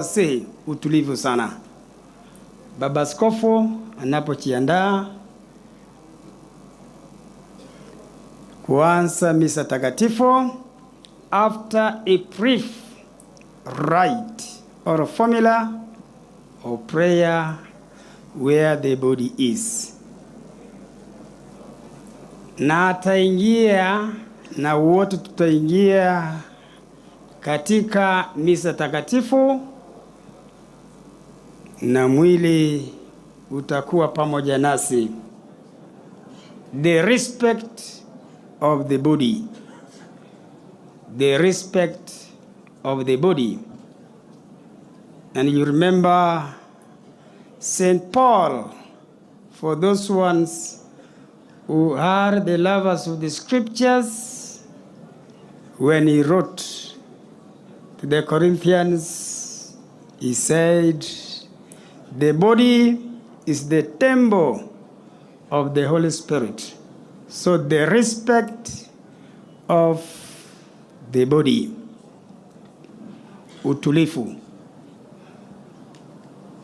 Wasihi utulivu sana. Baba Askofu anapojiandaa kuanza misa takatifu, after a brief rite or formula or prayer where the body is, na ataingia na wote tutaingia katika misa takatifu na mwili utakuwa pamoja nasi. The respect of the body, the respect of the body. And you remember St. Paul, for those ones who are the lovers of the scriptures, when he wrote to the Corinthians, he said, "The body is the temple of the Holy Spirit." So the respect of the body, utulivu.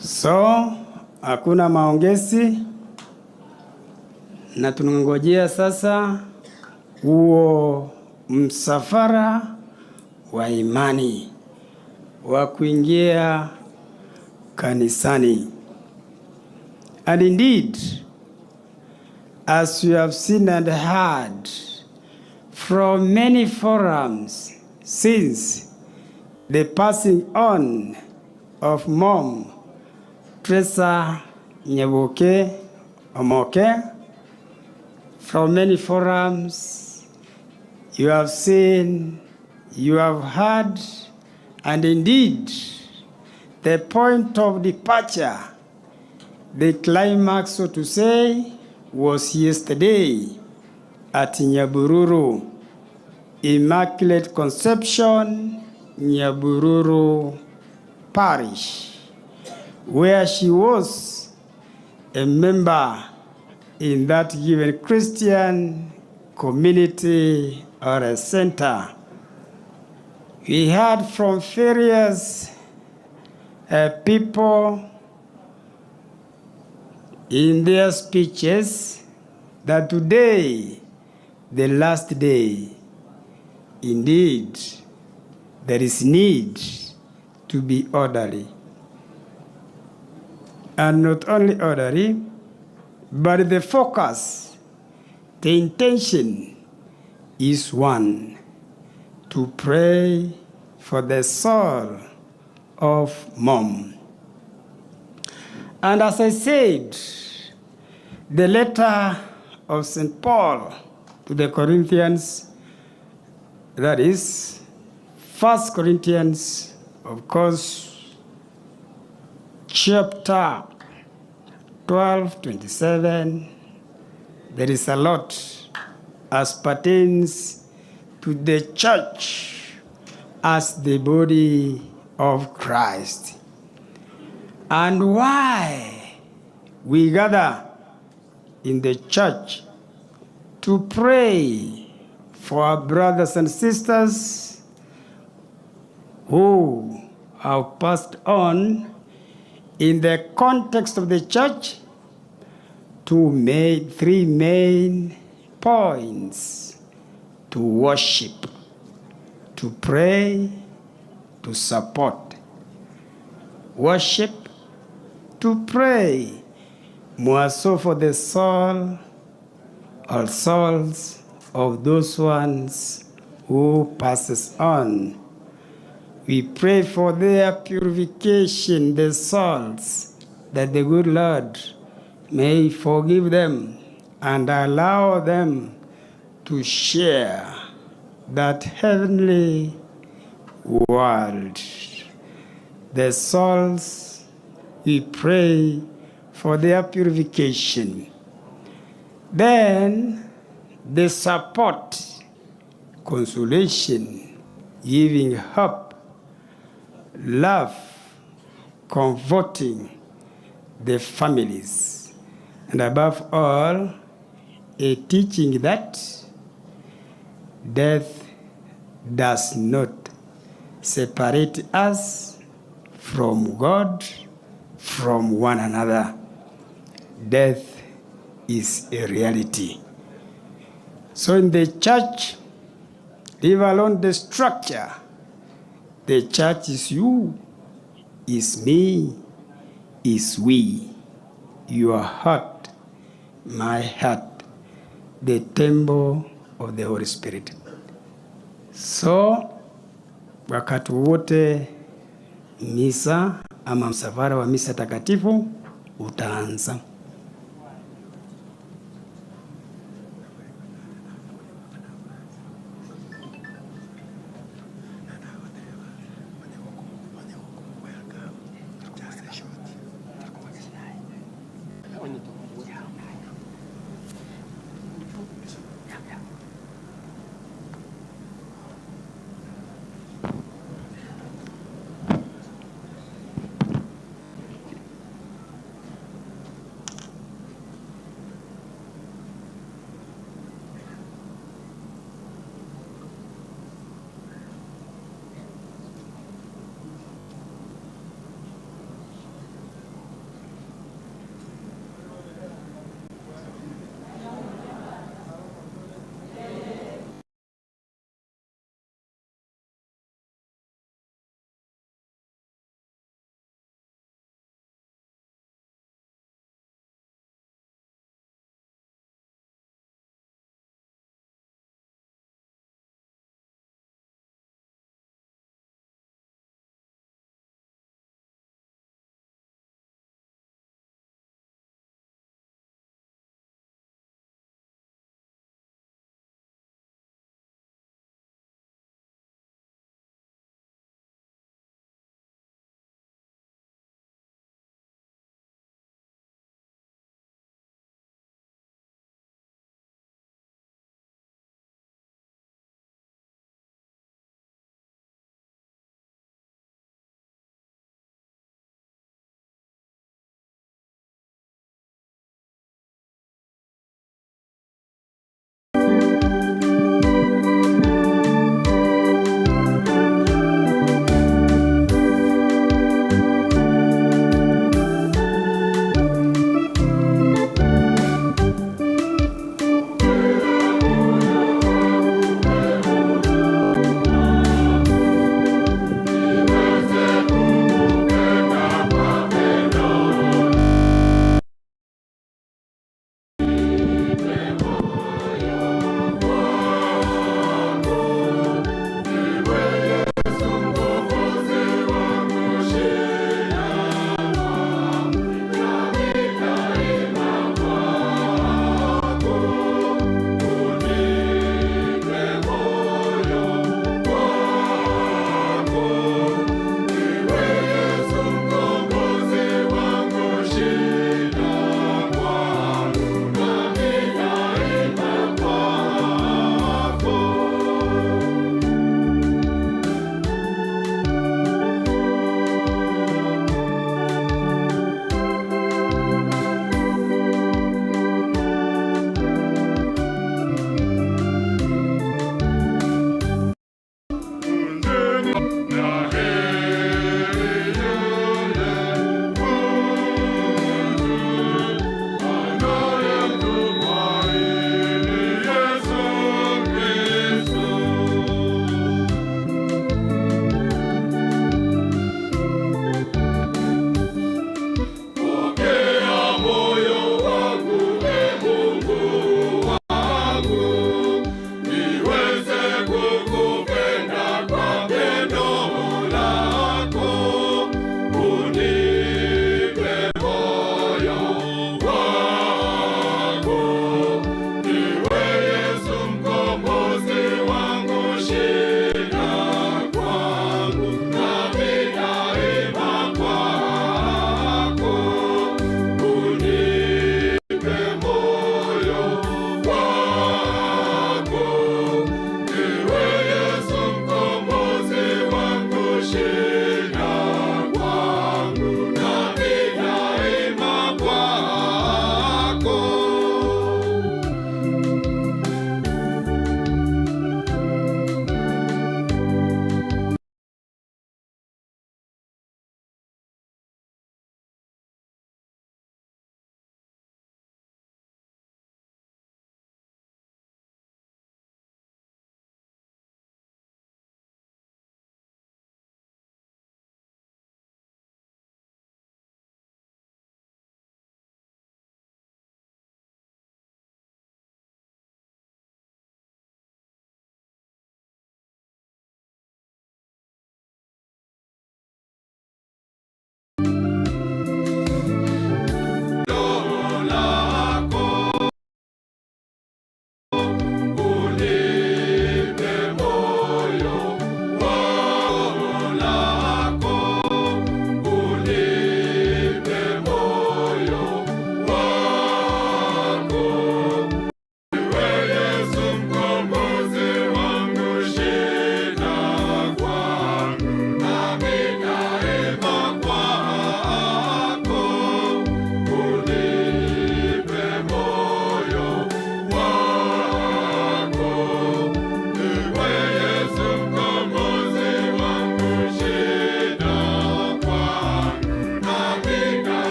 So hakuna maongezi na tunangojea sasa huo msafara wa imani wa kuingia kanisani. And indeed, as you have seen and heard from many forums since the passing on of Mom Teresa Nyaboke Omoke, from many forums you have seen, you have heard, and indeed, the point of departure, the climax, so to say, was yesterday at Nyabururu, Immaculate Conception, Nyabururu Parish, where she was a member in that given Christian community or a center. We heard from various people in their speeches that today, the last day, indeed, there is need to be orderly. And not only orderly, but the focus, the intention is one: to pray for the soul of Mom. And as I said, the letter of St. Paul to the Corinthians, that is, First Corinthians, of course, chapter 12, 27, there is a lot as pertains to the church as the body of Christ. And why we gather in the church to pray for our brothers and sisters who have passed on in the context of the church, three main points: to worship, to pray, to support. Worship, to pray, more so for the soul or souls of those ones who passes on. We pray for their purification, the souls, that the good Lord may forgive them and allow them to share that heavenly world. The souls, we pray for their purification. Then the support, consolation, giving hope, love, comforting the families, and above all, a teaching that death does not separate us from God, from one another. Death is a reality. So in the church, leave alone the structure. The church is you, is me, is we. Your heart, my heart, the temple of the Holy Spirit. So wakati wote misa ama msafara wa misa takatifu utaanza.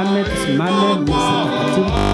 Tusimame, tusimame, misa takatifu.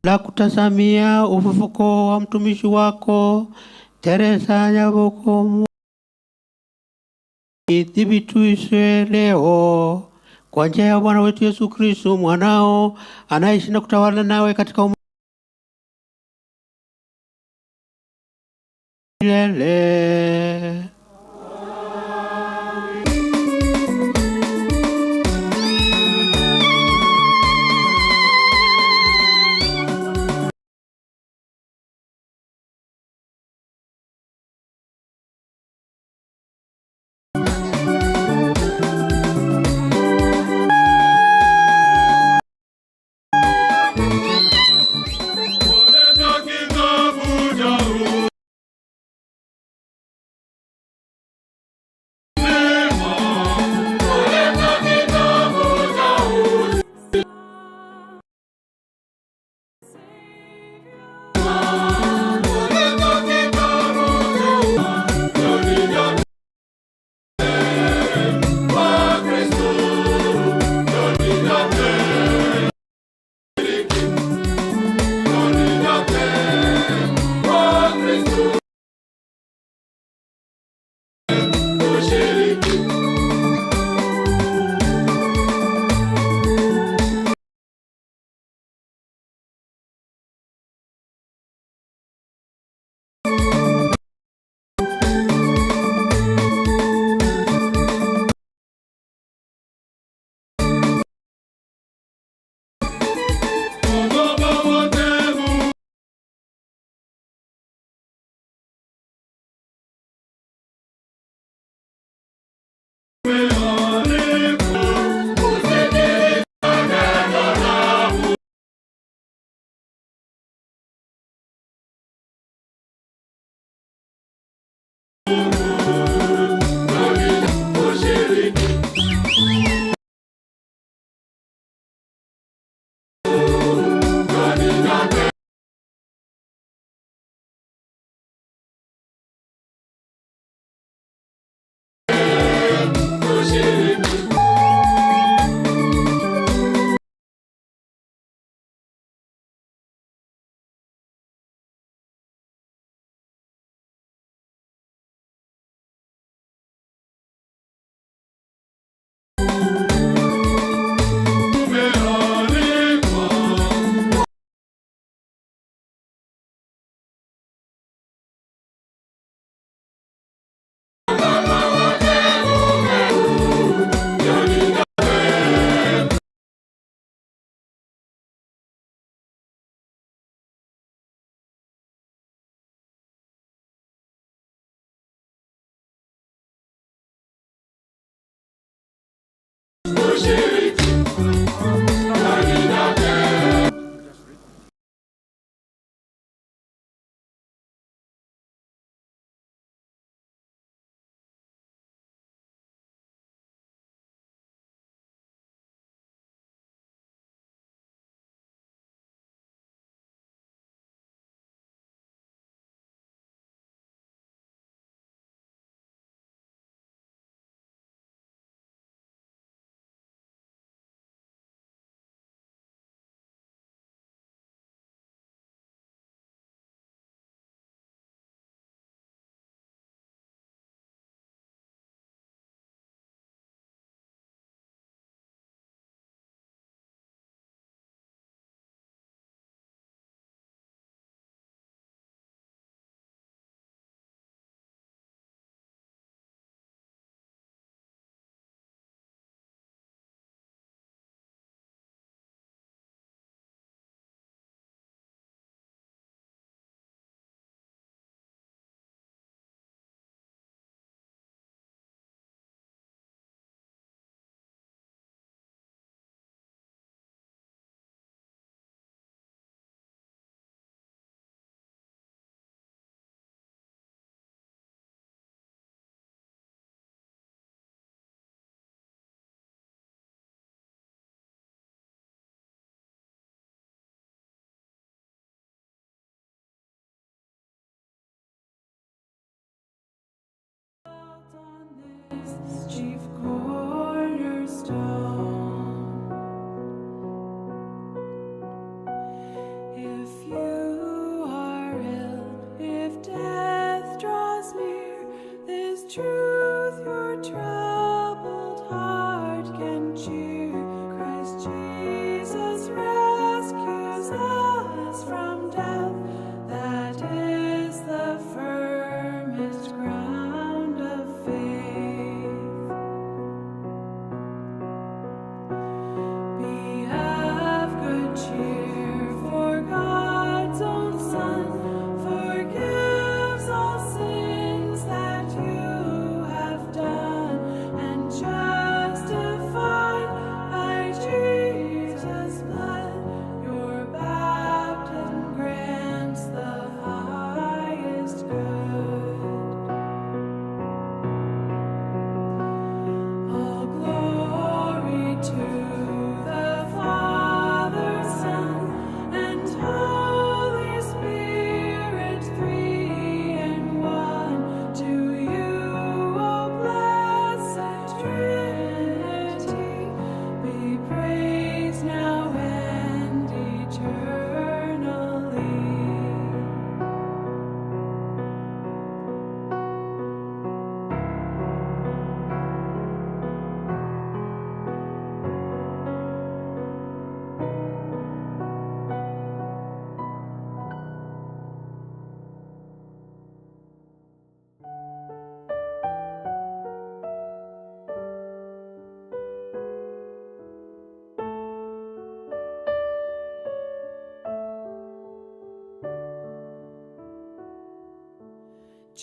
La kutazamia ufufuko wa mtumishi wako Teresa Nyabuku ithibitishwe leo kwa njia ya Bwana wetu Yesu Kristo mwanao anaishi na kutawala nawe katika milele.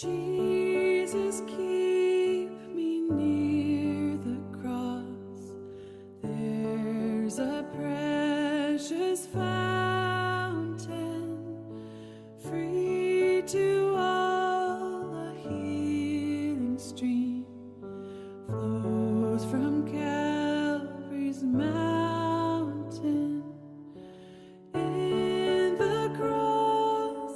Jesus, keep me near the cross. There's a precious fountain, free to all, a healing stream flows from Calvary's mountain. In the cross,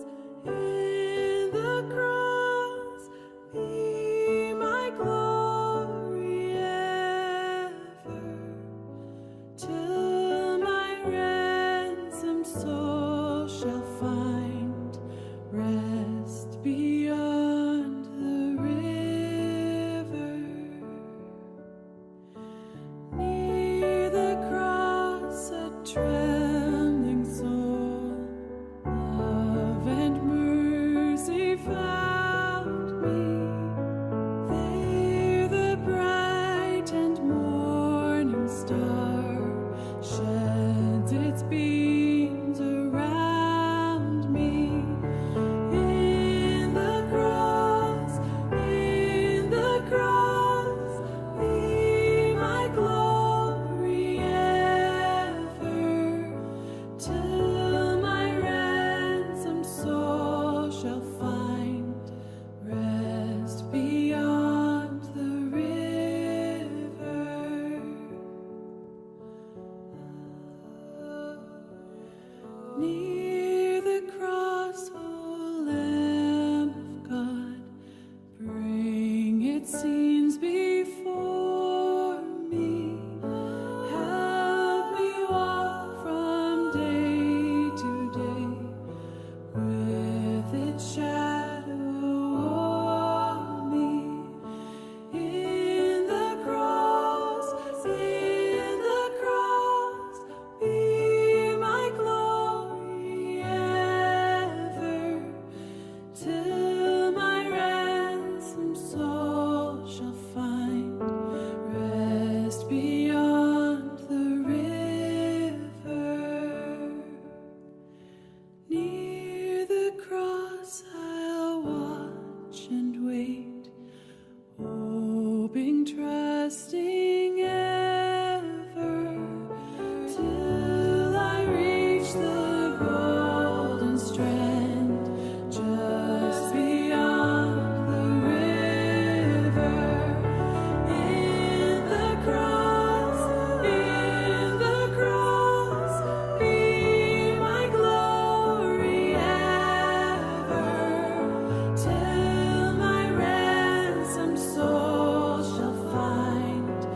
be my glory ever, till my ransomed soul shall find rest beyond the river. Near the cross, a trembling soul, love and mercy found me. There, the bright and morning star sheds its beams around me. In the cross, be my glory ever, till my ransomed soul shall find rest beyond the river. Near the cross, O Lamb of God, bring its scenes before me. Help me walk from day to day with its shadow o'er me. In the cross, be my glory ever, till my ransomed soul shall find rest beyond the river. Near the cross I'll watch and wait, hoping, trusting ever, till I reach the golden strand, just beyond the river. In the cross, be my glory ever, till my ransomed soul shall find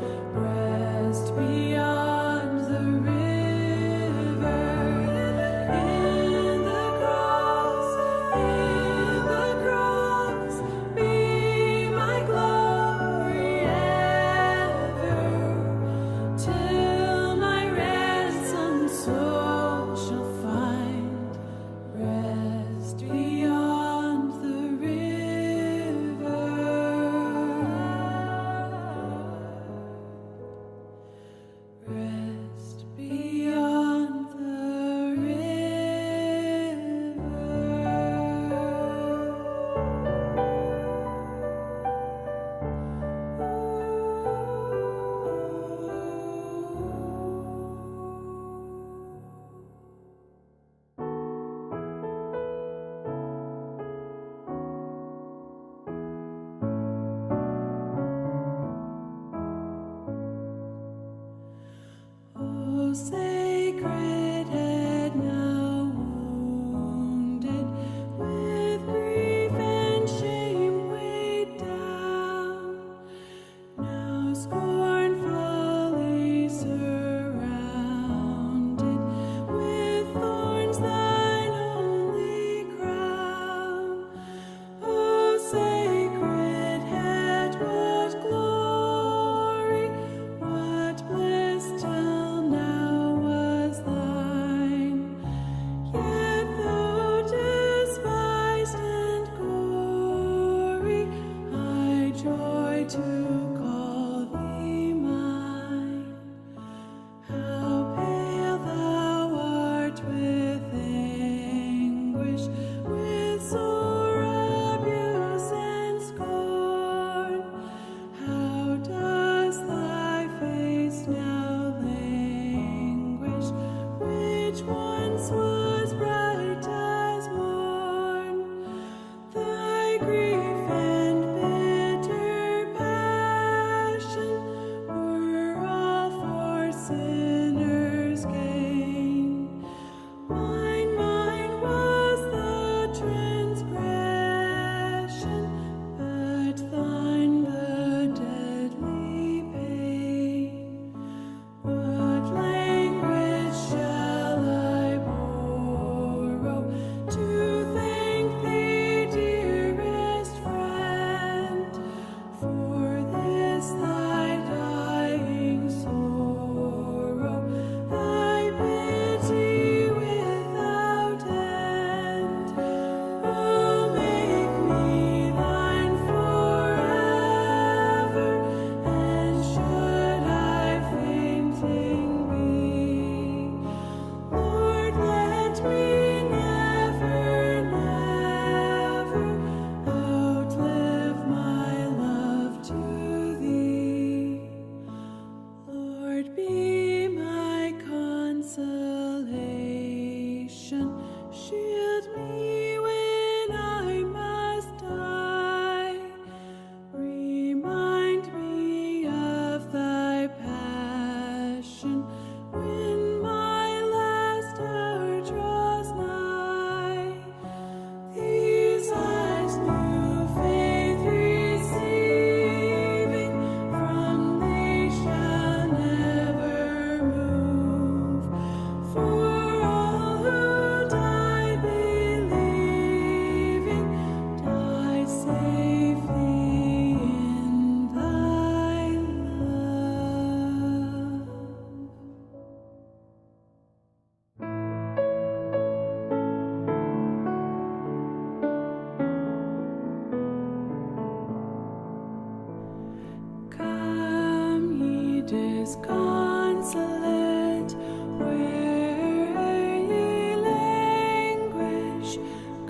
Disconsolate, where ye languish,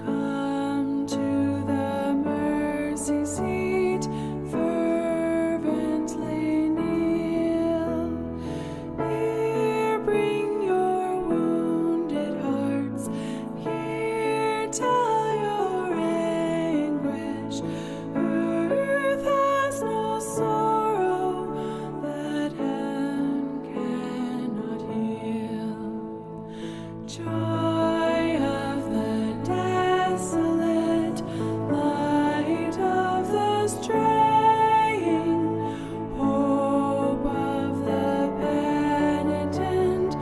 come to the mercy seat, fervently kneel. Here bring your wounded hearts, here tell your anguish. Earth has no sorrow that heaven cannot heal. Joy of the desolate, light of the straying, hope of the penitent,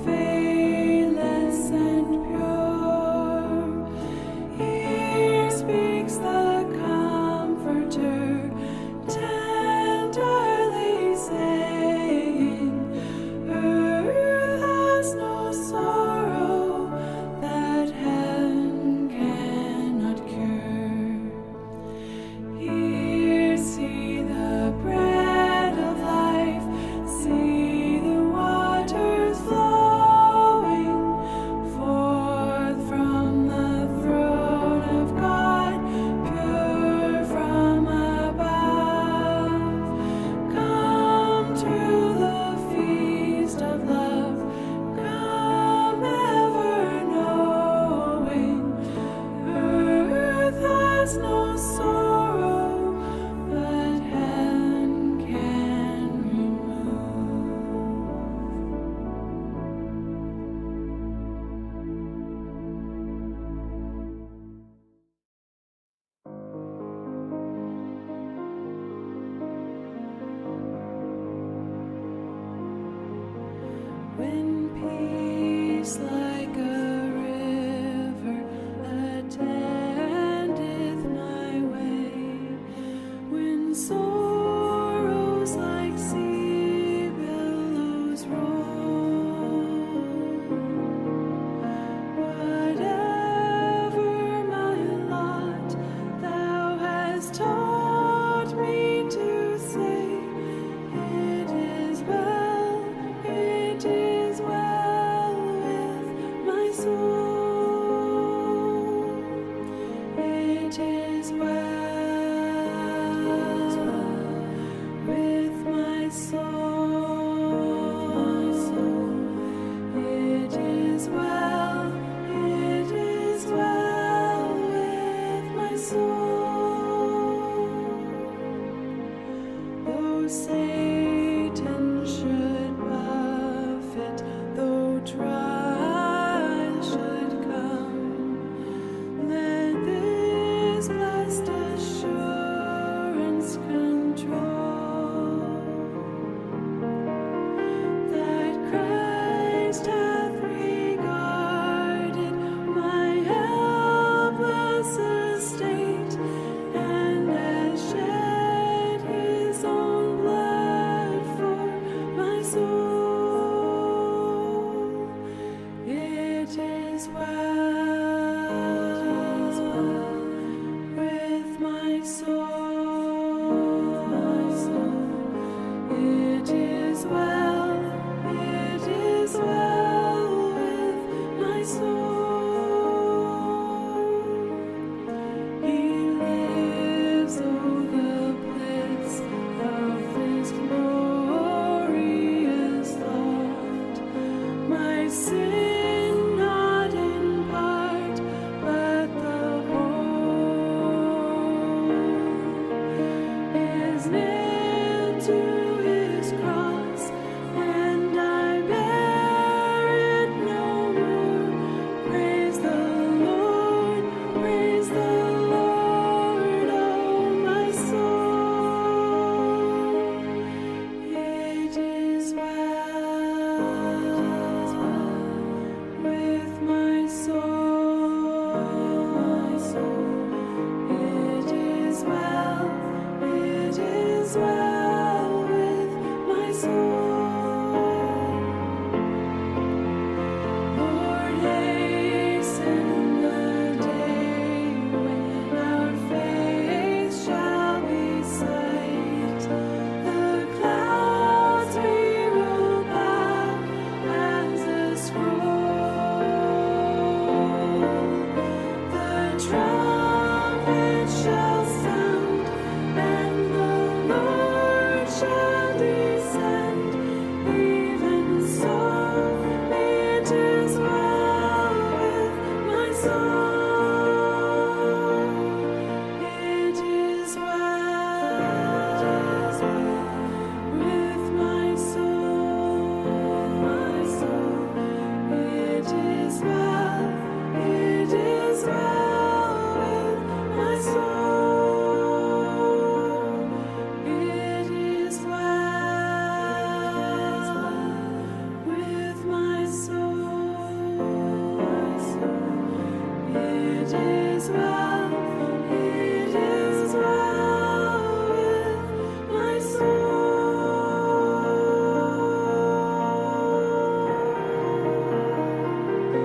faithless and pure. Here speaks the Comforter, tenderly saying, Earth has no sorrow that heaven cannot cure. Here see the bread of life, see the waters flowing forth from the throne of God, pure from above. Come to the feast of love, come ever knowing. Earth has no sorrow, but heaven can remove. When peace like a river attendeth my way, when sorrows like sea billows roll, whatever my lot, thou hast taught me to say, it is well, it is well with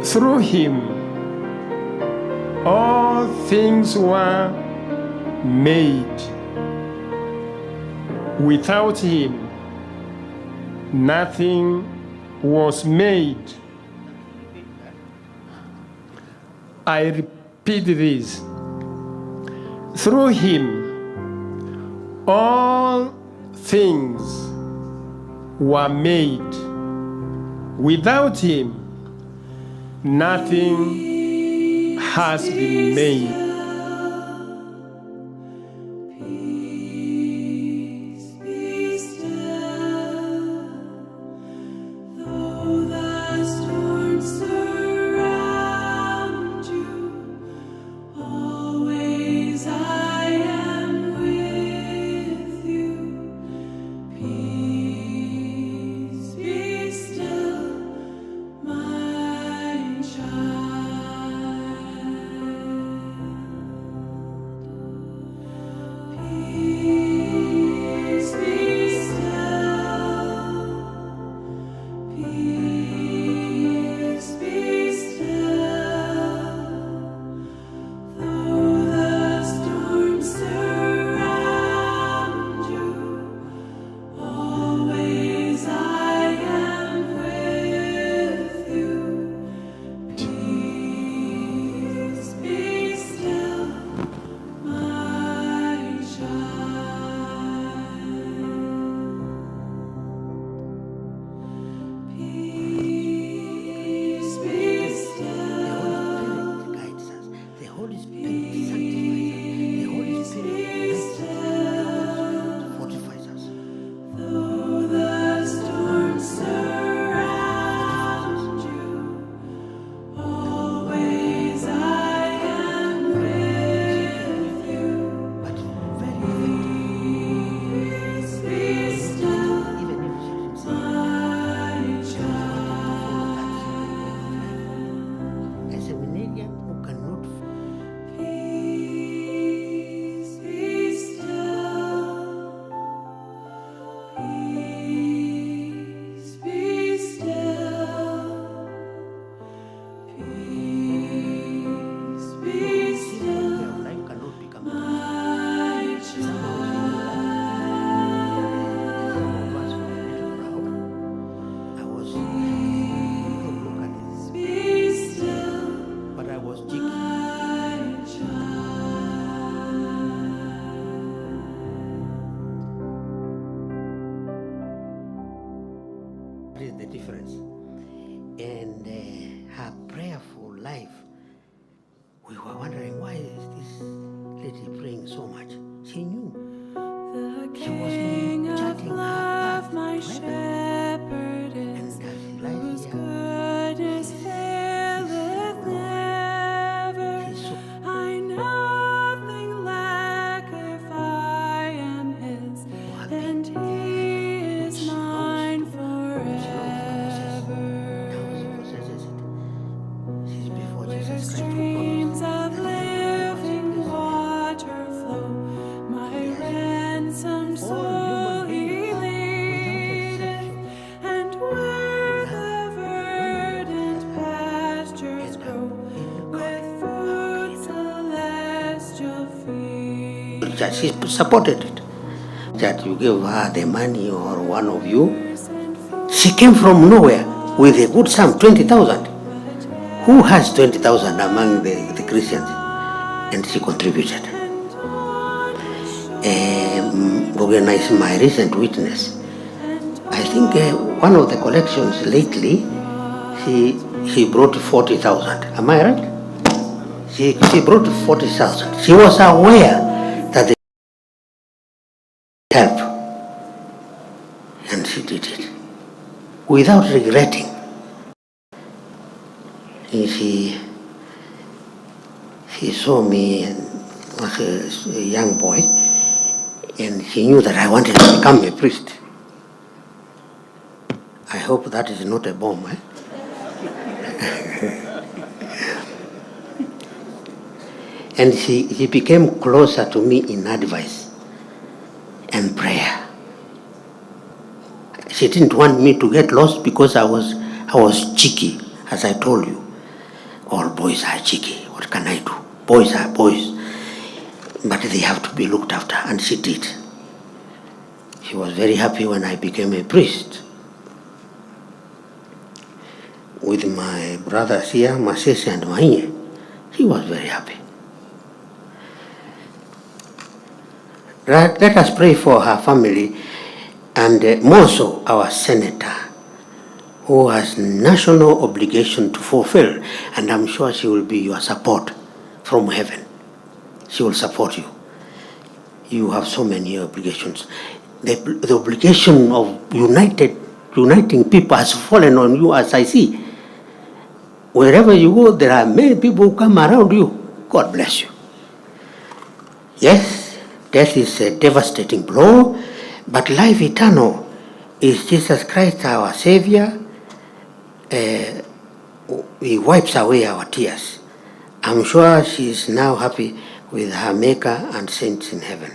Through him, all things were made. Without him, nothing was made. I repeat this. Through him, all things were made. Without him, nothing has been made. Peace be still. Though the storms surround you, always I am with you. Peace be still, my child. Peace be still. Peace be still. Though the storms surround you, always I am with you. Peace be still, my child. Peace be The Holy still. Spirit guides us. The Holy Spirit sanctifies us. The Holy Spirit guides us. The Holy Spirit fortifies us. Though the storms surround you, always I am with you. But very effective. Peace be still, Even if she didn't say it, my she was wanting to follow that simple way of life. A seminarian who cannot Peace be still. Peace be still. Peace be simple way still, of life cannot become my Somehow she knew that. Some of us were a little proud. I was, don't look at it, Be still, but I was cheeky. my child. That is the difference. And her prayerful life, we were wondering, why is this lady praying so much? She knew. The She was King of charting her love, path my to heaven. shepherd is, And as she lies whose here, goodness faileth never. she's so I nothing lack if I am his, happy. and he is Which mine belongs to, which belongs to possess. Now she forever. possesses it. She's before Where Jesus Christ who promised streams of that he will give us a living place in heaven. water flow, my Yes. ransomed All soul human he beings, without leadeth, exception, and where will the have one way or the verdant other pastures end up grow, in God, with our food Creator. celestial feed. She supported it. That you give her the money or one of you. She came from nowhere with a good sum, 20,000. Who has 20,000 among the Christians? And she contributed. Organized my recent witness. I think one of the collections lately, she brought 40,000. Am I right? She brought 40,000. She was aware that the help, and she did it without regretting. And she saw me and was a young boy, and she knew that I wanted to become a priest. I hope that is not a bomb. Eh? And she became closer to me in advice and prayer. She didn't want me to get lost because I was cheeky, as I told you. Boys are cheeky. What can I do? Boys are boys. But they have to be looked after, and she did. She was very happy when I became a priest. With my brothers here, Masese and Mainye, she was very happy. Let us pray for her family and more so our senator, who has national obligation to fulfill, and I'm sure she will be your support from heaven. She will support you. You have so many obligations. The obligation of uniting people has fallen on you, as I see. Wherever you go, there are many people who come around you. God bless you. Yes, death is a devastating blow, but life eternal is Jesus Christ, our Savior. He wipes away our tears. I'm sure she is now happy with her Maker and saints in heaven.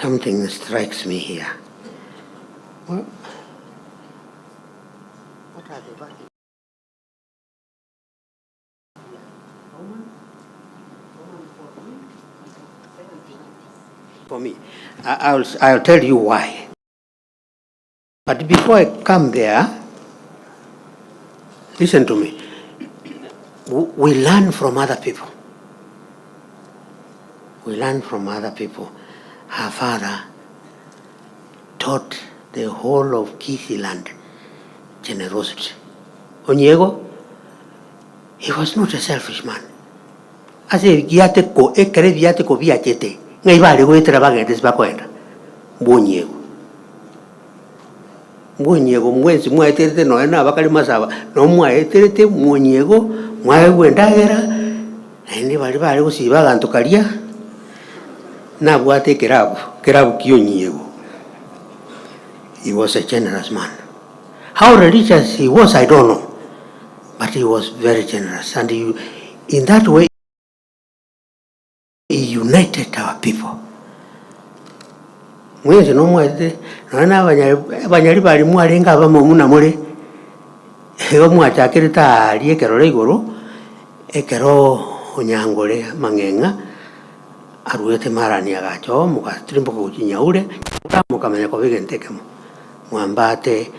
Something strikes me here. Well, what are the verses? For me, I'll tell you why. But before I come there, listen to me. We learn from other people. We learn from other people. Her father taught the whole of Kisii land generosity. Onyiego, he was not a selfish man. Ase giate ko ekere biate ko biachete. Ngai bale goetera bagende sibakwenda. Mbonyiego. Mbonyiego mwezi mwaeterete noe na bakali masaba. No mwaeterete mwonyiego mwaegwendagera. Naende bali bale gosiba abanto karia. Nabwate kerabu, kerabu kionyiego. He was a generous man. How religious he was, I don't know. But he was very generous. And in that way, he united our people. Mwezi no mwezi, naona abanyali bali mwalenga abamo muna mule. Ego mwachakire ta ekero igoro, ekero onyangore mang'eng'a, aruete marani agacho, mukatirimboka guchinyaure, mukamenya kobigentekemo. Mwambate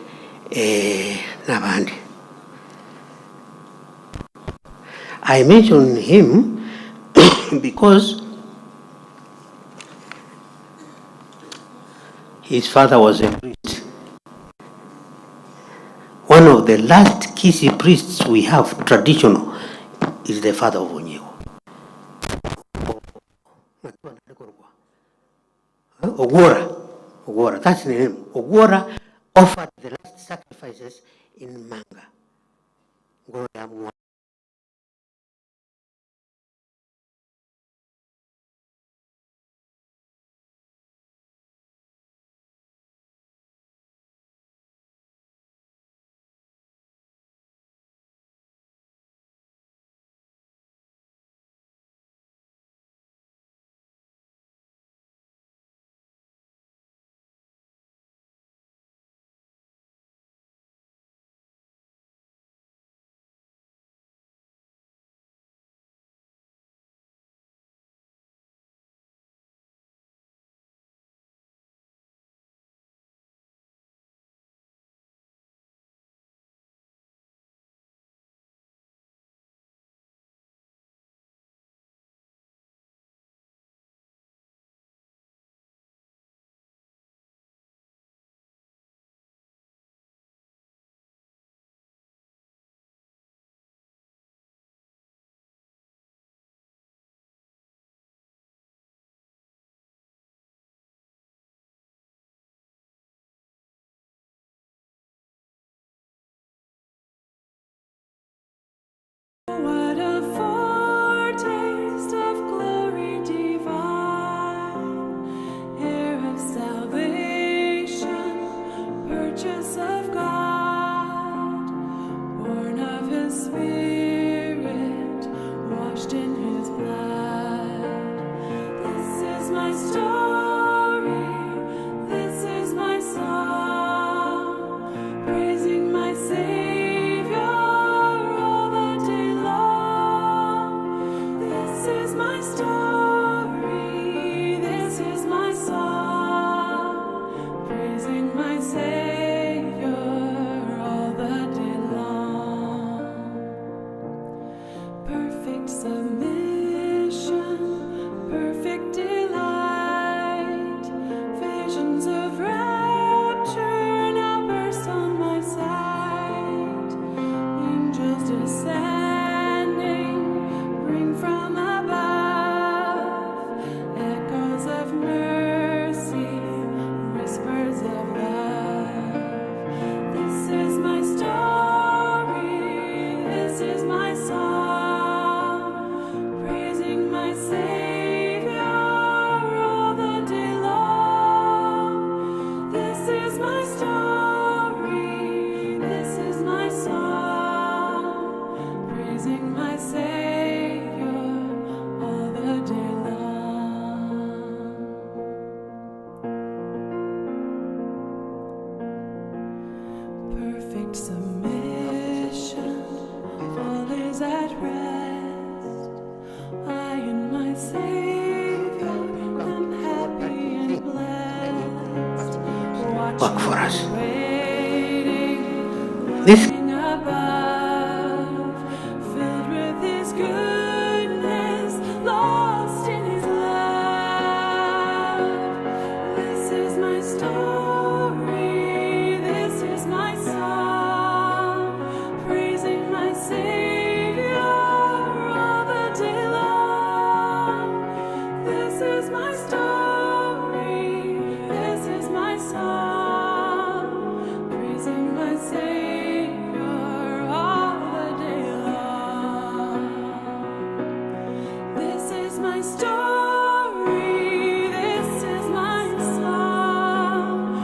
nabandi. I mention him because his father was a priest. One of the last Kisii priests we have, traditional, is the father of Onyiego. Ogwora. Ogwora, that's the name. Ogwora offered the last sacrifices in Manga. my Savior all the day long. Perfect submission, perfect delight. Visions of rapture now burst on my sight. Angels descending, bring from above echoes of mercy, whispers of love. This is my story, this is my song, praising my Savior all the day long. This is my story, this is my song, praising my Savior all the day long. Perfect submission, all is at rest. I and my Savior am happy and blessed. Work for us. Watching, waiting, This looking above, filled with His goodness, lost in His love. This is my story, this is my song, praising my Savior all the day long. This is my story, this is my song, praising my Savior all the day long. This is my story, this is my song,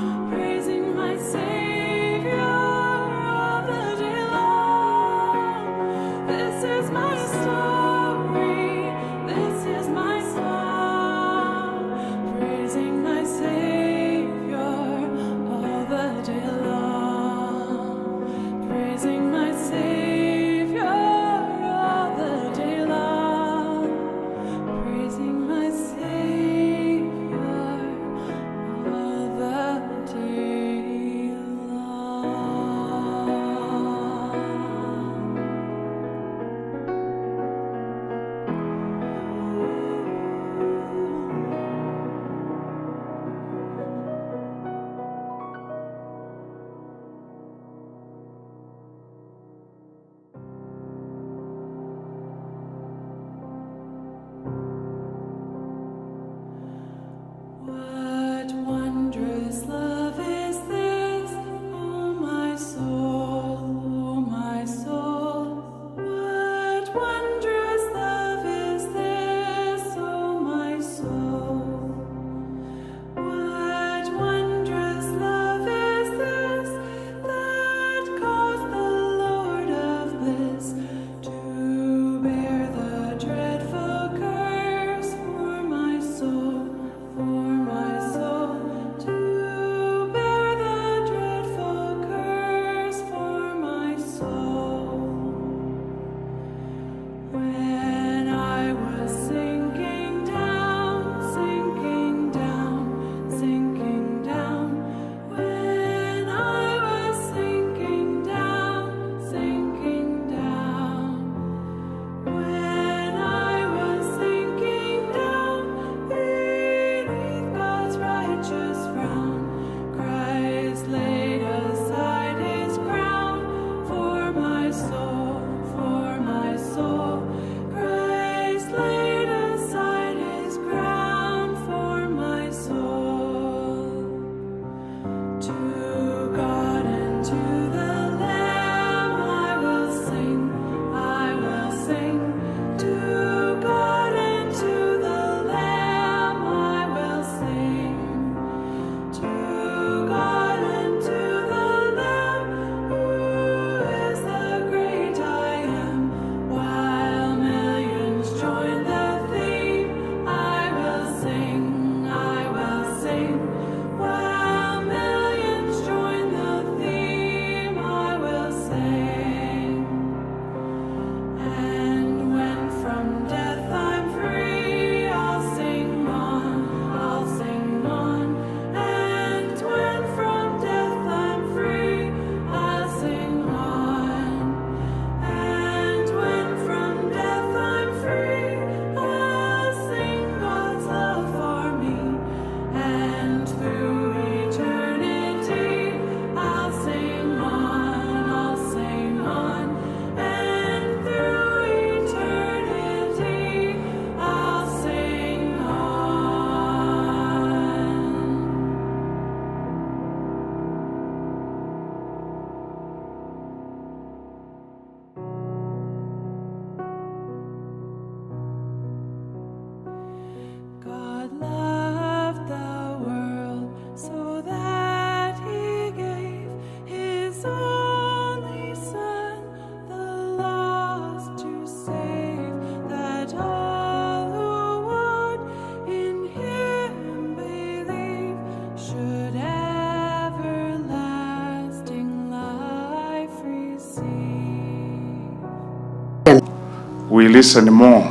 We listen more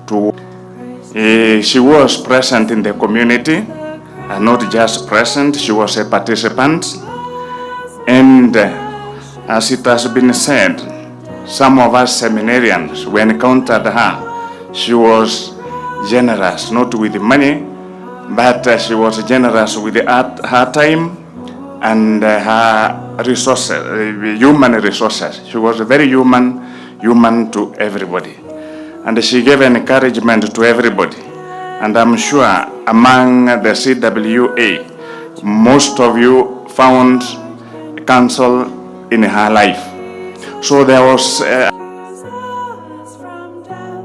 to. She was present in the community, and not just present, she was a participant. And as it has been said, some of us seminarians, we encountered her. She was generous, not with money, but she was generous with her time and her resources, human resources. She was very human to everybody. And she gave encouragement to everybody. And I'm sure among the CWA, most of you found counsel in her life. So there was us from death,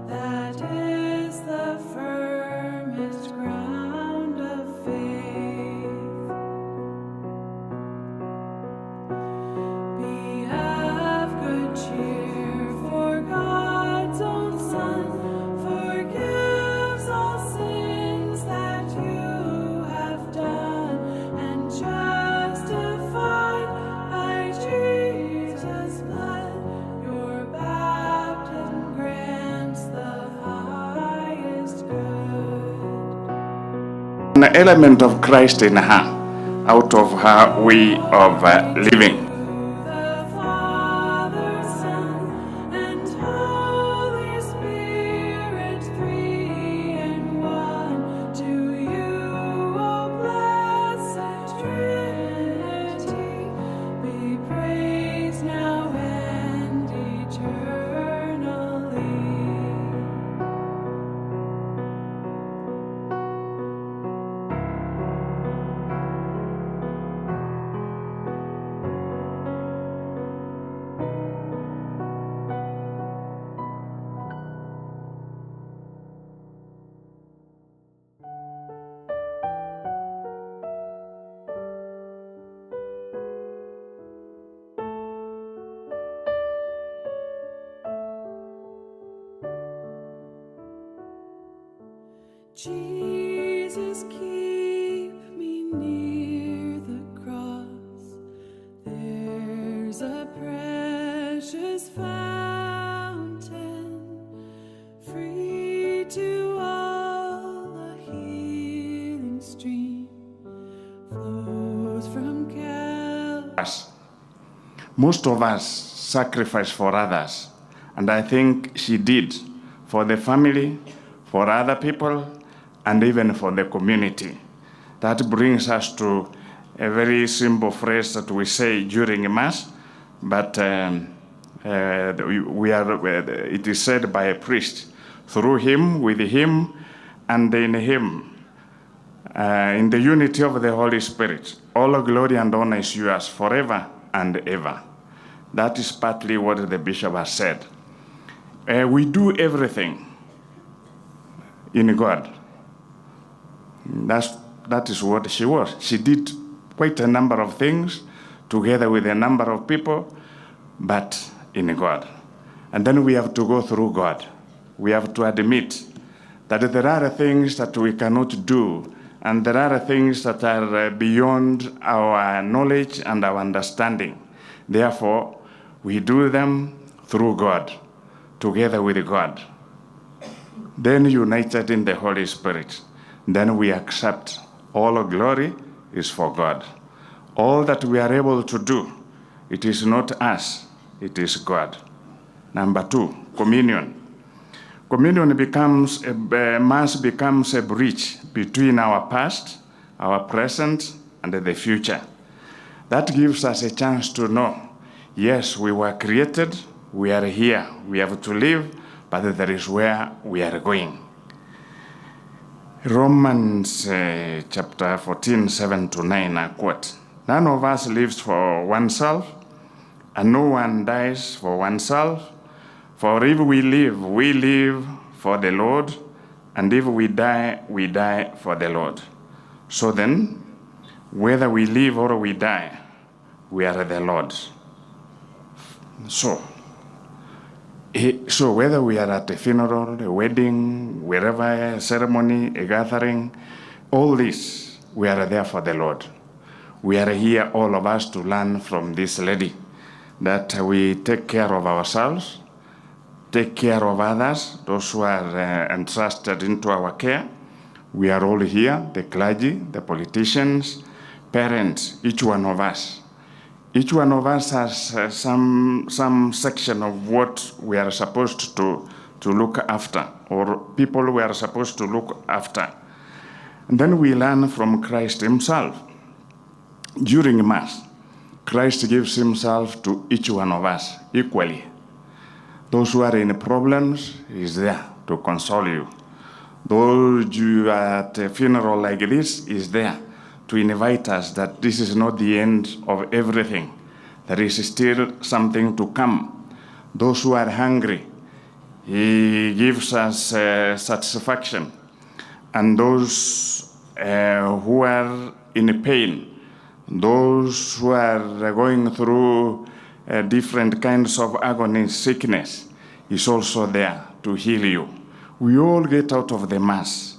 that is the firmest ground of faith. Be of good cheer, for God's own Son forgives all sins that you have done, and justified by Jesus' blood, your baptism grants the highest good. An element of Christ in her, out of her way of living. The Father, Son, and Holy Spirit, three in one. To you, O blessed Trinity, be praised now and eternally. Jesus, keep me near the cross. There's a precious fountain, free to all, a healing stream flows from Calvary. Us. Most of us sacrifice for others, and I think she did for the family, for other people, and even for the community. That brings us to a very simple phrase that we say during Mass, but it is said by a priest, through him, with him, and in him, in the unity of the Holy Spirit, all glory and honor is yours forever and ever. That is partly what the bishop has said. We do everything in God. That is what she was. She did quite a number of things together with a number of people, but in God. And then we have to go through God. We have to admit that there are things that we cannot do, and there are things that are beyond our knowledge and our understanding. Therefore, we do them through God, together with God. Then united in the Holy Spirit. Then we accept all glory is for God. All that we are able to do, it is not us, it is God. Number two, communion. Communion becomes, a Mass becomes a bridge between our past, our present, and the future. That gives us a chance to know, yes, we were created, we are here, we have to live, but there is where we are going. Romans chapter 14, 7 to 9, I quote, None of us lives for oneself, and no one dies for oneself. For if we live, we live for the Lord, and if we die, we die for the Lord. So then, whether we live or we die, we are the Lord's. So whether we are at a funeral, a wedding, wherever, a ceremony, a gathering, all this, we are there for the Lord. We are here, all of us, to learn from this lady that we take care of ourselves, take care of others, those who are entrusted into our care. We are all here, the clergy, the politicians, parents, each one of us. Each one of us has some section of what we are supposed to look after, or people we are supposed to look after. And then we learn from Christ himself. During Mass, Christ gives himself to each one of us equally. Those who are in problems, he is there to console you. Those you are at a funeral like this, is there to invite us that this is not the end of everything. There is still something to come. Those who are hungry, he gives us satisfaction. And those who are in pain, those who are going through different kinds of agony, sickness, is also there to heal you. We all get out of the Mass,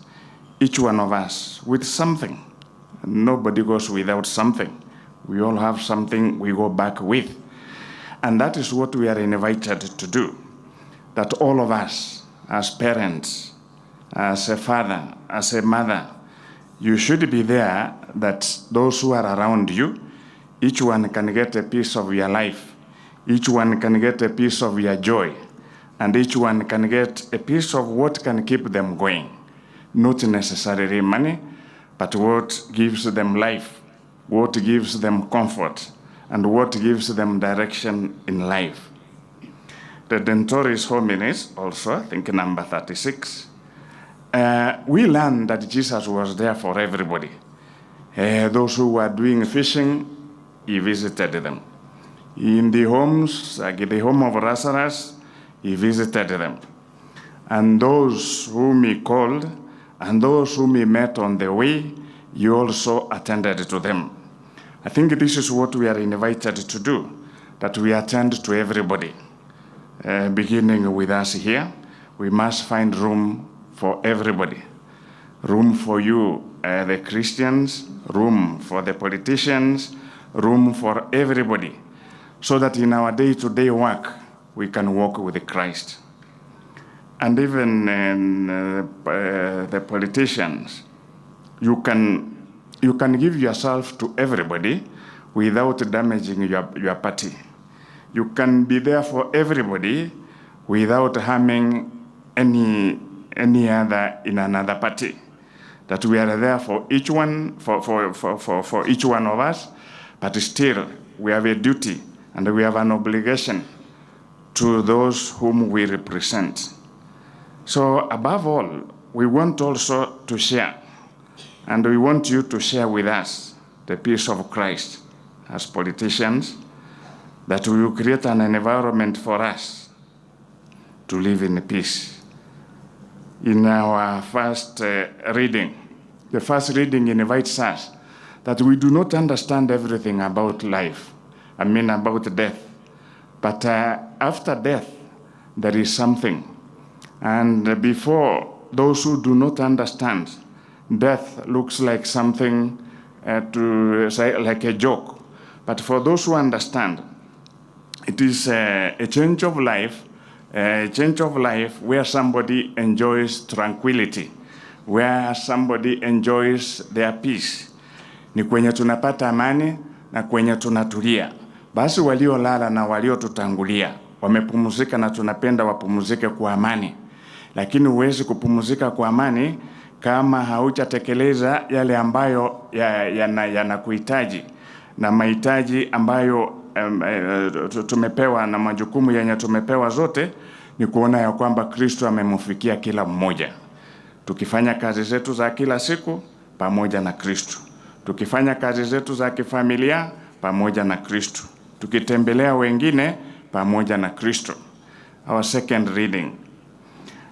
each one of us, with something. Nobody goes without something. We all have something we go back with. And that is what we are invited to do, that all of us, as parents, as a father, as a mother, you should be there that those who are around you, each one can get a piece of your life, each one can get a piece of your joy, and each one can get a piece of what can keep them going. Not necessarily money, but what gives them life, what gives them comfort, and what gives them direction in life. The Redemptoris Hominis, also, I think number 36, we learned that Jesus was there for everybody. Those who were doing fishing, he visited them. In the homes, like the home of Lazarus, he visited them. And those whom he called, and those whom he met on the way, he also attended to them. I think this is what we are invited to do, that we attend to everybody. Beginning with us here, we must find room for everybody. Room for you, the Christians, room for the politicians, room for everybody, so that in our day-to-day work, we can walk with Christ. And even the politicians, you can give yourself to everybody without damaging your party. You can be there for everybody without harming any other in another party. That we are there for each one, for each one of us, but still we have a duty and we have an obligation to those whom we represent. So above all, we want also to share, and we want you to share with us the peace of Christ as politicians, that we will create an environment for us to live in peace. In our first reading, the first reading invites us that we do not understand everything about life, I mean about death. But after death, there is something. And before, those who do not understand, death looks like something to say, like a joke. But for those who understand, it is a change of life, a change of life where somebody enjoys tranquility, where somebody enjoys their peace. Ni kwenye tunapata amani na kwenye tunatulia. Basi waliolala na waliotutangulia wamepumzika, na tunapenda wapumzike kwa amani. Lakini huwezi kupumzika kwa amani kama haujatekeleza yale ambayo yanakuhitaji na mahitaji ambayo tumepewa na majukumu yenye tumepewa zote ni kuona ya kwamba Kristo amemfikia kila mmoja. Tukifanya kazi zetu za kila siku pamoja na Kristo, tukifanya kazi zetu za kifamilia pamoja na Kristo, tukitembelea wengine pamoja na Kristo. Our second reading.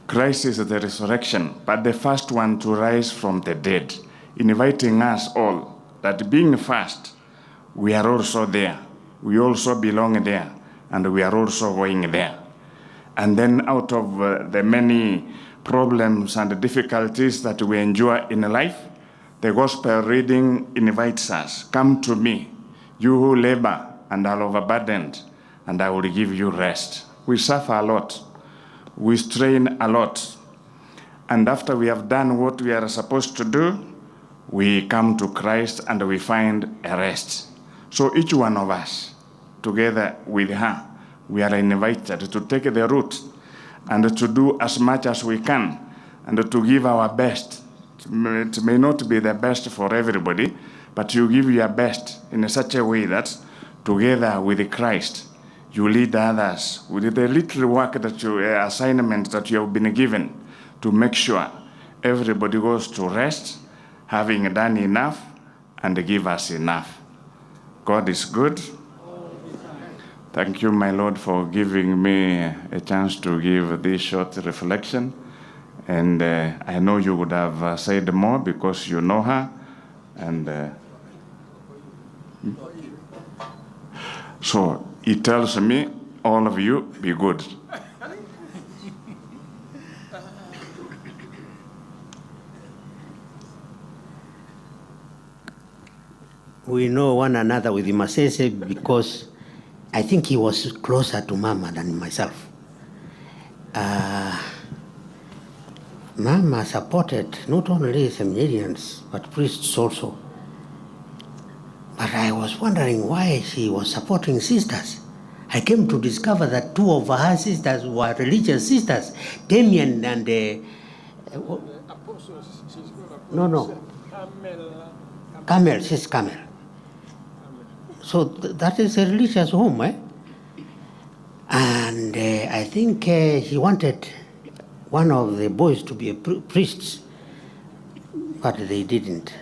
Christ is the resurrection, but the first one to rise from the dead, inviting us all that being first, we are also there. We also belong there, and we are also going there. And then out of the many problems and difficulties that we endure in life, the gospel reading invites us, come to me, you who labor and are overburdened, and I will give you rest. We suffer a lot. We strain a lot. And after we have done what we are supposed to do, we come to Christ and we find a rest. So each one of us, together with her, we are invited to take the route and to do as much as we can and to give our best. It may not be the best for everybody, but you give your best in such a way that together with Christ, you lead others with the little work that you, assignment that you have been given, to make sure everybody goes to rest, having done enough, and give us enough. God is good. Thank you, my Lord, for giving me a chance to give this short reflection. And I know you would have said more because you know her. And so he tells me, all of you, be good. We know one another with Masese because I think he was closer to Mama than myself. Mama supported not only seminarians, but priests also. But I was wondering why she was supporting sisters. I came to discover that two of her sisters were religious sisters, Damien and... No. Camel, she's Camel. So that is a religious home, eh? And I think he wanted one of the boys to be a priest, but they didn't.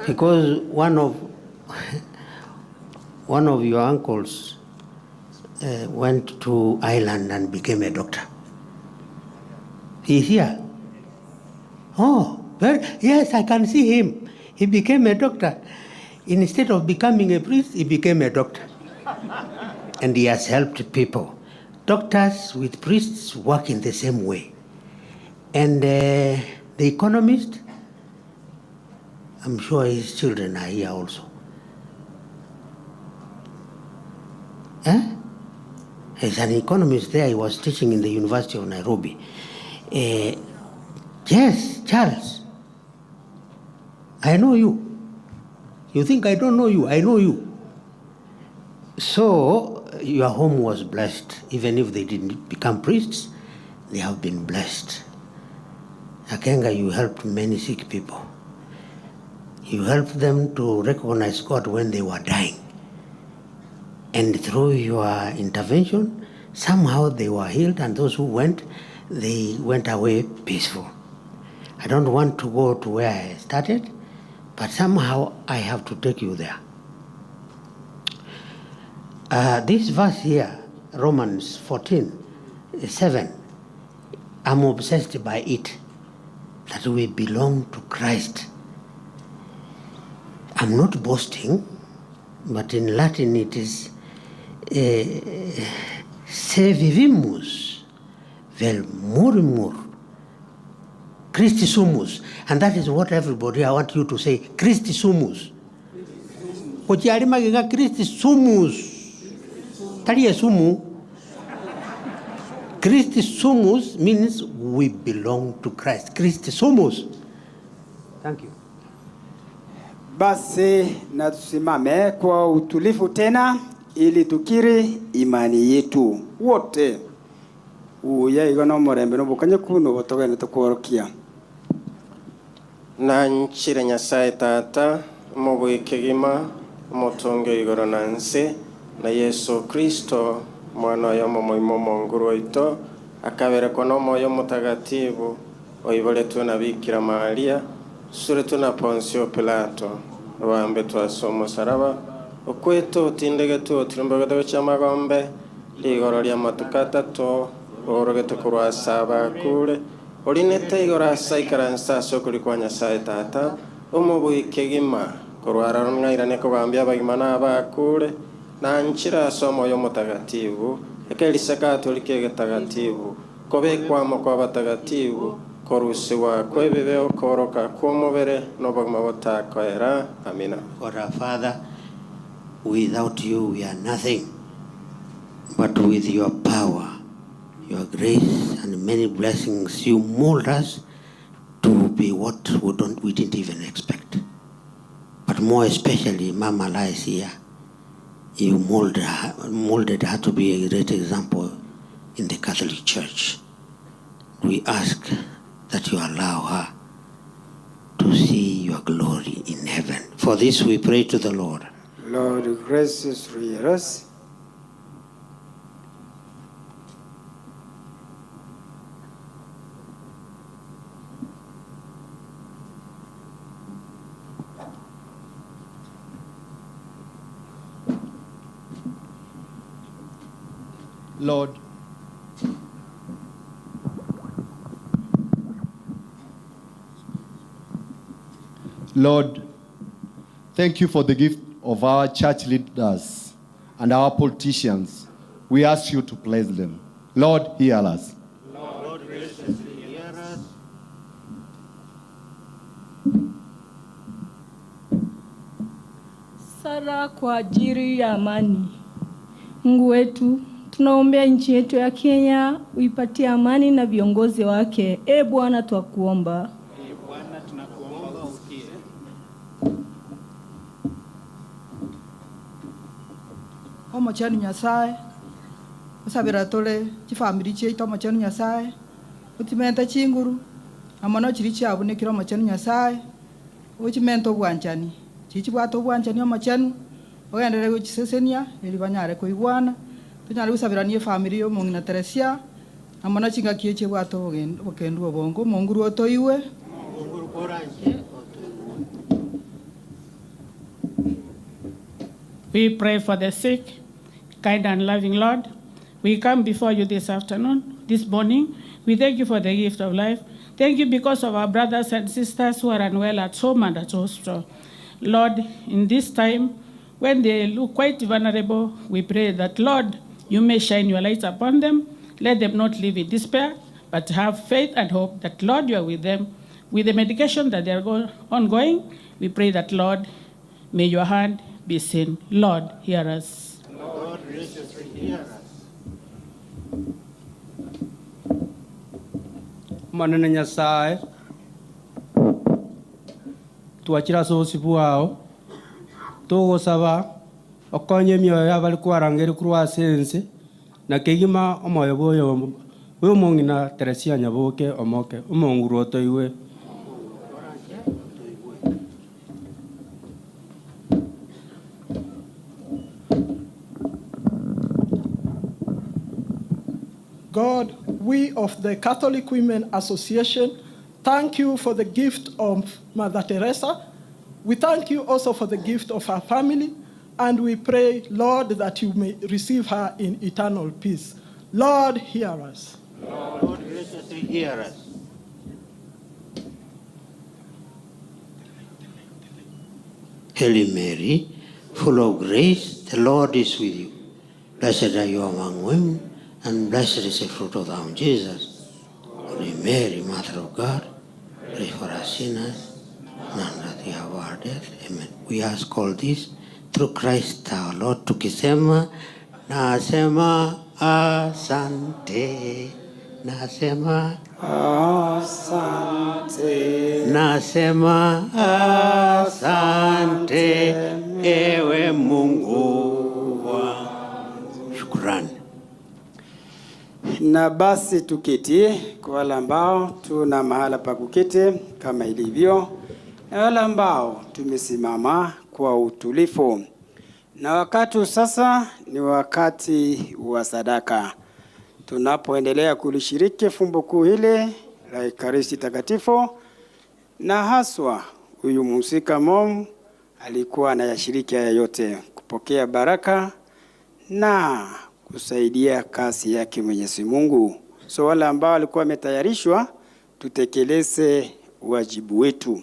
Because one of your uncles went to Ireland and became a doctor. He's here. Oh, well, yes, I can see him. He became a doctor. Instead of becoming a priest, he became a doctor. And he has helped people. Doctors with priests work in the same way. And the economist, I'm sure his children are here also. Eh? There's an economist there, he was teaching in the University of Nairobi. Yes, Charles, I know you. You think I don't know you? I know you. So your home was blessed. Even if they didn't become priests, they have been blessed. Akenga, you helped many sick people. You helped them to recognize God when they were dying. And through your intervention, somehow they were healed, and those who went, they went away peaceful. I don't want to go to where I started, but somehow I have to take you there. This verse here, Romans 14:7, I'm obsessed by it, that we belong to Christ. I'm not boasting, but in Latin it is se vivimus vel morimur Christi sumus. And that is what everybody, I want you to say, Christi sumus. Kochiarima Christi sumus. Tari sumu. Christi sumus means we belong to Christ. Christi sumus. Thank you. Basi na tusimame kwa utulivu tena ili tukiri imani yetu wote. Uya igano murembe nobukanye kuno botogene tukworokia. Na nchire Nyasaye Tata mubwikigima mutunge igoro na nse na Yesu Kristo mwana oyo mumoimo monguru oito akaberekwa n'Omwoyo Mutagatifu oiboretwe na Bikira Maria suretwe na Ponsio Pilato rwambe twase omusaraba okwetu otindegetwe otirimbogetwe ky'amagombe ligoro lya matuka atatu orogete kurwa saba kure orinete igoro asa ikaransa ase okuri kwa Nyasaye Tata omobwikegima kurwara rung'airane kogambia abagima na abakure na nchira ase Omwoyo Mutagatifu ekerisa Katoliki egetagatifu kobekwamo kwa abatagatifu korusiwa kwebibeo koroka kw'omubere n'obogima botakoera. Amina. God our Father, without you we are nothing, but with your power grace and many blessings, you mold us to be what we didn't even expect. But more especially Mama lies here. You molded her to be a great example in the Catholic Church. We ask that you allow her to see your glory in heaven. For this we pray to the Lord. Lord, graciously hear us. Lord, Lord, thank you for the gift of our church leaders and our politicians. We ask you to bless them. Lord, hear us. Lord, graciously hear us. Sala kwa ajili ya amani. Mungu wetu, tunaombea nchi yetu ya Kenya, uipatie amani na viongozi wake. E Bwana, twakuomba. E Bwana, tunakuomba usikie. Omochenu Nyasaye, osabira tole chifamili chiaito omochenu Nyasaye, otimente chinguru, amono chiri chiabunekire omochenu Nyasaye, ochimente obwanchani, chichibwate obwanchani omochenu, ogenderere gochisesenia, eri banyare koigwana, tonyare gosabirania efamili ya omong'ina Teresia, amono chingaki echibwate obokendu obongo, omonguru otoiwe. We pray for the sick, kind and loving Lord. We come before you this afternoon, this morning. We thank you for the gift of life. Thank you because of our brothers and sisters who are unwell at home and at hospital. Lord, in this time, when they look quite vulnerable, we pray that, Lord, you may shine your light upon them. Let them not live in despair, but have faith and hope that, Lord, you are with them. With the medication that they are ongoing, we pray that, Lord, may your hand be seen. Lord, hear us. Lord, graciously hear us. Manene Nyasaye, tuachira sosi bwao, tugosaba okonye emioyo y'abari kwarangeri kurwa ase ense, na kegima omoyo bwoyo bw'omong'ina Teresia Nyaboke omoke omonguru otoiwe. God, we of the Catholic Women Association, thank you for the gift of Mother Teresa. We thank you also for the gift of her family, and we pray, Lord, that you may receive her in eternal peace. Lord, hear us. Lord, graciously hear us. Holy Mary, full of grace, the Lord is with you. Blessed are you among women, and blessed is the fruit of thy womb, Jesus. Holy Mary, Mother of God, pray for us sinners, now and at the hour of our death. Amen. We ask all this through Christ our Lord. Tukisema, nasema asante, nasema asante, nasema asante, ewe Mungu wa shukrani. Na basi tuketi, kwa wale ambao tuna mahala pa kuketi kama ilivyo, na wale ambao tumesimama kwa utulivu. Na wakati sasa ni wakati wa sadaka. Tunapoendelea kulishiriki fumbo kuu hili la Ekaristi Takatifu, na haswa huyu mhusika mom alikuwa anayashiriki haya yote, kupokea baraka na kusaidia kazi yake Mwenyezi Mungu. So wale ambao walikuwa wametayarishwa, tutekeleze wajibu wetu.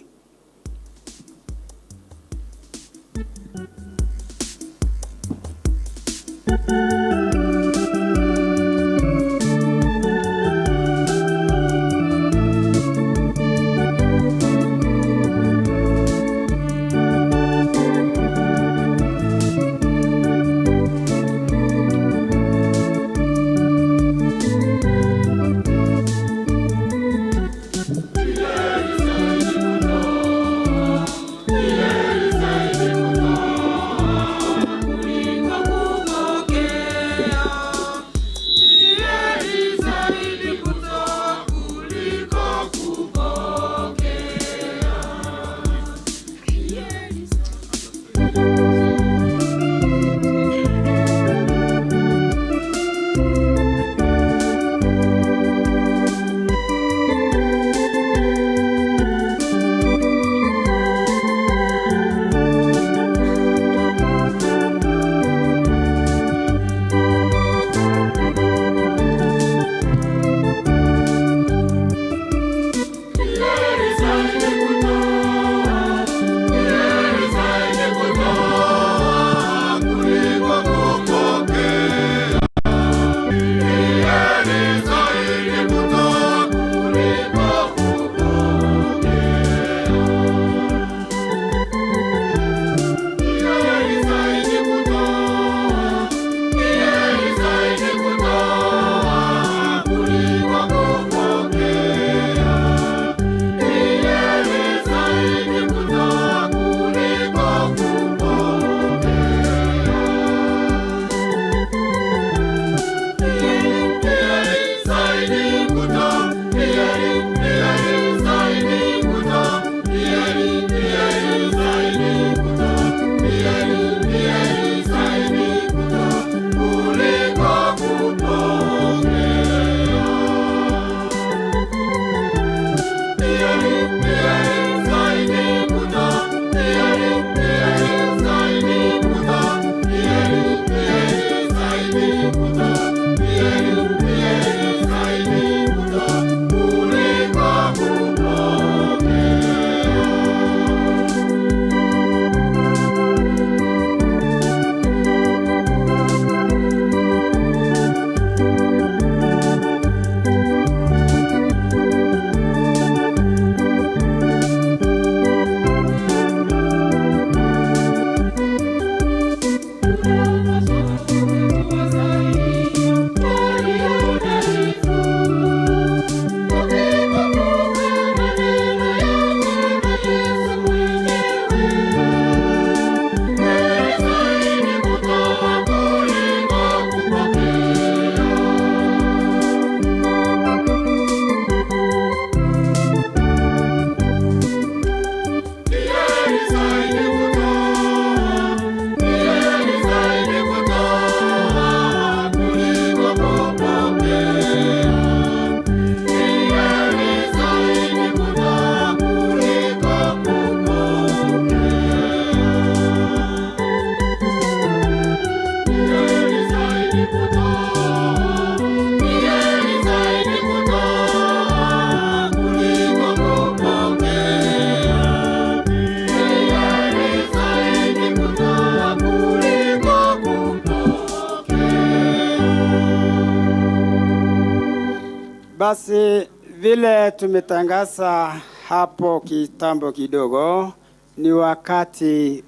Basi vile tumetangaza hapo kitambo kidogo, ni wakati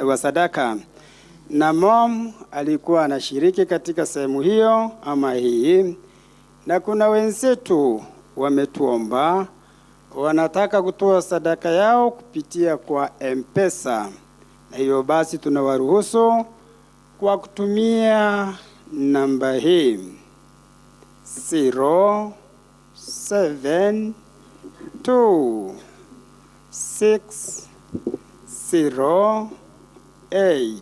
wa sadaka, na mom alikuwa anashiriki katika sehemu hiyo ama hii, na kuna wenzetu wametuomba, wanataka kutoa sadaka yao kupitia kwa M-Pesa, na hiyo basi tunawaruhusu kwa kutumia namba hii 0 7 2 6 0 8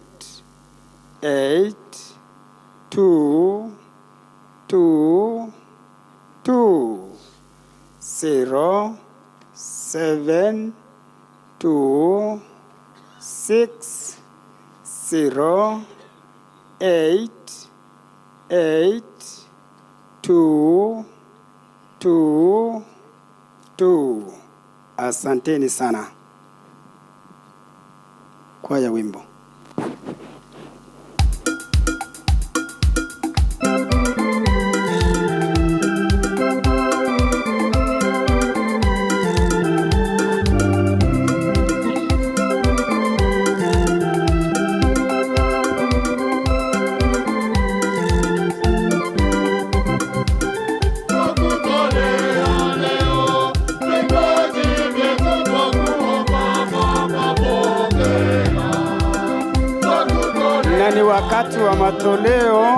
8 2 2 2 0 7 2 6 0 8 8 2 2 2. Asanteni sana. Kwaya wimbo. Na ni wakati wa matoleo.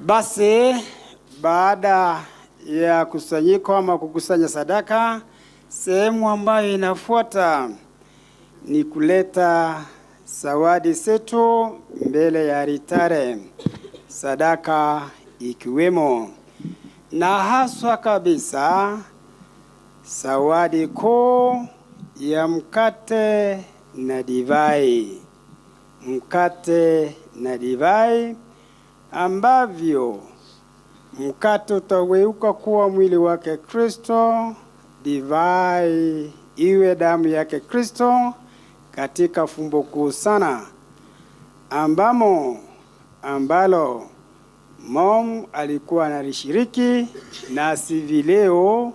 Basi baada ya kusanyiko ama kukusanya sadaka, sehemu ambayo inafuata ni kuleta zawadi zetu mbele ya altare, sadaka ikiwemo na haswa kabisa zawadi kuu ya mkate na divai, mkate na divai ambavyo mkate utageuka kuwa mwili wake Kristo, divai iwe damu yake Kristo, katika fumbo kuu sana ambalo mom alikuwa analishiriki, nasi vileo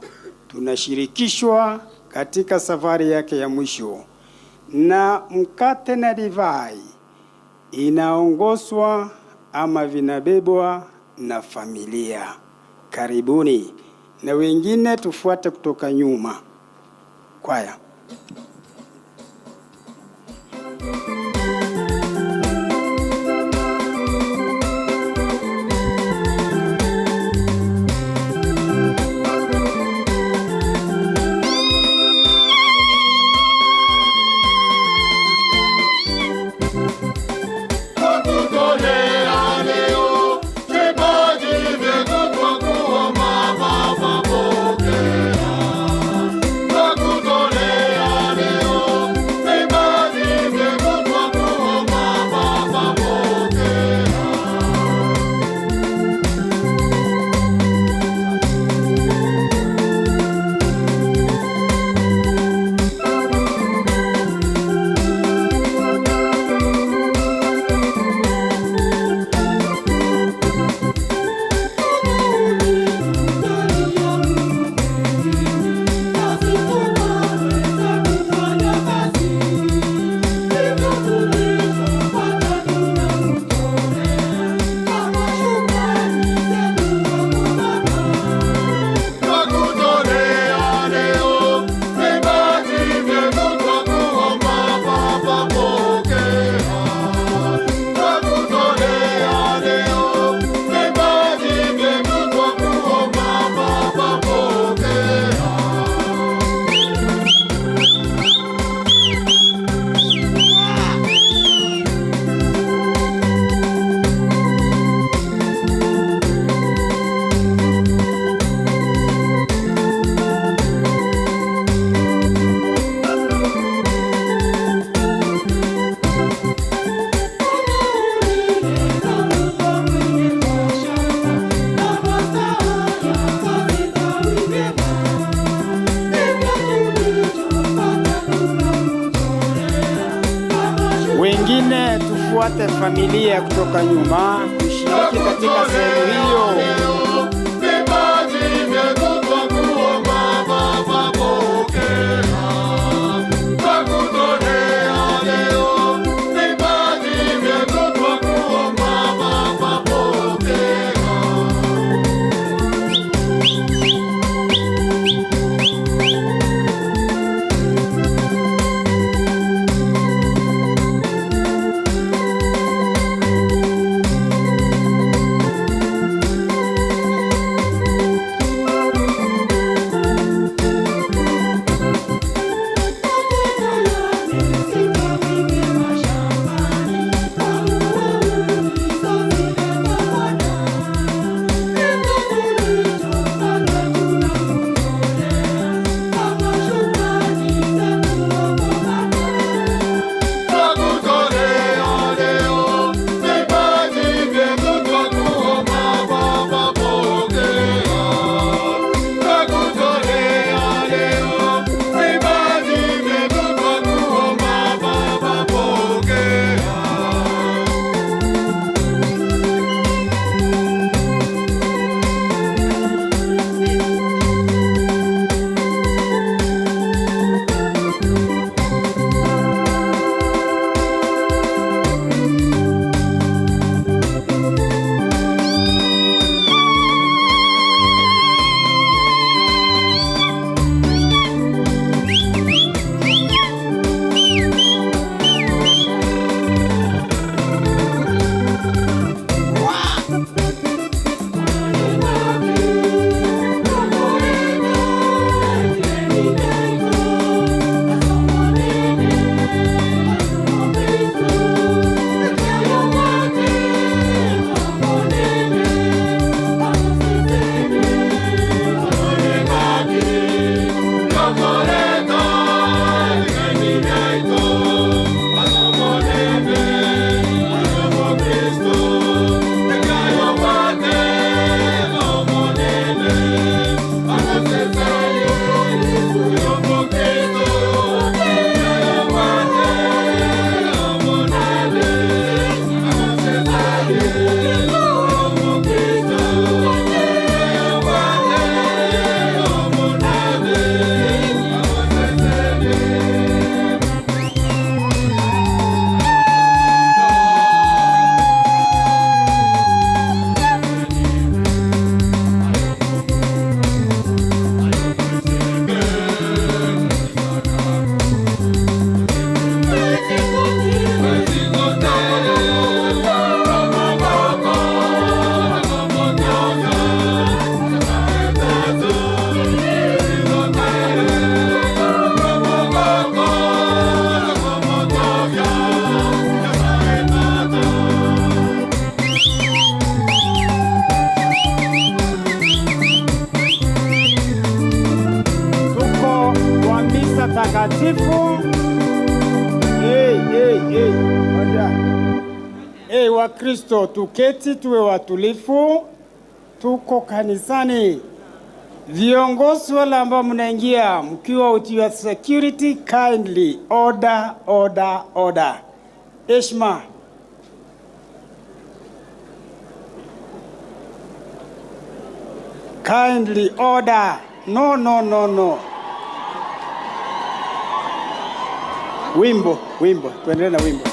tunashirikishwa katika safari yake ya mwisho. Na mkate na divai inaongozwa ama vinabebwa na familia. Karibuni, na wengine tufuate kutoka nyuma. Kwaya. Twakutolea leo. Tufuate familia kutoka nyuma kushiriki katika sehemu hiyo. Tuko kwa misa takatifu. Hey, hey, hey. Ngoja. Hey, Wakristo tuketi tuwe watulifu, tuko kanisani. Viongozi wale ambao mnaingia mkiwa with your security, kindly order, order, order. Heshima. Kindly order. No, no, no, no. Wimbo, wimbo. Tuendelee na wimbo.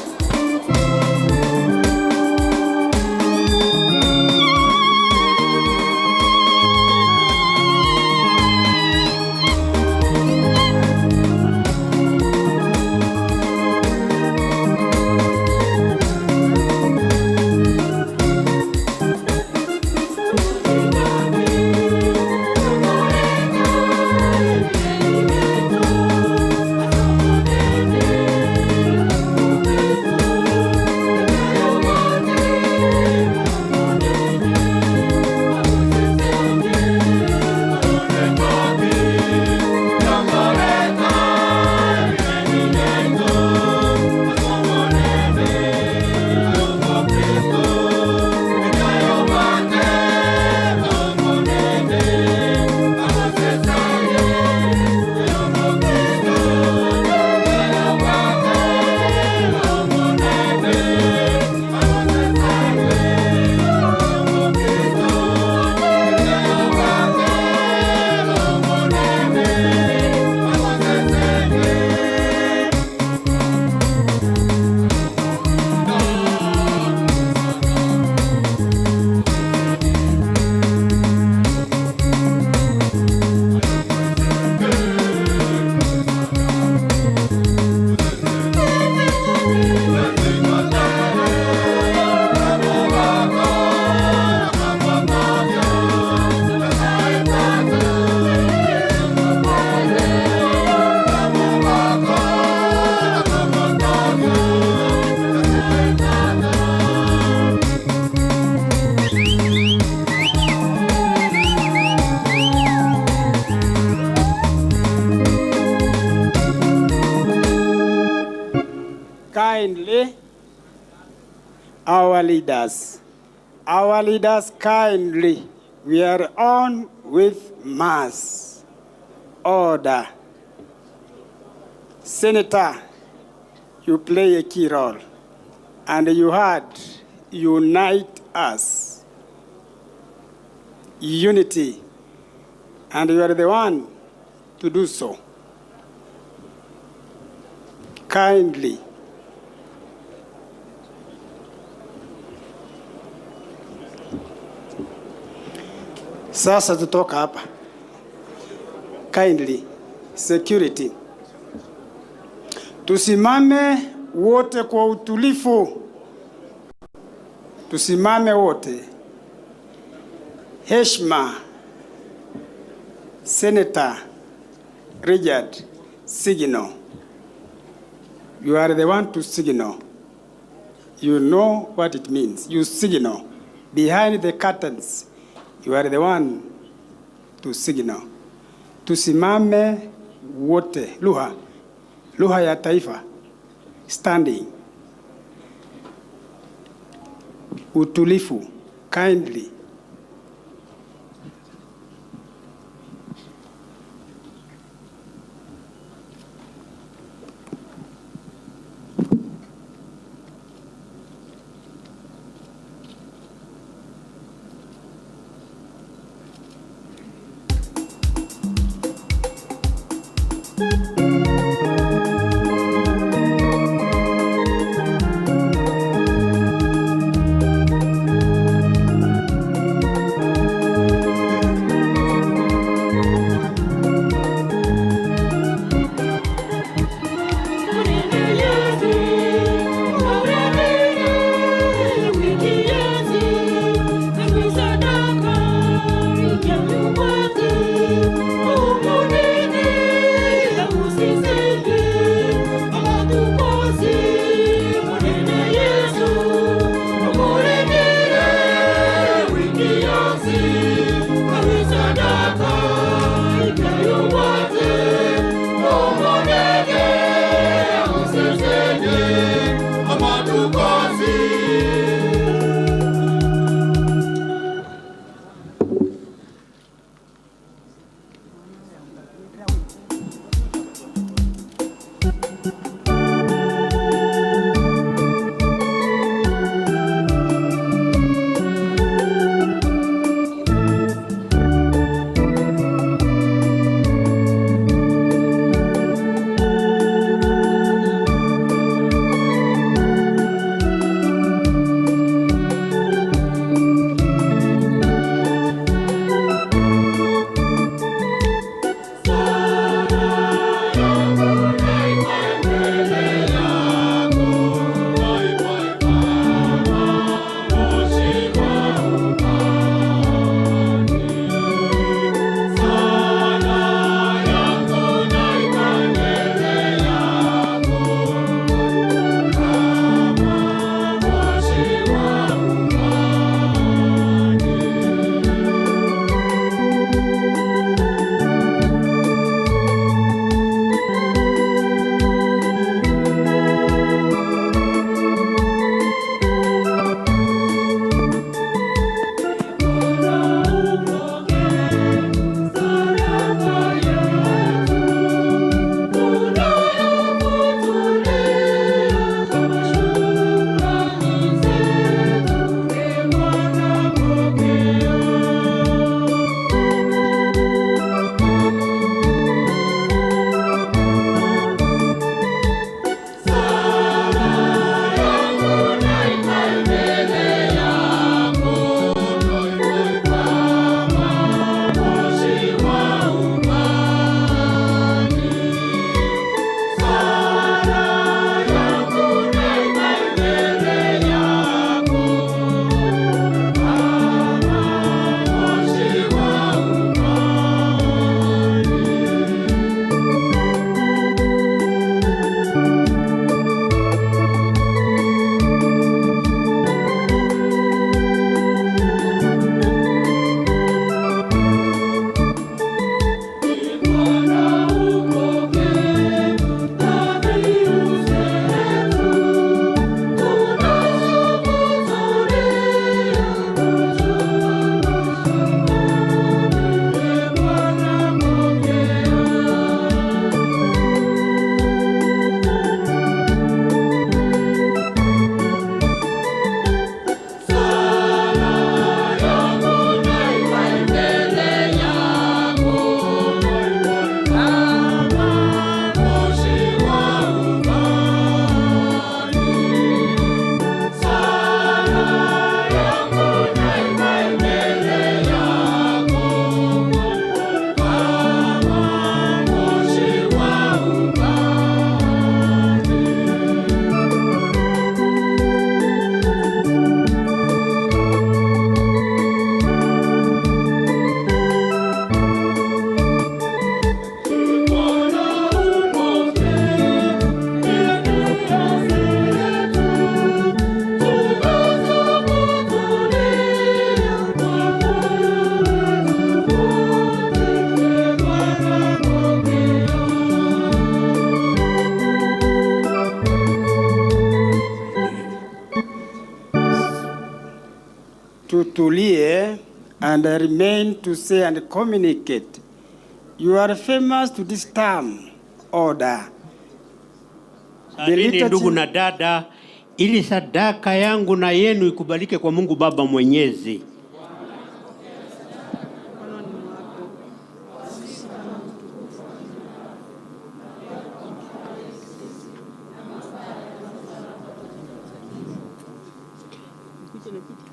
Our leaders. Our leaders, kindly, we are on with mass. Order. Senator, you play a key role, and you had unite us. Unity, and you are the one to do so. Kindly. Sasa tutoka hapa. Kindly, security. Tusimame wote kwa utulivu. Tusimame wote. Heshima. Senator Richard, signal. You are the one to signal. You know what it means. You signal. Behind the curtains, you are the one to signal. Tusimame wote. Lugha ya taifa. Standing. Utulivu. Kindly. Tutulie and I remain to say and communicate. You are famous to this term, order. The Salini liturgy- ndugu na dada, ili sadaka yangu na yenu ikubalike kwa Mungu Baba Mwenyezi.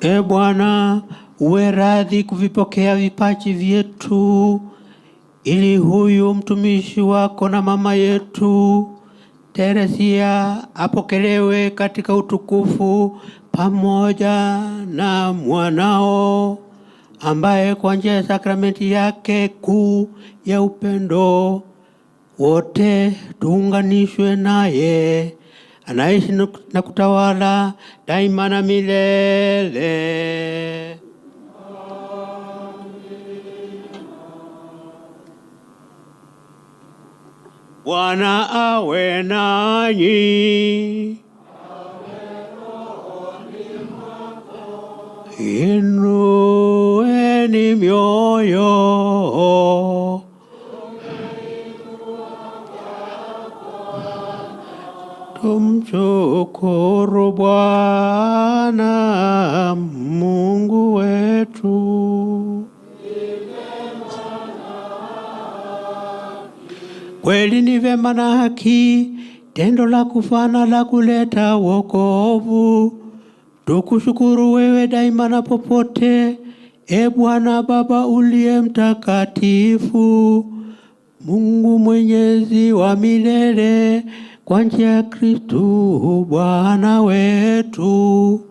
E Bwana, uwe radhi kuvipokea vipaji vyetu, ili huyu mtumishi wako na mama yetu Teresia apokelewe katika utukufu pamoja na mwanao ambaye kwa njia ya sakramenti yake kuu ya upendo wote tuunganishwe naye, anaishi na kutawala daima na milele. Bwana awe nanyi. Inueni mioyo. Tumshukuru Bwana Mungu wetu. Kweli ni vema na haki, tendo la kufana la kuleta wokovu. Tukushukuru wewe daima na popote, e Bwana Baba uliye mtakatifu, Mungu mwenyezi wa milele, kwa njia ya Kristu Bwana wetu.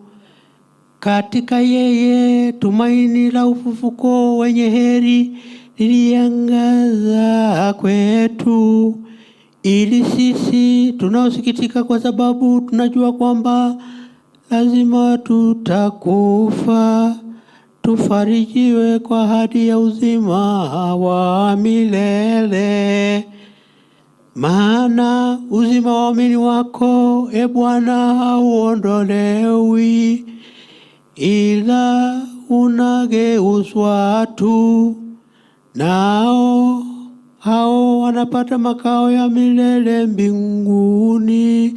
Katika yeye tumaini la ufufuko wenye heri liliangaza kwetu, ili sisi tunaosikitika kwa sababu tunajua kwamba lazima tutakufa, tufarijiwe kwa ahadi ya uzima wa milele. Maana uzima wa waamini wako, e Bwana, hauondolewi, ila unageuzwa tu, nao hao wanapata makao ya milele mbinguni,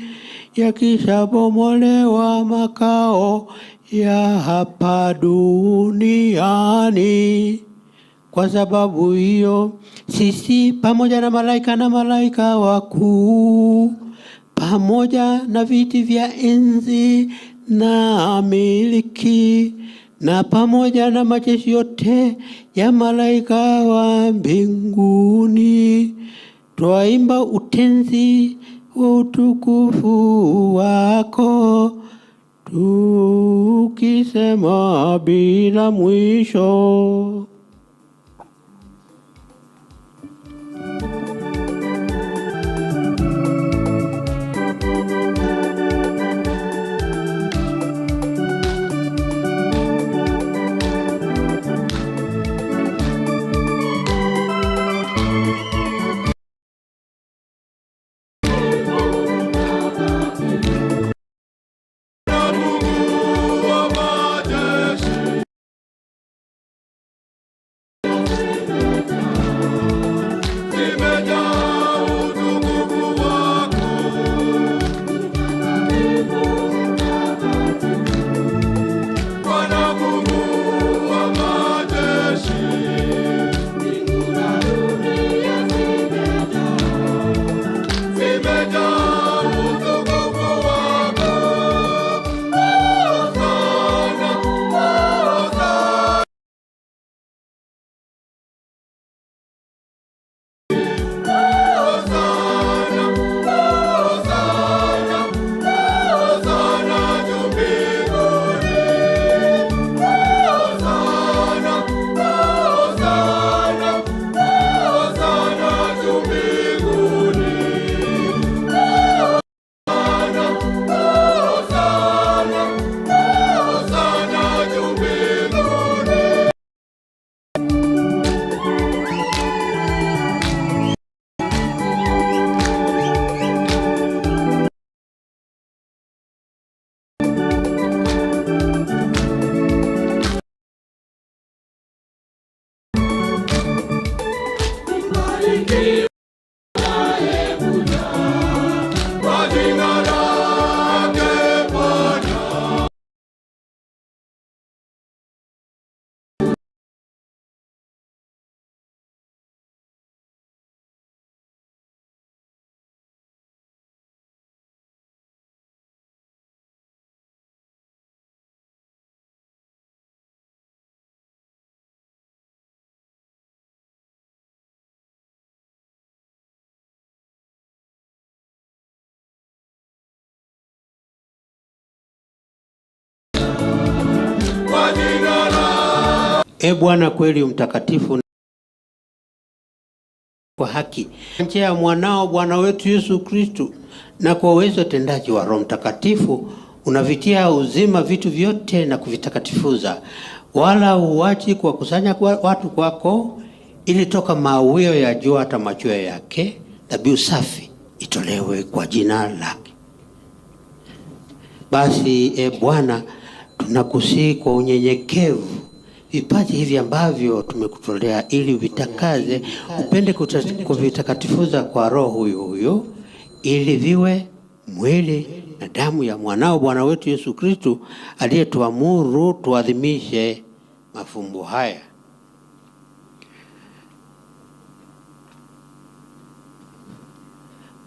yakishabomolewa makao ya hapa duniani. Kwa sababu hiyo sisi pamoja na malaika na malaika wakuu pamoja na viti vya enzi na miliki na pamoja na majeshi yote ya malaika wa mbinguni twaimba utenzi wa utukufu wako tukisema bila mwisho. E Bwana, kweli mtakatifu kwa haki, njia ya mwanao Bwana wetu Yesu Kristo, na kwa uwezo tendaji wa Roho Mtakatifu unavitia uzima vitu vyote na kuvitakatifuza, wala huachi kuwakusanya watu kwako, ili toka mawio ya jua hata machweo yake dhabihu safi itolewe kwa jina lake. Basi e Bwana, tunakusihi kwa unyenyekevu vipaji hivi ambavyo tumekutolea, ili vitakaze, upende kuvitakatifuza kwa Roho huyo huyo, ili viwe mwili na damu ya mwanao Bwana wetu Yesu Kristo, aliyetuamuru tuadhimishe mafumbo haya.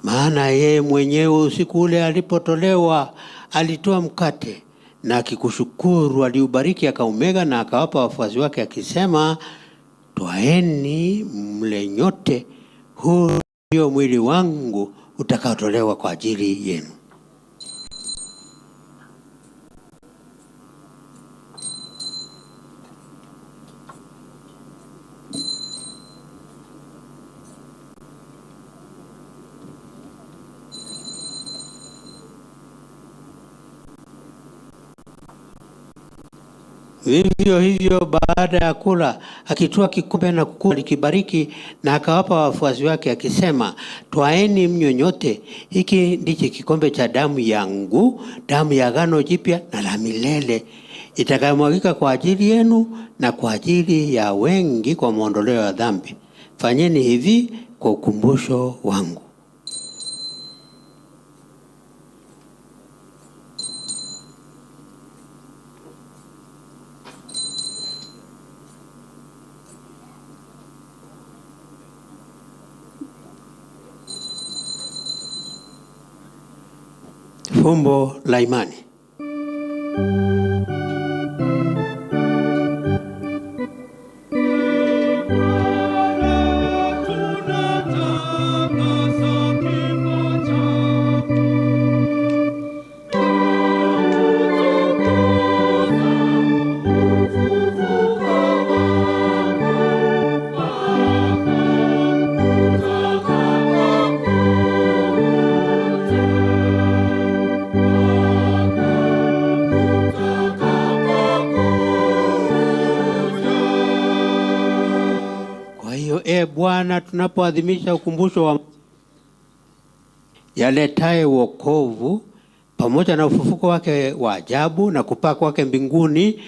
Maana yeye mwenyewe usiku ule alipotolewa, alitoa mkate na akikushukuru aliubariki, akaumega na akawapa wafuasi wake akisema, twaeni mle nyote, huu ndio mwili wangu utakaotolewa kwa ajili yenu. Vivyo hivyo baada ya kula, akitwaa kikombe na kukibariki na akawapa wafuasi wake akisema, twaeni mnywe nyote, hiki ndicho kikombe cha damu yangu, damu ya agano jipya na la milele, itakayomwagika kwa ajili yenu na kwa ajili ya wengi kwa maondoleo ya dhambi. Fanyeni hivi kwa ukumbusho wangu. Fumbo la imani. Bwana, tunapoadhimisha ukumbusho wa yaletaye wokovu pamoja na ufufuko wake wa ajabu na kupaa kwake mbinguni,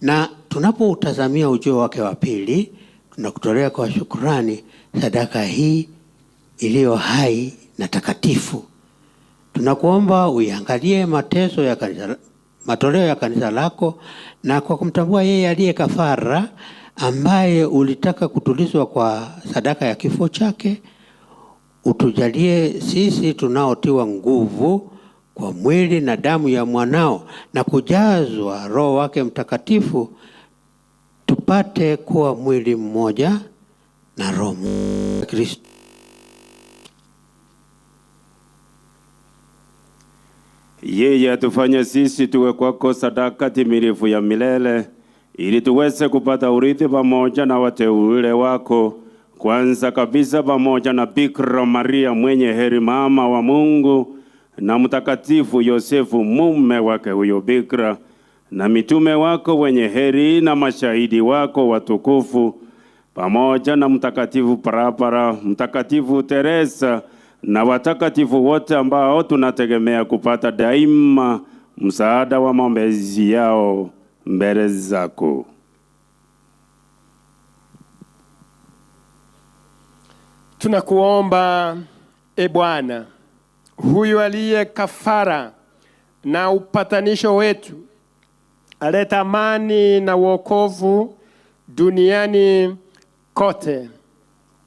na tunapoutazamia ujio wake wa pili, tunakutolea kwa shukrani sadaka hii iliyo hai na takatifu. Tunakuomba uiangalie mateso ya kanisa, matoleo ya kanisa lako, na kwa kumtambua yeye aliye kafara ambaye ulitaka kutulizwa kwa sadaka ya kifo chake, utujalie sisi tunaotiwa nguvu kwa mwili na damu ya mwanao na kujazwa Roho wake Mtakatifu, tupate kuwa mwili mmoja na Roho Kristo. Yeye atufanye sisi tuwe kwako sadaka timilifu ya milele, ili tuweze kupata urithi pamoja na wateule wako, kwanza kabisa pamoja na Bikira Maria mwenye heri, mama wa Mungu, na Mtakatifu Yosefu mume wake huyo Bikira, na mitume wako wenye heri na mashahidi wako watukufu, pamoja na Mtakatifu Parapara, Mtakatifu Teresa na watakatifu wote ambao tunategemea kupata daima msaada wa maombezi yao mbele zako. Tunakuomba e Bwana, huyu aliye kafara na upatanisho wetu, aleta amani na wokovu duniani kote,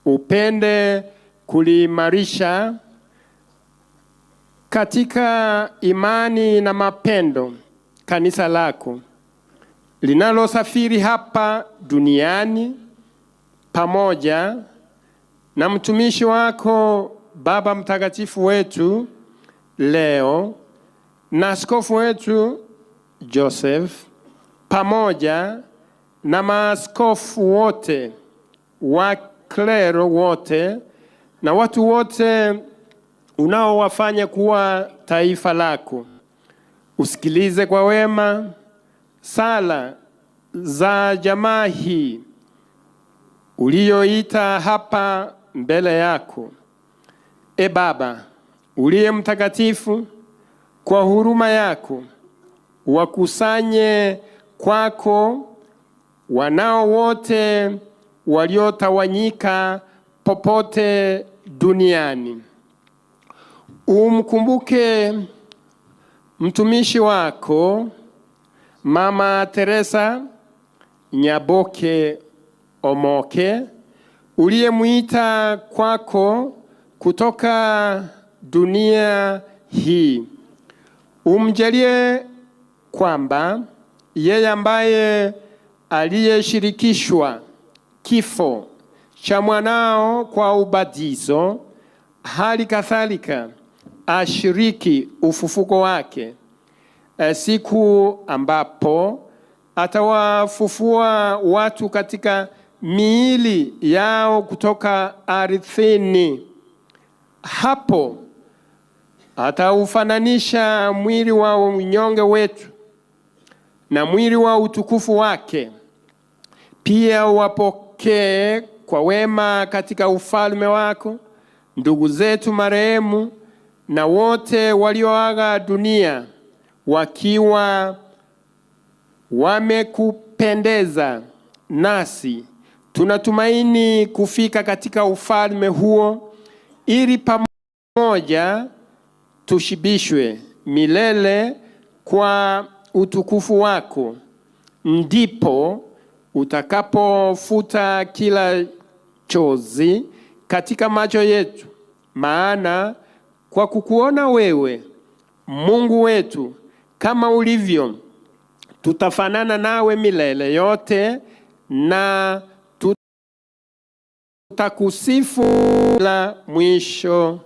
upende kuliimarisha katika imani na mapendo kanisa lako linalosafiri hapa duniani, pamoja na mtumishi wako Baba Mtakatifu wetu Leo na askofu wetu Joseph, pamoja na maaskofu wote, waklero wote na watu wote unaowafanya kuwa taifa lako. Usikilize kwa wema sala za jamaa hii uliyoita hapa mbele yako. E Baba uliye mtakatifu, kwa huruma yako wakusanye kwako wanao wote waliotawanyika popote duniani. Umkumbuke mtumishi wako Mama Teresa Nyaboke Omoke uliyemwita kwako kutoka dunia hii. Umjalie kwamba yeye ambaye aliyeshirikishwa kifo cha mwanao kwa ubatizo, hali kadhalika ashiriki ufufuko wake siku ambapo atawafufua watu katika miili yao kutoka ardhini. Hapo ataufananisha mwili wa unyonge wetu na mwili wa utukufu wake. Pia wapokee kwa wema katika ufalme wako ndugu zetu marehemu na wote walioaga dunia wakiwa wamekupendeza, nasi tunatumaini kufika katika ufalme huo, ili pamoja tushibishwe milele kwa utukufu wako. Ndipo utakapofuta kila chozi katika macho yetu, maana kwa kukuona wewe Mungu wetu kama ulivyo, tutafanana nawe milele yote na tutakusifu la mwisho.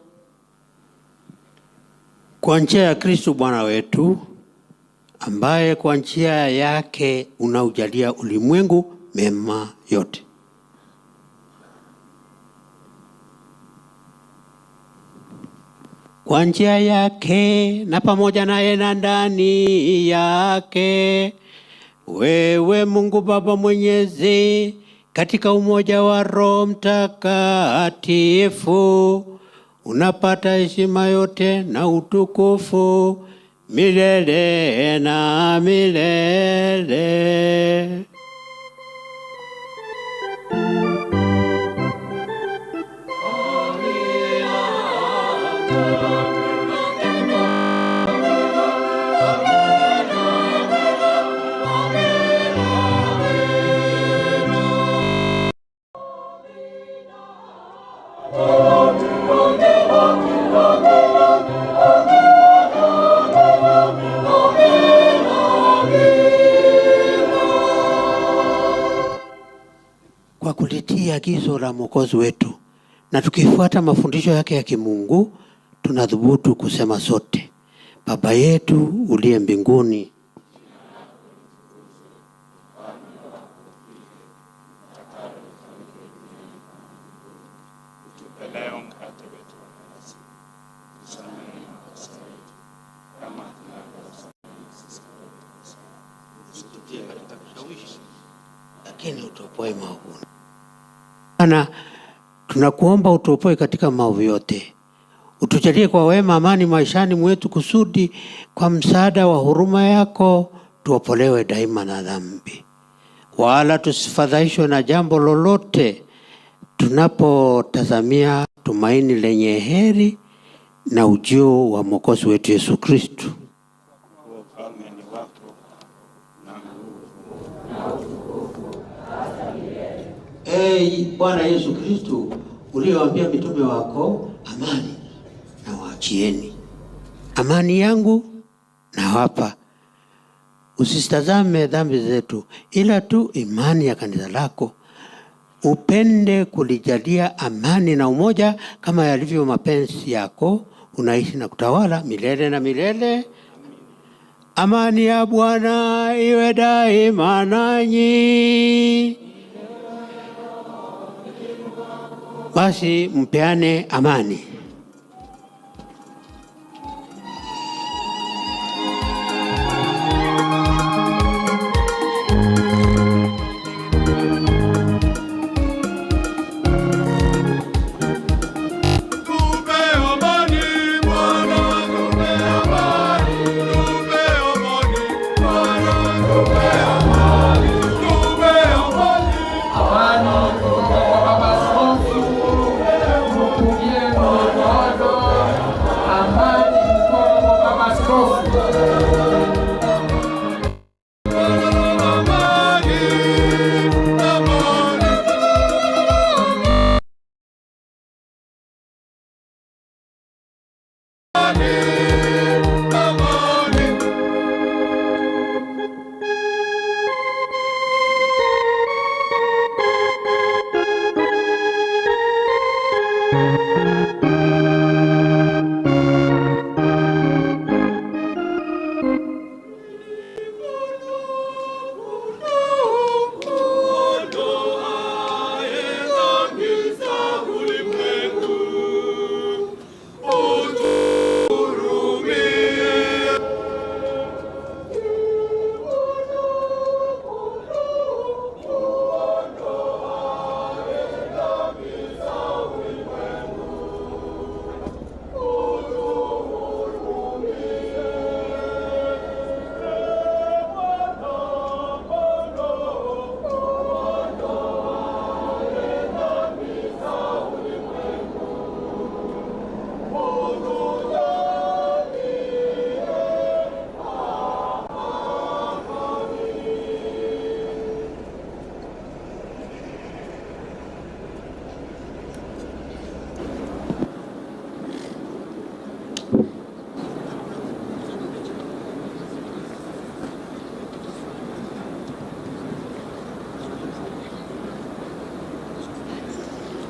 Kwa njia ya Kristo Bwana wetu, ambaye kwa njia yake unaujalia ulimwengu mema yote. Kwa njia yake na pamoja naye na ndani yake, wewe Mungu Baba Mwenyezi, katika umoja wa Roho Mtakatifu, unapata heshima yote na utukufu milele na milele. Kwa kulitii agizo la Mwokozi wetu na tukifuata mafundisho yake ya kimungu, tunathubutu kusema sote: Baba yetu uliye mbinguni, lakini utuopoe maovuni. Bwana, tunakuomba utuopoe katika maovu yote, utujalie kwa wema amani maishani mwetu, kusudi kwa msaada wa huruma yako tuopolewe daima na dhambi, wala tusifadhaishwe na jambo lolote, tunapotazamia tumaini lenye heri na ujio wa Mwokozi wetu Yesu Kristo. Ee Bwana Yesu Kristo, uliyowaambia mitume wako, amani nawaachieni, amani yangu nawapa, usitazame dhambi zetu, ila tu imani ya kanisa lako. Upende kulijalia amani na umoja kama yalivyo mapenzi yako, unaishi na kutawala milele na milele. Amani ya Bwana iwe daima nanyi. Basi mpeane amani.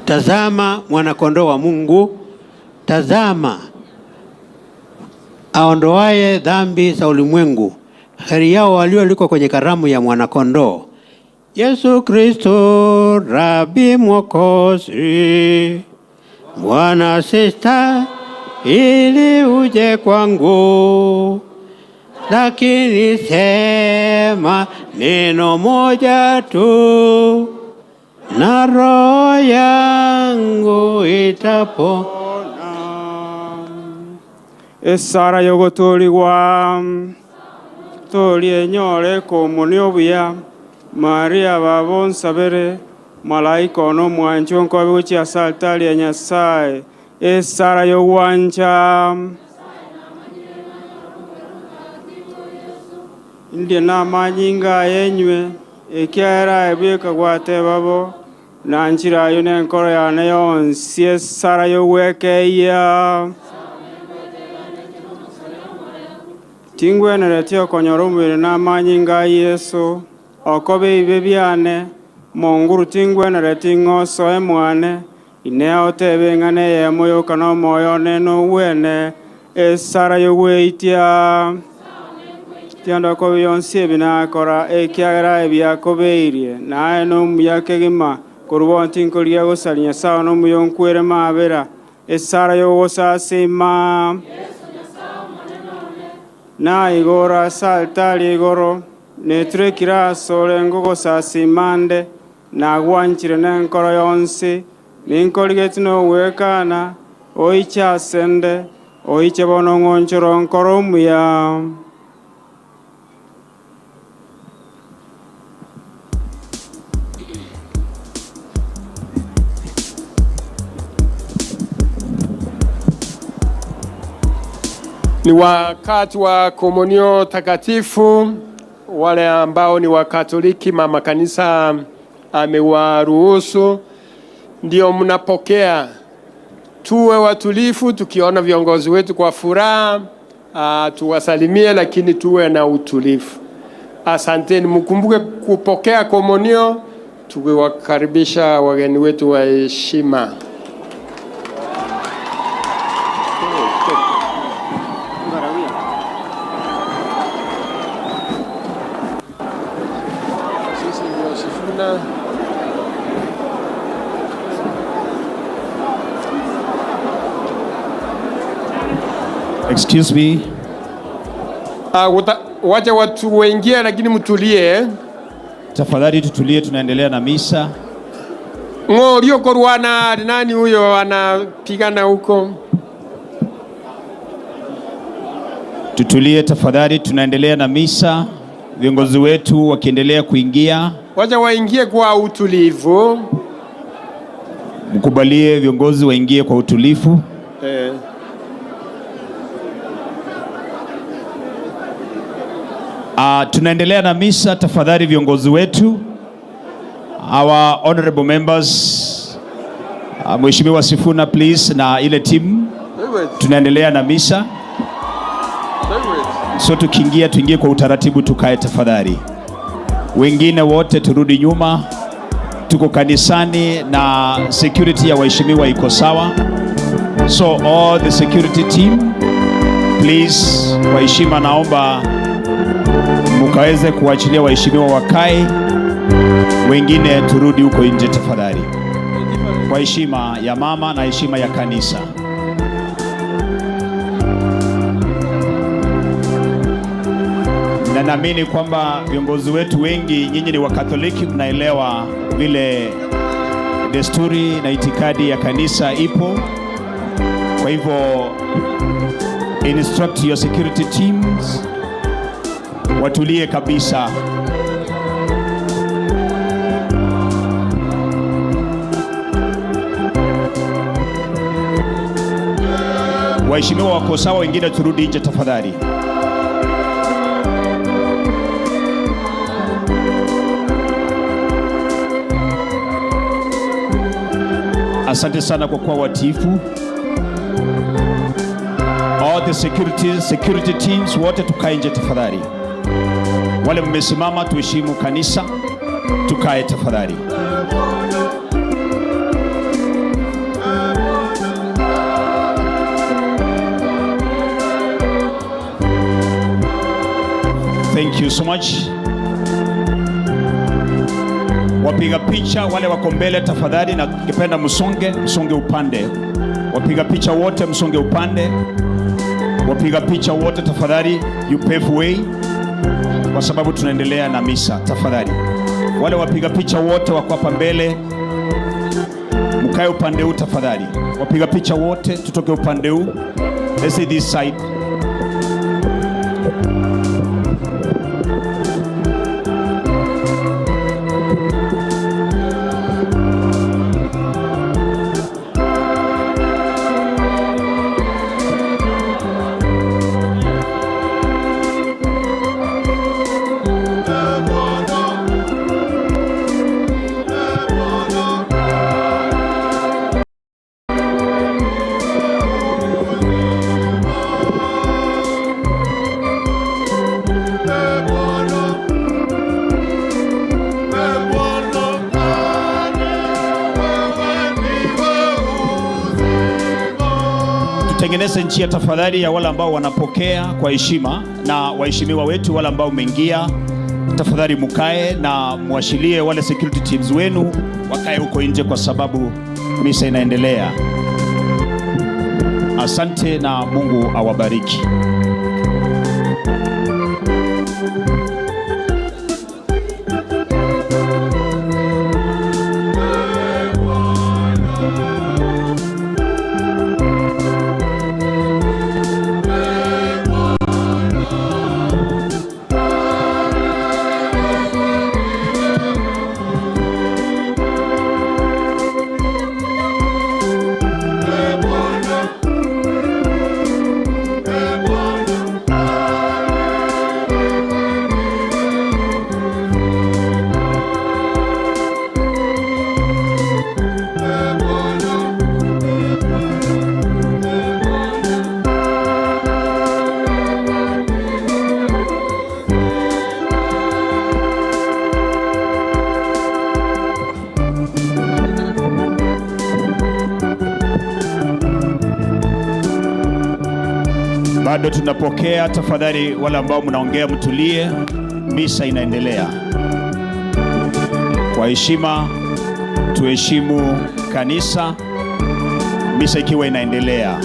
Tazama mwanakondoo wa Mungu, tazama aondoaye dhambi za ulimwengu. Heri yao walioalikwa kwenye karamu ya mwanakondoo. Yesu Kristo Rabi Mwokozi, Bwana sista ili uje kwangu, lakini sema neno moja tu na roho yangu itapona. Esara yogotoligwa tolie nyore komunio obuya Maria babo nsabere malaika ono mwancho nkobe gochia ase altari ya Nyasaye. Esara yogwancha ndie namanyinga yenywe ekiara ebweka gwate babo na nchira yo nenkoro yane yonsi. Esara yogwekeia tingweneretie okonyora omobere namanyinga Yesu okobe ibe biane monguru tingweneretie ng'osoe mwane ineo otebe ng'ane eyemo yoka na omoyo one nowene. Esara yogweitia tianda okobe yonsi ebi nakora ekiagera ebiakobeirie naye nomuya kegima korwa ntinkoria gosaria Nyasaye nomuya nkwere mabera. Esara yogosasima na igoro ase altari igoro neturekire ase orengo gosasimande nagwanchire nenkoro yonsi ninkorigeti nogwekana oiche asende oiche bono ng'onchoro nkoro omuya. Ni wakati wa komunio takatifu. Wale ambao ni Wakatoliki, mama kanisa amewaruhusu, ndio mnapokea. Tuwe watulifu, tukiona viongozi wetu kwa furaha, tuwasalimie, lakini tuwe na utulivu. Asanteni, mkumbuke kupokea komunio, tukiwakaribisha wageni wetu wa heshima. Excuse me. Wacha watu waingie, lakini mtulie. Tafadhali tutulie, tunaendelea na misa. Ng'orio korwana nani huyo anapigana huko? Tutulie tafadhali, tunaendelea na misa. Viongozi wetu wakiendelea kuingia, Wacha waingie kwa utulivu. Mkubalie viongozi waingie kwa utulivu. Tunaendelea na misa. Tafadhali viongozi wetu, our honorable members, Mheshimiwa Sifuna please, na ile timu, tunaendelea na misa. So tukiingia, tuingie kwa utaratibu, tukae tafadhali. Wengine wote turudi nyuma. Tuko kanisani na security ya waheshimiwa iko sawa. So all the security team please, kwa heshima naomba mukaweze kuachilia waheshimiwa wakae, wengine turudi huko nje tafadhali, kwa heshima ya mama na heshima ya kanisa. Na naamini kwamba viongozi wetu wengi, nyinyi ni Wakatoliki, mnaelewa vile desturi na itikadi ya kanisa ipo. Kwa hivyo instruct your security teams watulie kabisa. Waheshimiwa wako sawa, wengine turudi nje tafadhali. Asante sana kwa kuwa watiifu. All the security teams wote tukae nje tafadhali. Wale mmesimama, tuheshimu kanisa, tukae tafadhali. Thank you so much. Wapiga picha wale wako mbele tafadhali, na kipenda msonge upande. Wapiga picha wote msonge upande. Wapiga picha wote tafadhali, you pave way, kwa sababu tunaendelea na misa tafadhali. Wale wapiga picha wote wako hapa mbele, mkae upande huu tafadhali. Wapiga picha wote tutoke upande huu. Let's see this side. Tutengeneze njia tafadhali ya wale ambao wanapokea kwa heshima, na waheshimiwa wetu wale ambao mmeingia, tafadhali mukae na muashirie wale security teams wenu wakae huko nje, kwa sababu misa inaendelea. Asante na Mungu awabariki. Bado tunapokea, tafadhali wale ambao mnaongea mtulie, misa inaendelea. Kwa heshima tuheshimu kanisa, misa ikiwa inaendelea.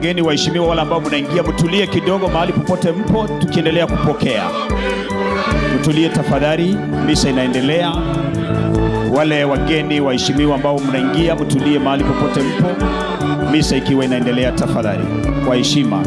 Wageni waheshimiwa, wale ambao mnaingia, mtulie kidogo mahali popote mpo, tukiendelea kupokea. Mtulie tafadhali, misa inaendelea. Wale wageni waheshimiwa ambao mnaingia, mtulie mahali popote mpo, misa ikiwa inaendelea, tafadhali, kwa heshima.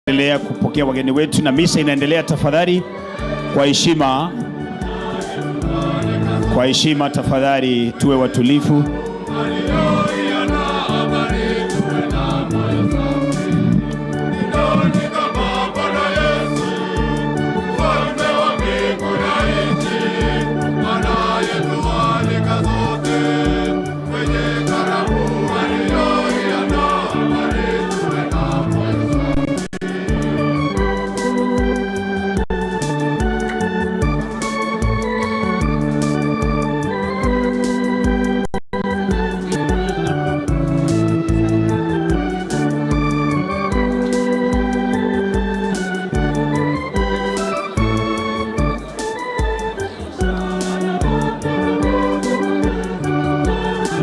Endelea kupokea wageni wetu na misa inaendelea. Tafadhali kwa heshima tafadhali tuwe watulivu.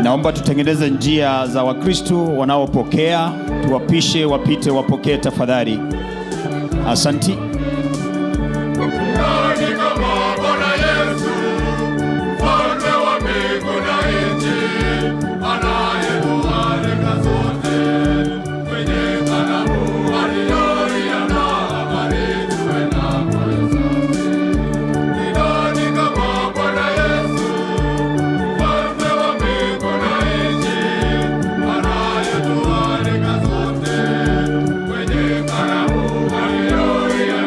Naomba tutengeneze njia za Wakristo wanaopokea, tuwapishe wapite, wapokee tafadhali. Asanti. Nani kama Bwana Yesu, mfalme wa mbingu na nchi, anayetualika sote kwenye karamu aliyoiandaa, bali tuwe na moyo safi. Ni nani kama Bwana Yesu, mfalme wa mbingu na nchi, anayetualika sote kwenye karamu aliyoiandaa.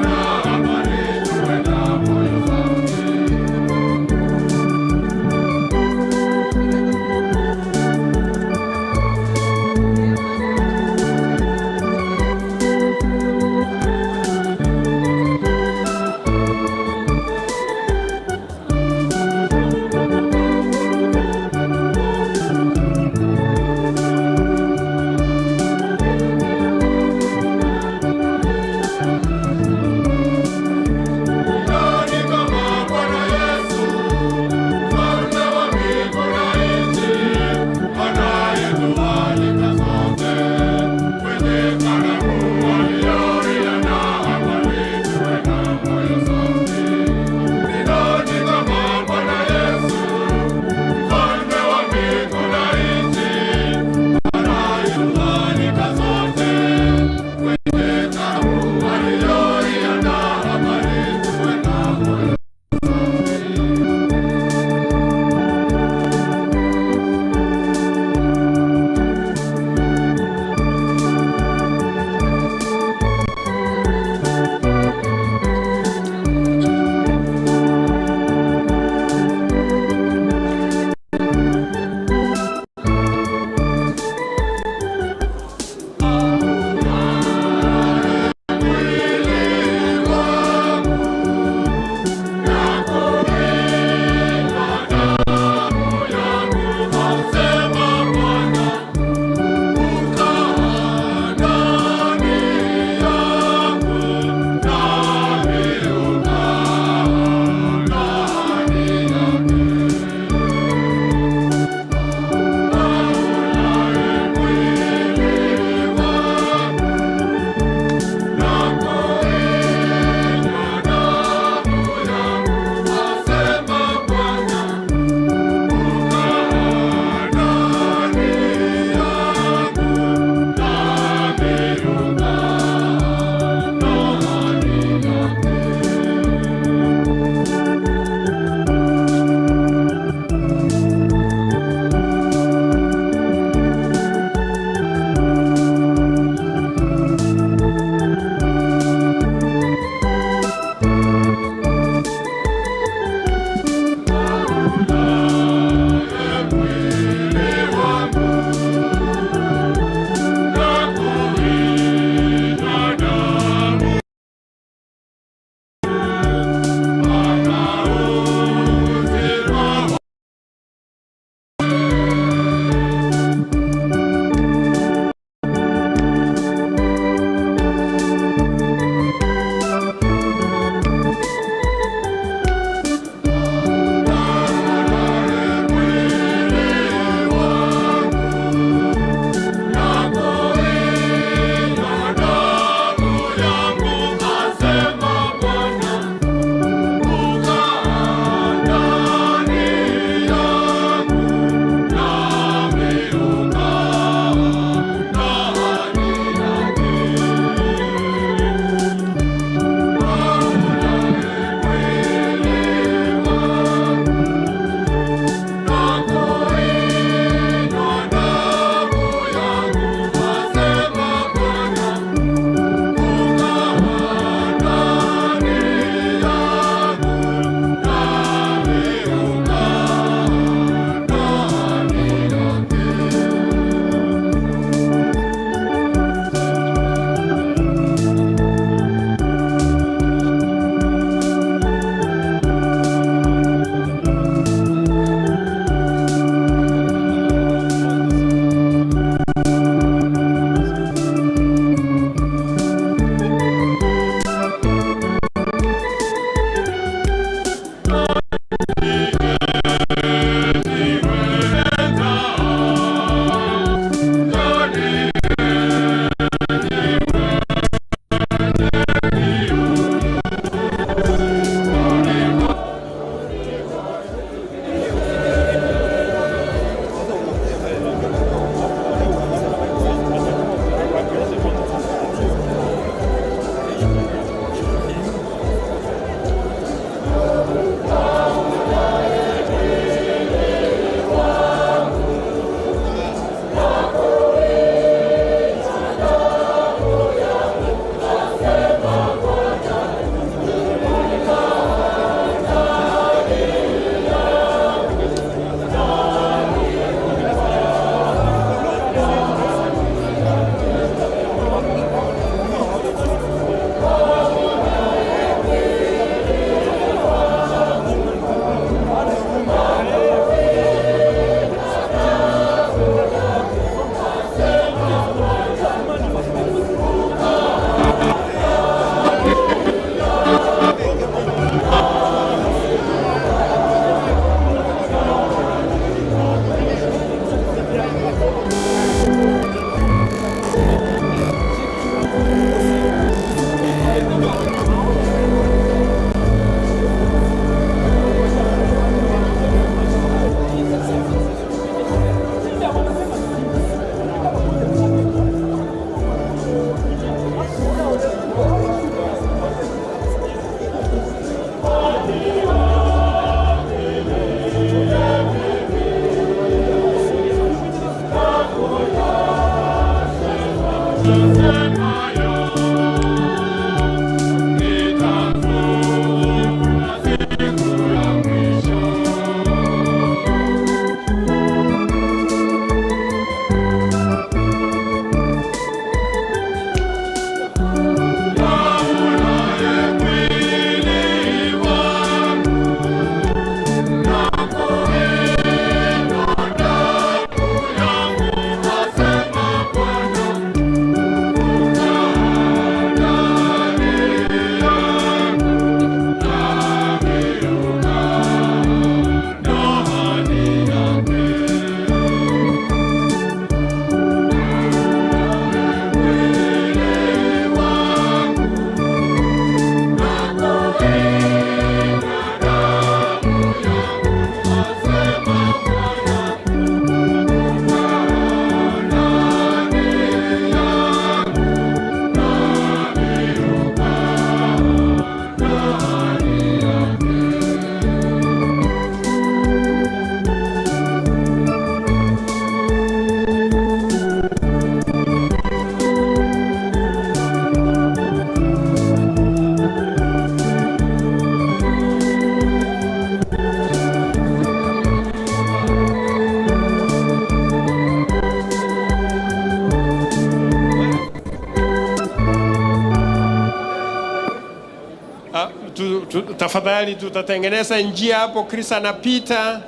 Tafadhali tutatengeneza njia hapo, Chris anapita.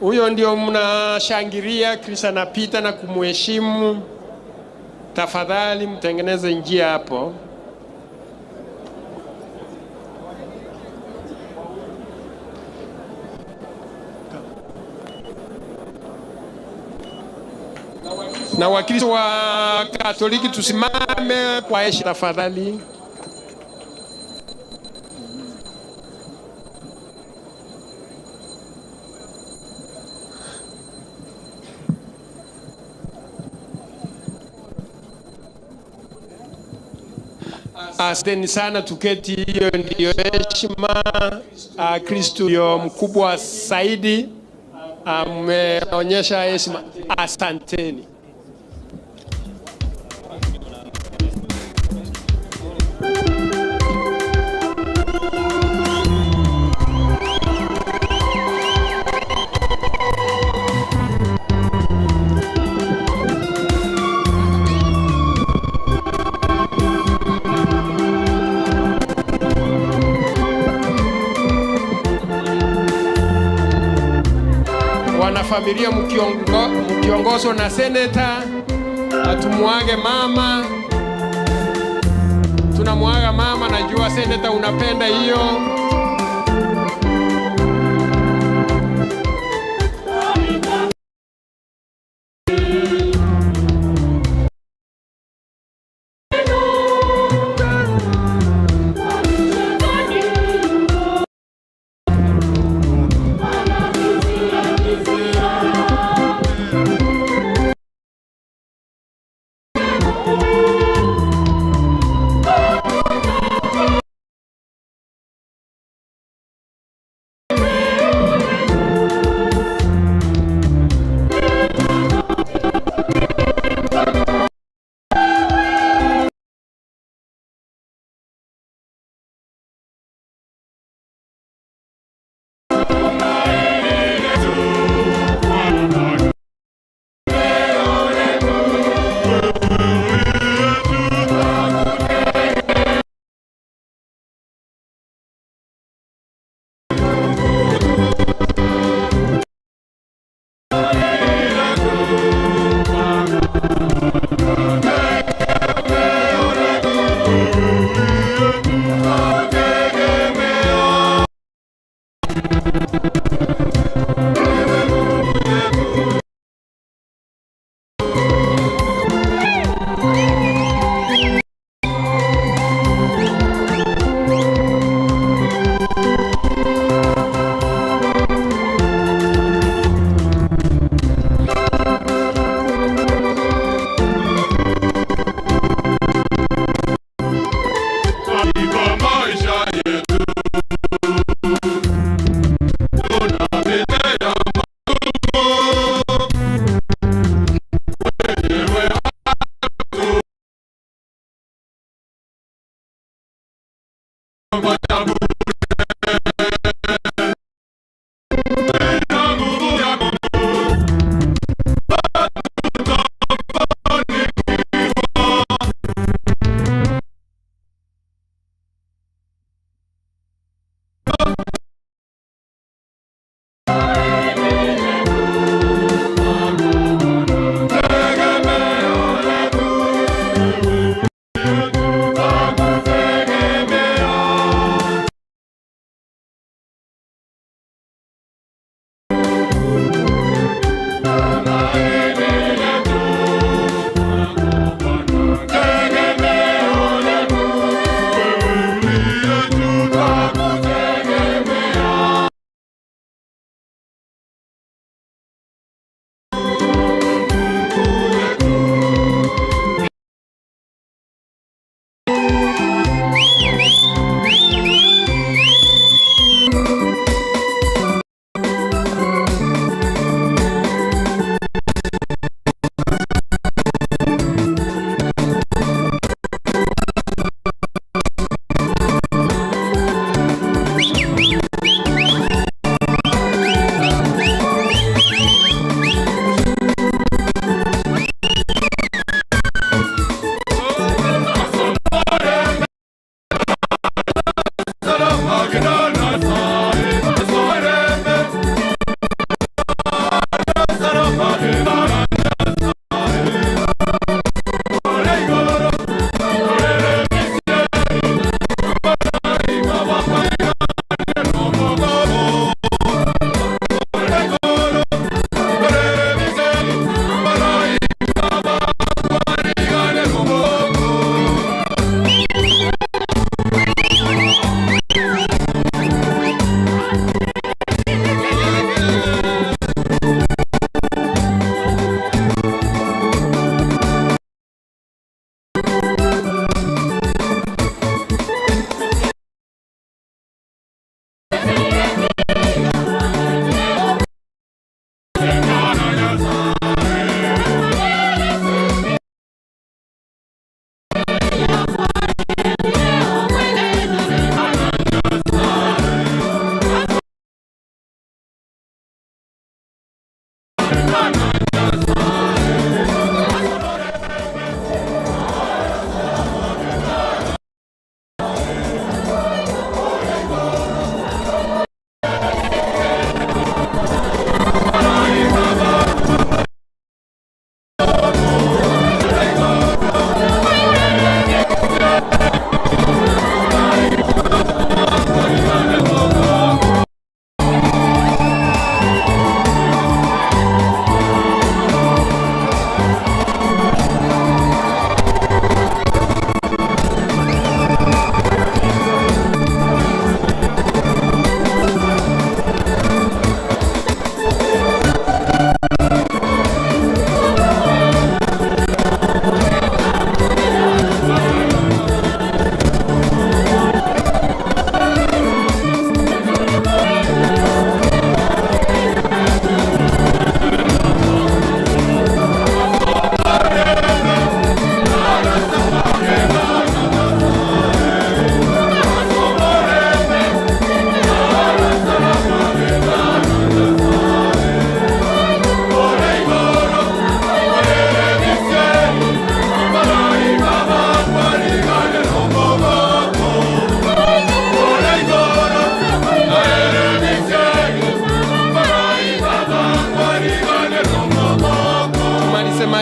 Huyo ndio mnashangilia, Chris anapita na kumheshimu. Tafadhali mtengeneze njia hapo. Na Wakristo wa Katoliki tusimame kwa heshima tafadhali. Asanteni sana, tuketi. Hiyo ndiyo heshima. Kristo ndio mkubwa zaidi, ameonyesha heshima. Asanteni. Wanafamilia mkiongozwa na seneta, atumuage mama, tunamuaga mama. Najua seneta unapenda hiyo.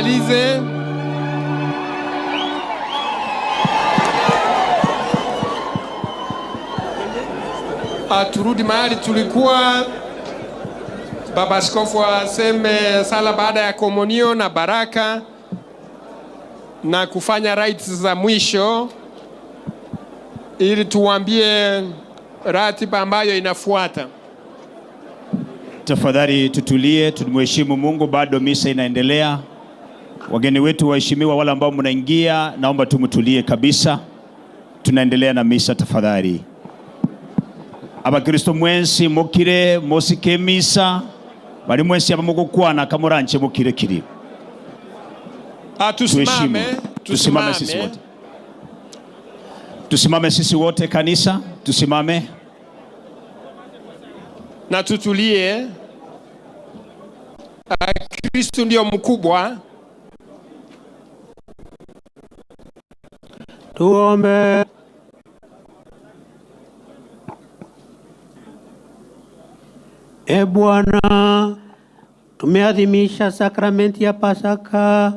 Tumalize. Turudi mahali tulikuwa. Baba Askofu aseme sala baada ya komunio na baraka na kufanya rites za mwisho ili tuambie ratiba ambayo inafuata. Tafadhali tutulie, tumheshimu Mungu, bado misa inaendelea. Wageni wetu waheshimiwa, wale ambao mnaingia, naomba tumtulie kabisa. Tunaendelea na misa tafadhali. Abakristo mwensi mukire mosike misa, bali mwensi abamugukwana kamuranche mukire kiri. Tusimame, tusimame sisi wote. Tusimame sisi wote kanisa, tusimame. Na tutulie. Kristo ndio mkubwa. Tuombe. E Bwana, tumeadhimisha sakramenti ya Pasaka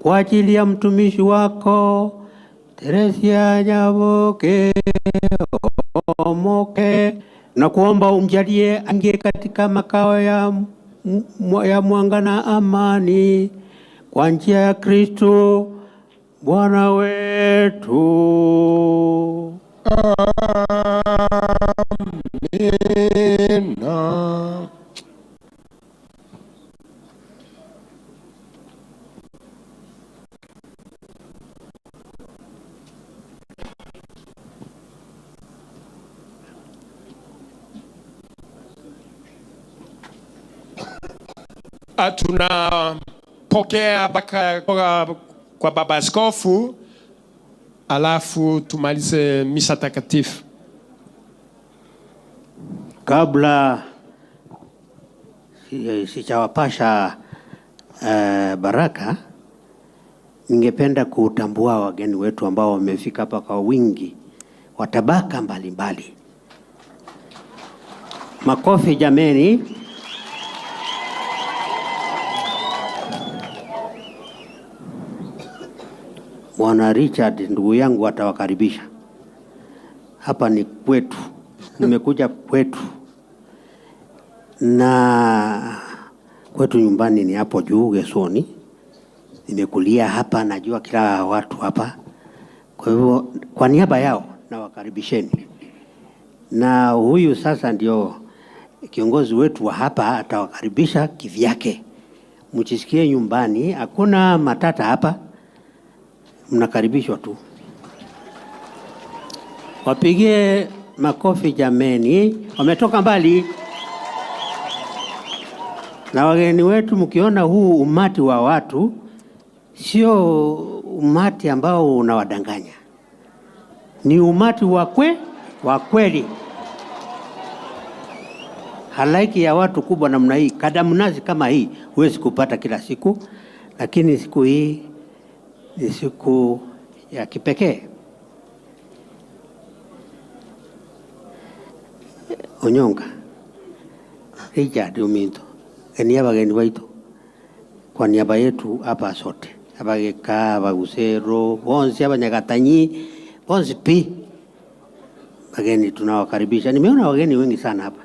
kwa ajili ya mtumishi wako Teresia Nyaboke Omoke, na kuomba umjalie aingie katika makao ya mwanga na amani kwa njia ya Kristo Bwana wetu. Amina. Tunapokea baraka kwa Baba Askofu, alafu tumalize misa takatifu. Kabla sijawapasha baraka, ningependa kutambua wageni wetu ambao wamefika hapa kwa wingi wa tabaka mbalimbali. Makofi jameni. Bwana Richard ndugu yangu atawakaribisha. Hapa ni kwetu. Nimekuja kwetu. Na kwetu nyumbani ni hapo juu Gesoni. Nimekulia hapa, najua kila watu hapa. Kwa hivyo kwa niaba yao nawakaribisheni. Na huyu sasa ndio kiongozi wetu wa hapa, atawakaribisha kivyake. Mjisikie nyumbani, hakuna matata hapa. Mnakaribishwa tu. Wapigie makofi jameni, wametoka mbali. Na wageni wetu, mkiona huu umati wa watu, sio umati ambao unawadanganya. Ni umati wa kweli. Halaiki ya watu kubwa namna hii, kadamnazi kama hii, huwezi kupata kila siku, lakini siku hii ni siku ya kipekee. Onyonga Richard Uminto, enia bageni baitu kwa niaba yetu hapa sote, abageka, abagusero bonsi, abanyagatanyi bonsi pi, bageni tunawakaribisha. Nimeona wageni wengi sana hapa.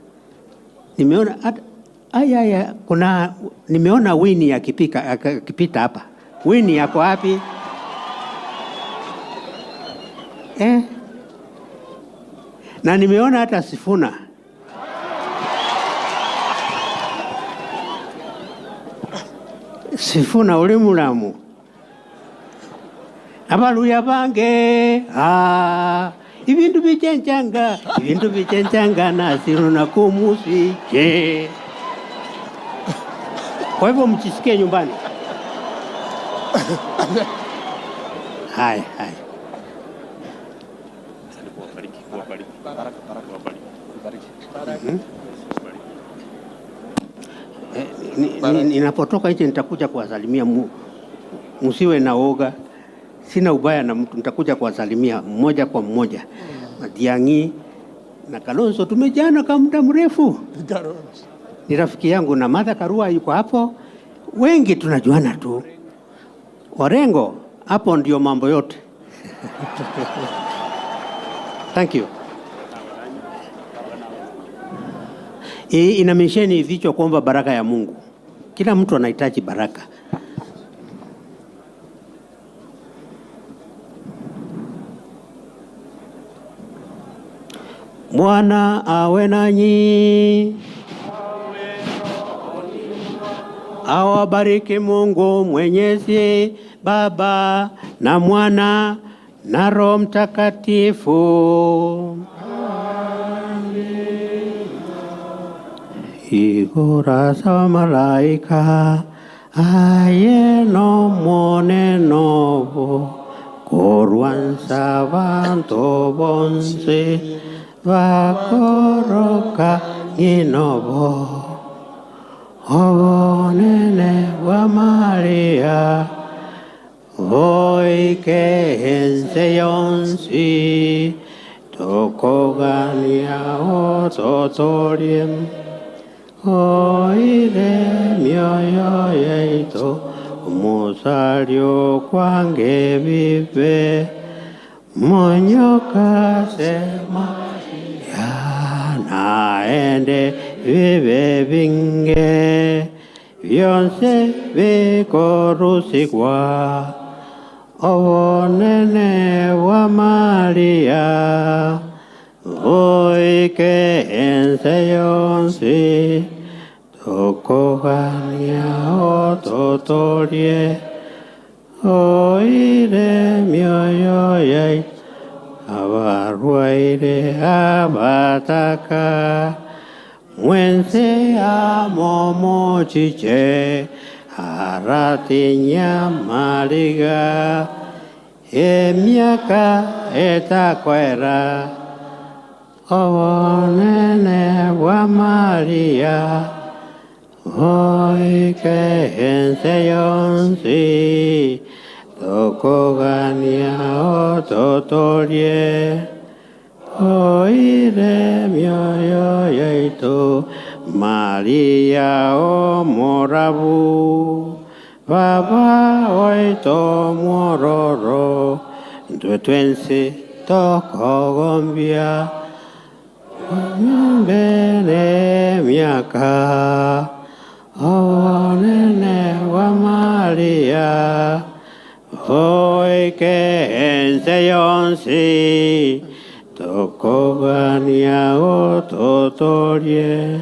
Nimeona hata kuna nimeona Winnie akipita hapa. Winnie yako wapi? Na nimeona hata Sifuna. Sifuna uli mulamu. Abaluya bange, ibintu bichenchanga nasiruna kumusije. Kwa hivyo mchisikie nyumbani. Haya, haya. Ninapotoka nje nitakuja kuwasalimia, msiwe na woga. Sina ubaya na mtu, nitakuja kuwasalimia mmoja kwa mmoja. Matiang'i na Kalonzo tumejana kwa muda mrefu. Ni rafiki yangu, na Martha Karua yuko hapo. Wengi tunajuana tu. Orengo, hapo ndio mambo yote. Thank you. Inamisheni vichwa kuomba baraka ya Mungu. Kila mtu anahitaji baraka. Bwana awe nanyi. Awabariki Mungu Mwenyezi, Baba na Mwana na Roho Mtakatifu. Igora sa malaika aye no mone novo korwansa vanto bonse vakoroka inovo obonene bwa Maria voike ense yonsi tokogania ototoriem oire mioyo yeito musalio kwange vive monyoka sema naende vive vinge vyonse vikorusikwa obonene bwa Maria voike ense yonsi tokogania ototorie oire mioyo yaitu abarwaire abataka mwense amomochiche aratinya maliga emiaka etakwera obonene bwa Maria voike ense yonsi tokogania ototorie oire mioyo yaitu Maria omorabu Baba oito mwororo ntwe twensi tokogombia mbele miaka obonene bwa Maria voike ense yonsi tokogania ototorie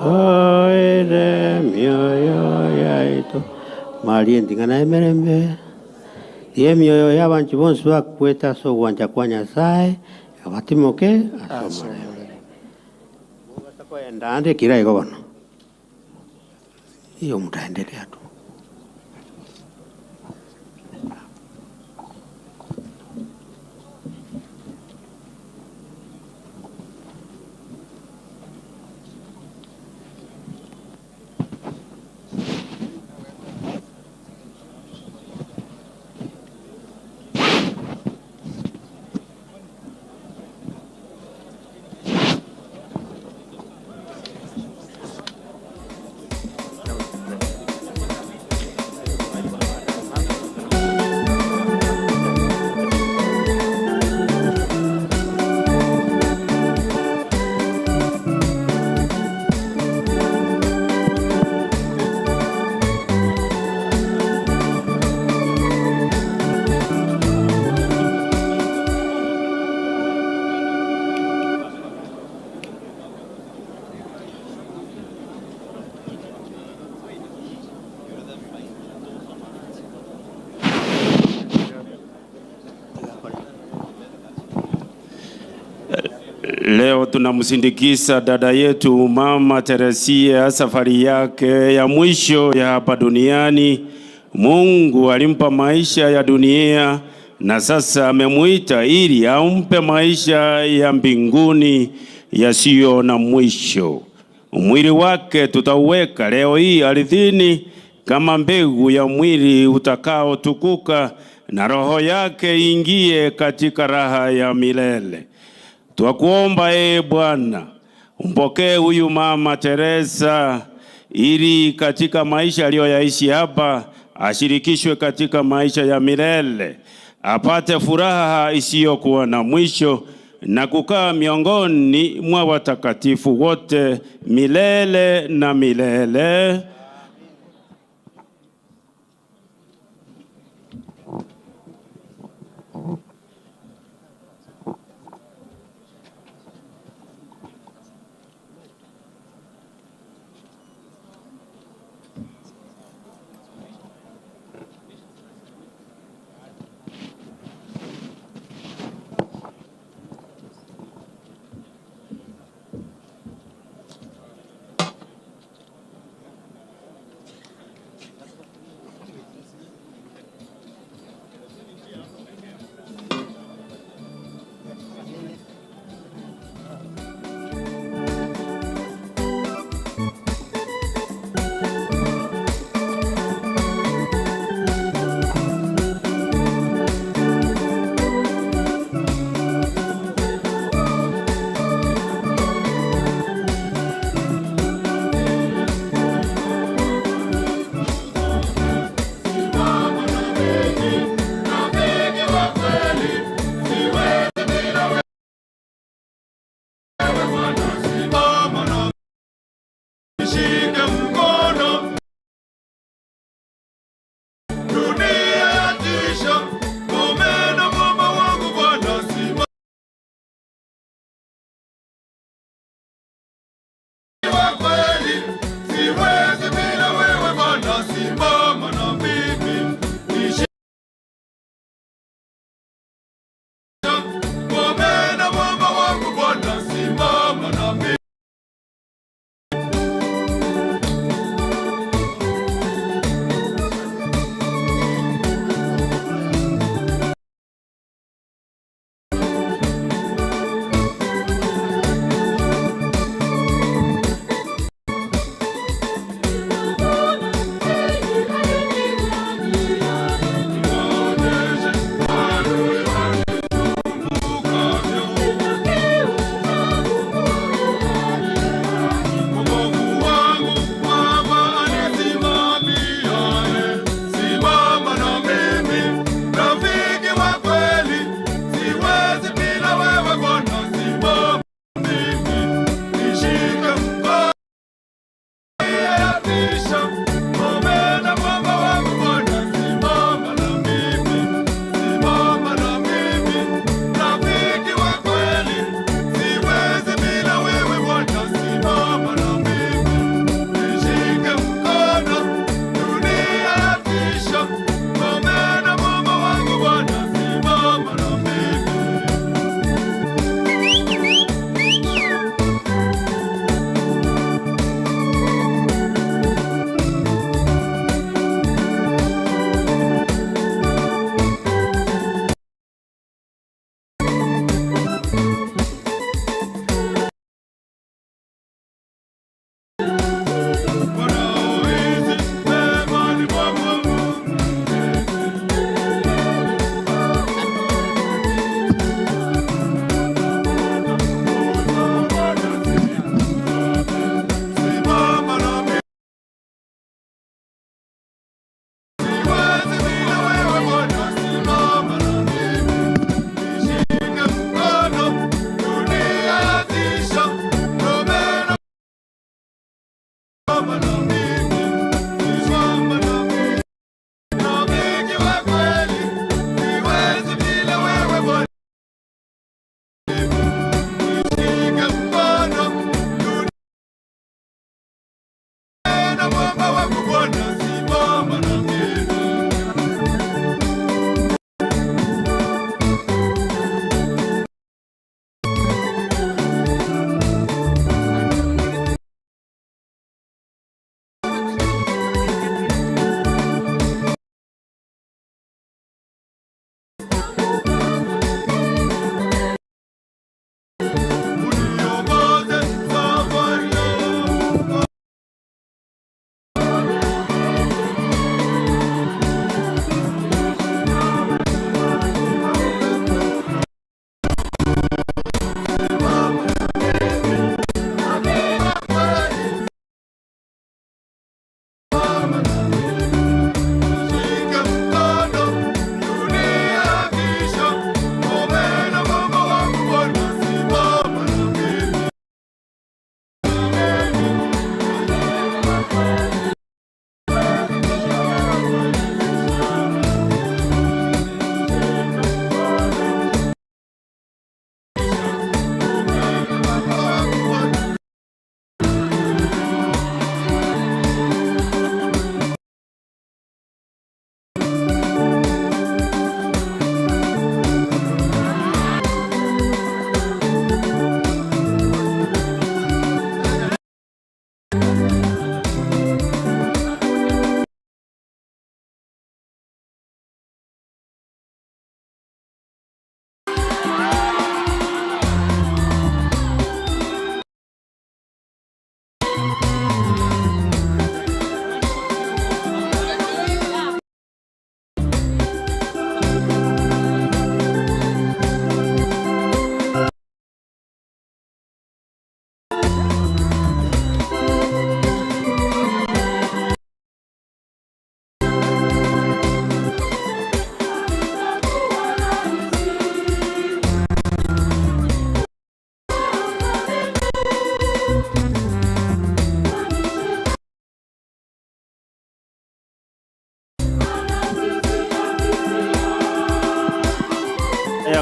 oire mioyo yaitu Maria ntingana emerembe tie mioyo ya bantu bonsi bakweta so gwanja kwa Nyasaye abatimoke asomore enda kira iko bono hiyo mtaendelea tu. Leo tunamsindikiza dada yetu Mama Teresia safari yake ya mwisho ya hapa duniani. Mungu alimpa maisha ya dunia na sasa amemuita ili ampe maisha ya mbinguni yasiyo na mwisho. Mwili wake tutauweka leo hii ardhini kama mbegu ya mwili utakaotukuka, na roho yake ingie katika raha ya milele. Twakuomba ee Bwana, umpokee huyu Mama Teresa ili katika maisha aliyoyaishi hapa Ashirikishwe katika maisha ya milele, apate furaha isiyokuwa na mwisho na kukaa miongoni mwa watakatifu wote milele na milele.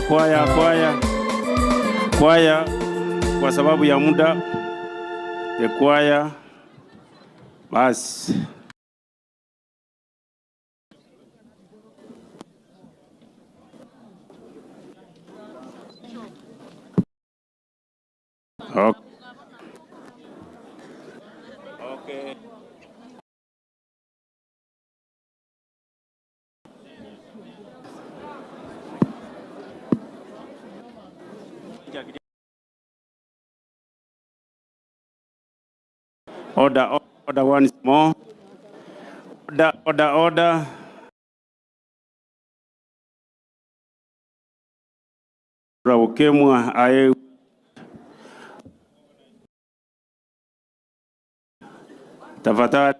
Kwaya, kwaya, kwaya, kwaya, kwa sababu ya muda, the kwaya, basi. Okay. Okay. Order, order once more. Order, order, order. Ukemwa aye tafadhali,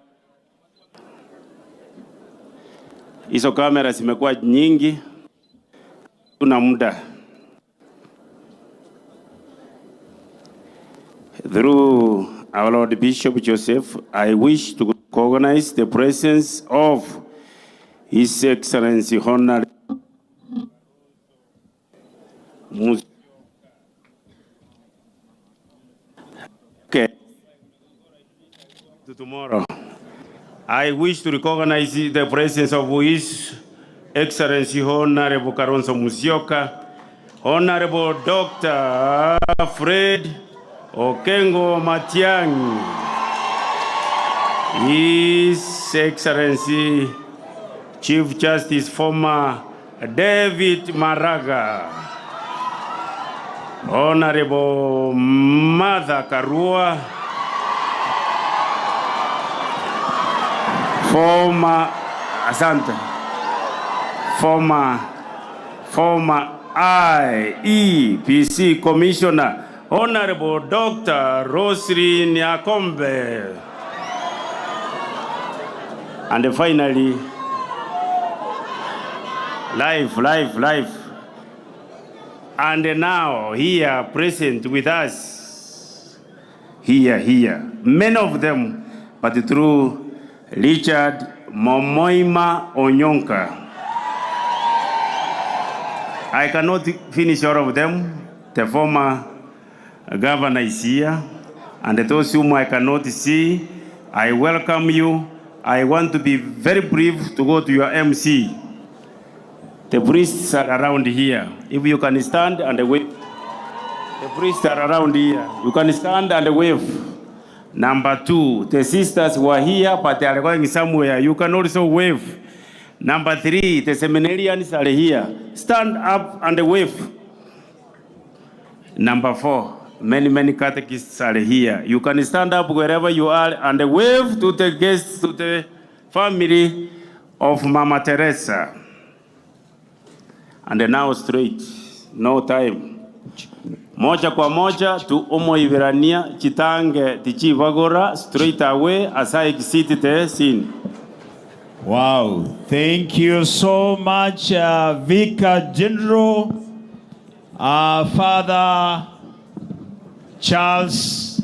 hizo kamera zimekuwa nyingi, tuna muda. Through our Lord Bishop Joseph, I wish to recognize the presence of His Excellency Honorable Okay. To tomorrow. I wish to recognize the presence of His Excellency Honorable Kalonzo Musyoka, Honorable Dr. Fred Okengo Matiang'i, His Excellency Chief Justice former David Maraga, Honorable Martha Karua, former, asante, former IEBC Commissioner, Honorable Dr. Roselyn Nyakombe. And finally, life, life, life. And now, here present with us, here, here, many of them, but through Richard Momoima Onyonka. I cannot finish all of them. The former governor is here, and those whom I cannot see, I welcome you. I want to be very brief to go to your MC. The priests are around here. If you can stand and wave. The priests are around here. You can stand and wave. Number two, the sisters were here, but they are going somewhere. You can also wave. Number three, the seminarians are here. Stand up and wave. Number four, many, many catechists are here. You can stand up wherever you are and wave to the guests, to the family of Mama Teresa. And now straight, no time. Moja kwa moja tu Omoiberania chitange tichibagora straight away as I exit the scene. Wow, thank you so much, Vicar General, Father Charles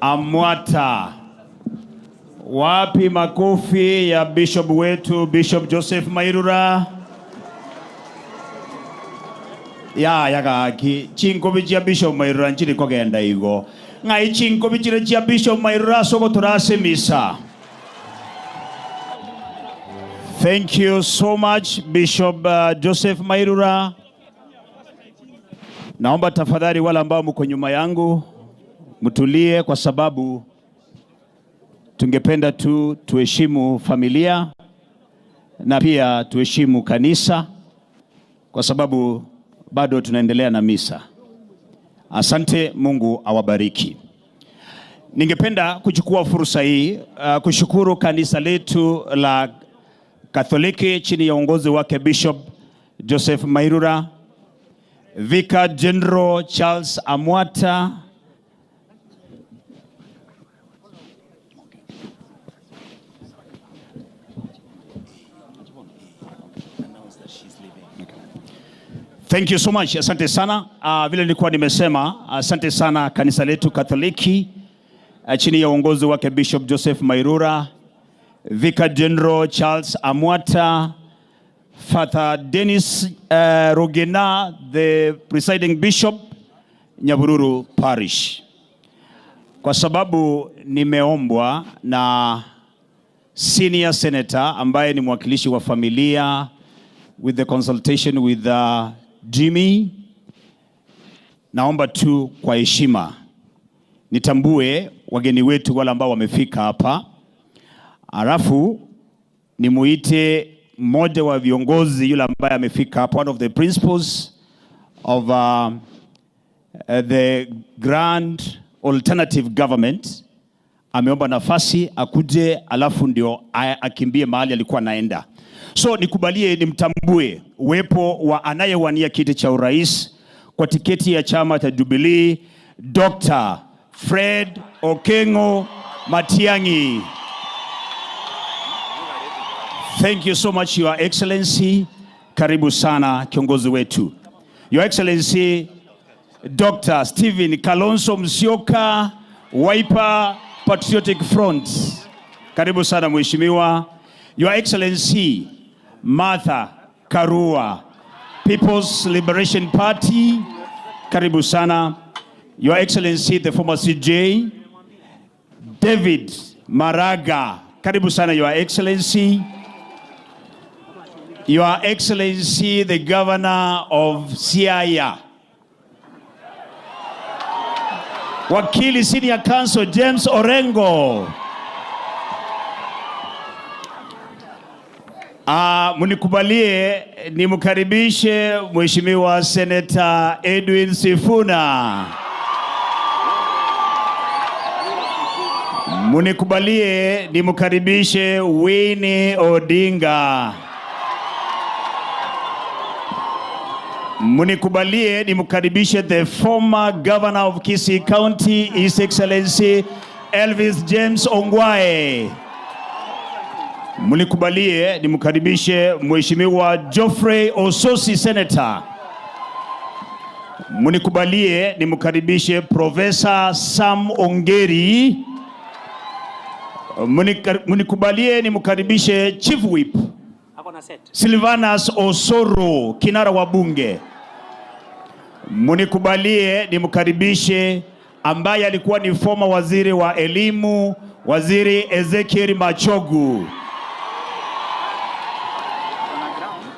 Amwata. Wapi makofi ya bishop wetu, Bishop Joseph Mairura? Ya yagaki chinkobi chia Bishop Mairura nchiri kogenda igo ngai chinkobi chire chia Bishop Mairura soko turasemisa. Thank you so much Bishop Joseph Mairura. Naomba tafadhali wale ambao mko nyuma yangu mtulie, kwa sababu tungependa tu tuheshimu familia na pia tuheshimu kanisa, kwa sababu bado tunaendelea na misa. Asante, Mungu awabariki. Ningependa kuchukua fursa hii kushukuru kanisa letu la Katoliki chini ya uongozi wake Bishop Joseph Mairura, Vicar General Charles Amwata, Thank you so much. Asante sana. Vile nilikuwa nimesema, asante sana kanisa letu Katoliki chini ya uongozi wake Bishop Joseph Mairura, Vicar General Charles Amwata, Father Dennis Rogena, the presiding bishop, Nyabururu Parish. Kwa sababu nimeombwa na senior senator ambaye ni mwakilishi wa familia, with the consultation with Jimmy, naomba tu kwa heshima nitambue wageni wetu wale ambao wamefika hapa, alafu nimuite mmoja wa viongozi yule ambaye amefika hapa, one of the principals of the Grand Alternative Government ameomba nafasi akuje, alafu ndio akimbie mahali alikuwa anaenda. So nikubalie nimtambue uwepo wa anayewania kiti cha urais kwa tiketi ya chama cha Jubilee, Dr. Fred Okengo Matiang'i. Thank you so much, Your Excellency. Karibu sana, kiongozi wetu. Your Excellency Dr. Stephen Kalonzo Musyoka, Wiper Patriotic Front. Karibu sana, mheshimiwa. Your Excellency Martha Karua, People's Liberation Party. Karibu sana. Your Excellency the former CJ David Maraga. Karibu sana, Your Excellency. Your Excellency the Governor of Siaya, Wakili Senior Counsel James Orengo. Munikubalie nimkaribishe Mheshimiwa Senator Edwin Sifuna. Munikubalie nimkaribishe Winnie Odinga. Munikubalie nimkaribishe the former governor of Kisii County, His Excellency Elvis James Ongwae. Munikubalie nimkaribishe Mheshimiwa Geoffrey Osotsi, Senator. Munikubalie nimkaribishe Professor Sam Ongeri. Munikubalie nimkaribishe Chief Whip Silvanus Osoro, kinara wa bunge. Munikubalie nimkaribishe ambaye alikuwa ni former waziri wa elimu, Waziri Ezekiel Machogu.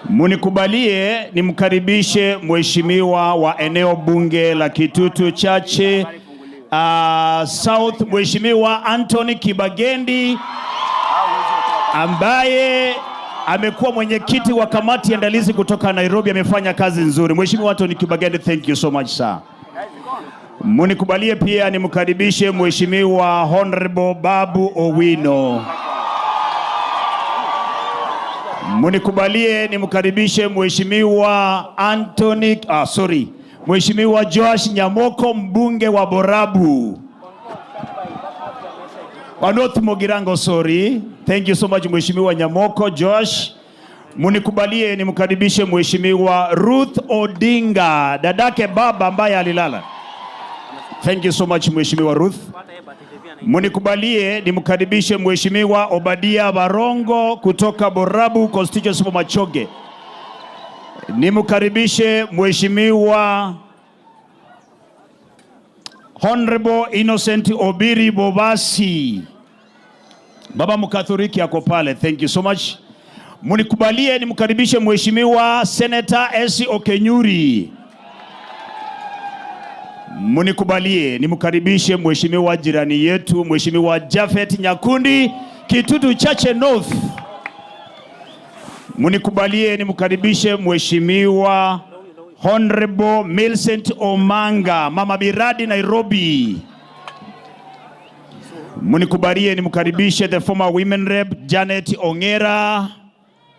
Munikubalie nimkaribishe mheshimiwa wa eneo bunge la Kitutu Chache South, Mheshimiwa Anthony Kibagendi, ambaye amekuwa mwenyekiti wa kamati andalizi kutoka Nairobi. Amefanya kazi nzuri. Mheshimiwa Anthony Kibagendi, thank you so much, sir. Munikubalie pia nimkaribishe Mheshimiwa Honorable Babu Owino. Munikubalie nimkaribishe Mheshimiwa Anthony, Mheshimiwa Joash Nyamoko, mbunge wa Borabu. Wa North Mugirango, sorry. Thank you so much, Mheshimiwa Nyamoko Joash. Munikubalie nimkaribishe Mheshimiwa Ruth Odinga, dadake baba ambaye alilala. Thank you so much, Mheshimiwa Ruth. Munikubalie nimkaribishe Mheshimiwa Obadia Barongo kutoka Borabu constituency of Machoge. Nimkaribishe Mheshimiwa Honorable Innocent Obiri Bobasi. Baba Mkatholiki ako pale. Thank you so much. Munikubalie nimkaribishe Mheshimiwa Senator Esi Okenyuri. Munikubalie nimkaribishe Mheshimiwa jirani yetu, Mheshimiwa Jafet Nyakundi, Kitutu Chache North. Munikubalie nimkaribishe Mheshimiwa Honorable Millicent Omanga, Mama Miradi, Nairobi. Munikubalie nimkaribishe the former women rep Janet Ongera.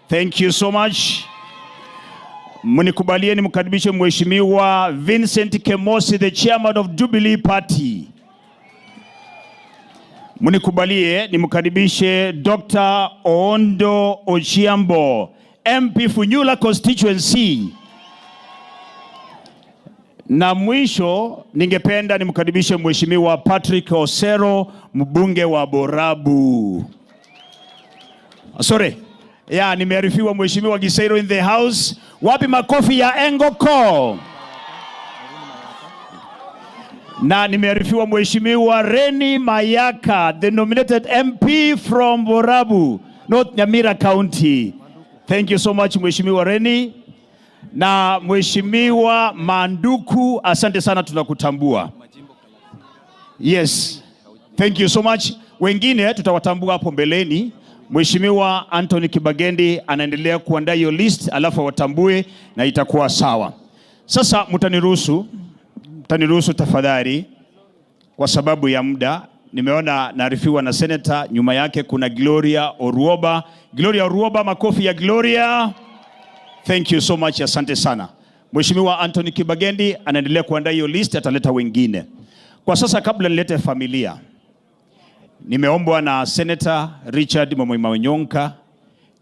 Thank you so much. Munikubalie nimkaribishe Mheshimiwa Vincent Kemosi, the chairman of Jubilee Party. Munikubalie nimkaribishe Dr. Oondo Ochiambo, MP Funyula constituency. Na mwisho ningependa nimkaribishe Mheshimiwa Patrick Osero, mbunge wa Borabu. Sorry. Ya, nimearifiwa Mheshimiwa Gisairo in the house. Wapi makofi ya Engoko? Na nimearifiwa Mheshimiwa Reni Mayaka, the nominated MP from Borabu, North Nyamira County. Thank you so much, Mheshimiwa Reni. Na Mheshimiwa Manduku, asante sana, tunakutambua. Yes. Thank you so much. Wengine tutawatambua hapo mbeleni. Mheshimiwa Anthony Kibagendi anaendelea kuandaa hiyo list, alafu awatambue na itakuwa sawa. Sasa mtaniruhusu tafadhali, kwa sababu ya muda. Nimeona naarifiwa na senator, nyuma yake kuna Gloria Oruoba. Gloria Oruoba, makofi ya Gloria. Thank you so much, asante sana. Mheshimiwa Anthony Kibagendi anaendelea kuandaa hiyo list, ataleta wengine. Kwa sasa, kabla nilete familia, nimeombwa na Senator Richard Momoima Onyonka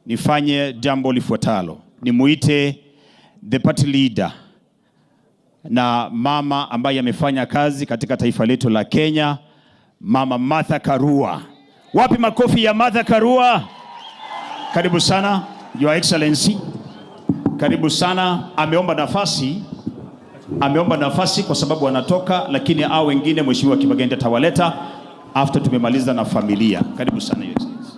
nifanye jambo lifuatalo. Nimuite the party leader na mama ambaye amefanya kazi katika taifa letu la Kenya, Mama Martha Karua. Wapi makofi ya Martha Karua? Karibu sana, Your Excellency. Karibu sana. Ameomba nafasi kwa sababu anatoka, lakini hao wengine Mheshimiwa Kibagendi atawaleta after tumemaliza na familia. Karibu sana, Your Excellency.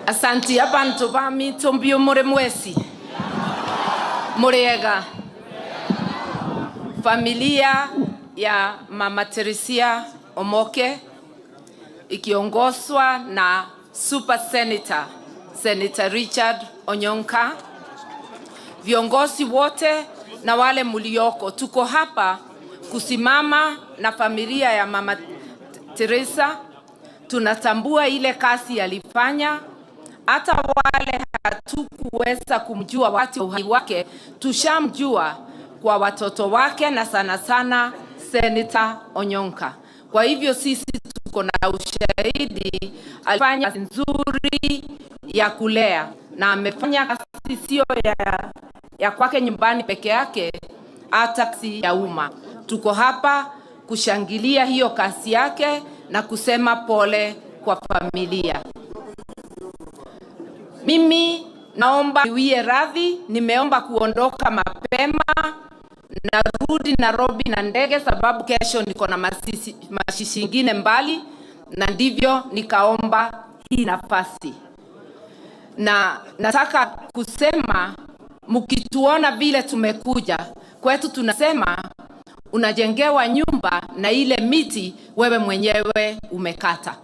Asanti abantu ba mitumbio muri mwesi muriega. Familia ya Mama Teresia Omoke ikiongozwa na Super Senator, Senator Richard Onyonka, viongozi wote na wale mulioko, tuko hapa kusimama na familia ya Mama Teresa. Tunatambua ile kazi alifanya, hata wale hatukuweza kumjua wakati wa uhai wake, tushamjua kwa watoto wake na sana sana Senator Onyonka. Kwa hivyo sisi tuko na ushahidi, alifanya kazi nzuri ya kulea na amefanya kazi sio ya kwake nyumbani peke yake, hata kazi ya umma. Tuko hapa kushangilia hiyo kazi yake na kusema pole kwa familia. Mimi naomba niwie radhi, nimeomba kuondoka mapema, narudi Nairobi na ndege sababu kesho niko na mashishi ingine mbali, na ndivyo nikaomba hii nafasi. Na nataka kusema mkituona vile tumekuja kwetu, tunasema unajengewa nyumba na ile miti wewe mwenyewe umekata.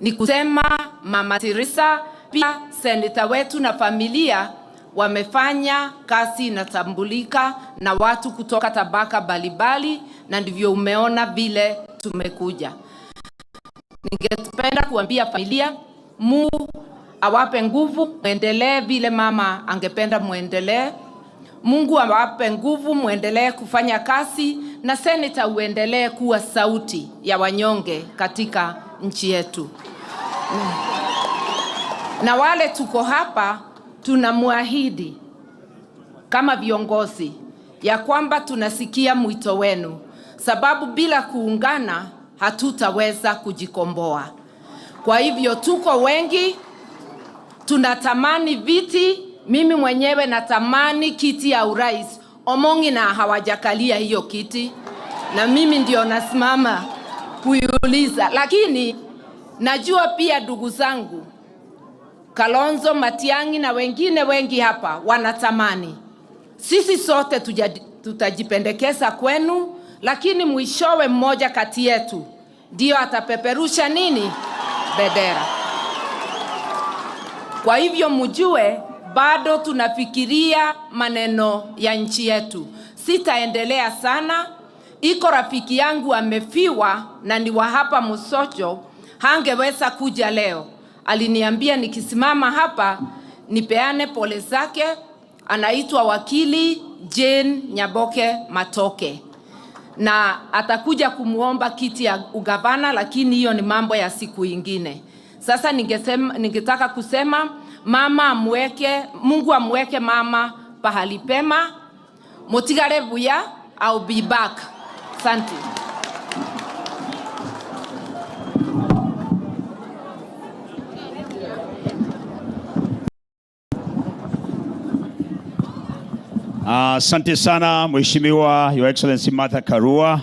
Ni kusema Mama Teresa pia seneta wetu na familia wamefanya kazi inatambulika na watu kutoka tabaka mbalimbali, na ndivyo umeona vile tumekuja. Ningependa kuambia familia, Mungu awape nguvu, muendelee vile mama angependa muendelee. Mungu awape nguvu, muendelee kufanya kazi, na seneta uendelee kuwa sauti ya wanyonge katika nchi yetu. Na wale tuko hapa tunamwahidi kama viongozi ya kwamba tunasikia mwito wenu, sababu bila kuungana hatutaweza kujikomboa. Kwa hivyo tuko wengi, tunatamani viti. Mimi mwenyewe natamani kiti ya urais. Omongi na hawajakalia hiyo kiti, na mimi ndio nasimama kuiuliza. Lakini najua pia ndugu zangu Kalonzo, Matiang'i na wengine wengi hapa wanatamani. Sisi sote tutajipendekeza kwenu, lakini mwishowe mmoja kati yetu ndio atapeperusha nini? Bendera. Kwa hivyo mjue bado tunafikiria maneno ya nchi yetu. Sitaendelea sana. Iko rafiki yangu amefiwa na ni wa hapa Mosocho, hangeweza kuja leo. Aliniambia nikisimama hapa nipeane pole zake. Anaitwa Wakili Jane Nyaboke Matoke. na atakuja kumuomba kiti ya ugavana, lakini hiyo ni mambo ya siku ingine. Sasa ningetaka kusema mama amweke, Mungu amweke mama pahali pema. Mutigare buya, I'll be back. Asante. Asante sana Mheshimiwa Your Excellency Martha Karua,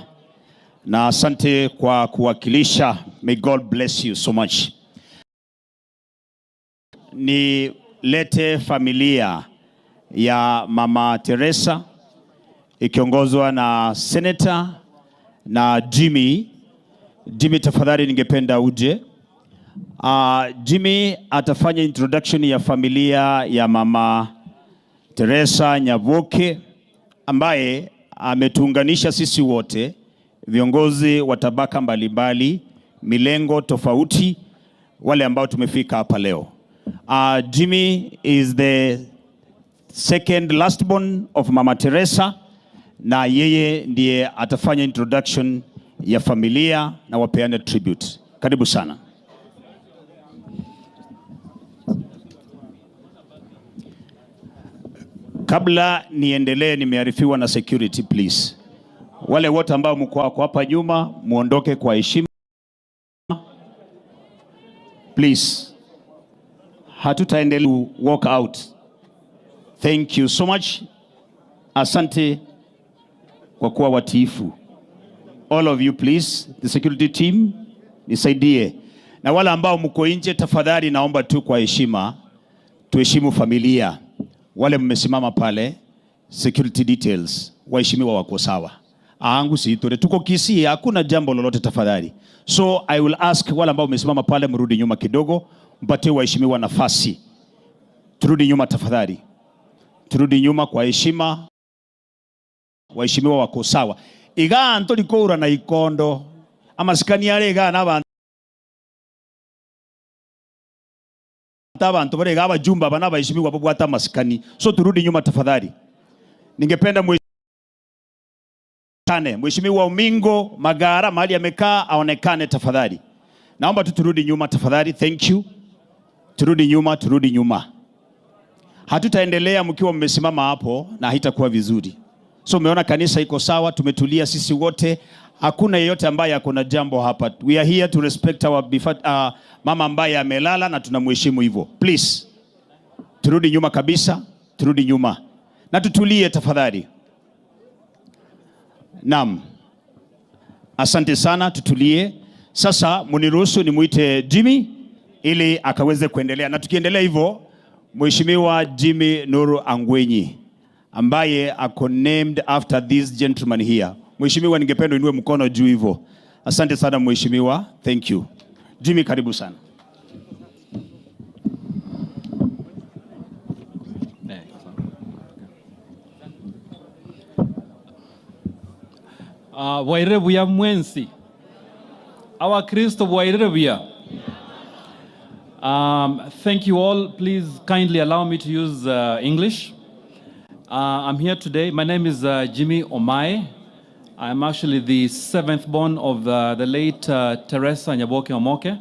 na asante kwa kuwakilisha. May God bless you so much. Nilete familia ya Mama Teresa ikiongozwa na Senator na Jimmy. Jimmy, tafadhali ningependa uje. Jimmy atafanya introduction ya familia ya Mama Teresa Nyaboke ambaye ametuunganisha sisi wote viongozi wa tabaka mbalimbali, milengo tofauti, wale ambao tumefika hapa leo. Jimmy is the second last born of Mama Teresa, na yeye ndiye atafanya introduction ya familia na wapeane tribute. Karibu sana. Kabla niendelee, nimearifiwa na security, please. Wale wote ambao mko wako hapa nyuma, muondoke kwa heshima. Please. Hatutaendelea walk out. Thank you so much. Asante kwa kuwa watiifu. All of you please, the security team, nisaidie. Na wale ambao mko nje, tafadhali naomba tu kwa heshima, tuheshimu familia. Wale mmesimama pale, security details, waheshimiwa wako sawa. Angu siitore, tuko Kisii, hakuna jambo lolote tafadhali. So I will ask wale ambao mmesimama pale mrudi nyuma kidogo, mpatie waheshimiwa nafasi. Turudi nyuma tafadhali. Turudi nyuma kwa heshima. Waheshimiwa wako sawa. Iga ntolikora na ikondo. Amasikani yale iga na abantu. Abantu bale abajumba bana baheshimiwa babwata masikani. So turudi nyuma tafadhali. Ningependa Mheshimiwa Omingo Magara mahali amekaa aonekane tafadhali. Naomba tu turudi nyuma tafadhali. Thank you. Turudi nyuma, turudi nyuma. Hatutaendelea mkiwa mmesimama hapo na haitakuwa vizuri. So umeona kanisa iko sawa, tumetulia sisi wote. Hakuna yeyote ambaye ako na jambo hapa. We are here to respect our mama ambaye amelala na tunamheshimu hivyo. Please. Turudi nyuma kabisa, turudi nyuma. Na tutulie tafadhali. Naam. Asante sana, tutulie. Sasa muniruhusu nimuite Jimmy ili akaweze kuendelea. Na tukiendelea hivyo, Mheshimiwa Jimmy Nuru Angwenyi ambaye ako named after this gentleman here. Mheshimiwa, ningependa uinue mkono juu hivyo. Asante sana mheshimiwa, thank you. Jimmy, karibu sana. Bwaire buya mwensi. Abakristo bwaire buya. Thank you all. Please kindly allow me to use English. I'm here today. My name is Jimmy Omae. I'm actually the seventh born of the late Teresa Nyaboke Omoke.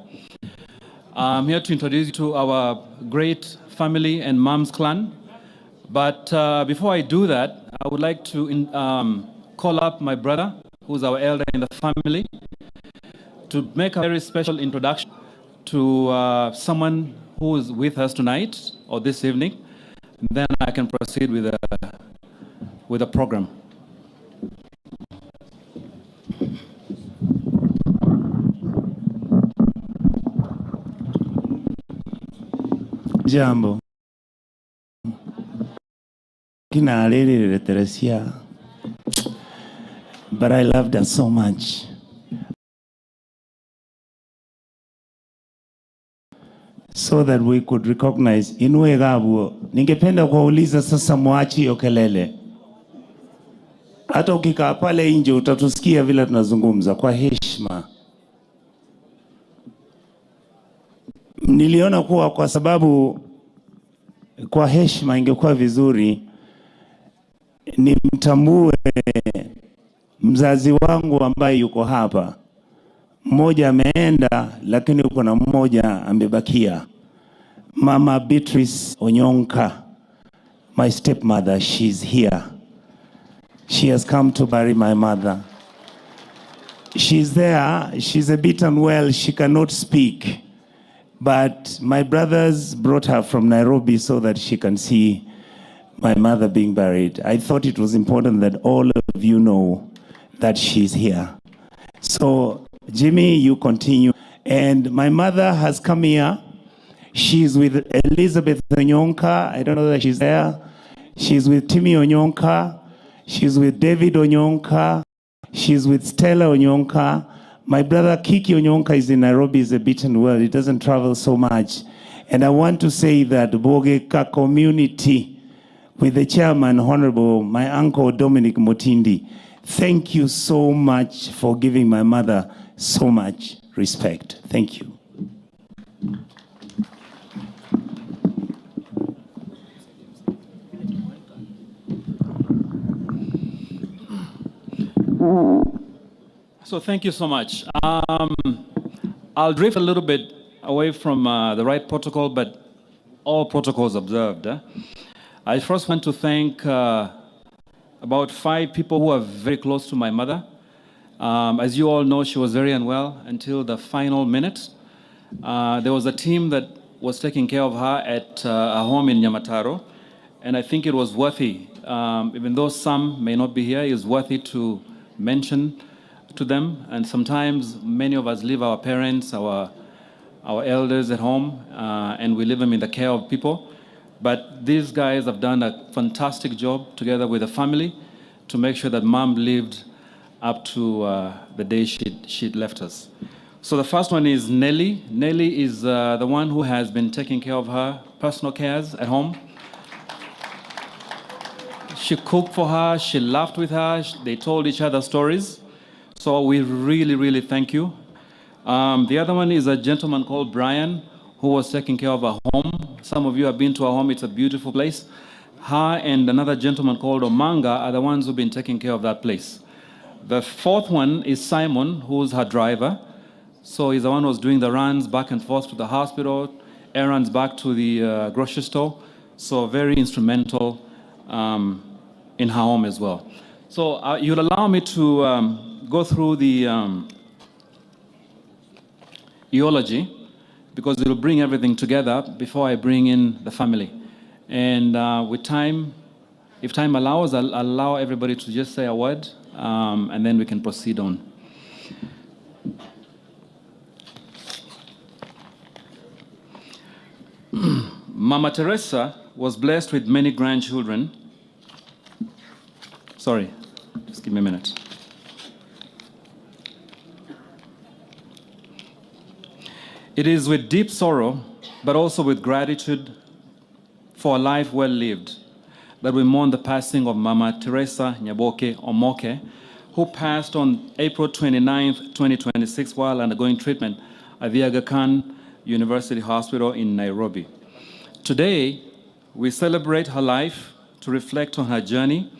I'm here to introduce you to our great family and mom's clan. But before I do that, I would like to call up my brother, who's our elder in the family, to make a very special introduction to someone who is with us tonight or this evening. Then I can proceed with the program. Jambo. Kinalele Teresia. But I loved her so much. So that we could recognize Inue Gabuo. Ningependa kuwauliza sasa, muache hiyo kelele. Hata ukikaa pale nje utatusikia vile tunazungumza kwa heshima. Niliona kuwa kwa sababu kwa heshima ingekuwa vizuri nimtambue Mzazi wangu ambaye yuko hapa, mmoja ameenda, lakini kuna mmoja amebakia. Mama Beatrice Onyonka, my stepmother, she's here. She has come to bury my mother. She's there. She's a bit unwell. She cannot speak. But my brothers brought her from Nairobi so that she can see my mother being buried. I thought it was important that all of you know that she's here. So, Jimmy, you continue. And my mother has come here. She's with Elizabeth Onyonka. I don't know that she's there. She's with Timmy Onyonka. She's with David Onyonka. She's with Stella Onyonka. My brother Kiki Onyonka is in Nairobi, is a bit unwell. He doesn't travel so much. And I want to say that Bogeka community, with the chairman, Honorable, my uncle Dominic Motindi, thank you so much for giving my mother so much respect. Thank you. So thank you so much. I'll drift a little bit away from the right protocol, but all protocols observed. Eh? I first want to thank about 5 people who are very close to my mother. As you all know, she was very unwell until the final minute. There was a team that was taking care of her at a home in Nyamataro, and I think it was worthy, even though some may not be here, it is worthy to mention to them. And sometimes many of us leave our parents, our elders at home, and we leave them in the care of people. But these guys have done a fantastic job together with the family to make sure that mom lived up to the day she'd left us. So the first one is Nelly. Nelly is the one who has been taking care of her personal cares at home. She cooked for her, she laughed with her, they told each other stories. So we really, really thank you. The other one is a gentleman called Brian, who was taking care of her home. Some of you have been to her home, it's a beautiful place. Her and another gentleman called Omanga are the ones who've been taking care of that place. The fourth one is Simon, who's her driver. So he's the one who's doing the runs back and forth to the hospital, errands back to the grocery store. So very instrumental in her home as well. So you'll allow me to go through the eulogy, because it'll bring everything together before I bring in the family. And with time, if time allows, I'll allow everybody to just say a word, and then we can proceed on. Mama Teresa was blessed with many grandchildren. Sorry, just give me a minute. It is with deep sorrow, but also with gratitude for a life well lived, that we mourn the passing of Mama Teresa Nyaboke Omoke, who passed on April 29th, 2026, while undergoing treatment at the Aga Khan University Hospital in Nairobi. Today, we celebrate her life to reflect on her journey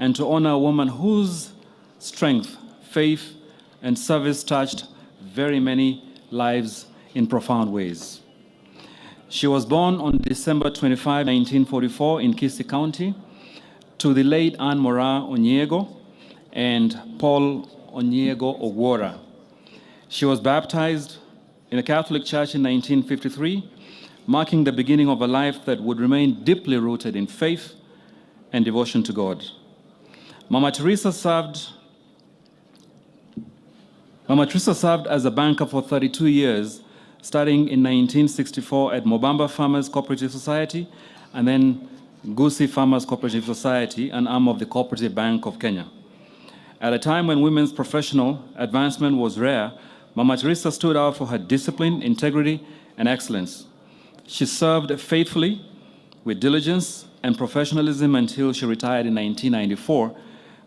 and to honor a woman whose strength, faith, and service touched very many lives in profound ways. She was born on December 25, 1944 in Kisii County to the late Anne Mora Onyego and Paul Onyego Ogwora. She was baptized in the Catholic Church in 1953, marking the beginning of a life that would remain deeply rooted in faith and devotion to God. Mama Teresa served as a banker for 32 years, starting in 1964 at Mobamba Farmers Cooperative Society and then Gusii Farmers Cooperative Society, an arm of the Cooperative Bank of Kenya. At a time when women's professional advancement was rare, Mama Teresa stood out for her discipline, integrity, and excellence. She served faithfully with diligence and professionalism until she retired in 1994,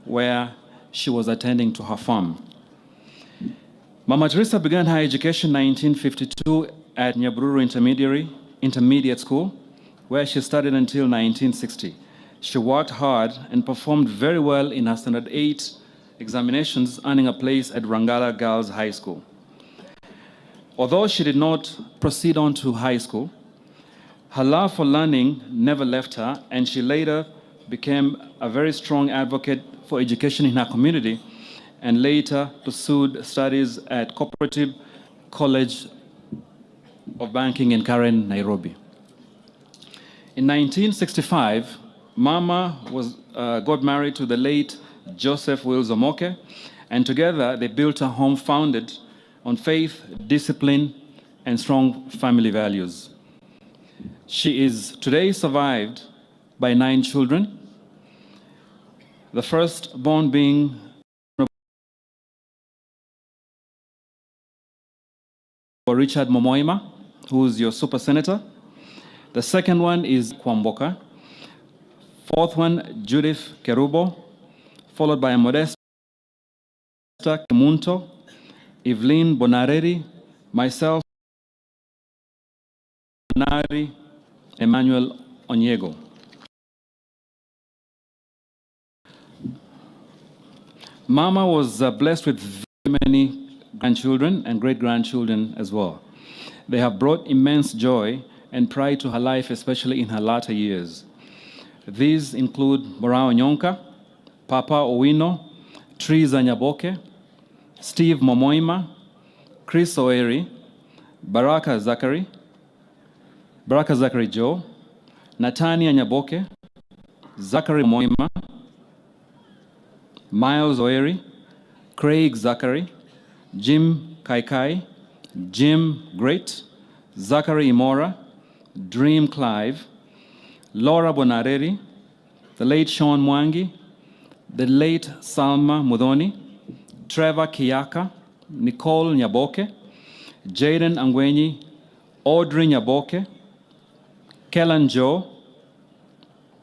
where she was attending to her farm. Mama Teresa began her education in 1952 at Nyabururu Intermediate School, where she studied until 1960. She worked hard and performed very well in her Standard 8 examinations, earning a place at Rangala Girls High School. Although she did not proceed on to high school, her love for learning never left her, and she later became a very strong advocate for education in her community and later pursued studies at Cooperative College of Banking in Karen, Nairobi. In 1965, Mama got married to the late Joseph Wills Omoke, and together they built a home founded on faith, discipline, and strong family values. She is today survived by 9 children, the firstborn being Richard Momoima, who is your super senator. The second one is Kwamboka. Fourth one, Judith Kerubo, followed by Modesta Kemunto, Evelyn Bonareri, myself, Bonari, Emmanuel Onyego. Mama was blessed with very many grandchildren and great-grandchildren as well. They have brought immense joy and pride to her life, especially in her latter years. These include Morao Nyonka, Papa Owino, Triza Nyaboke, Steve Momoima, Chris Oeri, Baraka Zachary, Baraka Zachary Joe, Natania Nyaboke, Zachary Momoima, Miles Oeri, Craig Zachary, Jim Kaikai, Jim Great, Zachary Imora, Dream Clive, Laura Bonareri, the late Sean Mwangi, the late Salma Mudoni, Trevor Kiyaka, Nicole Nyaboke, Jaden Angwenyi, Audrey Nyaboke, Kellan Joe,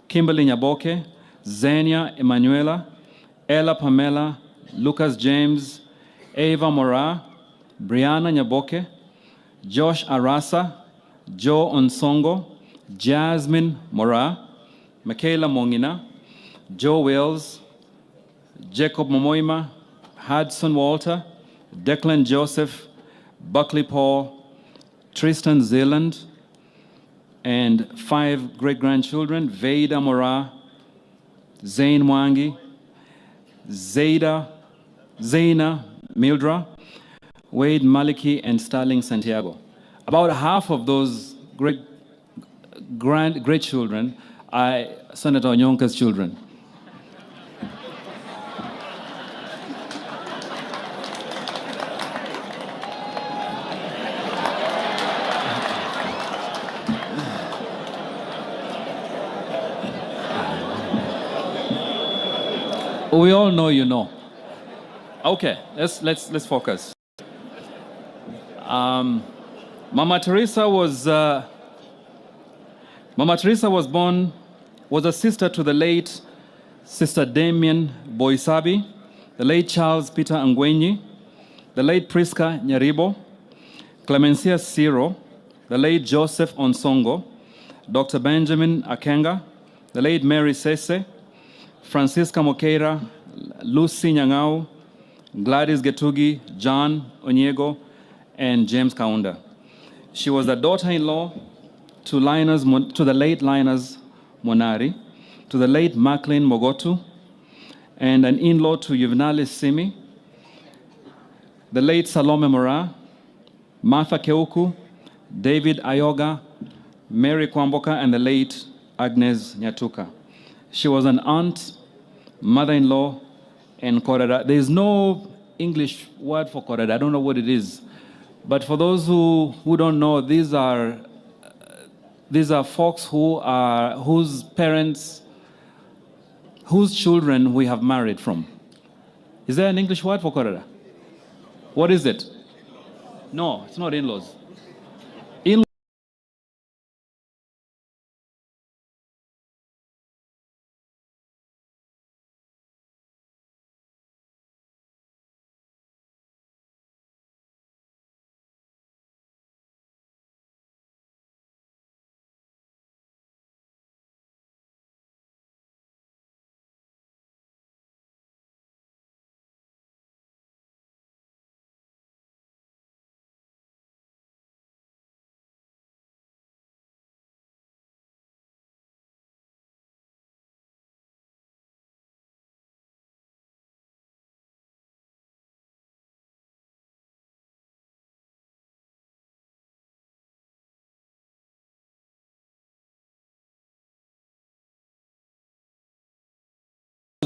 Kimberly Nyaboke, Xenia Emanuela, Ella Pamela, Lucas James, Ava Mora, Brianna Nyaboke, Josh Arasa, Joe Onsongo, Jasmine Mora, Michaela Mongina, Joe Wills, Jacob Momoima, Hudson Walter, Declan Joseph, Buckley Paul, Tristan Zealand, and 5 great-grandchildren, Veda Mora, Zane Mwangi, Zaina Mildra, Wade Maliki, and Starling Santiago. About half of those great-children are Senator Onyonka's children. We all know you know. Okay, let's focus. Mama Teresa was Mama Teresa was born, was a sister to the late Sister Damien Boisabi, the late Charles Peter Angwenyi, the late Priska Nyaribo, Clemencia Siro, the late Joseph Onsongo, Dr. Benjamin Akenga, the late Mary Sese, Francisca Mokeira, Lucy Nyang'au, Gladys Getugi, John Onyego, and James Kaunda. She was the daughter-in-law to the late Linus Monari, to the late Maclean Mogotu, and an in-law to Juvenalis Simi, the late Salome Mora, Martha Keuku, David Ayoga, Mary Kwamboka, and the late Agnes Nyatuka. She was an aunt, mother-in-law, and korera. There is no English word for korera. I don't know what it is. But for those who don't know, these are folks whose parents, whose children we have married from. Is there an English word for korera? What is it? No, it's not in-laws.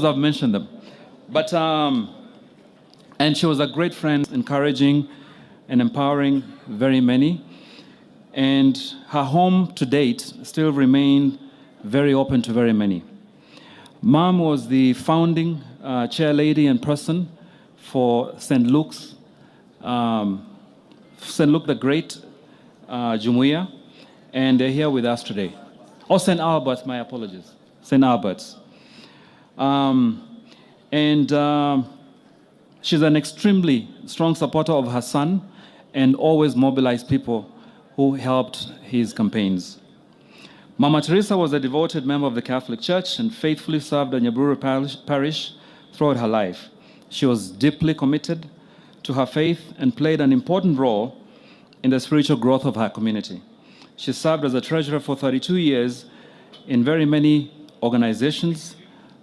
I've mentioned them. But, and she was a great friend, encouraging and empowering very many. And her home to date still remained very open to very many. Mom was the founding chair lady and person for St. Luke's, St. Luke the Great Jumuiya, and they're here with us today. Oh, St. Albert's, my apologies. St. Albert's. And she's an extremely strong supporter of her son and always mobilized people who helped his campaigns. Mama Teresa was a devoted member of the Catholic Church and faithfully served the Nyahururu parish throughout her life. She was deeply committed to her faith and played an important role in the spiritual growth of her community. She served as a treasurer for 32 years in very many organizations,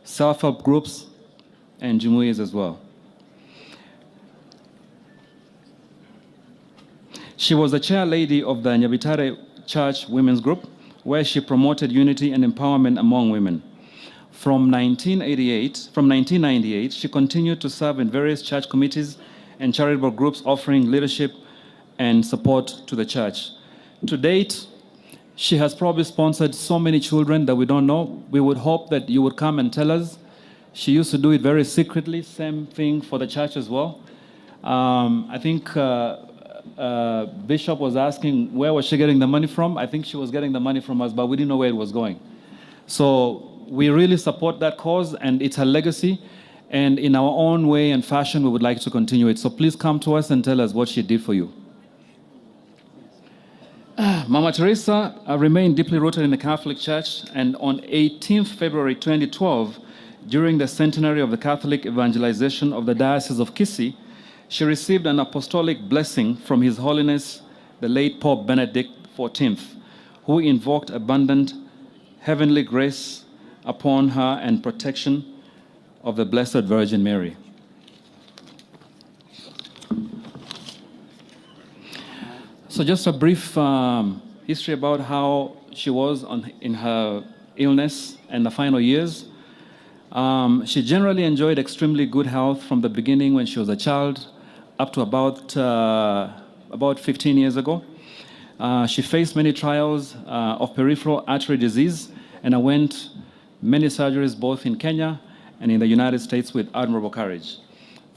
self-help groups, and jumuiyas as well. She was the chair lady of the Nyabitare Church Women's Group, where she promoted unity and empowerment among women. From 1998, she continued to serve in various church committees and charitable groups offering leadership and support to the church. To date, she has probably sponsored so many children that we don't know. We would hope that you would come and tell us. She used to do it very secretly, same thing for the church as well. I think Bishop was asking where was she getting the money from. I think she was getting the money from us, but we didn't know where it was going. So we really support that cause, and it's her legacy. And in our own way and fashion, we would like to continue it. So please come to us and tell us what she did for you. Mama Teresa remained deeply rooted in the Catholic Church, and on 18th February 2012, during the centenary of the Catholic evangelization of the Diocese of Kisii, she received an apostolic blessing from His Holiness, the late Pope Benedict XIV, who invoked abundant heavenly grace upon her and protection of the Blessed Virgin Mary. So just a brief history about how she was in her illness and the final years. She generally enjoyed extremely good health from the beginning when she was a child up to about 15 years ago. She faced many trials of peripheral artery disease and underwent many surgeries both in Kenya and in the United States with admirable courage.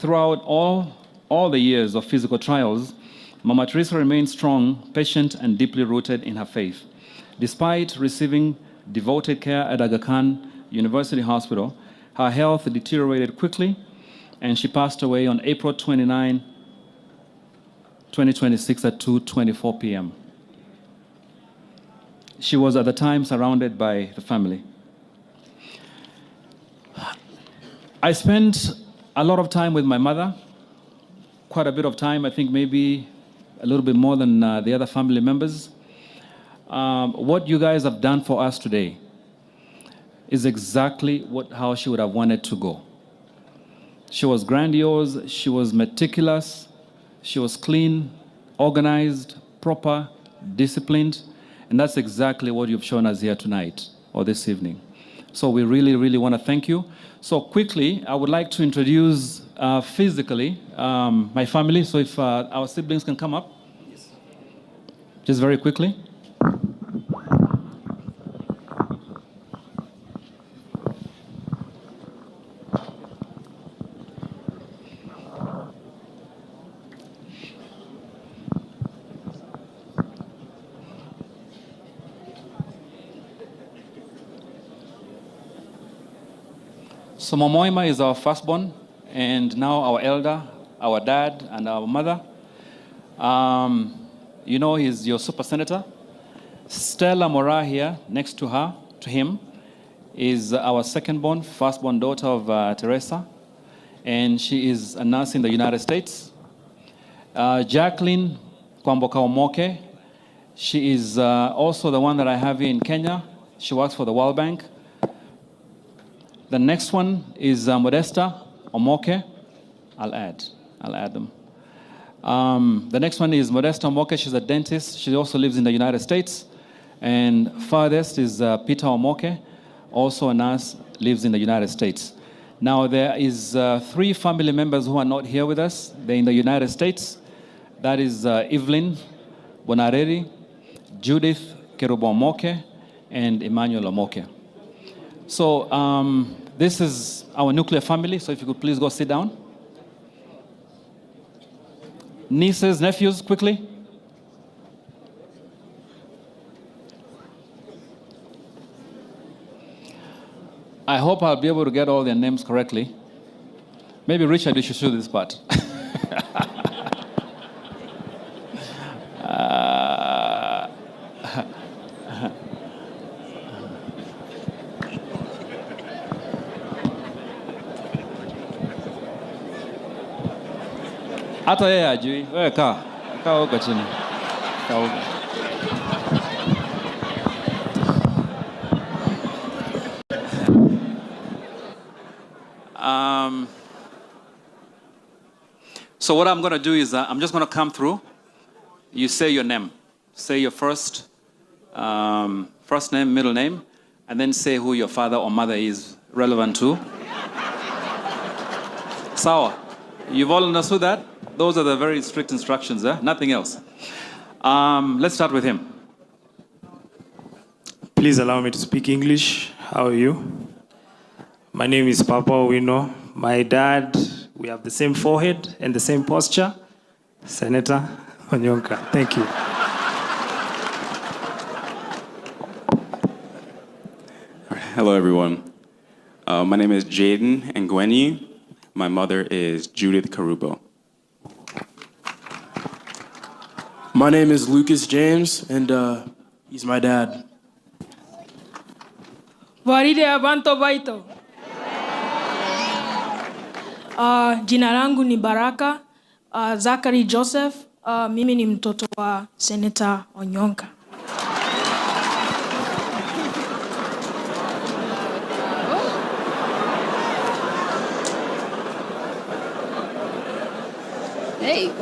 Throughout all the years of physical trials, Mama Teresa remained strong, patient, and deeply rooted in her faith. Despite receiving devoted care at Aga Khan University Hospital, her health deteriorated quickly, and she passed away on April 29, 2026 at 2:24 p.m. She was at the time surrounded by the family. I spent a lot of time with my mother, quite a bit of time, I think maybe a little bit more than the other family members. What you guys have done for us today is exactly how she would have wanted to go. She was grandiose, she was meticulous, she was clean, organized, proper, disciplined, and that's exactly what you've shown us here tonight or this evening. So we really, really want to thank you. So quickly, I would like to introduce physically my family. So if our siblings can come up, yes. Just very quickly. So Momoima is our firstborn, and now our elder, our dad, and our mother. You know, he's your super senator. Stella Mora here, next to her, to him, is our secondborn, firstborn daughter of Teresa, and she is a nurse in the United States. Jacqueline Kwamboka Omoke, she is also the one that I have here in Kenya. She works for the World Bank. The next one is Modesta Omoke. I'll add them. The next one is Modesta Omoke. She's a dentist. She also lives in the United States. And farthest is Peter Omoke, also a nurse, lives in the United States. Now, there is three family members who are not here with us. They're in the United States. That is Evelyn Bonareri, Judith Kerubo Omoke, and Emmanuel Omoke. So this is our nuclear family, so if you could please go sit down. Nieces, nephews, quickly. I hope I'll be able to get all their names correctly. Maybe Richard, you should do this part. Hata yeye hajui. Wewe kaa. Kaa huko chini. Kaa huko. So what I'm going to do is I'm just going to come through. You say your name. Say your first name, middle name, and then say who your father or mother is relevant to. Sawa. You've all understood that? Those are the very strict instructions, eh? Nothing else. Let's start with him. Please allow me to speak English. How are you? My name is Papa Owino. My dad, we have the same forehead and the same posture. Senator Onyonka, thank you. Hello, everyone. My name is Jaden Ngwenyi. My mother is Judith Kerubo. My name is Lucas James, and he's my dad. Waride abantu baito. Jina langu ni Baraka, Zachary Joseph. Mimi ni mtoto wa Senator Onyonka. Hey.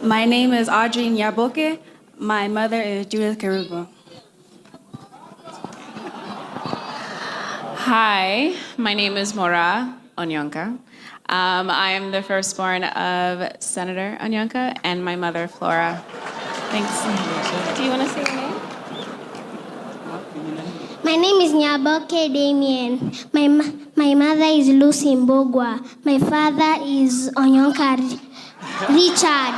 My name is Audrey Nyaboke. My mother is Judith Kerubo. Hi, my name is Mora Onyonka. I am the firstborn of Senator Onyonka and my mother, Flora. Thanks. Do you want to say your name? My name is Nyaboke Damien. My mother is Lucy Mbogwa. My father is Onyonka Richard.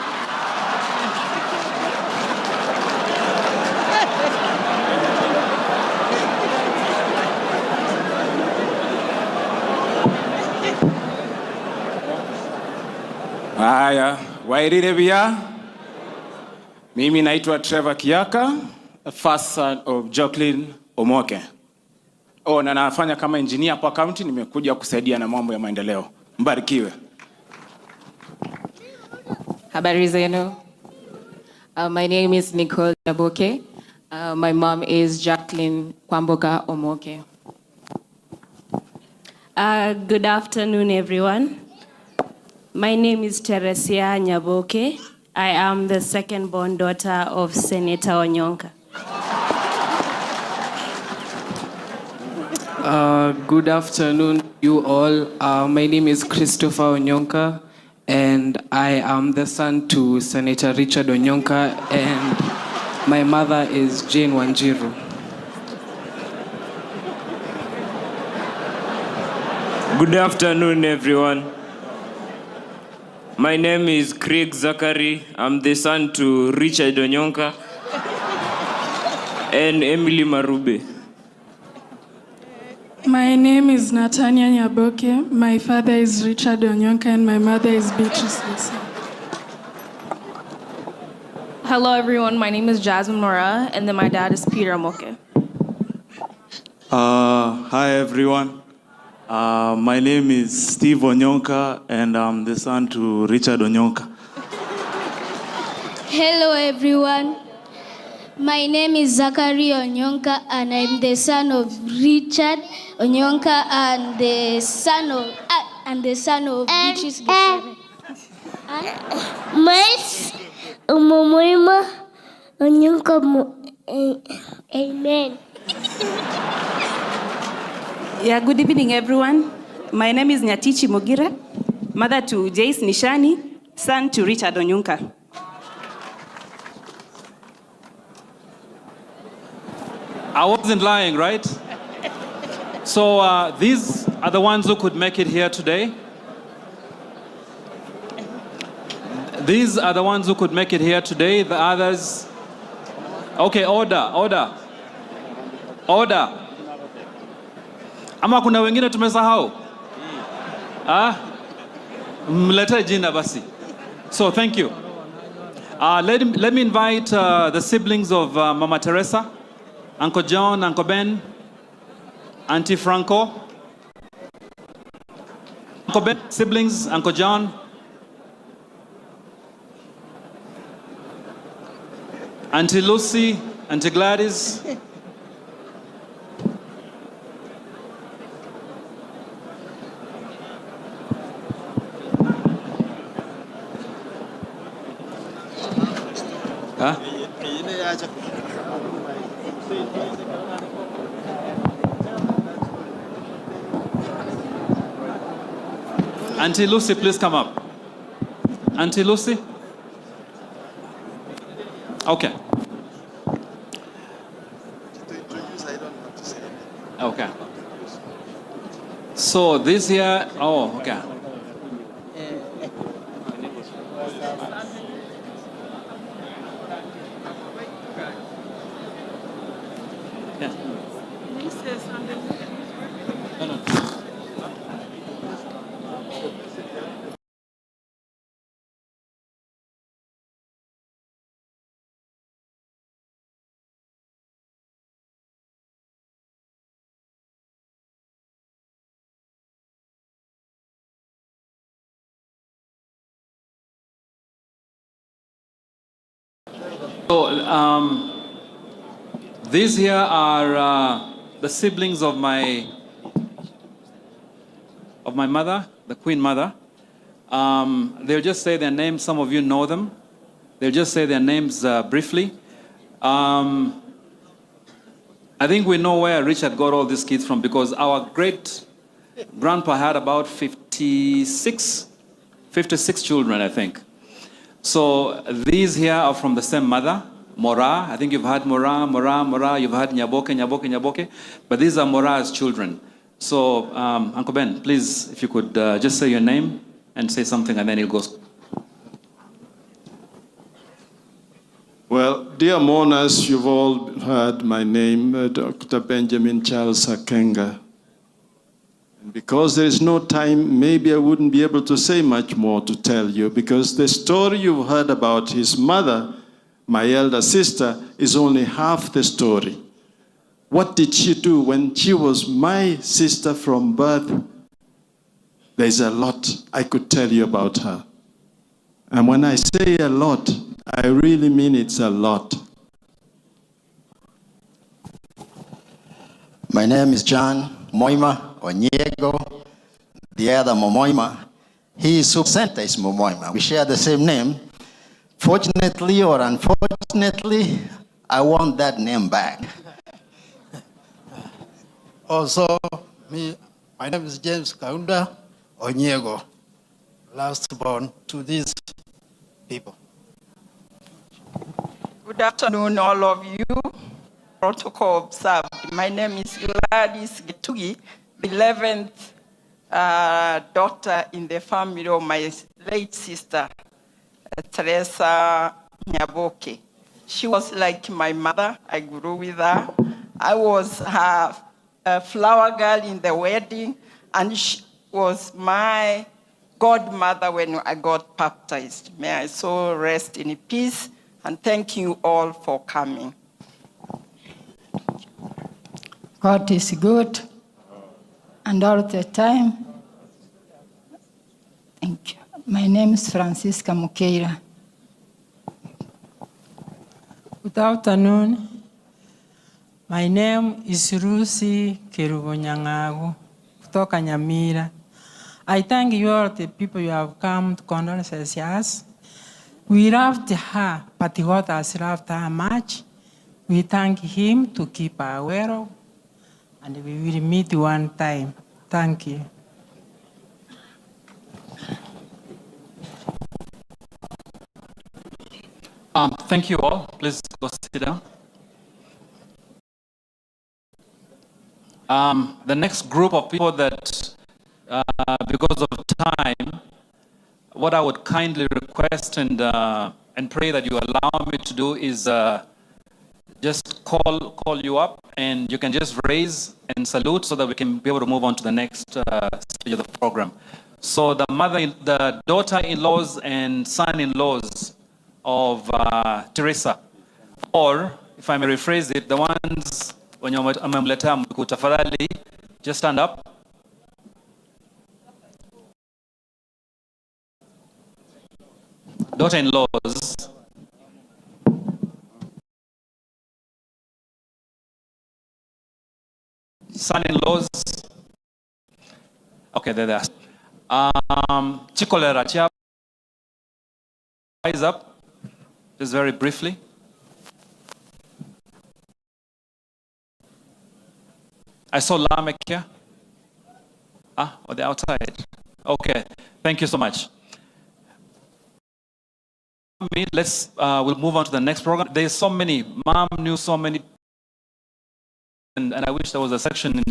Haya, wairire bia. Mimi naitwa Trevor Kiaka, first son of Jacqueline Omoke. Oh, na nafanya kama engineer hapa county, nimekuja kusaidia na mambo ya maendeleo. Mbarikiwe. Habari zenu. My name is Nicole Nyaboke. My mom is Jacqueline Kwamboka Omoke. Good afternoon, everyone. My name is Teresia Nyaboke. I am the second-born daughter of Senator Onyonka. Good afternoon, you all. My name is Christopher Onyonka, and I am the son to Senator Richard Onyonka, and my mother is Jane Wanjiru. Good afternoon, everyone. My name is Craig Zachary. I'm the son to Richard Onyonka and Emily Marube. My name is Natania Nyaboke. My father is Richard Onyonka and my mother is Beatrice Lisa. Hello, everyone. My name is Jasmine Mora, and then my dad is Peter Omoke. Hi, everyone. My name is Steve Onyonka, and I'm the son to Richard Onyonka. Hello, everyone. My name is Zachary Onyonka, and I'm the son of Richard Onyonka and the son of Beatrice Gesare. Mais Umumoima Onyonka. Amen. Yeah, good evening, everyone. My name is Nyatichi Mogire, mother to Jace Nishani, son to Richard Onyonka. I wasn't lying, right? So these are the ones who could make it here today. These are the ones who could make it here today. The others. Okay, order, order. Order. Ama kuna wengine tumesahau? Ah? Mlete jina basi. So thank you. Let me invite the siblings of Mama Teresa, Uncle John, Uncle Ben, Auntie Franco. Uncle Ben, siblings, Uncle John. Auntie Lucy, Auntie Gladys. Huh? Auntie Lucy, please come up. Auntie Lucy? Okay. Okay. So this here, oh, okay. Yeah. No, no. So, these here are the siblings of my mother, the Queen Mother. They'll just say their names. Some of you know them. They'll just say their names briefly. I think we know where Richard got all these kids from, because our great grandpa had about 56 children, I think. So these here are from the same mother, Mora. I think you've had Mora, Mora, Mora. You've had Nyaboke, Nyaboke, Nyaboke. But these are Mora's children. So, Uncle Ben, please, if you could just say your name and say something, and then he'll go. Well, dear mourners, you've all heard my name, Dr. Benjamin Charles Akenga. And because there is no time, maybe I wouldn't be able to say much more to tell you, because the story you've heard about his mother, my elder sister, is only half the story. What did she do when she was my sister from birth? There's a lot I could tell you about her. And when I say a lot, I really mean it's a lot. My name is John Moima Onyego, the other Momoima. He is Center is Momoima. We share the same name. Fortunately or unfortunately, I want that name back. Also, me, my name is James Kaunda Onyego, last born to these people. Good afternoon, all of you. Protocol observed. My name is Gladys Gitugi, the 11th daughter in the family of my late sister, Teresa Nyaboke. She was like my mother. I grew with her. I was her flower girl in the wedding, and she was my godmother when I got baptized. May I so rest in peace, and thank you all for coming. God is good, and all the time. Thank you. My name is Francisca Mukeira. Good afternoon. My name is Lucy Kerubonyangagu, kutoka Nyamira. I thank you all the people you have come to condolence us. We loved her, but God has loved her much. We thank him to keep her well. And we will meet one time. Thank you. Thank you all. Please go sit down. The next group of people that, because of time, what I would kindly request and pray that you allow me to do is just call you up, and you can just raise and salute so that we can be able to move on to the next stage of the program. So the daughter-in-laws and son-in-laws of Teresa, or if I may rephrase it, the ones wenye wamemletea mkuu, tafadhali just stand up. Daughter-in-laws. Son-in-laws. Okay, they're there. Chikolera, Chia, rise up, just very briefly. I saw Lamek here. Or the outside. Okay, thank you so much. We'll move on to the next program. There's so many. Mom knew so many, and I wish there was a section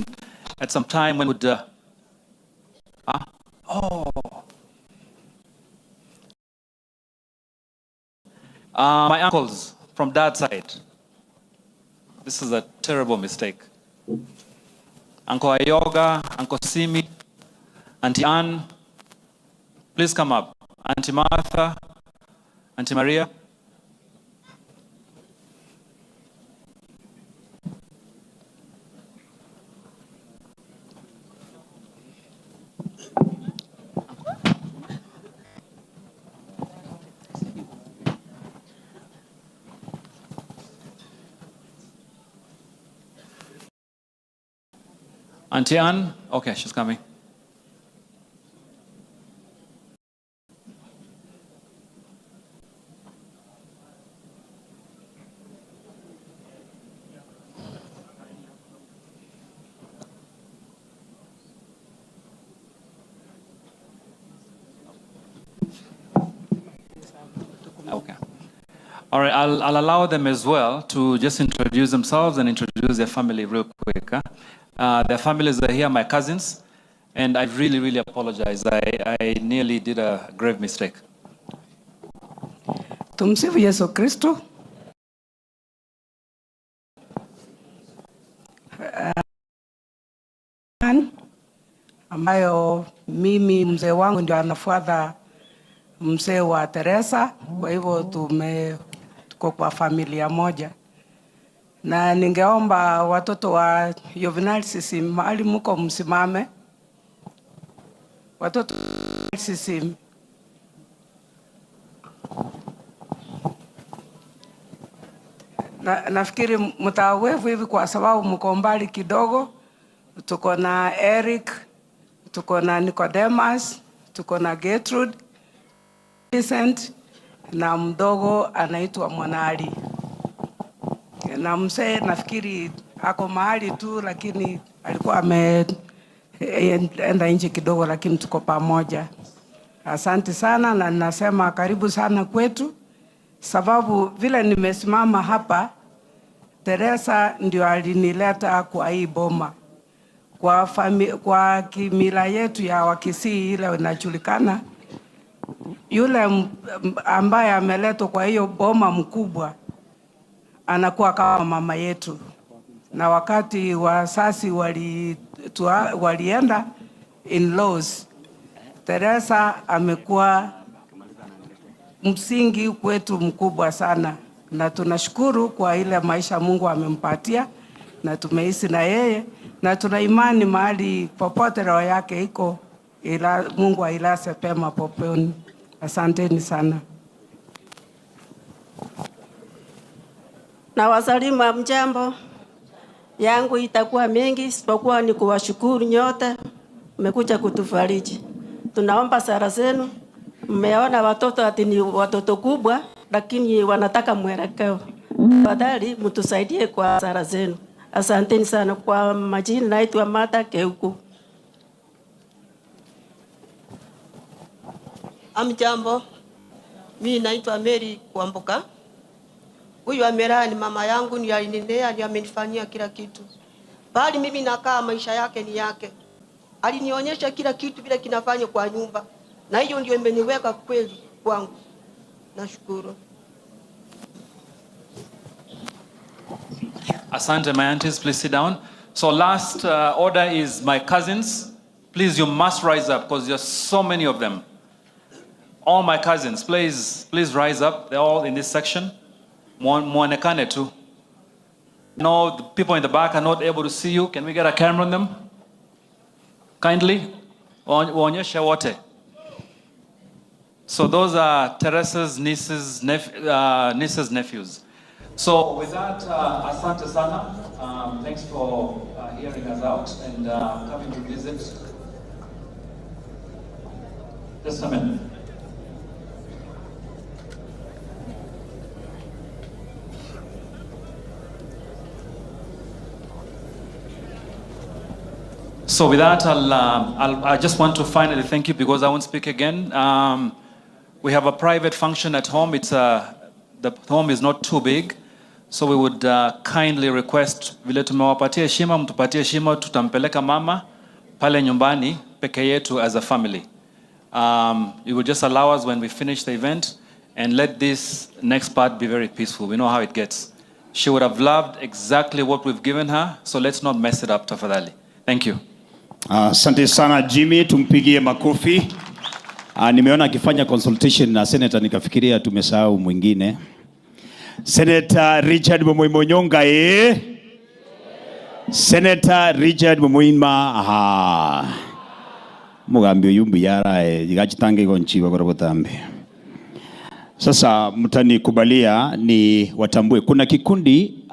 at some time when would. Oh. My uncles from dad's side. This is a terrible mistake. Uncle Ayoga, Uncle Simi, Auntie Ann, please come up. Auntie Martha, Auntie Maria. Auntie Ann, okay, she's coming. Okay. All right, I'll allow them as well to just introduce themselves and introduce their family real quick. Huh? Their families are here, my cousins, and I really, really apologize. I nearly did a grave mistake. Tumsifu Yesu Kristo. Ambayo mimi mzee wangu ndio anafuata mzee wa Teresa, kwa hivyo tuko kwa familia moja. Na ningeomba watoto wa Juvenile CCM mahali mko msimame. Watoto wa CCM. Na, nafikiri mtawevu hivi kwa sababu mko mbali kidogo. Tuko na Eric, tuko na Nicodemus, tuko na Gertrude, Vincent na mdogo anaitwa Mwanali. Na mzee nafikiri ako mahali tu, lakini alikuwa ameenda nje kidogo, lakini tuko pamoja. Asante sana, na nasema karibu sana kwetu, sababu vile nimesimama hapa, Teresa ndio alinileta kwa hii boma. Kwa kimila yetu ya Wakisii ile inajulikana, yule ambaye ameletwa kwa hiyo boma mkubwa anakuwa kama mama yetu. Na wakati wasasi walienda in-laws, Teresa amekuwa msingi kwetu mkubwa sana, na tunashukuru kwa ile maisha Mungu amempatia, na tumeishi na yeye, na tuna imani mahali popote roho yake iko, ila Mungu ailase pema poponi. Asanteni sana. Na wasalimu mjambo. Yangu itakuwa mingi isipokuwa ni kuwashukuru nyote mmekuja kutufariji. Tunaomba sala zenu. Mmeona watoto ati ni watoto kubwa, lakini wanataka mwelekeo. Tafadhali mtusaidie kwa sala zenu. Asanteni sana. Kwa majina naitwa Martha Keuku. Amjambo, mi naitwa Mary Kwamboka. Huyu amelala ni mama yangu, ndiye alinilea, ndiye amenifanyia kila kitu. Bali mimi nakaa, maisha yake ni yake. Alinionyesha kila kitu vile kinafanywa kwa nyumba, na hiyo ndio imeniweka kweli kwangu. Nashukuru. Asante, my aunties, please sit down. So last order is my cousins. Please, you must rise up because there's so many of them. All my cousins, please, please rise up. They're all in this section. Muonekane tu. No, the people in the back are not able to see you. Can we get a camera on them? Kindly. Waonyeshe wote. So those are Teresa's nieces, nieces, nephews. So with that, asante sana. Thanks for hearing us out and coming to visit. Just a minute. So with that, I just want to finally thank you because I won't speak again. We have a private function at home. The home is not too big. So we would kindly request, vile tumewapatia heshima, mtupatie heshima, tutampeleka mama pale nyumbani peke yetu as a family. You will just allow us when we finish the event and let this next part be very peaceful. We know how it gets. She would have loved exactly what we've given her, so let's not mess it up, tafadhali. Thank you. Asante sana Jimmy, tumpigie makofi. Nimeona akifanya consultation na senator nikafikiria tumesahau mwingine. Senator Richard Momoima Onyonka, eh? Senator Richard Momoima, aha. Mugambi uyu mbiyara igachitange igonchiwa korobotambe. Sasa mtanikubalia ni watambue kuna kikundi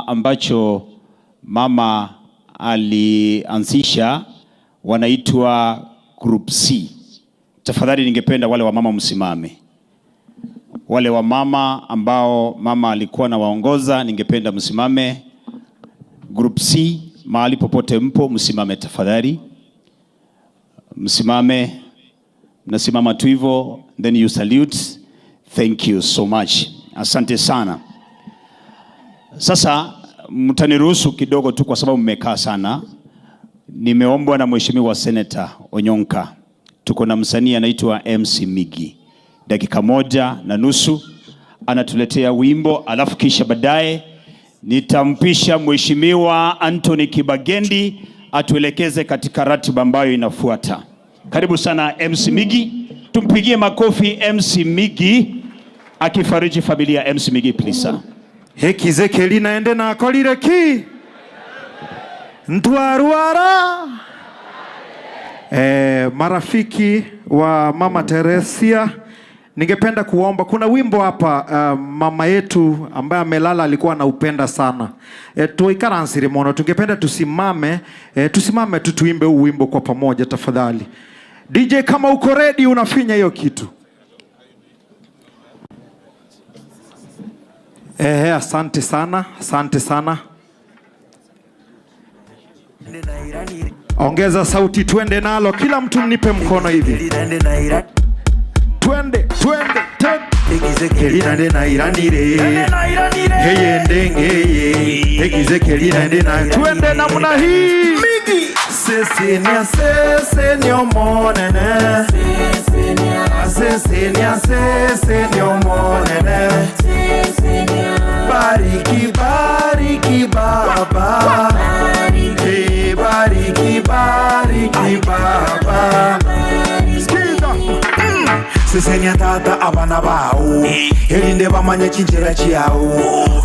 ambacho mama alianzisha, wanaitwa Group C. Tafadhali ningependa wale wa mama msimame. Wale wa mama ambao mama alikuwa anawaongoza, ningependa msimame. Group C, mahali popote mpo, msimame tafadhali. Msimame, mnasimama tu hivyo, then you salute. Thank you so much. Asante sana. Sasa mtaniruhusu kidogo tu kwa sababu mmekaa sana. Nimeombwa na Mheshimiwa Senator Onyonka. Tuko na msanii anaitwa MC Migi. Dakika 1.5 anatuletea wimbo, alafu kisha baadaye nitampisha Mheshimiwa Anthony Kibagendi atuelekeze katika ratiba ambayo inafuata. Karibu sana MC Migi. Tumpigie makofi MC Migi akifariji familia. MC Migi, please sir. Hekizekeli naende na akolire ki ntwaruara. Marafiki wa Mama Teresia, ningependa kuomba, kuna wimbo hapa mama yetu ambaye amelala alikuwa anaupenda sana. Tuikaransire mono, tungependa tusimame, tusimame tu tuimbe huu wimbo kwa pamoja tafadhali. DJ, kama uko ready unafinya hiyo kitu. Asante sana, asante sana. Ongeza sauti, twende nalo. Kila mtu mnipe mkono hivi. Twende, twende, twende. Twende namna hii. Sesenia, sesenia monene. Sesenia, sesenia monene. Bariki, bariki baba. Bariki, bariki baba. Sesenia tata abana bao erinde bamanye chinjera chiao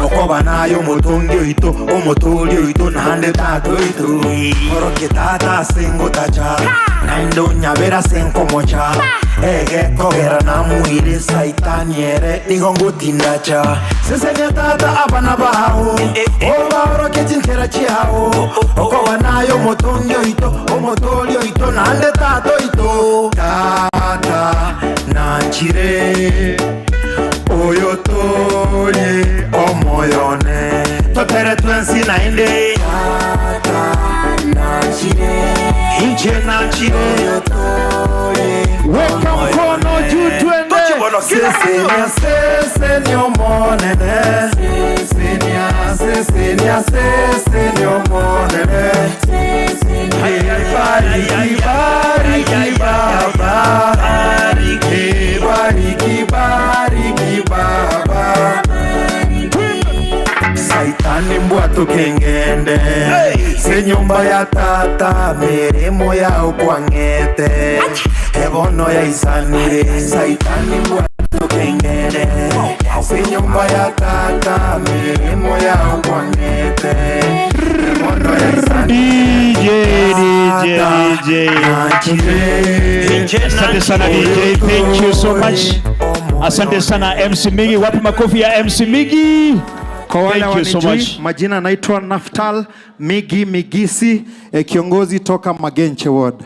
okoba nayo mutongi oito omotoli oito nande tata oito oroke tata sengo tacha nando nyabera senko mocha ege kogera namuire saitaniere nigo ngutindacha. Sesenia tata abana bao oba oroke chinjera chiao okoba nayo mutongi oito omotoli oito nande tata oito tata nanchire oyo toye omoyone totere twensi naende. nanchire. Weka mkono juu twende. Sesenia, sesenia omonene. Sesenia, sesenia, sesenia omonene. Bariki, bariki baba. Bariki, bariki, bariki baba. Saitani mbwatu kengende se nyumba ya tata mirimo yao kwang'ete ebono ya isanire. Saitani mbwatu kengende se nyumba ya tata mirimo yao kwang'ete ebono ya isanire. DJ, DJ, DJ. Asante sana DJ, thank you so much. Asante sana MC Migi. Wapi makofi ya MC Migi? Kwa wale Thank you so wanijui, much. Majina naitwa Naftal Migi Migisi, kiongozi toka Magenche Ward.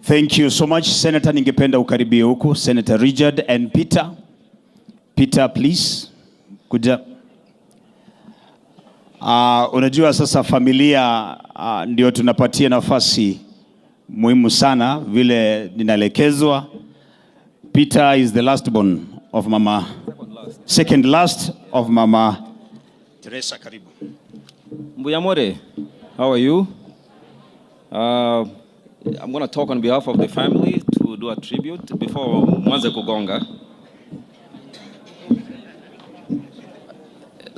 Thank you so much. Senator, ningependa ukaribie huku. Senator Richard and Peter. Peter, please. Kuja. Unajua sasa familia ndio tunapatia nafasi muhimu sana vile ninaelekezwa. Peter is the last born of Mama, second last of Mama Teresa. Karibu. Mbuyamore, how are you? I'm going to talk on behalf of the family to do a tribute before mwanze kugonga.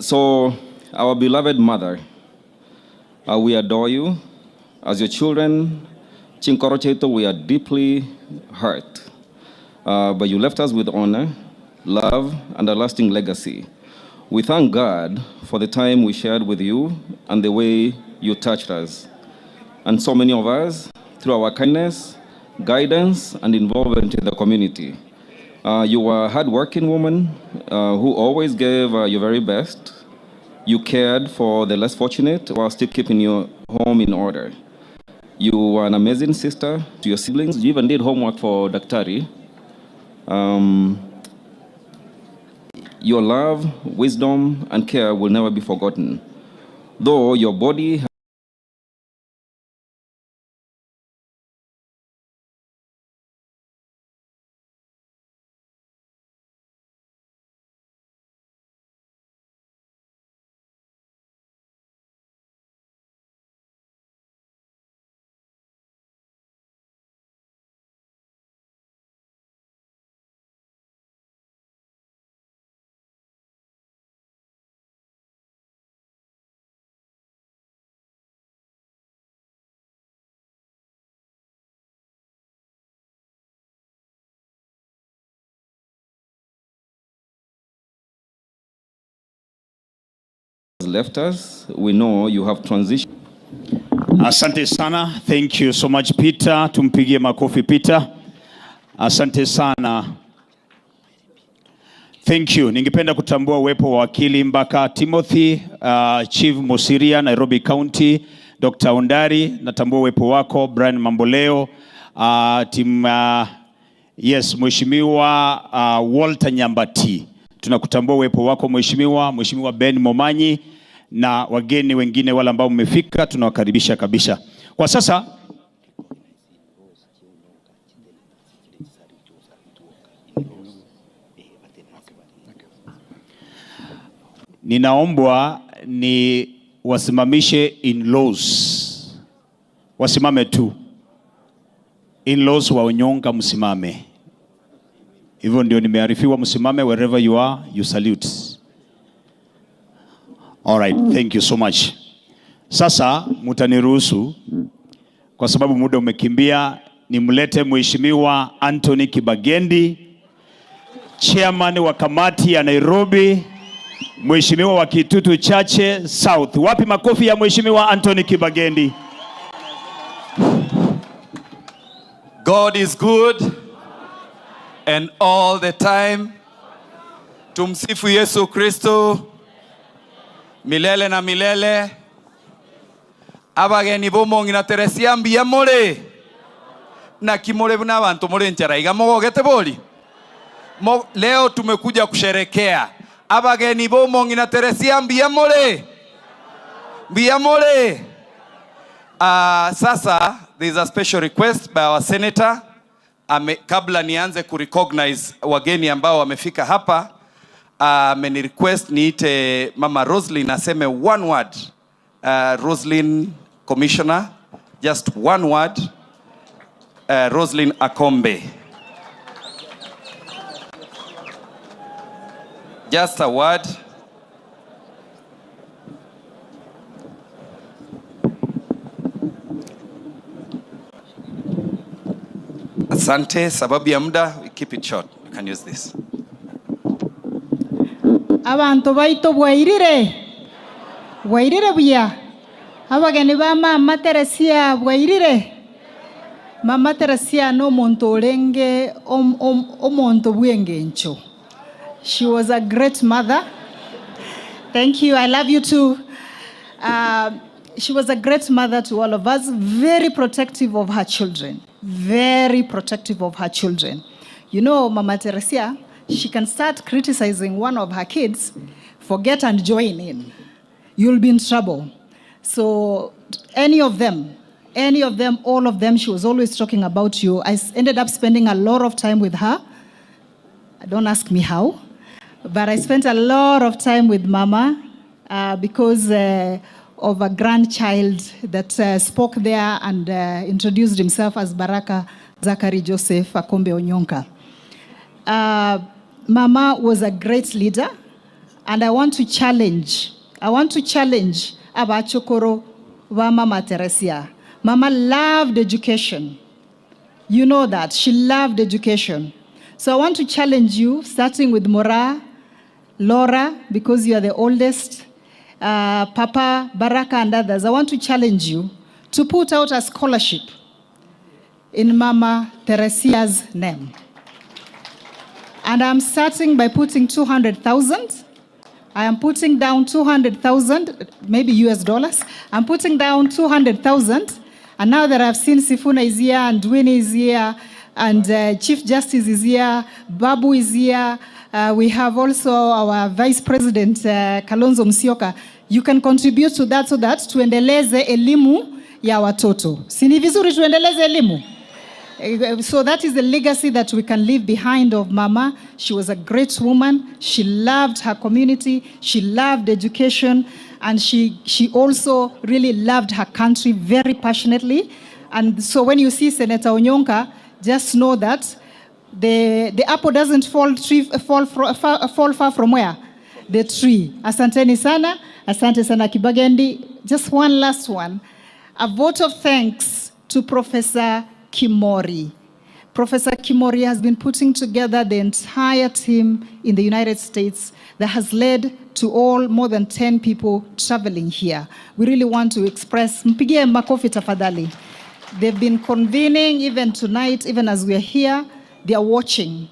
So, our beloved mother, we adore you. As your children, Chinkorocheto, we are deeply hurt. But you left us with honor, love, and a lasting legacy. We thank God for the time we shared with you and the way you touched us. And so many of us, through our kindness, guidance, and involvement in the community. You were a hardworking woman who always gave your very best. You cared for the less fortunate while still keeping your home in order. You were an amazing sister to your siblings. You even did homework for Daktari. Your love, wisdom, and care will never be forgotten. Though your body has left us, we know you have transitioned. Asante sana. Thank you so much Peter. Tumpigie makofi Peter. Asante sana. Thank you. Ningependa kutambua uwepo wa wakili Mbaka Timothy, Chief Mosiria, Nairobi County, Dr. Ondari, natambua uwepo wako, Brian Mamboleo, team, yes, Mheshimiwa Walter Nyambati. Tunakutambua uwepo wako Mheshimiwa, Mheshimiwa Ben Momanyi na wageni wengine wale ambao mmefika, tunawakaribisha kabisa. Kwa sasa ninaombwa ni wasimamishe in-laws. Wasimame tu. In-laws wa Onyonka msimame. Hivyo ndio nimearifiwa, msimame wherever you are, you salute. All right, thank you so much. Sasa mutaniruhusu kwa sababu muda umekimbia, nimlete Mheshimiwa Anthony Kibagendi, chairman wa kamati ya Nairobi, Mheshimiwa wa Kitutu Chache South. Wapi makofi ya Mheshimiwa Anthony Kibagendi? God is good and all the time. Tumsifu Yesu Kristo milele na milele. Abageni bomong'ina Teresia mbuya more naki more buna abantu more nchara iga mogogete bori. Leo tumekuja kusherekea abageni bomong'ina Teresia mbuya more, mbuya more. Sasa There is a special request by our senator. Kabla nianze kurecognize wageni ambao wamefika hapa, ameni request niite Mama Roslyn aseme one word. Roslyn Commissioner, just one word. Roslyn Akombe. Just a word. Asante, sababu ya muda, we keep it short. You can use this. Abantu baito bwairire, bwairire buya. Abageni ba Mama Teresia bwairire. Mama Teresia no muntu orenge omuntu bwengencho. She was a great mother. Thank you. I love you too. She was a great mother to all of us, very protective of her children. Very protective of her children. You know, Mama Teresia, she can start criticizing one of her kids, forget and join in. You'll be in trouble. So any of them, all of them, she was always talking about you. I ended up spending a lot of time with her. Don't ask me how, but I spent a lot of time with Mama because of a grandchild that spoke there and introduced himself as Baraka Zachary Joseph Akombe Onyonka. Mama was a great leader, and I want to challenge Abachokoro wa Mama Teresia. Mama loved education. You know that. She loved education. So I want to challenge you, starting with Mora, Laura, because you are the oldest, Papa, Baraka, and others. I want to challenge you to put out a scholarship in Mama Teresia's name. And I'm starting by putting 200,000. I am putting down 200,000, maybe US dollars. I'm putting down 200,000. And now that I've seen Sifuna is here and Winnie is here and Chief Justice is here, Babu is here. We have also our Vice President, Kalonzo Musyoka. You can contribute to that so that tuendeleze elimu ya watoto. Si ni vizuri tuendeleze elimu? So that is the legacy that we can leave behind of Mama. She was a great woman. She loved her community. She loved education. And she also really loved her country very passionately. And so when you see Senator Onyonka, just know that the apple doesn't fall far from where? The tree. Asanteni sana. Asante sana Kibagendi. Just one last one. A vote of thanks to Professor Kimori. Professor Kimori has been putting together the entire team in the United States that has led to all more than 10 people traveling here. We really want to express, mpigie makofi tafadhali. They've been convening even tonight, even as we are here, they are watching.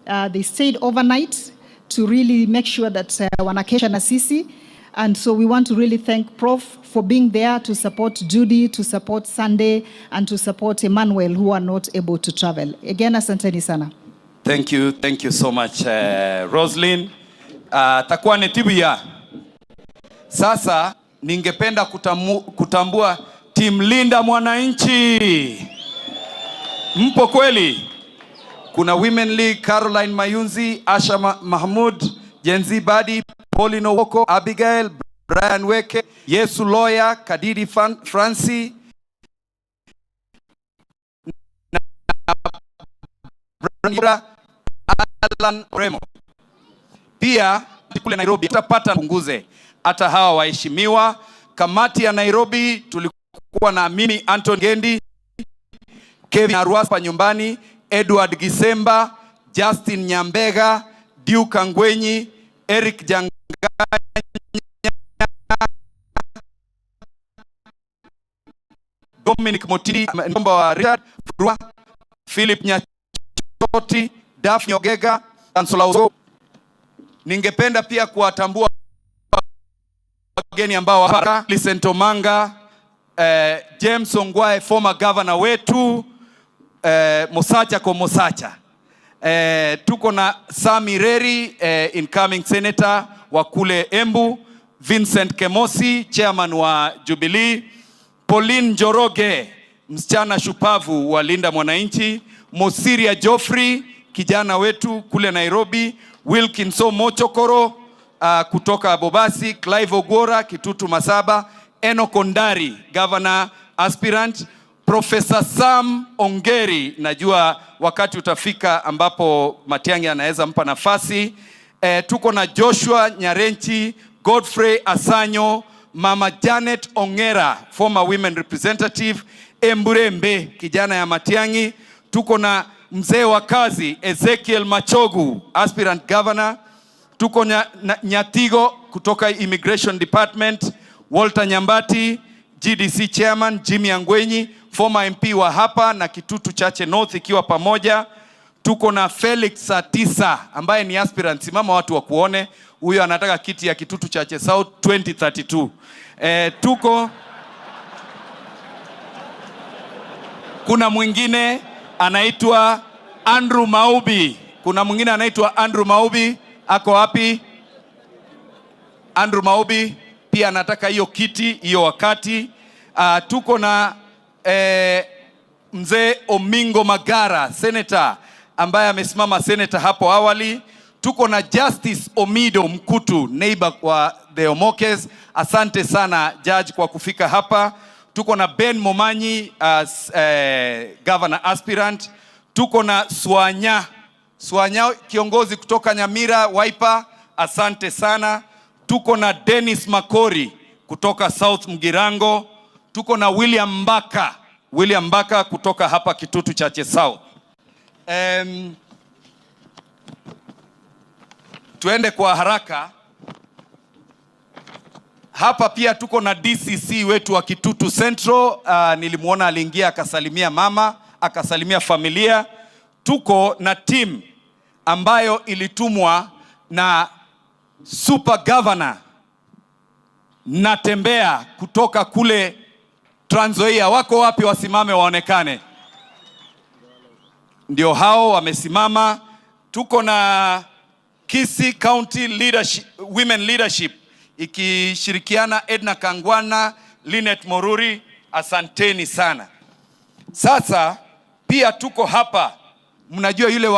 They stayed overnight to really make sure that wanakesha na sisi. And so we want to really thank Prof for being there to support Judy, to support Sunday, and to support Emmanuel, who are not able to travel. Again, asanteni sana. Thank you so much, Roslyn. Takuwa ni tibia. Sasa, ningependa kutambua Team Linda Mwananchi. Mpo kweli? Kuna Women League, Caroline Mayunzi, Asha Mahmud, Jenzi Badi, Paulino Woko, Abigail, Brian Weke, Yesu Lawyer, Kadidi Franci, Alan Remo. Pia kule Nairobi tutapata punguze hata hawa waheshimiwa. Kamati ya Nairobi tulikuwa na mimi Anton Gendi, Kevin Arwaspa nyumbani, Edward Gisemba, Justin Nyambega, Duke Angwenyi, Eric Janganya, Dominic Motini, Momba wa Richard, Frua, Philip Nyachoti, Daphne Ogega, Kansola Ozo. Ningependa pia kuwatambua wageni ambao hapa, Millicent Omanga, James Ongwae, former governor wetu, Mosacha kwa Mosacha. Tuko na Sami Reri, incoming senator wa kule Embu, Vincent Kemosi, chairman wa Jubilee, Pauline Njoroge, msichana shupavu wa Linda Mwananchi, Mosiria Joffrey, kijana wetu kule Nairobi, Wilkinson Mochokoro kutoka Bobasi, Clive Ogora, Kitutu Masaba, Eno Kondari, governor aspirant, Professor Sam Ongeri, najua wakati utafika ambapo Matiang'i anaweza mpa nafasi. Tuko na Joshua Nyarenchi, Godfrey Asanyo, Mama Janet Ongera, former women representative, Emburembe, kijana ya Matiang'i. Tuko na mzee wa kazi Ezekiel Machogu, aspirant governor. Tuko na Nyatigo kutoka Immigration Department, Walter Nyambati, GDC chairman, Jimmy Angwenyi, former MP wa hapa na Kitutu Chache North ikiwa pamoja. Tuko na Felix Satisa ambaye ni aspirant, simama watu wakuone. Huyo anataka kiti ya Kitutu Chache South 2032. Tuko kuna mwingine anaitwa Andrew Maubi. Kuna mwingine anaitwa Andrew Maubi, ako wapi? Andrew Maubi pia anataka hiyo kiti hiyo wakati. Tuko na mzee Omingo Magara, senator ambaye amesimama senator hapo awali. Tuko na Justice Omido Mkutu, neighbor wa the Omokes. Asante sana judge kwa kufika hapa. Tuko na Ben Momanyi, governor aspirant. Tuko na Swanya Swanya, kiongozi kutoka Nyamira Wiper, asante sana. Tuko na Dennis Makori kutoka South Mgirango. Tuko na William Mbaka, William Mbaka kutoka hapa Kitutu Chache South. Tuende kwa haraka. Hapa pia tuko na DCC wetu wa Kitutu Central. Nilimwona aliingia akasalimia mama, akasalimia familia. Tuko na team ambayo ilitumwa na Super Governor Natembea kutoka kule Trans Nzoia. Wako wapi? Wasimame waonekane. Ndio hao wamesimama. Tuko na Kisii County Leadership, Women Leadership ikishirikiana Edna Kangwana, Linet Moruri, asanteni sana. Sasa pia tuko hapa, mnajua yule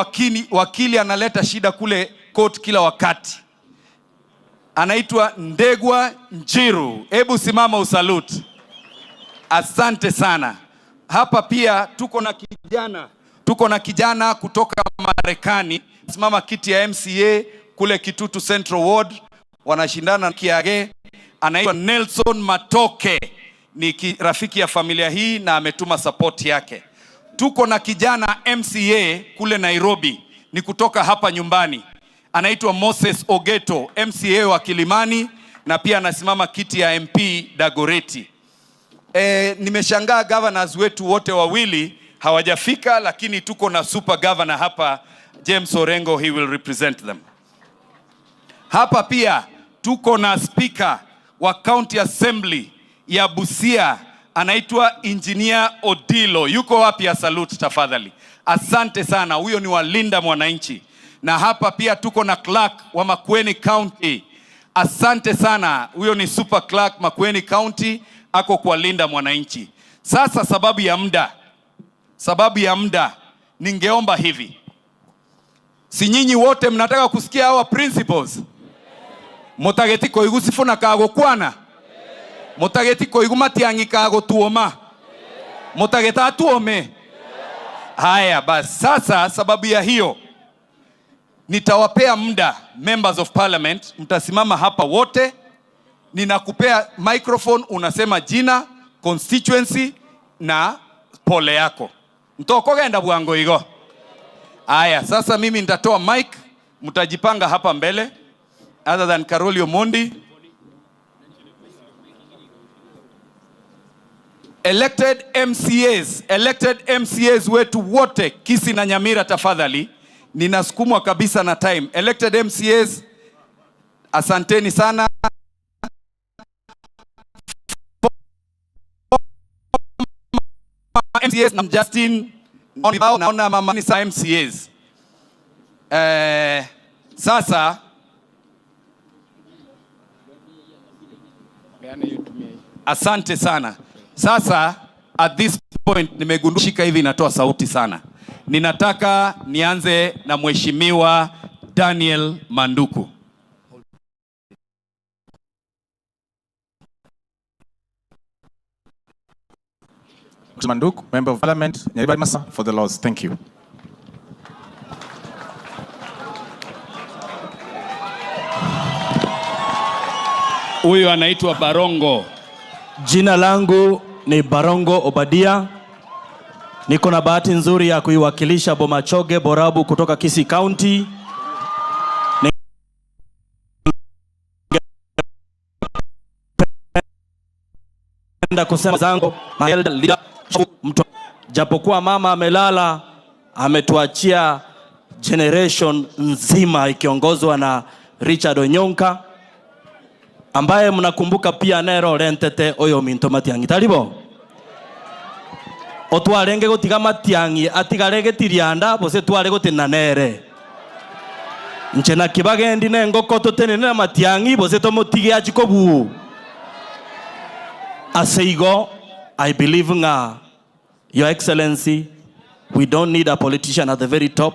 wakili analeta shida kule court kila wakati, anaitwa Ndegwa Njiru. Hebu simama usalute. Asante sana. Hapa pia tuko na kijana kutoka Marekani, simama kiti ya MCA kule Kitutu Central Ward, wanashindana Kiage, anaitwa Nelson Matoke, ni rafiki ya familia hii na ametuma support yake. Tuko na kijana MCA kule Nairobi, ni kutoka hapa nyumbani, anaitwa Moses Ogeto, MCA wa Kilimani na pia anasimama kiti ya MP Dagoretti. Nimeshangaa governors wetu wote wawili hawajafika, lakini tuko na super governor hapa James Orengo, he will represent them. Hapa pia tuko na speaker wa County Assembly ya Busia, anaitwa Engineer Odilo. Yuko wapi? Ya salute tafadhali. Asante sana, huyo ni walinda mwananchi. Na hapa pia tuko na clerk wa Makueni County. Asante sana, huyo ni super clerk Makueni County, ako kwa linda mwananchi. Sasa sababu ya muda, ningeomba hivi, si nyinyi wote mnataka kusikia hawa principles? Mutageti koigu Sifuna kagukwana, mutageti koigu Matiang'i kagutuoma, mutageta atuome. Haya basi, sasa sababu ya hiyo nitawapea muda members of parliament, mtasimama hapa wote, ninakupea microphone, unasema jina, constituency na pole yako. Mtokogenda bwango igo. Haya, sasa mimi nitatoa mic, mtajipanga hapa mbele. Other than Caroli Omondi. Elected MCAs wetu wote Kisii na Nyamira tafadhali. Ninasukumwa kabisa na time. Elected MCAs, asanteni sana. MCAs na Justin, naona mama ni sa MCAs. Sasa asante sana. Sasa at this Point, nimegundua shika hivi inatoa sauti sana. Ninataka nianze na Mheshimiwa Daniel Manduku. Manduku, Member of Parliament, Nyaribari Masa, for the laws. Thank you. Huyu anaitwa Barongo. Jina langu ni Barongo Obadia. Niko na bahati nzuri ya kuiwakilisha Bomachoge Borabu kutoka Kisii County. Ningependa kusema zangu mtu, japokuwa mama amelala, ametuachia generation nzima ikiongozwa na Richard Onyonka ambaye mnakumbuka pia nero rentete oyo minto Matiang'i taribo otwarenge gutiga Matiang'i atigare getirianda bose tware gutina nere nche na kibagendi ne ngoko tutenene na Matiang'i bose tomotige achikobu aseigo. I believe nga Your Excellency, we don't need a politician at the very top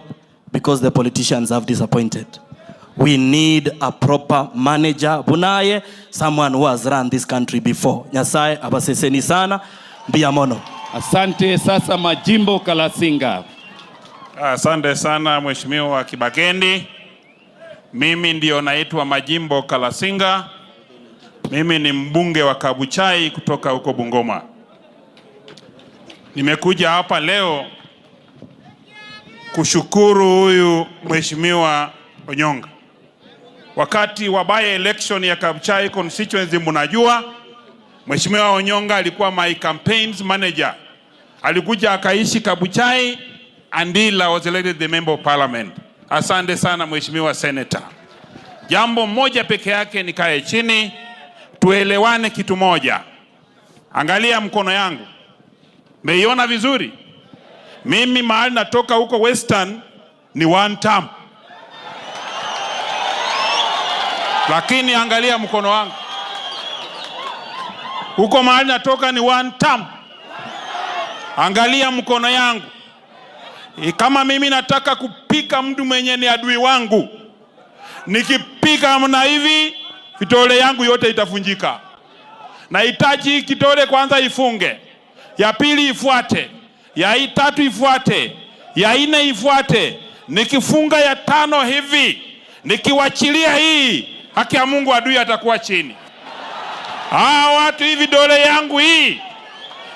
because the politicians have disappointed. We need a proper manager bunaye, someone who has run this country before. Nyasaye abaseseni sana mbiamono. Asante. Sasa Majimbo Kalasinga. Asante sana Mheshimiwa Kibagendi. Mimi ndio naitwa Majimbo Kalasinga. Mimi ni mbunge wa Kabuchai kutoka huko Bungoma. Nimekuja hapa leo kushukuru huyu Mheshimiwa Onyonka. Wakati wa by election ya Kabuchai constituency, mnajua Mheshimiwa Onyonka alikuwa my campaigns manager. Alikuja akaishi Kabuchai until I was elected the member of parliament. Asante sana Mheshimiwa Senator. Jambo moja peke yake, nikae chini tuelewane kitu moja. Angalia mkono yangu, meiona vizuri? Mimi mahali natoka huko Western ni one term, lakini angalia mkono wangu huko mahali natoka ni one term. Angalia mkono yangu. Kama mimi nataka kupika mtu mwenye ni adui wangu, nikipika mna hivi vitole yangu yote itafunjika. Nahitaji kitole kwanza ifunge, ya pili ifuate, ya tatu ifuate, ya nne ifuate. Nikifunga ya tano hivi, nikiwachilia hii, haki ya Mungu adui atakuwa chini. Hawa watu hii vidole yangu hii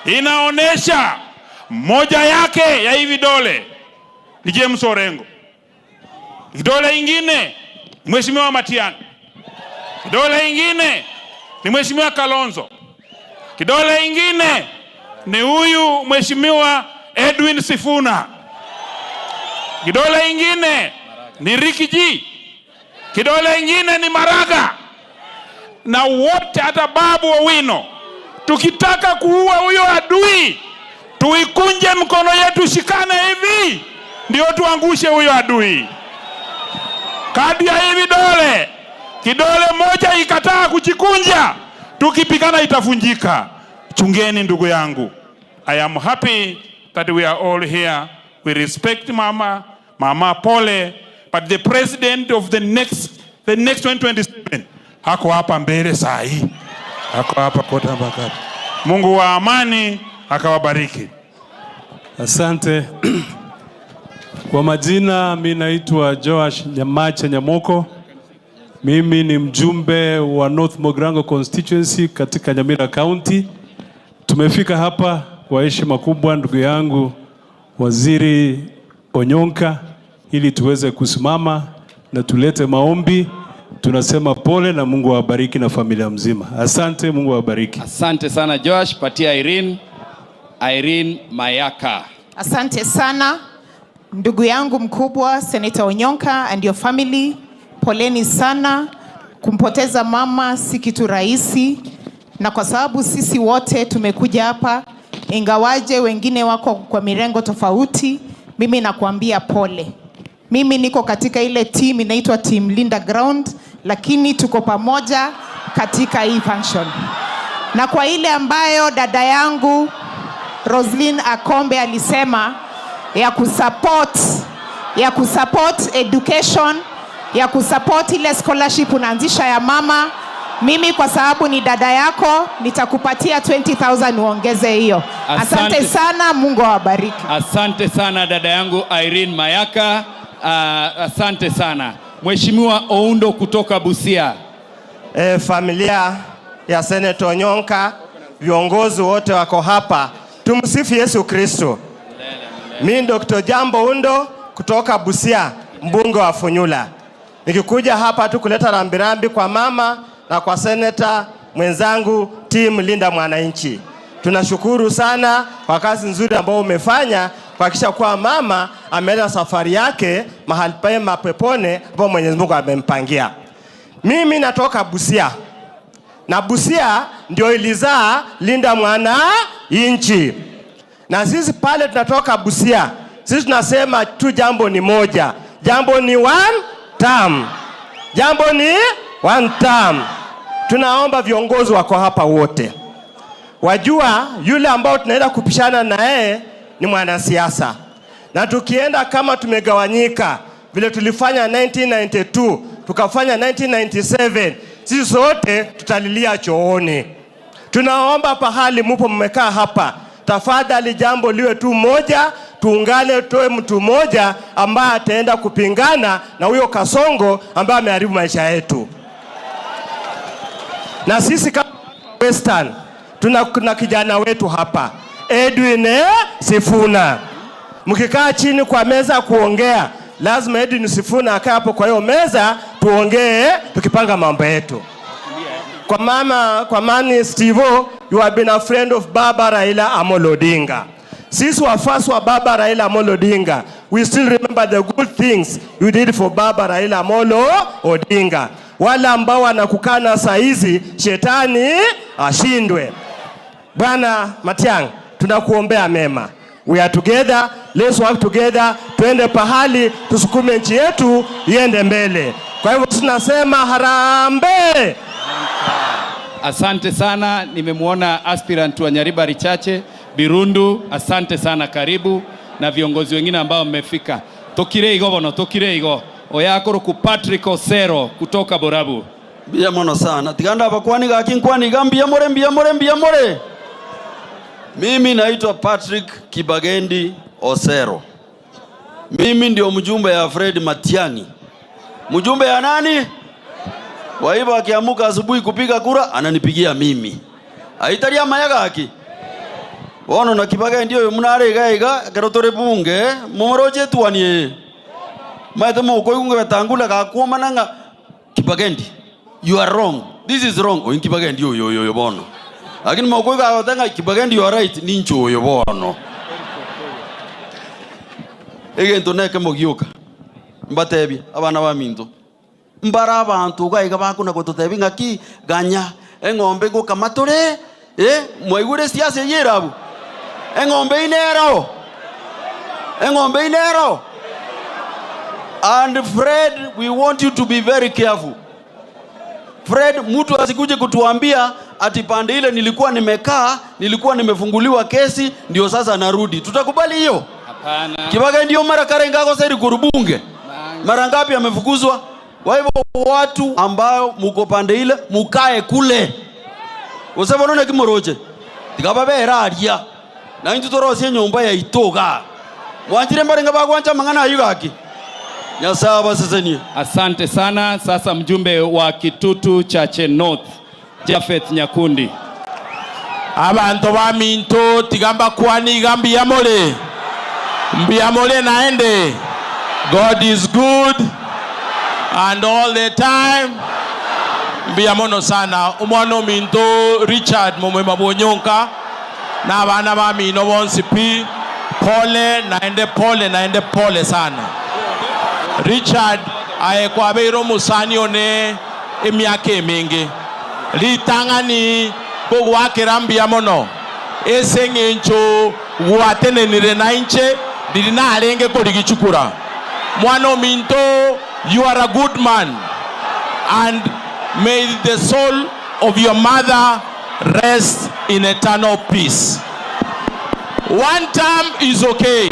inaonesha moja yake ya hii vidole ni James Orengo, kidole ingine Mheshimiwa Matiang'i, kidole ingine ni Mheshimiwa Kalonzo, kidole ingine ni huyu Mheshimiwa Edwin Sifuna, kidole ingine ni Ricky G, kidole ingine ni Maraga, na wote hata Babu Owino. Tukitaka kuua huyo adui, tuikunje mkono yetu, shikane hivi, ndio tuangushe huyo adui. Kadi ya hivi vidole, kidole moja ikataa kujikunja, tukipigana itafunjika. Chungeni ndugu yangu. I am happy that we are all here. We respect mama, mama pole, but the president of the next 2027 hako hapa mbele saa hii, hako hapa kota mpaka. Mungu wa amani akawabariki. Asante. Kwa majina mi naitwa Joash Nyamache Nyamoko. Mimi ni mjumbe wa North Mogrango constituency katika Nyamira County. Tumefika hapa kwa heshima kubwa, ndugu yangu Waziri Onyonka, ili tuweze kusimama na tulete maombi. Tunasema pole na Mungu awabariki na familia mzima. Asante, Mungu awabariki. Asante sana Josh. Patia Irene, Irene Mayaka. Asante sana ndugu yangu mkubwa Senator Onyonka and your family, poleni sana. Kumpoteza mama si kitu rahisi, na kwa sababu sisi wote tumekuja hapa, ingawaje wengine wako kwa mirengo tofauti, mimi nakuambia pole. Mimi niko katika ile team inaitwa Team Linda Ground, lakini tuko pamoja katika hii function. Na kwa ile ambayo dada yangu Roslyn Akombe alisema ya kusupport education, ya kusupport ile scholarship unaanzisha ya mama. Mimi kwa sababu ni dada yako nitakupatia 20,000 uongeze hiyo. Asante, Asante. Sana, Mungu awabariki. Asante sana dada yangu Irene Mayaka. Asante sana. Mheshimiwa Oundo kutoka Busia. Familia ya Senator Onyonka, viongozi wote wako hapa. Tumsifu Yesu Kristo. Mimi Dr. Jambo Undo kutoka Busia, mbunge wa Funyula. Nikikuja hapa tu kuleta rambirambi kwa mama na kwa seneta mwenzangu team Linda Mwananchi. Tunashukuru sana kwa kazi nzuri ambayo umefanya kuhakikisha kuwa mama ameenda safari yake mahali pema peponi ambapo Mwenyezi Mungu amempangia. Mimi natoka Busia na Busia ndio ilizaa Linda Mwananchi, na sisi pale tunatoka Busia, sisi tunasema tu jambo ni moja, jambo ni one term, jambo ni one term. Tunaomba viongozi wako hapa wote wajua, yule ambao tunaenda kupishana na yeye ni mwanasiasa, na tukienda kama tumegawanyika vile tulifanya 1992 tukafanya 1997, sisi sote tutalilia chooni. Tunaomba pahali mupo mmekaa hapa, tafadhali jambo liwe tu moja, tuungane, tutoe mtu mmoja ambaye ataenda kupingana na huyo Kasongo ambaye ameharibu maisha yetu. Na sisi kama Western tuna kuna kijana wetu hapa Edwin Sifuna. Mkikaa chini kwa meza kuongea, lazima Edwin Sifuna akae hapo kwa hiyo meza, tuongee tukipanga mambo yetu. Kwa mama, kwa mani Stevo, you have been a friend of Baba Raila Amolo Odinga. Sisi wafuasi wa Baba Raila Amolo Odinga, we still remember the good things you did for Baba Raila Amolo Odinga. Wale ambao wanakukana saa hizi, shetani ashindwe. Bwana Matiang'i, tunakuombea mema. We are together, let's work together, tuende pahali tusukume nchi yetu iende mbele. Kwa hivyo tunasema harambee. Asante sana, nimemwona aspirant wa Nyaribari Chache Birundu, asante sana, karibu na viongozi wengine ambao mmefika. Tokire igo bono, tokire igo oyakoroku Patrick Osero kutoka Borabu. Mbia mono sana tiganda abakwani gaki nkwani mbia more mbia more mbia more. Mimi naitwa Patrick Kibagendi Osero. Mimi ndio mjumbe ya Fred Matiang'i. Mjumbe ya nani? Kwa hivyo akiamuka asubuhi kupiga kura ananipigia mimi. Aitaria mayaga aki. Bono na Kibagendi oyo munare iga iga kero tore bunge mumoroche tuanie. Maete mokoigunga betangula gakuoma nanga Kibagendi. You are wrong. This is wrong. Oyo Kibagendi oyo oyo bono. Lakini mokoiga agotanga Kibagendi you are right nincho oyo bono. Egento neke mogioka. Mbatebia abana ba minto. Mbara abantu gaiga bakuna gototebi ngaki ganya eng'ombe ngokamatore mwaigure siasa yerabu eng'ombe inero eng'ombe inero. And Fred, we want you to be very careful. Fred, mtu asikuje kutuambia ati pande ile nilikuwa nimekaa, nilikuwa nimefunguliwa kesi, ndio sasa narudi. Tutakubali hiyo? Hapana. Kibaga ndio mara karenga sasa kurubunge. Mara ngapi amefukuzwa? Kwa hivyo watu ambao muko pande ile mukae kule. Usema none kimoroche. Tikaba beraria. Na intu torosie nyumba ya itoga. Mwanjire mbarenga bagwanja mangana ayugaki. Nyasaye sasa. Asante sana. Sasa mjumbe wa Kitutu Chache North, Jafeth Nyakundi. Abantu ba minto tigamba kwani gambi yamole. Mbiyamole naende. God is good and all the time. Mbiyamono sana umwana minto Richard mumwema bonyonka na abana ba mino bonsi pi pole naende pole naende pole sana. Richard ayekwabeire omusani one emiaka emingi ritang'ani kogwakera mbuya mono ase eng'encho gwatenenire na inche riri narenge korigichukura. Mwana ominto, you are a good man, and may the soul of your mother rest in eternal peace. One term is okay.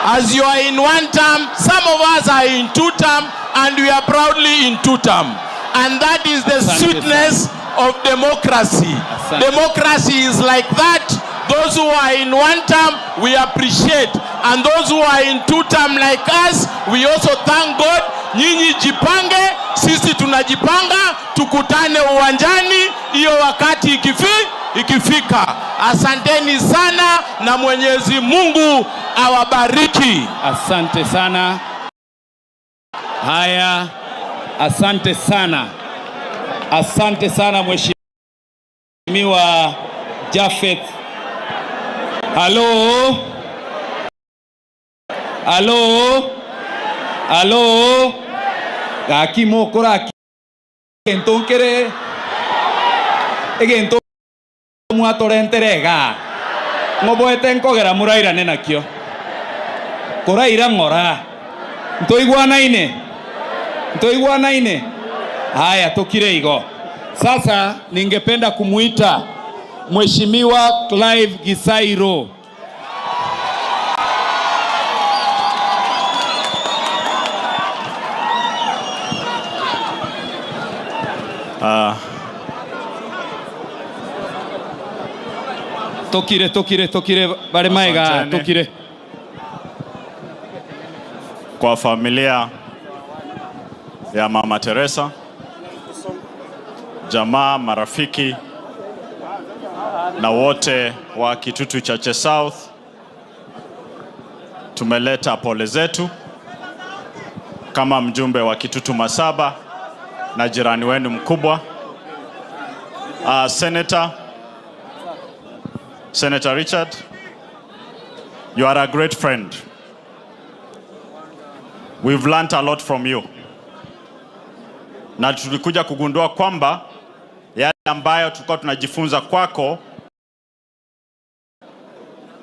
As you are in one term, some of us are in two term and we are proudly in two term. And that is the Asante sweetness of democracy. Asante. Democracy is like that. Those who are in one term, we appreciate. And those who are in two term like us, we also thank God. Nyinyi jipange, sisi tunajipanga, tukutane uwanjani hiyo wakati ikifika. Asanteni sana na Mwenyezi Mungu awabariki. Asante sana. Haya, asante sana, asante sana Mheshimiwa Jafeth. Halo, halo, halo, gaki mokora gento nkere egento mwatorentere iga ng'oboete nkogera murairane nakio koraira ng'ora ntoigwanaine ntoigwanaine. Haya, tukire igo. Sasa ningependa kumuita Mheshimiwa Clive Gisairo. Tokire, tokire, tokire bare maega Asanteni. Tokire. Kwa familia ya Mama Teresa, jamaa, marafiki na wote wa Kitutu Chache South, tumeleta pole zetu kama mjumbe wa Kitutu Masaba na jirani wenu mkubwa. Senator Richard, you are a great friend. We've learnt a lot from you. Na tulikuja kugundua kwamba yale ambayo tulikuwa tunajifunza kwako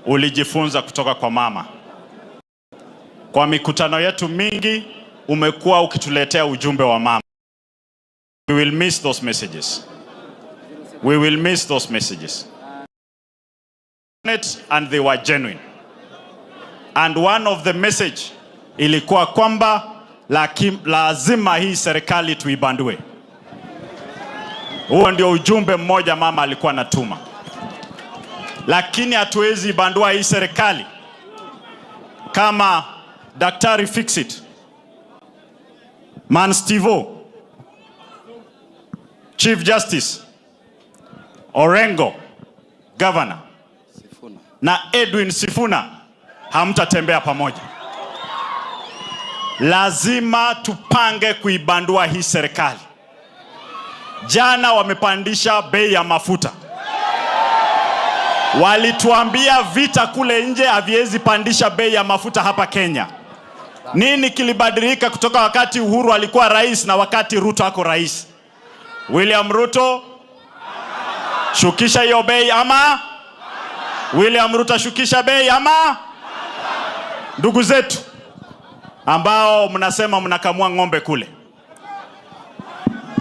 ulijifunza kutoka kwa mama. Kwa mikutano yetu mingi umekuwa ukituletea ujumbe wa mama. We will miss those messages. We will miss those messages. And they were genuine. And one of the message ilikuwa kwamba lazima hii serikali tuibandue. Huo ndio ujumbe mmoja mama alikuwa anatuma. Lakini hatuwezi bandua hii serikali kama Daktari Fixit, Man Stivo, Chief Justice Orengo, Governor na Edwin Sifuna hamtatembea pamoja. Lazima tupange kuibandua hii serikali. Jana wamepandisha bei ya mafuta. Walituambia vita kule nje haviwezi pandisha bei ya mafuta hapa Kenya. Nini kilibadilika kutoka wakati Uhuru alikuwa rais na wakati Ruto ako rais? William Ruto, shukisha hiyo bei ama? William Ruto, shukisha bei ama? Ndugu zetu ambao mnasema mnakamua ng'ombe kule,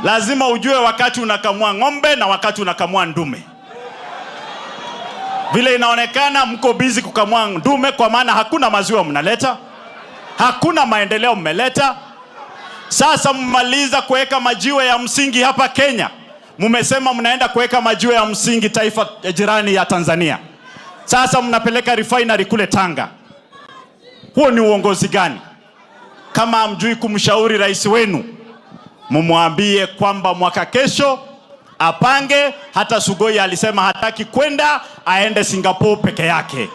lazima ujue wakati unakamua ng'ombe na wakati unakamua ndume. Vile inaonekana mko busy kukamua ndume, kwa maana hakuna maziwa mnaleta, hakuna maendeleo mmeleta. Sasa mmaliza kuweka majiwe ya msingi hapa Kenya, mmesema mnaenda kuweka majiwe ya msingi taifa jirani ya Tanzania. Sasa mnapeleka refinery kule Tanga. Huo ni uongozi gani? Kama hamjui kumshauri rais wenu, mumwambie kwamba mwaka kesho apange. Hata Sugoi alisema hataki kwenda, aende Singapore peke yake.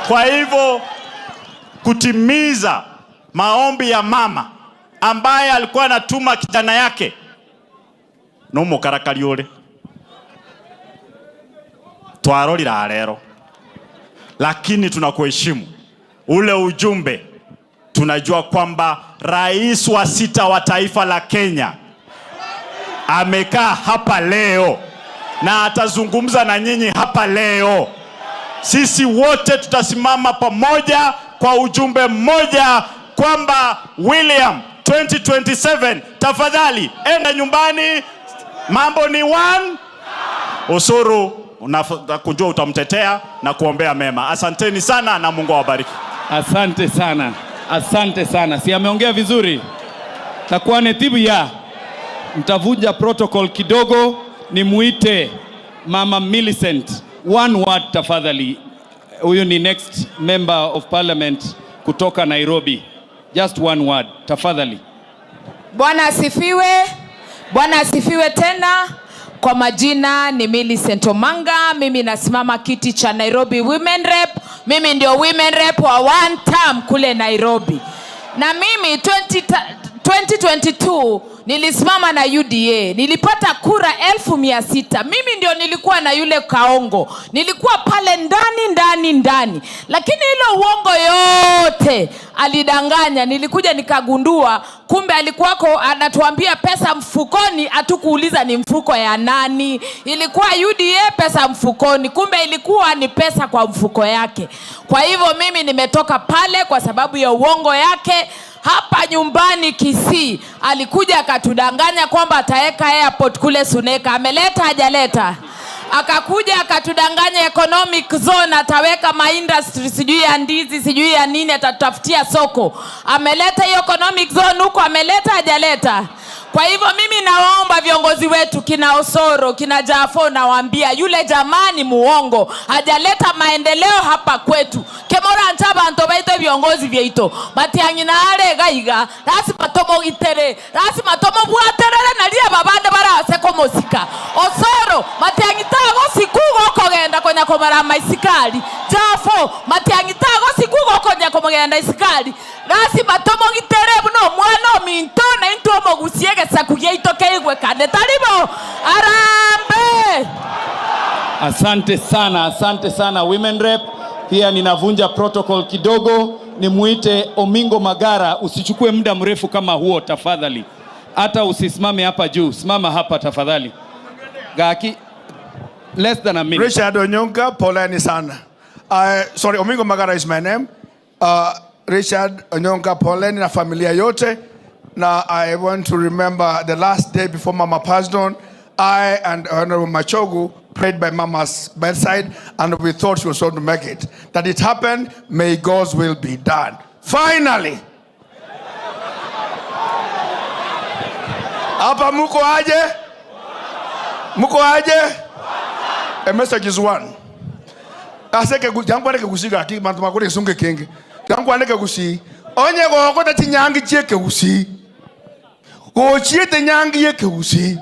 Kwa hivyo kutimiza maombi ya mama ambaye alikuwa anatuma kijana yake no mukarakari ule twarorira lero, lakini tunakuheshimu ule ujumbe. Tunajua kwamba rais wa 6 wa taifa la Kenya amekaa hapa leo na atazungumza na nyinyi hapa leo. Sisi wote tutasimama pamoja kwa ujumbe mmoja kwamba William 2027 tafadhali enda nyumbani, mambo ni one. Usuru na kujua utamtetea na kuombea mema. Asanteni sana na Mungu awabariki. Asante sana, asante sana. Si ameongea vizuri? Takwane tibu ya mtavunja protocol kidogo, nimuite Mama Millicent. One word tafadhali. Huyu ni next member of parliament kutoka Nairobi. Just one word tafadhali. Bwana asifiwe. Bwana asifiwe tena. Kwa majina ni Millicent Omanga, mimi nasimama kiti cha Nairobi Women Rep. Mimi ndio Women Rep wa one term kule Nairobi. Na mimi 2022 nilisimama na UDA, nilipata kura 600,000. Mimi ndio nilikuwa na yule Kaongo, nilikuwa pale ndani ndani ndani, lakini ile uongo yote alidanganya. Nilikuja nikagundua kumbe alikuwako anatuambia pesa mfukoni, hatukuuliza ni mfuko ya nani. Ilikuwa UDA pesa mfukoni, kumbe ilikuwa ni pesa kwa mfuko yake. Kwa hivyo mimi nimetoka pale kwa sababu ya uongo yake. Hapa nyumbani Kisii alikuja akatudanganya kwamba ataweka airport kule Suneka. Ameleta hajaleta? Akakuja akatudanganya economic zone ataweka maindustry sijui ya ndizi sijui ya nini, atatutafutia soko. Ameleta hiyo economic zone huko, ameleta hajaleta? Kwa hivyo mimi nawaomba viongozi wetu kina Osoro, kina Jafo, nawaambia yule jamani muongo, hajaleta maendeleo hapa kwetu. Kemora ntaba ntobaito viongozi vyeito Matiang'i na ale gaiga lazima tomogitere, lazima tomobwaterere naria babande barase komosika. Osoro Matiang'i tago sikugo kogenda konya komara maisikali. Jafo Matiang'i tago sikugo konya komogenda isikali. Lazima tomogitere buno mwana ominto na into omogusiege sakuyeito keigwe kande taribo arambe. Asante sana, asante sana Women Rep. Pia ninavunja protocol kidogo, nimuite Omingo Magara. Usichukue muda mrefu kama huo tafadhali. Hata usisimame hapa juu, simama hapa tafadhali. Gaki, less than a minute. Richard Onyonka, poleni sana. Sorry, Omingo Magara is my name. Richard Onyonka, poleni na familia yote. Now, I want to remember the last day before Mama passed on, I and Honorable Machogu prayed by Mama's bedside, and we thought she was going to make it. That it happened, may God's will be done. Finally! Hapa muko aje? Muko aje? A message is one. Aseke jambo leke kusiga, ati bantu makore sunge kenge. Jambo leke kusi. Onye gokota chinyangi chieke kusi. Gochiete nyangi yeke kusi.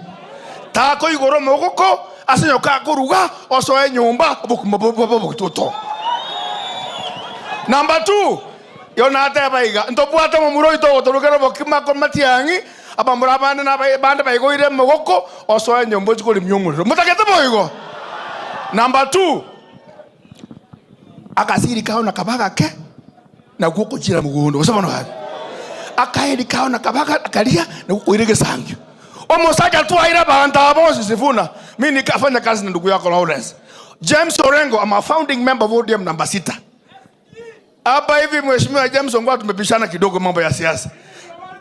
Tako igoro mogoko asenyoka kuruga osoe nyumba bukumobobobokutoto. Number 2, yona baiga ntobwata mumuro ito gotorukero bokima ko Matiang'i abamura bande na bande baigoire mogoko osoe nyumba chikori myong'orero mutakete boigo. Number 2, akasiri kao na kabaga ke na guko jira mugondo osabano habi akaeri kao na kabaga akalia na guko irege sangyo omosaja tu aira banta bonsi sifuna. Mimi nikafanya kazi na ndugu yako Lawrence James Orengo. I'm a founding member of ODM number 6. Hapa hivi Mheshimiwa James Ongwae tumepishana kidogo mambo ya siasa.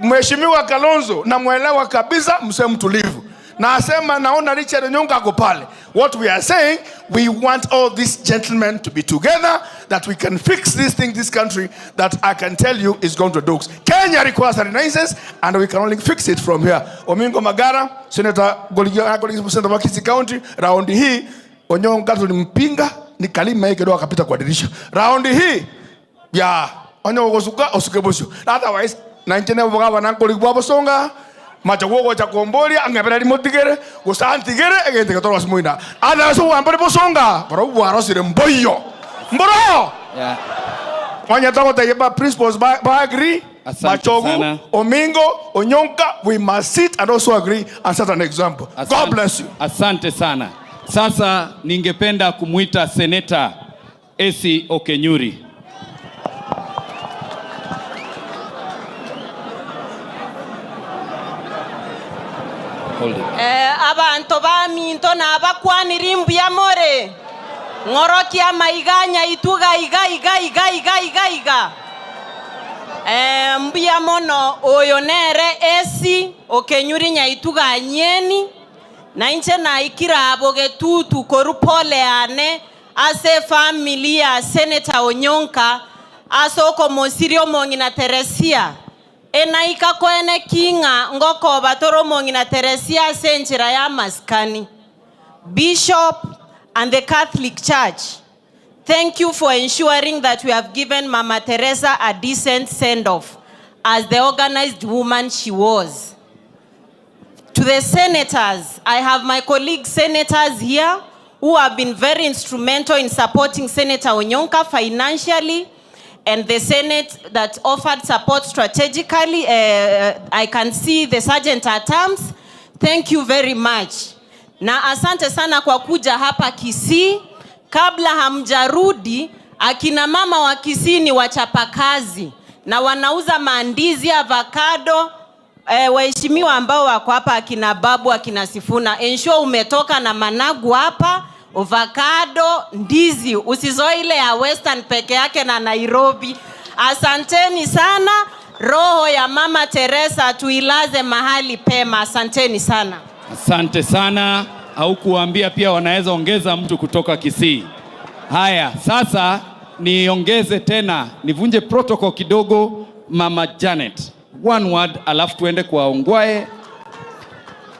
Mheshimiwa Kalonzo namuelewa kabisa, msee mtulivu. Na asema naona Richard Onyonka ako pale. What we are saying, we want all these gentlemen to be together, that we can fix this thing, this country, that I can tell you is going to dogs. Kenya requires a renaissance, and we can only fix it from here. Omingo Magara, Senator Goligisa, Senator wa Kisii County, round hii, Onyonka tulimpinga, nikalima yeye kidogo akapita kwa dirisha. Round hii, ya, Onyonka osuka, osuke bosho. Otherwise, na nchene mboga na nkoli kwa bosonga, machaguo cha komboria angepera limotigere gusantigere egente katoro simuina ada so wambere bosonga bro warosire mboyo mboro yeah. Wanya toko tayeba principles ba agree. Machogu, Omingo, Onyonka, we must sit and also agree and set an example. Asante, God bless you. Asante sana. Sasa ningependa kumuita Senator Esi Okenyuri. Abantu baminto nabakwanira mbuya more ng'orokia maiganya ituga iga iga iga iga iga iga mbuya mono oyo nere Esi Okenyuri nyaituga anyeni Na inche naikira abo getutu koru pole ane ase family ya Senator Onyonka ase okomosiri omong'ina Teresia. Enaika kwene kinga ngoko batoro omong'ina Teresia ase enchera ya maskani. Bishop and the Catholic Church, thank you for ensuring that we have given Mama Teresa a decent send-off as the organized woman she was. To the senators, I have my colleague senators here who have been very instrumental in supporting Senator Onyonka financially, and the Senate that offered support strategically. I can see the Sergeant at Arms. Thank you very much. Na asante sana kwa kuja hapa Kisii. Kabla hamjarudi, akina mama wa Kisii ni wachapakazi na wanauza mandizi, avocado. Waheshimiwa ambao wako hapa, akina Babu, akina Sifuna, ensure umetoka na managu hapa, avocado, ndizi, usizoe ile ya Western peke yake na Nairobi. Asanteni sana. Roho ya Mama Teresa tuilaze mahali pema. Asanteni sana. Asante sana. Haukuambia pia wanaweza ongeza mtu kutoka Kisii. Haya, sasa niongeze tena, nivunje protocol kidogo. Mama Janet, one word, alafu tuende kwa Ongwae.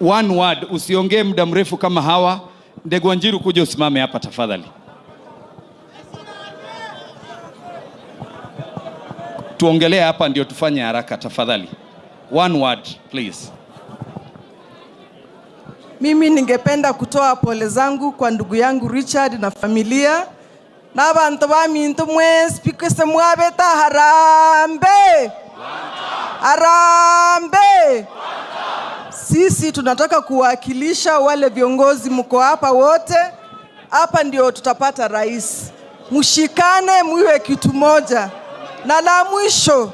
One word, usiongee muda mrefu kama hawa. Ndegwa Njiru, kuja usimame hapa tafadhali. Tuongelee hapa ndio tufanye haraka tafadhali. One word please. Mimi ningependa kutoa pole zangu kwa ndugu yangu Richard na familia na abantu ba mintu mwesi pikese mwabeta harambe. Harambe. Sisi tunataka kuwakilisha wale viongozi mko hapa wote. Hapa ndio tutapata rais. Mshikane mwiwe kitu moja. Na la mwisho,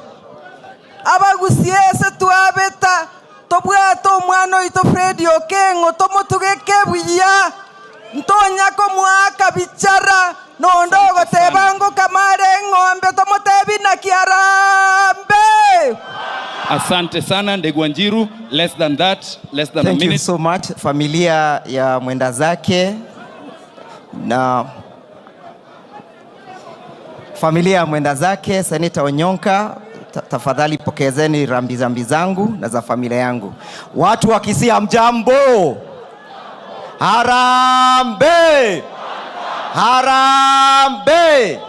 abagusiese tuabeta tobwato mwana ito Fred Okengo tomutugeke buya ntonyako mwaka bichara nondogo tebango kamare ng'ombe tomotebi na kiarambe. Asante sana Ndegwa Njiru. Less than that, less than Thank a minute. you so much familia ya mwenda zake na familia ya mwenda zake Senator Onyonka, tafadhali pokezeni rambirambi zangu na za familia yangu. Watu wa Kisii hamjambo? Harambe! Harambe!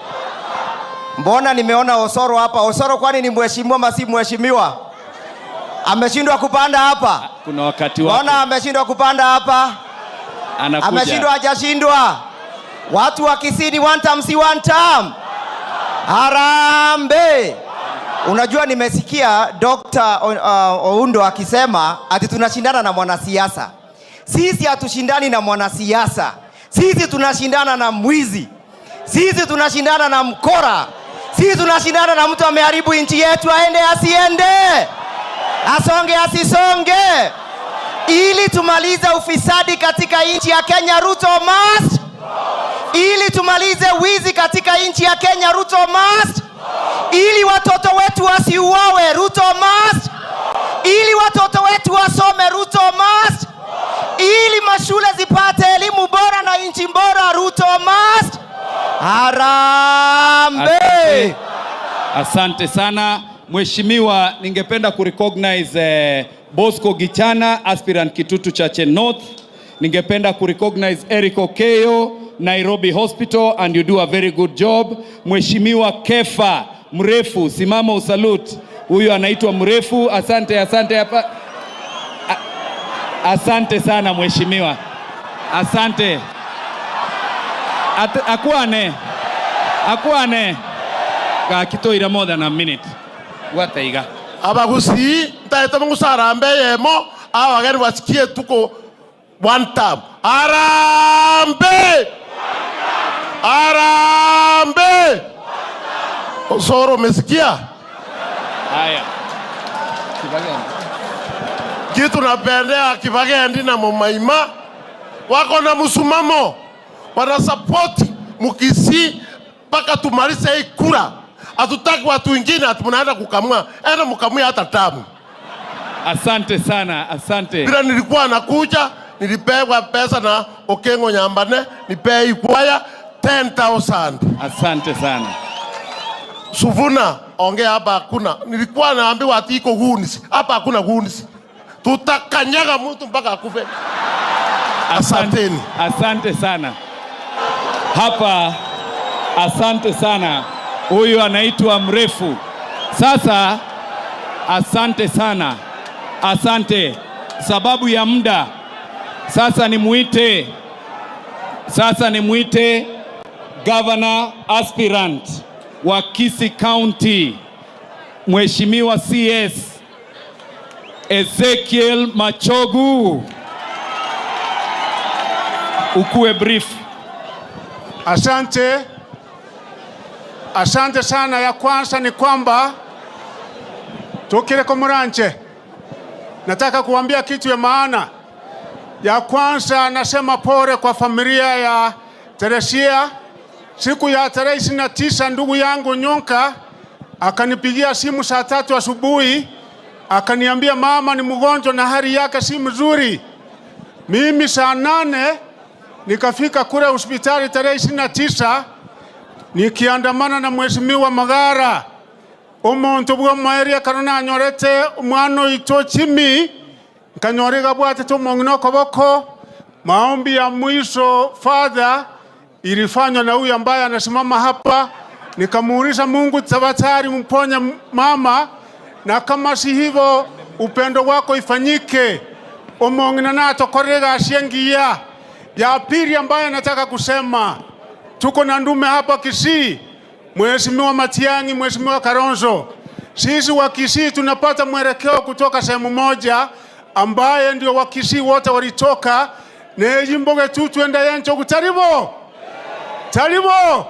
Mbona nimeona Osoro hapa? Osoro kwani ni mheshimiwa ama si mheshimiwa? Ameshindwa kupanda hapa? Kuna wakati wake. Mbona ameshindwa kupanda hapa? Anakuja. Ameshindwa, hajashindwa? Watu wa Kisii ni one term, si one term. Harambe! Unajua nimesikia Dr. Oundo akisema ati tunashindana na mwanasiasa. Sisi hatushindani na mwanasiasa. Sisi tunashindana na mwizi. Sisi tunashindana na mkora. Sisi tunashindana na mtu ameharibu nchi yetu, aende asiende, asonge asisonge. Ili tumalize ufisadi katika nchi ya Kenya, Ruto must. Ili tumalize wizi katika nchi ya Kenya, Ruto must. Ili watoto wetu wasiuawe, Ruto must. Ili watoto wetu wasome, Ruto must. Ili mashule zipate elimu bora na nchi bora, Ruto must. Harambe! Asante. Asante sana Mheshimiwa, ningependa kurecognize Bosco Gichana, aspirant Kitutu Chache North. Ningependa kurecognize Eric Okeyo, Nairobi Hospital, and you do a very good job. Mheshimiwa Kefa Mrefu, simama usalute. Huyu anaitwa Mrefu. Asante, asante hapa. Asante sana mheshimiwa. Asante. Akwane. Akwane. Gakitoira more than a minute. Wataiga. Abagusi, ntaeta mungu sarambe yemo, awageni wasikie tuko one time. Arambe! Arambe! Osoro, umesikia? Haya. Kitu napendea Kibagendi na Mumaima wako na msumamo, wanasupport Mukisii mpaka tumalize hii kura. Hatutaki watu wengine ati mnaenda kukamua, enda mkamue hata tamu. Asante sana, asante. Bila nilikuwa nakuja Nilipewa pesa na Okengo Nyambane, nipee Ikwaya 10,000. Asante sana. Suvuna, ongea hapa hakuna. Nilikuwa naambiwa ati iko goons. Hapa hakuna goons. Tutakanyaga mtu mpaka akufe. Asanteni. Asante sana. Hapa asante sana. Huyu anaitwa Mrefu. Sasa asante sana. Asante. Sababu ya muda. Sasa nimuite Governor aspirant wa Kisii County, Mheshimiwa CS Ezekiel Machogu. Ukuwe brief. Asante, asante sana. Ya kwanza ni kwamba tukireko muranche, nataka kuambia kitu ya maana. Ya kwanza nasema pole kwa familia ya Teresia. Siku ya tarehe 29 ndugu yangu Nyonka akanipigia simu saa 3 asubuhi akaniambia mama ni mgonjwa na hali yake si mzuri. Mimi saa 8 nikafika kule hospitali tarehe 29 nikiandamana na Mheshimiwa Magara. Omuntu bwa mwaeria karona anyorete omwana oito chimi nkanyorega bwate tomong'ina okoboko. Maombi ya mwisho father ilifanywa na huyu ambaye anasimama hapa. Nikamuuliza Mungu tafadhali mponye mama, na kama si hivyo upendo wako ifanyike. Omong'ina natokorega asiengia. Ya pili ambaye nataka kusema, tuko na ndume hapa Kisii, Mheshimiwa Matiang'i, Mheshimiwa Kalonzo. Sisi wa Kisii tunapata mwelekeo kutoka sehemu moja ambaye ndio wa Kisii wote walitoka nejimboge tu twenda yencho kutaribo taribo,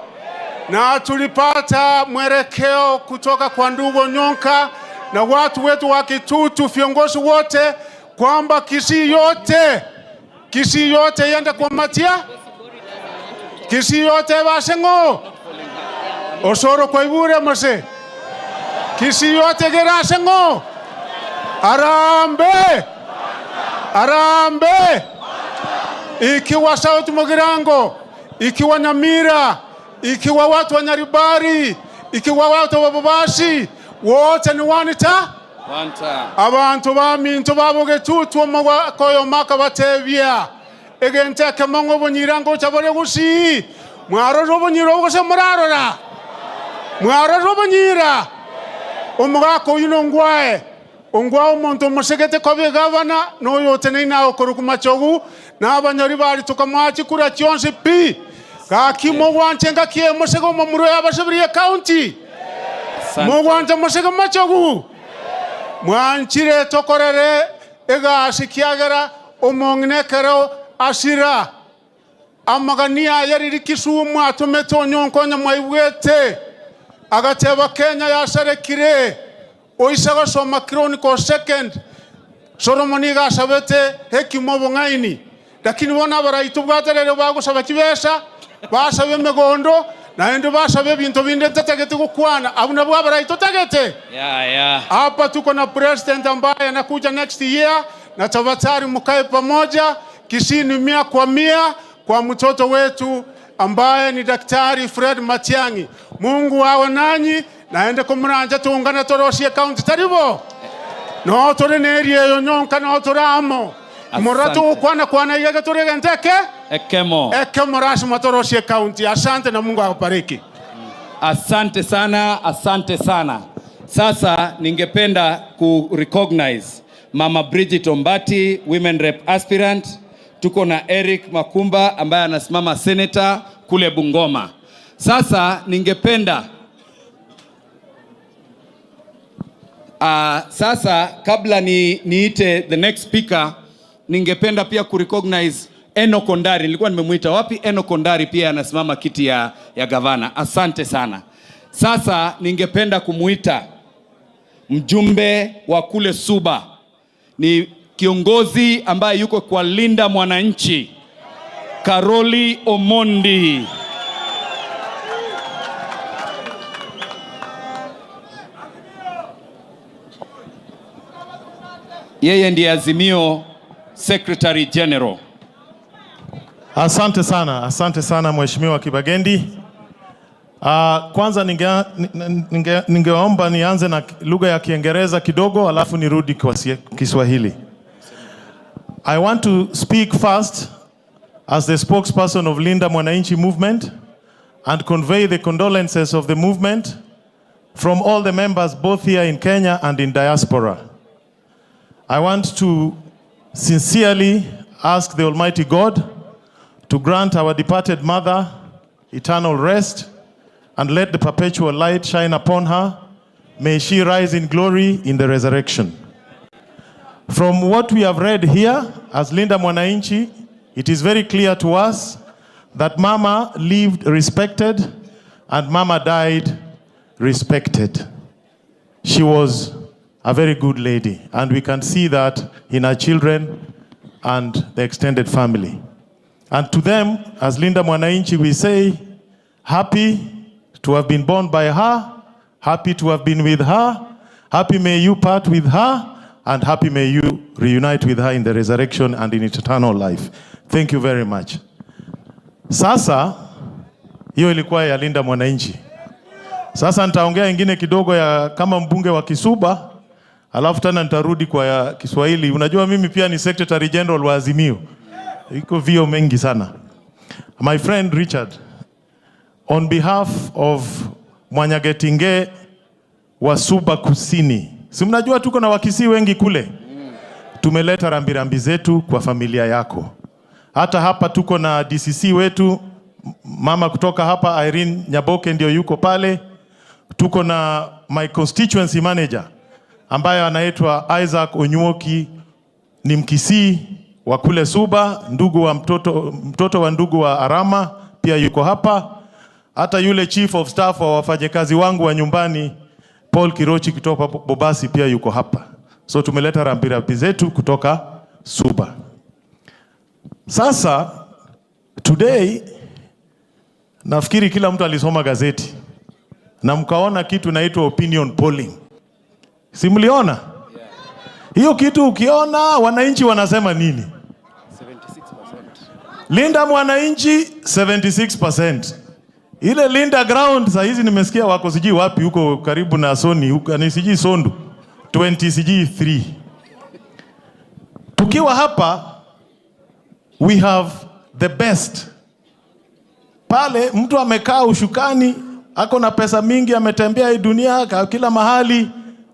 na tulipata mwelekeo kutoka kwa ndugu Nyonka na watu wetu wa Kitutu, viongozi wote, kwamba Kisii yote yenda kwa Matia, Kisii yote basengo Osoro kwa ibure mose, Kisii yote gerasengo. Arambe, arambe. Ikiwa South Mugirango, ikiwa Nyamira, ikiwa watu wa Nyaribari, ikiwa watu wa Bobasi, wote ni wanita abantu baminto babogetutu omakoyo maka batebia egente ekemongo obonyirango chabore gusii mwarora obonyira obogose murarora mwarora obonyira omogaka oyu nongwae ongwa omonto omosegete kobe gavana noyo oteneine agokorwa machogu na abanyori bari tukamwachi kura chionsi pi gaki mogwanche ngaki emosege omomuro yabasubiriye county mogwanche mosege machogu mwanchire tokorere egasi kiagera omong'inekero asira amagania yariri Kisumu atumete onyonkonya mwaibwete agateba Kenya yasarekire oisa gosoma Chronicle second Solomon gasabete hekima obong'aini lakini bona baraitu bwaterere bagosaba chibesa basabe emegondo naende basabe ebinto binde ntatagete gokwana abo nabwo abaraitu tagete. Hapa tuko na president ambaye anakuja next year na tafadhali mkae pamoja. Kisii ni 100 kwa 100 kwa mtoto wetu ambaye ni Daktari Fred Matiang'i. Mungu awe nanyi naende kumuranja tuungane torosie county taribo no tore nerie yo nyonka no toramo muratu kwana kwana yega torege nteke ekemo ekemo rasmi torosie county. Asante na Mungu akubariki. Asante sana, asante sana. Sasa ningependa ku recognize Mama Bridget Ombati, women rep aspirant. Tuko na Eric Makumba ambaye anasimama senator kule Bungoma. Sasa ningependa sasa kabla niite the next speaker, ningependa pia ku recognize Eno Kondari. Nilikuwa nimemuita wapi? Eno Kondari pia anasimama kiti ya gavana. Asante sana. Sasa ningependa kumuita mjumbe wa kule Suba, ni kiongozi ambaye yuko kwa Linda Mwananchi, Karoli Omondi. Yeye ndiye Azimio Secretary General. Asante sana Mheshimiwa Kibagendi. Kwanza ningeomba nianze na lugha ya Kiingereza kidogo alafu nirudi kwa Kiswahili. I want to speak first as the spokesperson of Linda Mwananchi Movement and convey the condolences of the movement from all the members both here in Kenya and in diaspora. I want to sincerely ask the Almighty God to grant our departed mother eternal rest and let the perpetual light shine upon her. May she rise in glory in the resurrection. From what we have read here, as Linda Mwananchi, it is very clear to us that Mama lived respected and Mama died respected. She was a very good lady, and we can see that in her children and the extended family. And to them, as Linda Mwananchi, we say, happy to have been born by her, happy to have been with her, happy may you part with her, and happy may you reunite with her in the resurrection and in eternal life. Thank you very much. Sasa, hiyo ilikuwa ya Linda Mwananchi. Sasa nitaongea ingine kidogo ya kama mbunge wa Kisuba, alafu tena nitarudi kwa ya Kiswahili. Unajua mimi pia ni Secretary General wa Azimio. Iko vio mengi sana. My friend Richard, on behalf of Mwanyagetinge wa Suba Kusini, si mnajua tuko na Wakisii wengi kule, tumeleta rambirambi zetu kwa familia yako. Hata hapa tuko na DCC wetu, mama kutoka hapa Irene Nyaboke ndio yuko pale. Tuko na my constituency manager ambaye anaitwa Isaac Onyuoki, ni Mkisii wa kule Suba, ndugu wa mtoto wa ndugu wa Arama pia yuko hapa. Hata yule chief of staff wa wafanyakazi wangu wa nyumbani Paul Kirochi kutoka Bobasi pia yuko hapa. So tumeleta rambirambi zetu kutoka Suba. Sasa today nafikiri kila mtu alisoma gazeti na mkaona kitu inaitwa opinion polling. Si mliona? Hiyo kitu ukiona wananchi wanasema nini? 76%. Linda Mwananchi 76%. Ile Linda Ground saa hizi nimesikia wako sijui wapi huko karibu na Sony huko ni sijui Sondu 20 sijui 3. Tukiwa hapa we have the best. Pale mtu amekaa ushukani, ako na pesa mingi, ametembea hii dunia kila mahali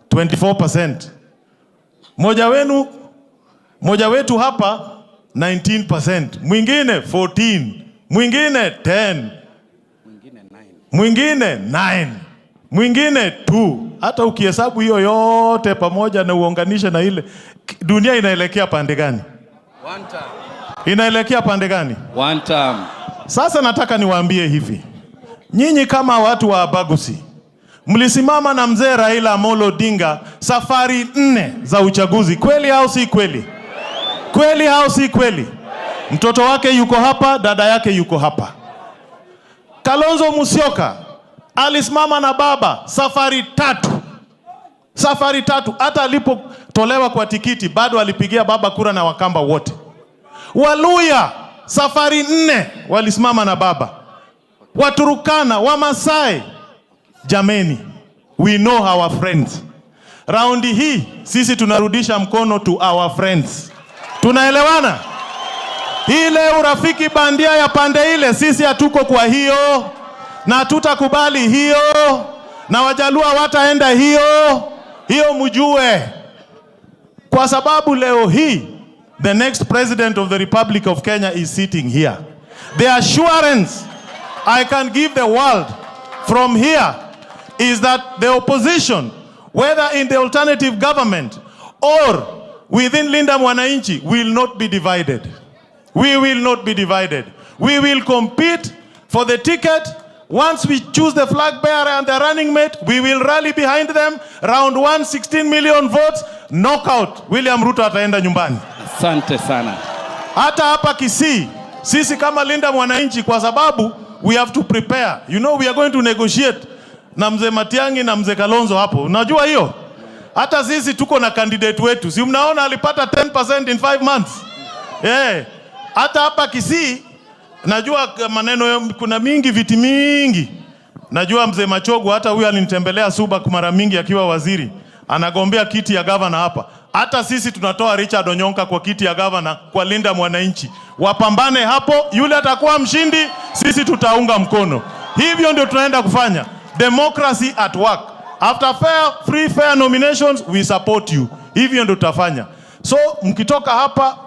24%. Moja wetu hapa 19%, mwingine 14, mwingine 10, mwingine 9, mwingine 2. Hata ukihesabu hiyo yote pamoja na uunganishe na ile, dunia inaelekea pande gani? One term. Inaelekea pande gani? One term. Sasa nataka niwaambie hivi, nyinyi kama watu wa Abagusi mlisimama na mzee Raila Amolo Odinga safari 4 za uchaguzi, kweli au si kweli? Kweli au si kweli? Mtoto wake yuko hapa, dada yake yuko hapa. Kalonzo Musyoka alisimama na baba safari 3. Safari 3, hata alipotolewa kwa tikiti bado alipigia baba kura na Wakamba wote. Waluya safari 4 walisimama na baba. Waturukana, Wamasai, jameni, we know our friends. Raundi hii sisi tunarudisha mkono to our friends. Tunaelewana? Ile urafiki bandia ya pande ile sisi hatuko kwa hiyo, na tutakubali hiyo, na Wajaluo wataenda hiyo hiyo, mjue. Kwa sababu leo hii the next president of the Republic of Kenya is sitting here. The assurance I can give the world from here is that the opposition, whether in the alternative government or within Linda Mwananchi, will not be divided. We will not be divided. We will compete for the ticket. Once we choose the flag bearer and the running mate, we will rally behind them. Round 1, 16 million votes, knockout. William Ruto ataenda nyumbani. Asante sana. Hata hapa Kisii, sisi kama Linda Mwananchi, kwa sababu we have to prepare. You know we are going to negotiate na mzee Matiang'i na mzee Kalonzo hapo. Unajua hiyo? Hata sisi tuko na candidate wetu. Si mnaona alipata 10% in 5 months? Hata hapa Kisii najua maneno kuna mingi, viti mingi. Najua mzee Machogu hata huyu alinitembelea Suba mara mingi akiwa waziri, anagombea kiti ya gavana hapa. Hata sisi tunatoa Richard Onyonka kwa kiti ya gavana kwa Linda Mwananchi. Wapambane hapo, yule atakuwa mshindi, sisi tutaunga mkono. Hivyo ndio tunaenda kufanya democracy at work. After fair, free, fair nominations, we support you. Hivyo ndio tutafanya. So mkitoka hapa,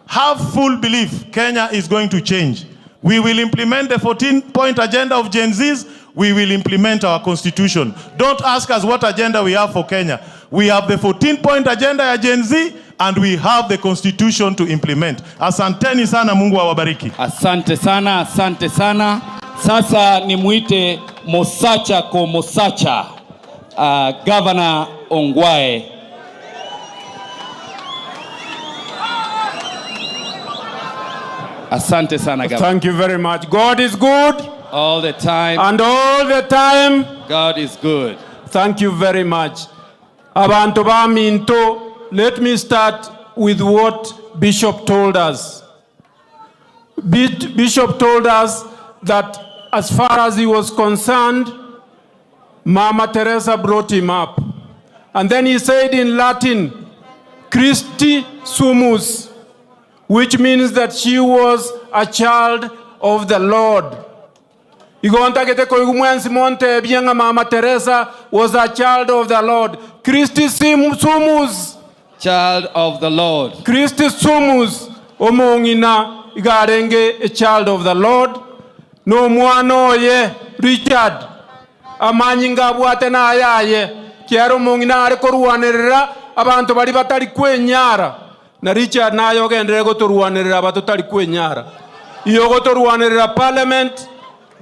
have full belief Kenya is going to change. We will implement the 14-point agenda of Gen Zs. We will implement our constitution. Don't ask us what agenda we have for Kenya. We have the 14-point agenda ya Gen Z and we have the constitution to implement. Asanteni sana, Mungu awabariki. Asante sana, asante sana. Sasa nimuite Mosacha ko Mosacha, Governor Ongwae. Asante sana, Governor. Thank you very much. God is good. All the time. And all the time. God is good. Thank you very much. Abantu ba Minto, let me start with what Bishop told us. Bishop told us that as far as he was concerned, Mama Teresa brought him up. And then he said in Latin, Christi sumus, which means that she was a child of the Lord. Igontagete koigu mwensi monte bienga Mama Teresa was a child of the Lord. Christi sumus. Child of the Lord. Christi sumus. Omongina igarenge a child of the Lord. No mwana oye Richard. Amanyinga abwate na ayaye. Kiaro mongina are koruanerera abantu bari batari kwenyara. Na Richard nayo gendere gotoruanerera batutari kwenyara. Iyo gotoruanerera parliament,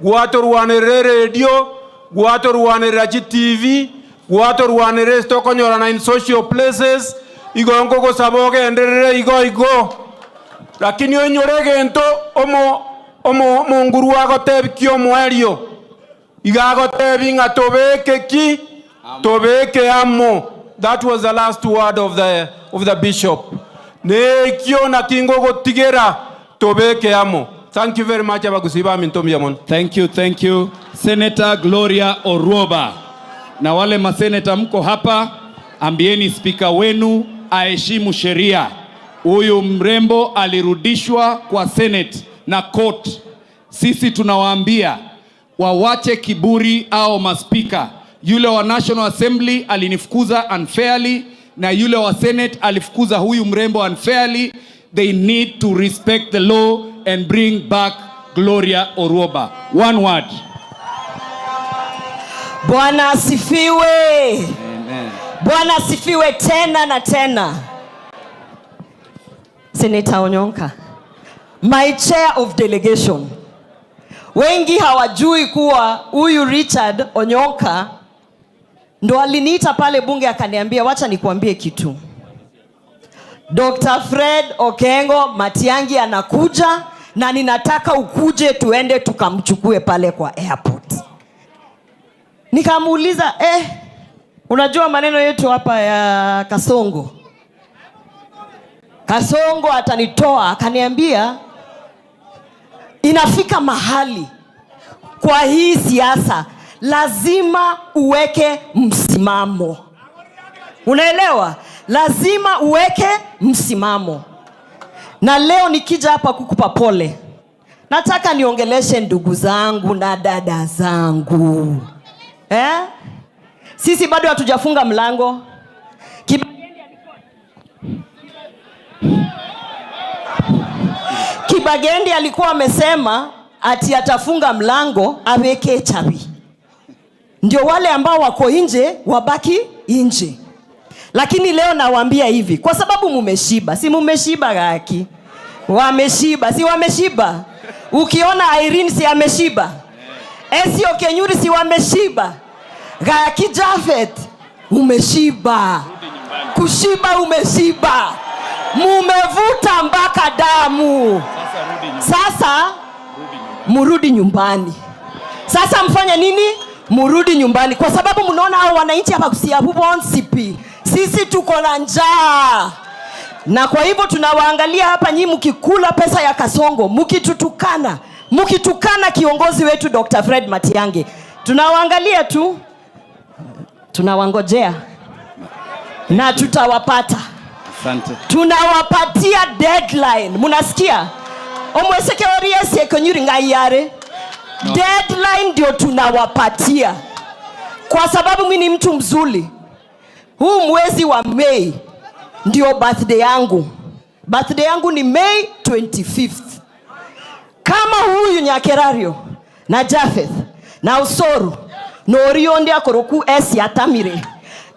gwatoruanerera radio, gwatoruanerera GTV, gwatoruanerera stokonyorana in social places, igo nkogosaba ogenderere igo igo. Lakini onyore gento omo omo monguru agotebi ki omoerio. Iga agotebi ng'a tobeke ki tobeke amo. That was the last word of the bishop. Nekio na kingo gotigera tobeke amo. Thank you very much, abagusiba mintomi yamon. Thank you, thank you. Senator Gloria Orwoba. Na wale maseneta mko hapa, ambieni speaker wenu aheshimu sheria. Huyu mrembo alirudishwa kwa Senate na court. Sisi tunawaambia wawache kiburi au maspika. Yule wa National Assembly alinifukuza unfairly na yule wa Senate alifukuza huyu mrembo unfairly. They need to respect the law and bring back Gloria Orwoba. One word. Bwana asifiwe. Amen. Bwana asifiwe tena na tena. Senator Onyonka, my chair of delegation. Wengi hawajui kuwa huyu Richard Onyonka ndo aliniita pale bunge akaniambia, wacha nikuambie kitu. Dr. Fred Okengo Matiang'i anakuja na ninataka ukuje tuende tukamchukue pale kwa airport. Nikamuuliza, unajua maneno yetu hapa ya Kasongo. Kasongo atanitoa. Akaniambia inafika mahali kwa hii siasa lazima uweke msimamo. Unaelewa? Lazima uweke msimamo. Na leo nikija hapa kukupa pole, nataka niongeleshe ndugu zangu na dada zangu. Sisi bado hatujafunga mlango. Kibagendi alikuwa amesema ati atafunga mlango aweke chawi, ndio wale ambao wako nje wabaki nje. Lakini leo nawaambia hivi, kwa sababu mumeshiba, si mumeshiba gaki? Wameshiba, si wameshiba? Ukiona Irene si ameshiba? Esio Kenyuri si wameshiba? Gaki Jafet umeshiba. Kushiba umeshiba. Mumevuta mpaka damu. Sasa murudi nyumbani. Sasa mfanye nini? Murudi nyumbani. Kwa sababu mnaona hao wananchi hapa kusia bonsipi. Sisi tuko na njaa. Na kwa hivyo tunawaangalia hapa nyinyi mkikula pesa ya Kasongo, mkitutukana, mkitukana kiongozi wetu Dr. Fred Matiang'i. Tunawaangalia tu, tunawangojea na tutawapata. Asante. Tunawapatia deadline. Munasikia? Omweseke oriesi ekonyuri ngayare. No. Deadline ndio tunawapatia. Kwa sababu mimi ni mtu mzuri. Huu mwezi wa Mei ndio birthday yangu. Birthday yangu ni May 25th. Kama huyu Nyakerario na Japheth na Osoro na Orionde akoroku esi atamire,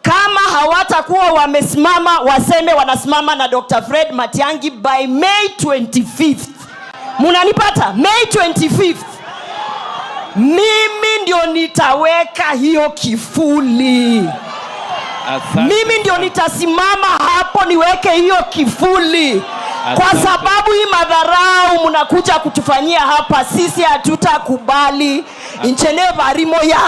kama hawatakuwa wamesimama waseme wanasimama na Dr. Fred Matiang'i by May 25th. Munanipata? May 25th. Mimi ndio nitaweka hiyo kifuli. Asante. Mimi ndio nitasimama hapo niweke hiyo kifuli. Kwa Asante. sababu hii madharau mnakuja kutufanyia hapa, sisi hatutakubali. Inchene barimo ya,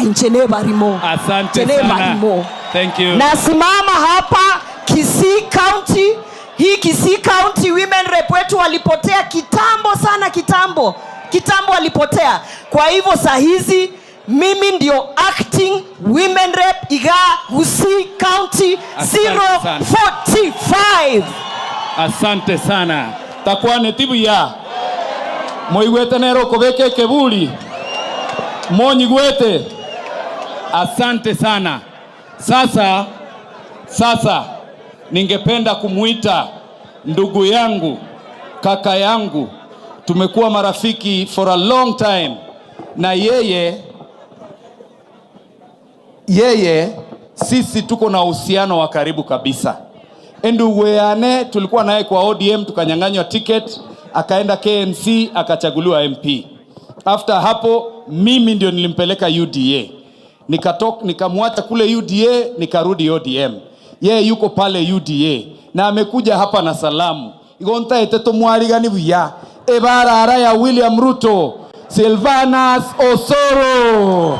inchene barimo. Asante Inchene sana. barimo. Thank you. Nasimama hapa Kisii County. Hii Kisii County women rep wetu walipotea kitambo sana, kitambo. Kitambo walipotea. Kwa hivyo saa hizi mimi ndio acting women rep iga Kisii County Asante sana. 045. Asante sana. Takwane tibu ya. Moigwete nero kobeke kebuli. Monyigwete. Asante sana. Sasa ningependa kumuita ndugu yangu, kaka yangu. Tumekuwa marafiki for a long time. Na yeye sisi tuko na uhusiano wa karibu kabisa. Nduguane tulikuwa naye kwa ODM tukanyang'anywa ticket, akaenda KNC akachaguliwa MP. After hapo mimi ndio nilimpeleka UDA. Nikamwacha kule UDA nikarudi ODM. Yeye yuko pale UDA na amekuja hapa na salamu. Igonta eteto mwarigani buya. Ebarara ya William Ruto, Silvanus Osoro.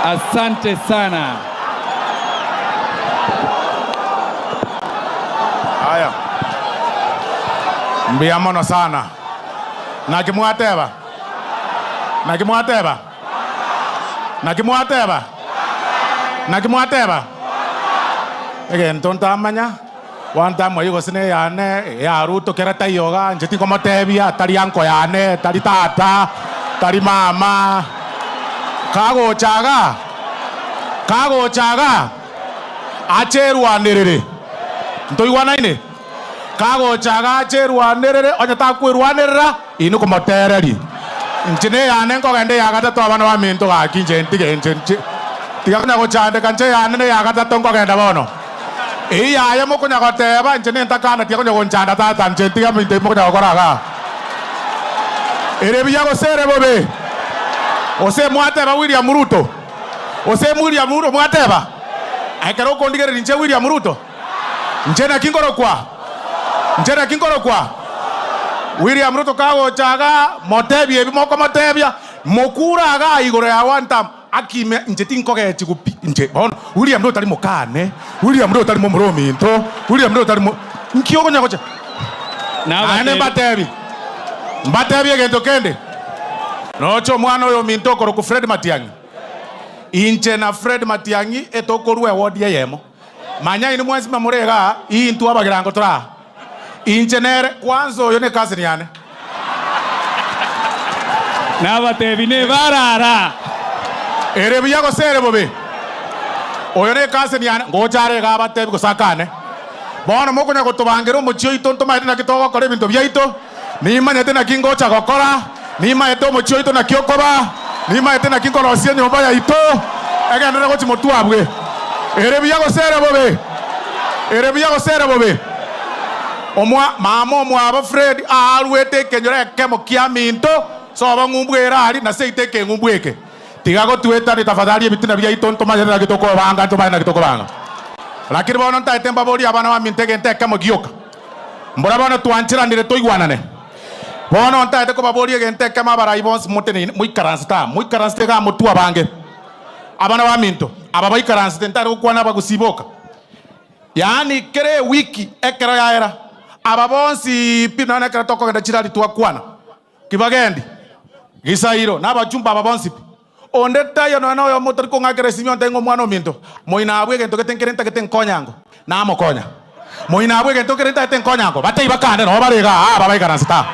Asante sana. Haya. Mbiamono sana. Nakimwateba. Nakimwateba. Nakimwateba. Nakimwateba. Egento ntamanya. Wanta moyigo sine yane ya Ruto kera tayoga nje tinkomotebia tari anko yane tari tata tari mama kagochaga kagochaga acherwanirire ntoigwanaine kagochaga acherwanirire onye takwirwanirira inu komotereri nchine yane nkogende ya gatatu abana ba minto gaki nche ntige nche nche tiga konya gochandeka nche yane ne ya gatatu nkogenda bono iya ya mokonya goteba nche nentakana tiga konya gonchanda tata nche ntiga minto mokonya gokoraga ere biya gosere bobe ose mwateba William Ruto ose William Ruto mwateba ekero okondigereri nche William Ruto nche naki nkorokwa nche naki nkorokwa William Ruto kagochaga motebia ebi mokomotebia mokuraga igoro ya one term akime nche tinkogechi gupi nche bono William Ruto tari mokane William Ruto tari momorominto William Ruto tari nkio konya gocha Na ane mbatebi mbatebi egento kende nocho mwana oyo minto okoroku Fred Matiang'i inche na Fred Matiang'i etokorwa ewodi eyemo manya ini mwensi mamurega intu abagirango tora inche nere kwanza oyo ne cousin yane Nabatebi ne barara ere buya gosere bobe oyo ne cousin yane ngochare ga batebi gosakane bono mokonya gotobangera omochio oito ntomaete naki togokora ebinto biaito nimanyete naki ngocha gokora nimaete omochio oito naki okoba nimaete naki nkorosia enyomba yaito egendere gochi motwabwe ere buya gosere bobe ere buya gosere bobe omwa mama omwabo Fred arwete ekenyoro ekemo kia minto soba ng'umbwera ari na seite ekeng'umbwa eke tiga gotwetani tafadhali ebitina biaito ntomanyete naki tokobanga ntomanyete naki tokobanga lakini bono ntaete mbabori abana ba minto egento ekemo gioka mbora bono twancheranire toigwanane bono ntaete kobabori egento ekemo abarai bonsi motenene moikaranse ta moikaranse ga motwa bange abana ba minto aba baikaransete ntare gokwana abagusiboka Yaani kere wiki ekero yaera aba bonsi pi none ekero tokogenda chirari twakwana Kibagendi Gisairo na abachumba aba bonsi pi onde tayo nonya oyomo otori kong'akera esimi onte ng'a omwana ominto moino abwo egento gete nkere ntagete nkonyango namokonya moino abwo egento nkere ntagete nkonyango batei bakande nabo bare igaa aa aba baikaranse taa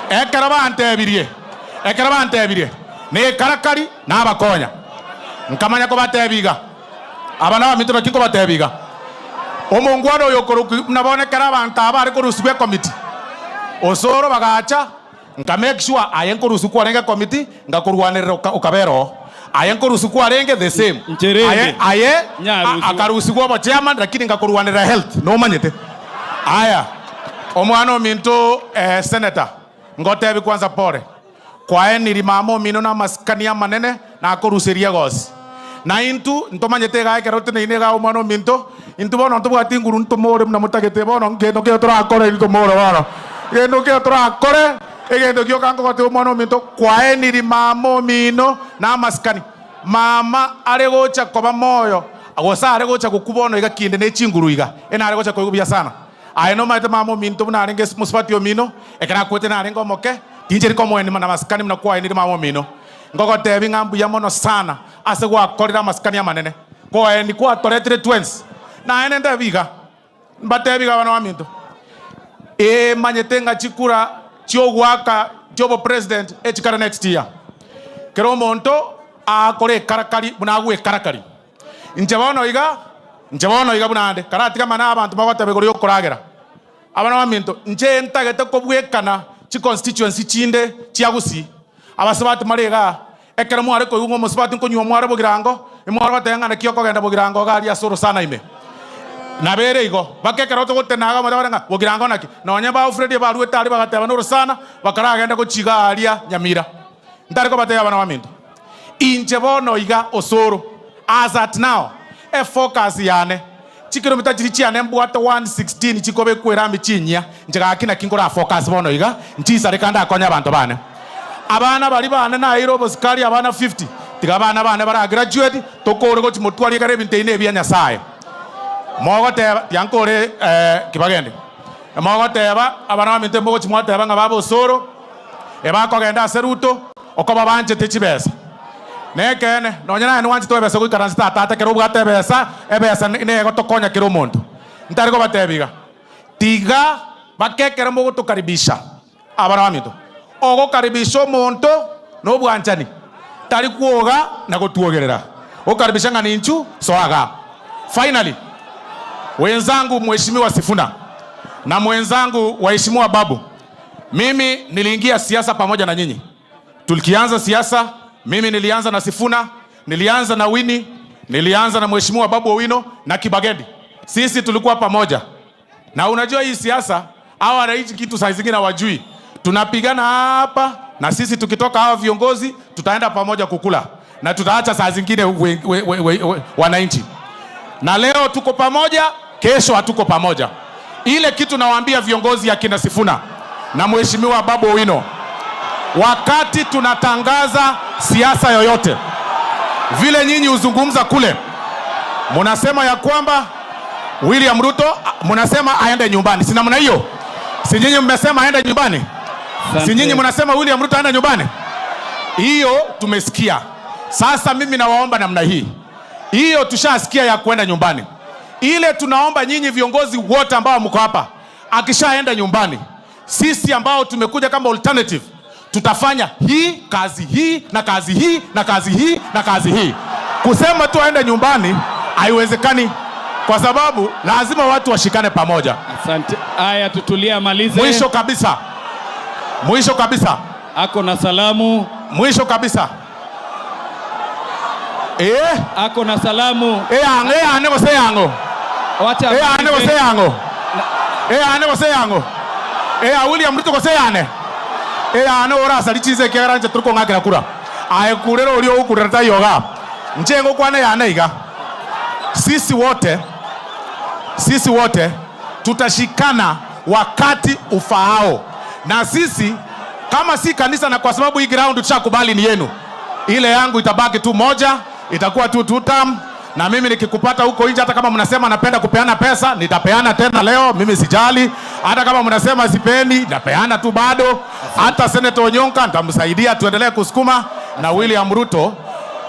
ekero bantebirie ekero bantebirie nekarakari nabakonya nkamanya kobatebia iga aba nabaminto naki nkobatebia iga omongwana oyo okorokwa buna bono ekero abanto aba bare korusigwa ekomiti osoro bagacha Nka make sure aye nkorusu kwarenge ekomiti ngakorwanerera okabera oo. Aye nkorusu kwarenge the same. Ncherende. Aye aye Nyarusigwa. akarusigwa obo chairman lakini ngakorwanerera health nomanyete. Aya omwana ominto senator ngotebi kwanza pore. Kwaeniri mama omino na amasikani amanene nakoruseria egosi. Na intwe ntomanyete iga ekero oteneine iga omwana ominto, intwe bono ntobwati nguru ntomore buna motagete bono ngento kero torakore intwe tomore bono. Egento kero torakore, egento gioka nkogotebia omwana ominto, kwaeniri mama omino na amasikani. Mama are gocha koba moyo, gose are gocha gokwa bono iga kinde ne chinguru iga, enare gocha koigwa buya sana. Aye nomanyete mama ominto buna arenge mosubati omino, ekero akwete narenge omoke, tincheri komoeni na masikani buna kwaenire mama omino. Ngogotebi ng'a mbuya mono sana ase gwakorire amasikani amanene, koeni kwatoretire twensi. Naende ntebi iga, mbatebi iga abana baminto, ee manyete ng'a chikura chi'ogoaka chi'obopresident echikare next year. Kera omonto aakore ekarakari buna agwekarakari. Inche bono iga, inche bono iga buna ande, karatiga amang'ana abanto bagoteba igoro y'okoragera. Abana baminto, inche ntagete kobwekana chiconstituency chinde chia Gusii. Abasubati more igaa, ekero mware koigwa ng'a omosubati nkonywa mware bogirango, imware goteba ng'a naki okogenda bogirango iga aria ase orosana ime. Nabo ere igo, mpaka ekero togotena iga omonto akore ng'a bogirango naki. Nonye ba Alfred baruete aria bagateba norosana, bakaragenda gochia iga aria Nyamira. Ntari kobatebia abana baminto, inche bono iga osoro, as at now, efocus yane, chikilomita chiria chiane mbwate 116 chikobekwa erami chinyia, inche gaki naki nkorafocus bono iga, nchisare kande akonye abanto bane. Abana baria bane naeire obosikari abana 50, tiga abana bane baragraduate, tokore gochia motware ekero ebinto ebi nebia Nyasaye. Mogoteba, tiga nkore kibagende, mogoteba abana baminto mogochia mwateba ng'a baba osoro, Ebakogenda ase Ruto okoba banchete chibesa. Nekeene, nonya naye nwanchete ebesa goikaransa tata ekero obwate ebesa, ebesa negotokonya kera omonto. Ntari kobatebia iga, tiga bake ekero mogotokaribisha abana baminto. Ogokaribisha omonto nobwanchani, tari kwoga na gotwogerera. Ogokaribisha ng'a ninchu, soa igaa. Finally, wenzangu Mheshimiwa Sifuna na mwenzangu waheshimiwa Babu, Mimi niliingia siasa pamoja na nyinyi. Tulikianza siasa, mimi nilianza na Sifuna, nilianza na Winnie, nilianza na Mheshimiwa Babu Owino na Kibagendi. Sisi tulikuwa pamoja. Na unajua hii siasa, hawa wananchi kitu saa zingine hawajui. Tunapigana hapa na sisi tukitoka hawa viongozi tutaenda pamoja kukula na tutaacha saa zingine wananchi. Na leo tuko pamoja, kesho hatuko pamoja. Ile kitu nawaambia viongozi akina Sifuna na Mheshimiwa Babu Owino, wakati tunatangaza siasa yoyote, vile nyinyi huzungumza kule, munasema ya kwamba William Ruto, munasema aende nyumbani, si namna hiyo? Si nyinyi mmesema aende nyumbani? Si nyinyi mnasema William Ruto aende nyumbani? Hiyo tumesikia. Sasa mimi nawaomba namna hii, hiyo tushasikia ya kwenda nyumbani. Ile tunaomba nyinyi viongozi wote ambao mko hapa, akishaenda nyumbani, sisi ambao tumekuja kama alternative tutafanya hii kazi hii na kazi hii na kazi hii na kazi hii. Kusema tu aende nyumbani haiwezekani, kwa sababu lazima watu washikane pamoja. Asante. Aya, tutulie amalize. Mwisho kabisa, mwisho kabisa, Ako na salamu. Mwisho kabisa. Ako na salamu. Yango, ane gose yango. Wacha Ane gose yango. Ane gose yango. William Ruto gose yane. Ane ora sari chize kiagera nche turi kong'akera kura. Aye kurera oria ogokurera taiyoga. Nche ngokwana yane iga. Sisi wote, sisi wote tutashikana wakati ufaao. Na sisi kama si kanisa, na kwa sababu hii ground tushakubali ni yenu, ile yangu itabaki tu moja, itakuwa tu two term, Na mimi nikikupata huko nje, hata kama mnasema napenda kupeana pesa, nitapeana tena leo, mimi sijali. Hata kama mnasema sipendi, nitapeana tu bado. Hata Senator Onyonka nitamsaidia, tuendelee kusukuma. Na William Ruto,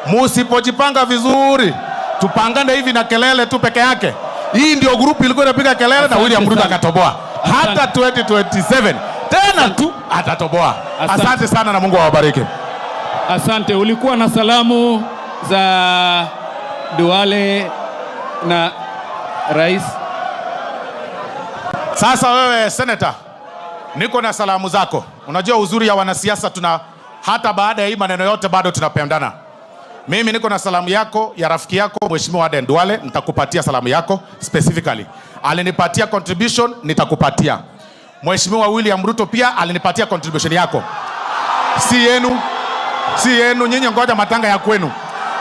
musipojipanga vizuri, tupangane hivi na kelele tu peke yake. Hii ndio group ilikuwa inapiga kelele na William Ruto akatoboa. Hata 2027 tena tu atatoboa. Asante sana na Mungu awabariki. Asante. Ulikuwa na salamu za Duale na rais. Sasa wewe senator, niko na salamu zako. Unajua uzuri ya wanasiasa, tuna hata baada ya hii maneno yote bado tunapendana. Mimi niko na salamu yako ya rafiki yako Mheshimiwa Aden Duale, nitakupatia salamu yako specifically. Alinipatia contribution, nitakupatia. Mheshimiwa William Ruto pia alinipatia contribution yako, si yenu, si yenu nyinyi, ngoja matanga ya kwenu.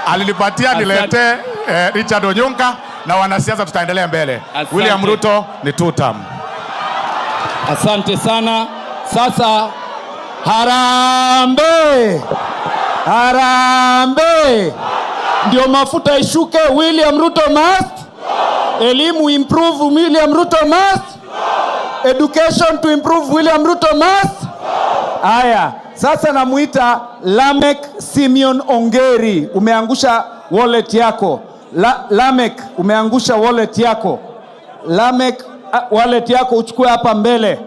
Alinipatia niletee Richard Onyonka na wanasiasa, tutaendelea mbele. Asante. William Ruto ni two term. Asante sana. Sasa harambee, harambee, ndio mafuta ishuke. William Ruto must, elimu improve. William Ruto must, education to improve. William Ruto must. Aya, sasa namuita Lamek Simeon Ongeri, umeangusha wallet yako. Lamek, umeangusha wallet yako. Lamek, wallet yako uchukue hapa mbele.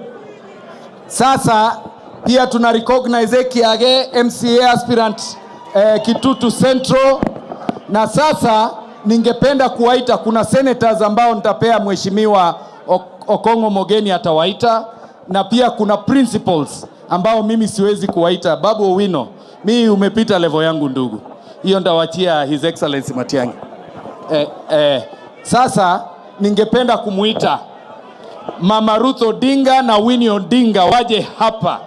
Sasa pia tuna recognize Kiage MCA aspirant Kitutu Central, na sasa ningependa kuwaita, kuna senators ambao nitapea mheshimiwa Okong'o Mogeni atawaita, na pia kuna principals ambao mimi siwezi kuwaita. Babu Owino, mimi umepita level yangu ndugu, hiyo ndawachia His Excellency Matiang'i. Sasa ningependa kumuita Mama Ruth Odinga na Winnie Odinga waje hapa.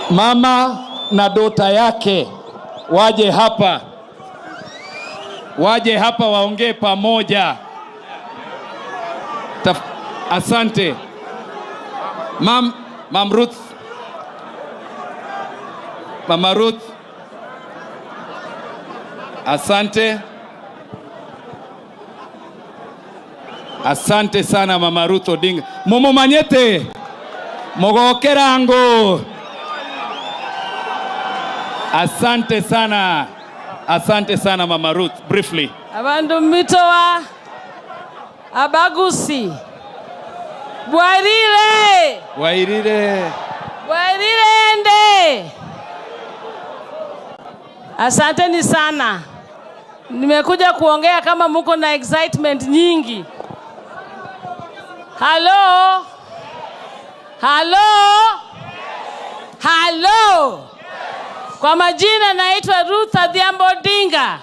Mama na dota yake waje hapa, waje hapa waongee pamoja. Asante. Mam Ruth, Mama Ruth, asante. Asante sana Mama Ruth Odinga. Mumumanyete mogokerango. Asante sana. Asante sana Mama Ruth. Briefly. Abandu mitowa abagusi. Bwairire. Bwairire. Bwairire ende. Asanteni sana. Nimekuja kuongea kama muko na excitement nyingi. Hello? Hello? Hello? Kwa majina naitwa Ruth Adhiambo Odinga,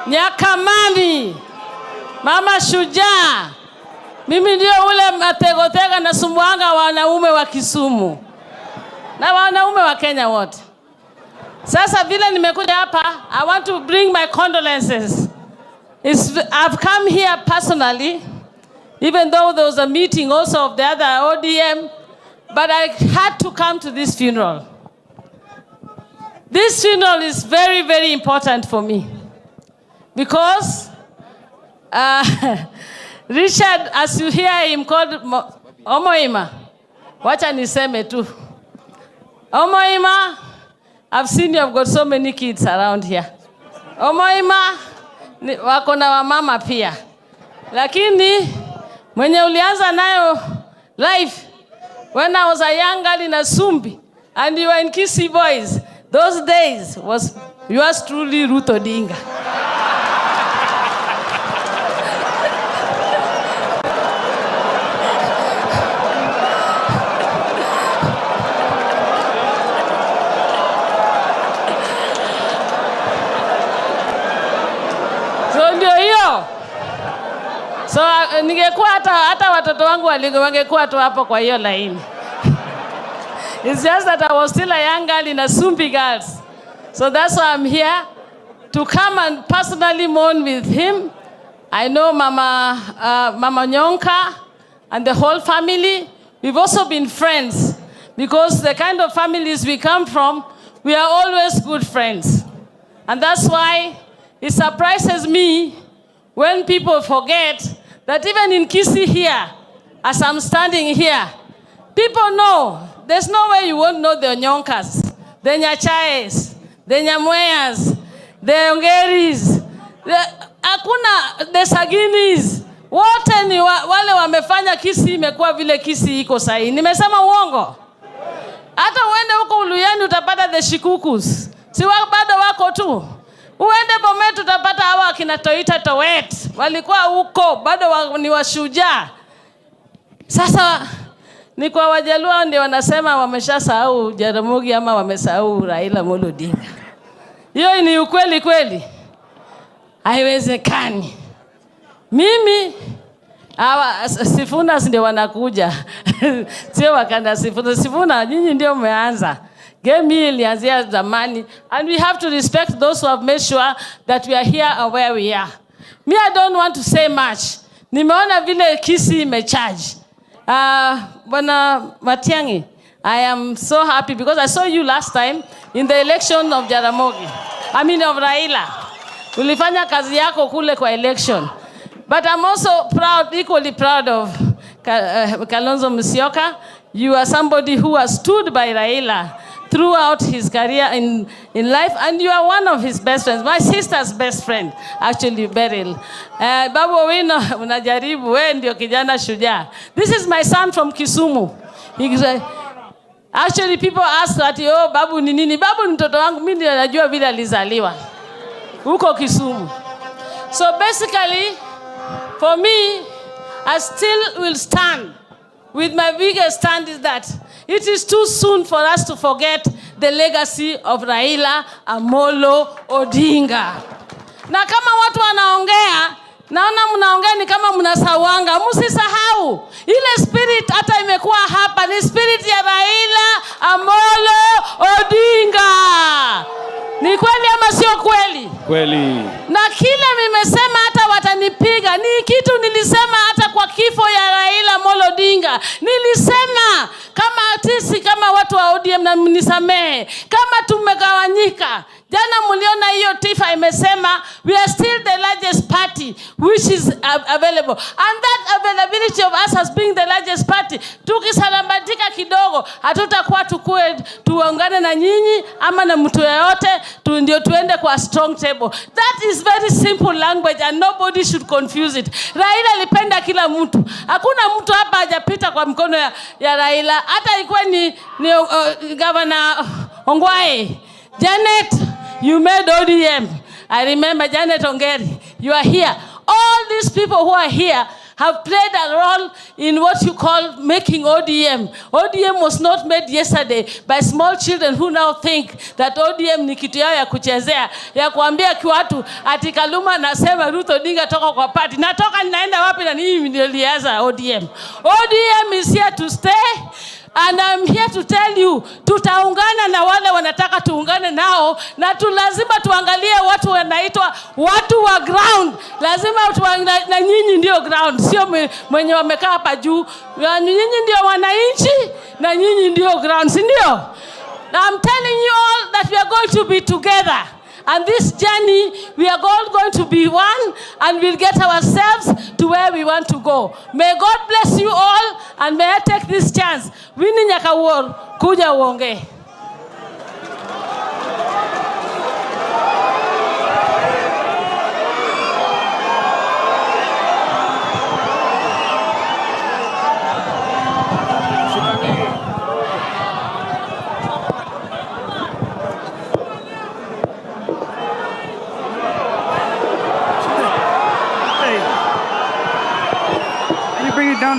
Nyakamani, mama shujaa. Mimi ndio ule mategotega na sumbuanga wanaume wa Kisumu na wanaume wa Kenya wote. Sasa vile nimekuja hapa, I want to bring my condolences. I've come here personally, even though there was a meeting also of the other ODM, but I had to come to this funeral. This funeral is very, very important for me because Richard, as you hear him called Omoima, wacha niseme tu. Omoima, I've seen you have got so many kids around here. Omoima, wako na wamama pia. Lakini mwenye ulianza nayo life when I was a young girl in Asumbi and you were in Kisii Boys, those days was yours truly, Ruth Odinga. So ndio hiyo. So ningekuwa hata watoto wangu wangekuwa tu hapo kwa hiyo laini. It's just that I was still a young girl in Asumbi Girls. So that's why I'm here, to come and personally mourn with him. I know Mama Nyonka and the whole family. We've also been friends because the kind of families we come from, we are always good friends. And that's why it surprises me when people forget that even in Kisii here, as I'm standing here, people know, there's no way you won't know the Onyonkas, the Nyachaes, the Nyamweyas, the Ongeris, hakuna the Saginis. Wote ni wale wamefanya Kisii imekuwa vile Kisii iko sahi. Nimesema uongo? Hata uende huko Uluyani utapata the Shikukus. Si bado wako tu. Uende Bomet utapata hawa akina Toita Towet. Walikuwa huko bado ni washujaa. Sasa ni kwa Wajaluo ndio wanasema wameshasahau Jaramogi ama wamesahau Raila Amolo Odinga. Hiyo ni ukweli kweli? Haiwezekani. Mimi hawa Sifuna ndio wanakuja. Sio wakanda Sifuna. Sifuna nyinyi ndio mmeanza. Game hii ilianzia zamani, and we have to respect those who have made sure that we are here and where we are. Me, I don't want to say much. Nimeona vile Kisii imecharge. Bwana Matiang'i, I am so happy because I saw you last time in the election of Jaramogi. I mean of Raila. Ulifanya kazi yako kule kwa election. But I'm also proud, equally proud of Kalonzo Musyoka. You are somebody who has stood by Raila throughout his career in life, and you are one of his best friends, my sister's best friend, actually, Beryl. Babu Owino, unajaribu, wewe ndio kijana shujaa. This is my son from Kisumu. Actually, people ask that, oh, Babu ni nini? Babu ni mtoto wangu, mimi ndio najua vile alizaliwa huko Kisumu. So basically, for me, I still will stand with my biggest stand is that it is too soon for us to forget the legacy of Raila Amolo Odinga. Na kama watu wanaongea, naona mnaongea ni kama mnasawanga. Msisahau ile spirit hata imekuwa hapa ni spirit ya Raila Amolo Odinga. Ni kweli ama sio kweli? Kweli. Na kile nimesema hata watanipiga, ni kitu nilisema hata kwa kifo ya Raila Amolo Odinga. Nilisema kama sisi kama watu wa ODM, na mnisamehe kama tumegawanyika. Jana mliona hiyo TIFA imesema we are still the largest party which is available. And that availability of us as being the largest party, tukisalambatika kidogo, hatutakuwa tukue tuungane na nyinyi ama na mtu yeyote, ndio tuende kwa strong table. That is very simple language and nobody should confuse it. Raila alipenda kila mtu. Hakuna mtu hapa hajapita kwa mkono ya Raila. Hata ikuwe ni Governor Ongwae. Janet, you made ODM. I remember Janet Ongeri. You are here. All these people who are here have played a role in what you call making ODM. ODM was not made yesterday by small children who now think that ODM ni kitu yao ya kuchezea, ya kuambia kwa watu ati Kaluma nasema Ruth Odinga toka kwa party. Natoka ninaenda wapi na mimi ndio nilianza ODM. ODM is here to stay. And I'm here to tell you, tutaungana na wale wanataka tuungane nao, na tu lazima tuangalie watu wanaitwa watu wa ground. Lazima na nyinyi ndio ground, sio mwenye wamekaa hapa juu. Na nyinyi ndio wananchi na nyinyi ndio ground, si ndio? Now I'm telling you all that we are going to be together. And this journey, we are all going to be one, and we'll get ourselves to where we want to go. May God bless you all, and may I take this chance. Winnie Nyakawuor, kuja uongee.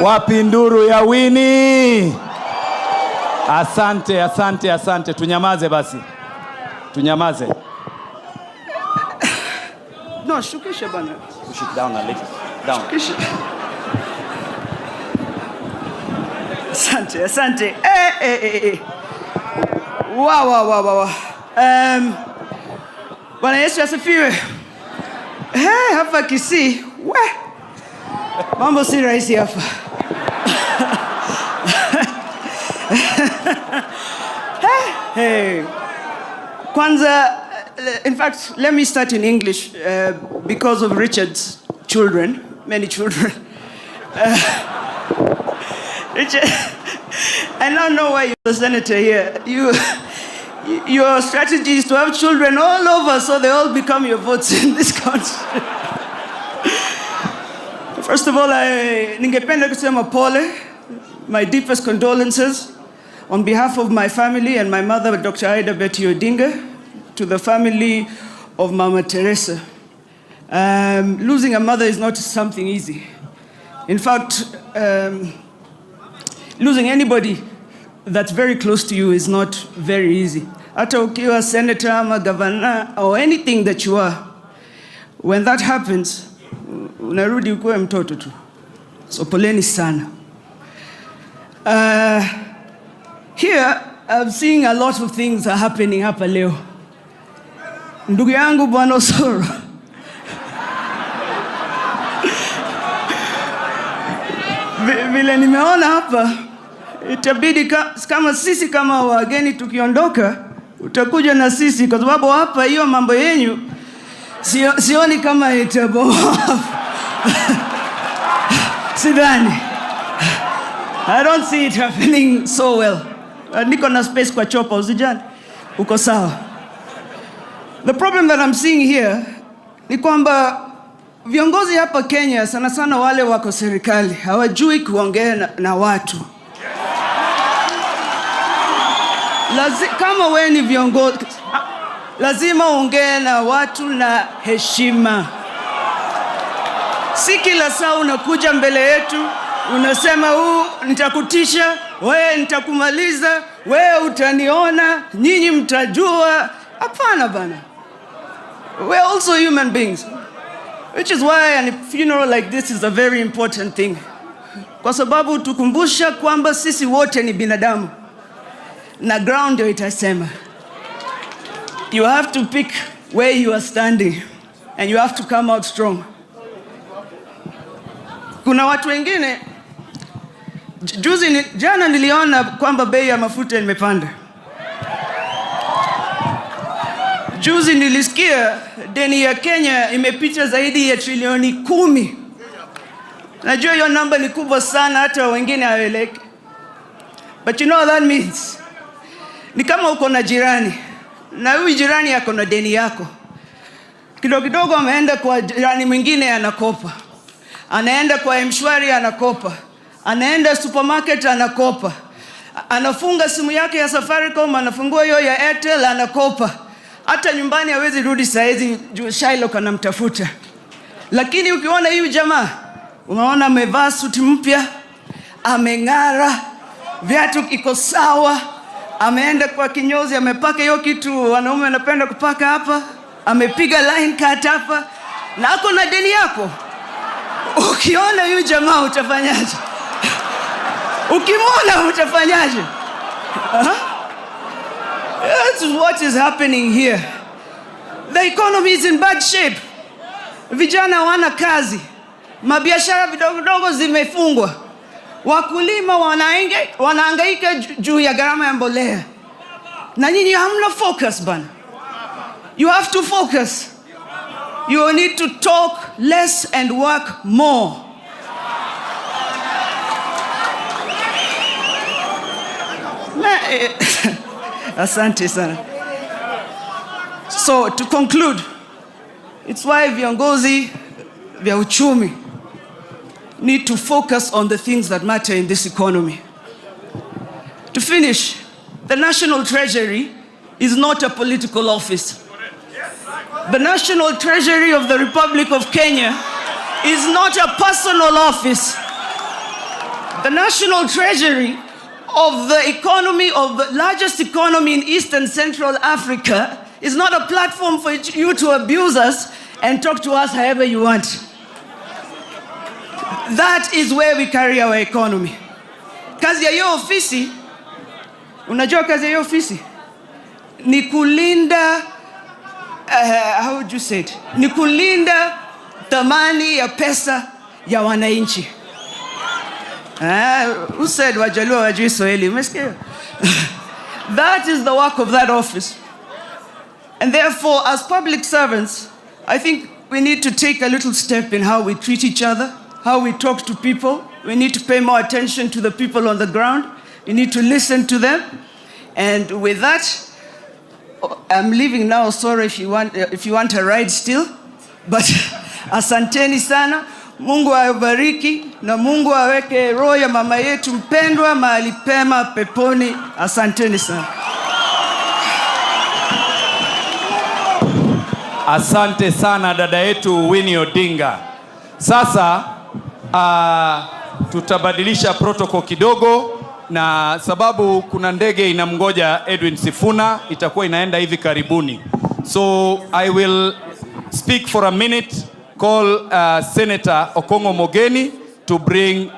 Wapi nduru ya Winnie? Asante, asante, asante. Tunyamaze basi. Tunyamaze. No, shukisha bana. Push it down a little. Down. Shukisha. Asante, asante. Wa, wa, wa, wa, wa. Bwana Yesu asifiwe. Hapa Kisii, we. Mambo si rahisi hapa. Hey. Kwanza In fact, let me start in English because of Richard's children, many children. Richard, I now know why you're the senator here. Your strategy is to have children all over so they all become your votes in this country. First of all, ningependa kusema pole, my deepest condolences on behalf of my family and my mother, Dr. Ida Betty Odinga, to the family of Mama Teresa. Losing a mother is not something easy. In fact, losing anybody that's very close to you is not very easy. Hata ukiwa senator ama governor or anything that you are, when that happens, unarudi ukuwe mtoto tu. So poleni sana. Here, I'm seeing a lot of things are happening hapa leo. Ndugu yangu Bwana Osoro, vile nimeona hapa, itabidi kama sisi kama wageni tukiondoka, utakuja na sisi, kwa sababu hapa hiyo mambo yenyu sioni kama itabomoa. Sidhani. I don't see it happening so well. Niko na space kwa chopa, usijali. Uko sawa. The problem that I'm seeing here ni kwamba viongozi hapa Kenya, sana sana wale wako serikali, hawajui kuongea na watu. Kama wewe ni viongozi, lazima uongee na watu na heshima. Si kila saa unakuja mbele yetu unasema huu nitakutisha, wewe nitakumaliza, wewe utaniona, nyinyi mtajua. Hapana bana. We're also human beings. Which is why a funeral like this is a very important thing. Kwa sababu tukumbusha kwamba sisi wote ni binadamu. Na ground ndio itasema. You have to pick where you are standing and you have to come out strong. Kuna watu wengine jana niliona kwamba bei ya mafuta imepanda. Juzi nilisikia deni ya Kenya imepita zaidi ya trilioni 10. Najua hiyo namba ni kubwa sana, hata wengine hawaeleweki. But you know what that means? Ni kama uko na jirani na huyu jirani ako na deni yako. Kidogo kidogo ameenda kwa jirani mwingine anakopa. Anaenda kwa M-Shwari anakopa. Anaenda supermarket anakopa. Anafunga simu yake ya Safaricom, anafungua hiyo ya Airtel anakopa. Hata nyumbani hawezi rudi saa hizi juu Shylock anamtafuta. Lakini ukiona huyu jamaa, unaona amevaa suti mpya, ameng'ara, viatu iko sawa, ameenda kwa kinyozi, amepaka hiyo kitu wanaume wanapenda kupaka hapa, amepiga line cut hapa, na ako na deni yako. Ukiona huyu jamaa utafanyaje? Ukimwona utafanyaje? Huh? That's what is happening here. The economy is in bad shape. Vijana hawana kazi. Mabiashara vidogo vidogo zimefungwa. Wakulima wanahangaika juu ya gharama ya mbolea. Na nyinyi hamna focus bana. You have to focus. You need to talk less and work more. Asante sana. So to conclude, it's why viongozi vya uchumi need to focus on the things that matter in this economy. To finish, the National Treasury is not a political office. The National Treasury of the Republic of Kenya is not a personal office. The National Treasury of the economy of the largest economy in East and Central Africa is not a platform for you to abuse us and talk to us however you want. That is where we carry our economy. Kazi ya hiyo ofisi, unajua kazi ya hiyo ofisi? Ni kulinda, how would you say it? Ni kulinda thamani ya pesa ya wananchi. Who said Wajaluo hawajui Swahili? Umesikia? That is the work of that office. And therefore, as public servants, I think we need to take a little step in how we treat each other, how we talk to people. We need to pay more attention to the people on the ground. We need to listen to them. And with that, I'm leaving now. Sorry if you want a ride still, but asanteni sana. Mungu awabariki na Mungu aweke roho ya mama yetu mpendwa mahali pema peponi. Asanteni sana. Asante sana dada yetu Winnie Odinga. Sasa tutabadilisha protocol kidogo, na sababu kuna ndege inamgoja Edwin Sifuna, itakuwa inaenda hivi karibuni. So I will speak for a minute, call Senator Okongo Mogeni to bring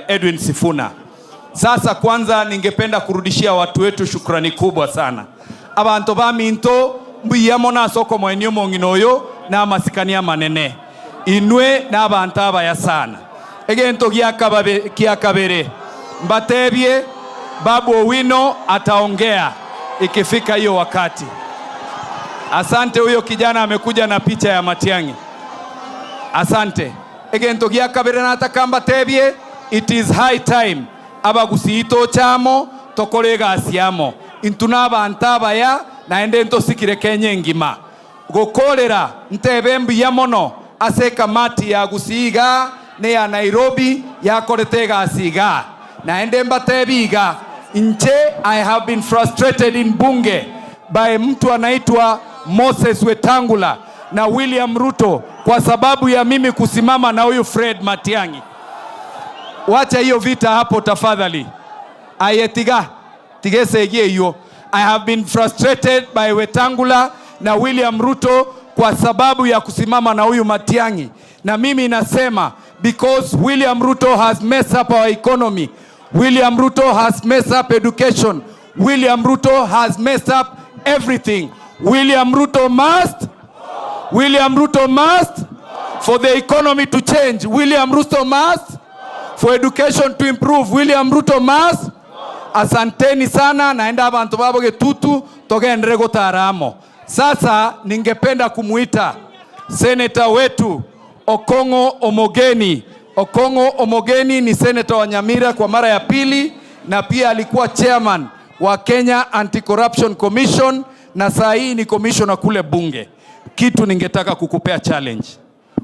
Edwin Sifuna. Sasa kwanza ningependa kurudishia watu wetu shukrani kubwa sana. Abantu baminto mbuyamo nasoko mwenio mong'ina oyo n'amasikani amanene inwe n'abantu abaya sana egento gia kabere mbatebie Babu Owino ataongea ikifika hiyo wakati. Asante, huyo kijana amekuja na picha ya Matiang'i. Asante. Egento gia kabere nataka mbatebie, it is high time abagusiito chamo tokore egasi amo intu n'abantu abaya naende ntosikire Kenya engima gukorera ntebe mbuya mono ase kamati ya gusiiga ne ya Nairobi yakorete egasi iga naende mbatebi iga nche. I have been frustrated in bunge by mtu anaitwa Moses Wetangula na William Ruto kwa sababu ya mimi kusimama na huyu Fred Matiang'i. Wacha hiyo vita hapo tafadhali. Ayetiga tigesegie hiyo. I have been frustrated by Wetangula na William Ruto kwa sababu ya kusimama na huyu Matiang'i, na mimi nasema because William Ruto has messed up our economy, William Ruto has messed up education, William Ruto has messed up everything. William Ruto must, William Ruto must, for the economy to change, William Ruto must, for education to improve, William Ruto must. Asanteni sana, naenda abantu babo Getutu togendere gotaramo. Sasa ningependa kumuita seneta wetu Okongo Omogeni. Okongo Omogeni ni seneta wa Nyamira kwa mara ya pili na pia alikuwa chairman wa Kenya Anti-Corruption Commission na saa hii ni commissioner kule bunge. Kitu ningetaka kukupea challenge.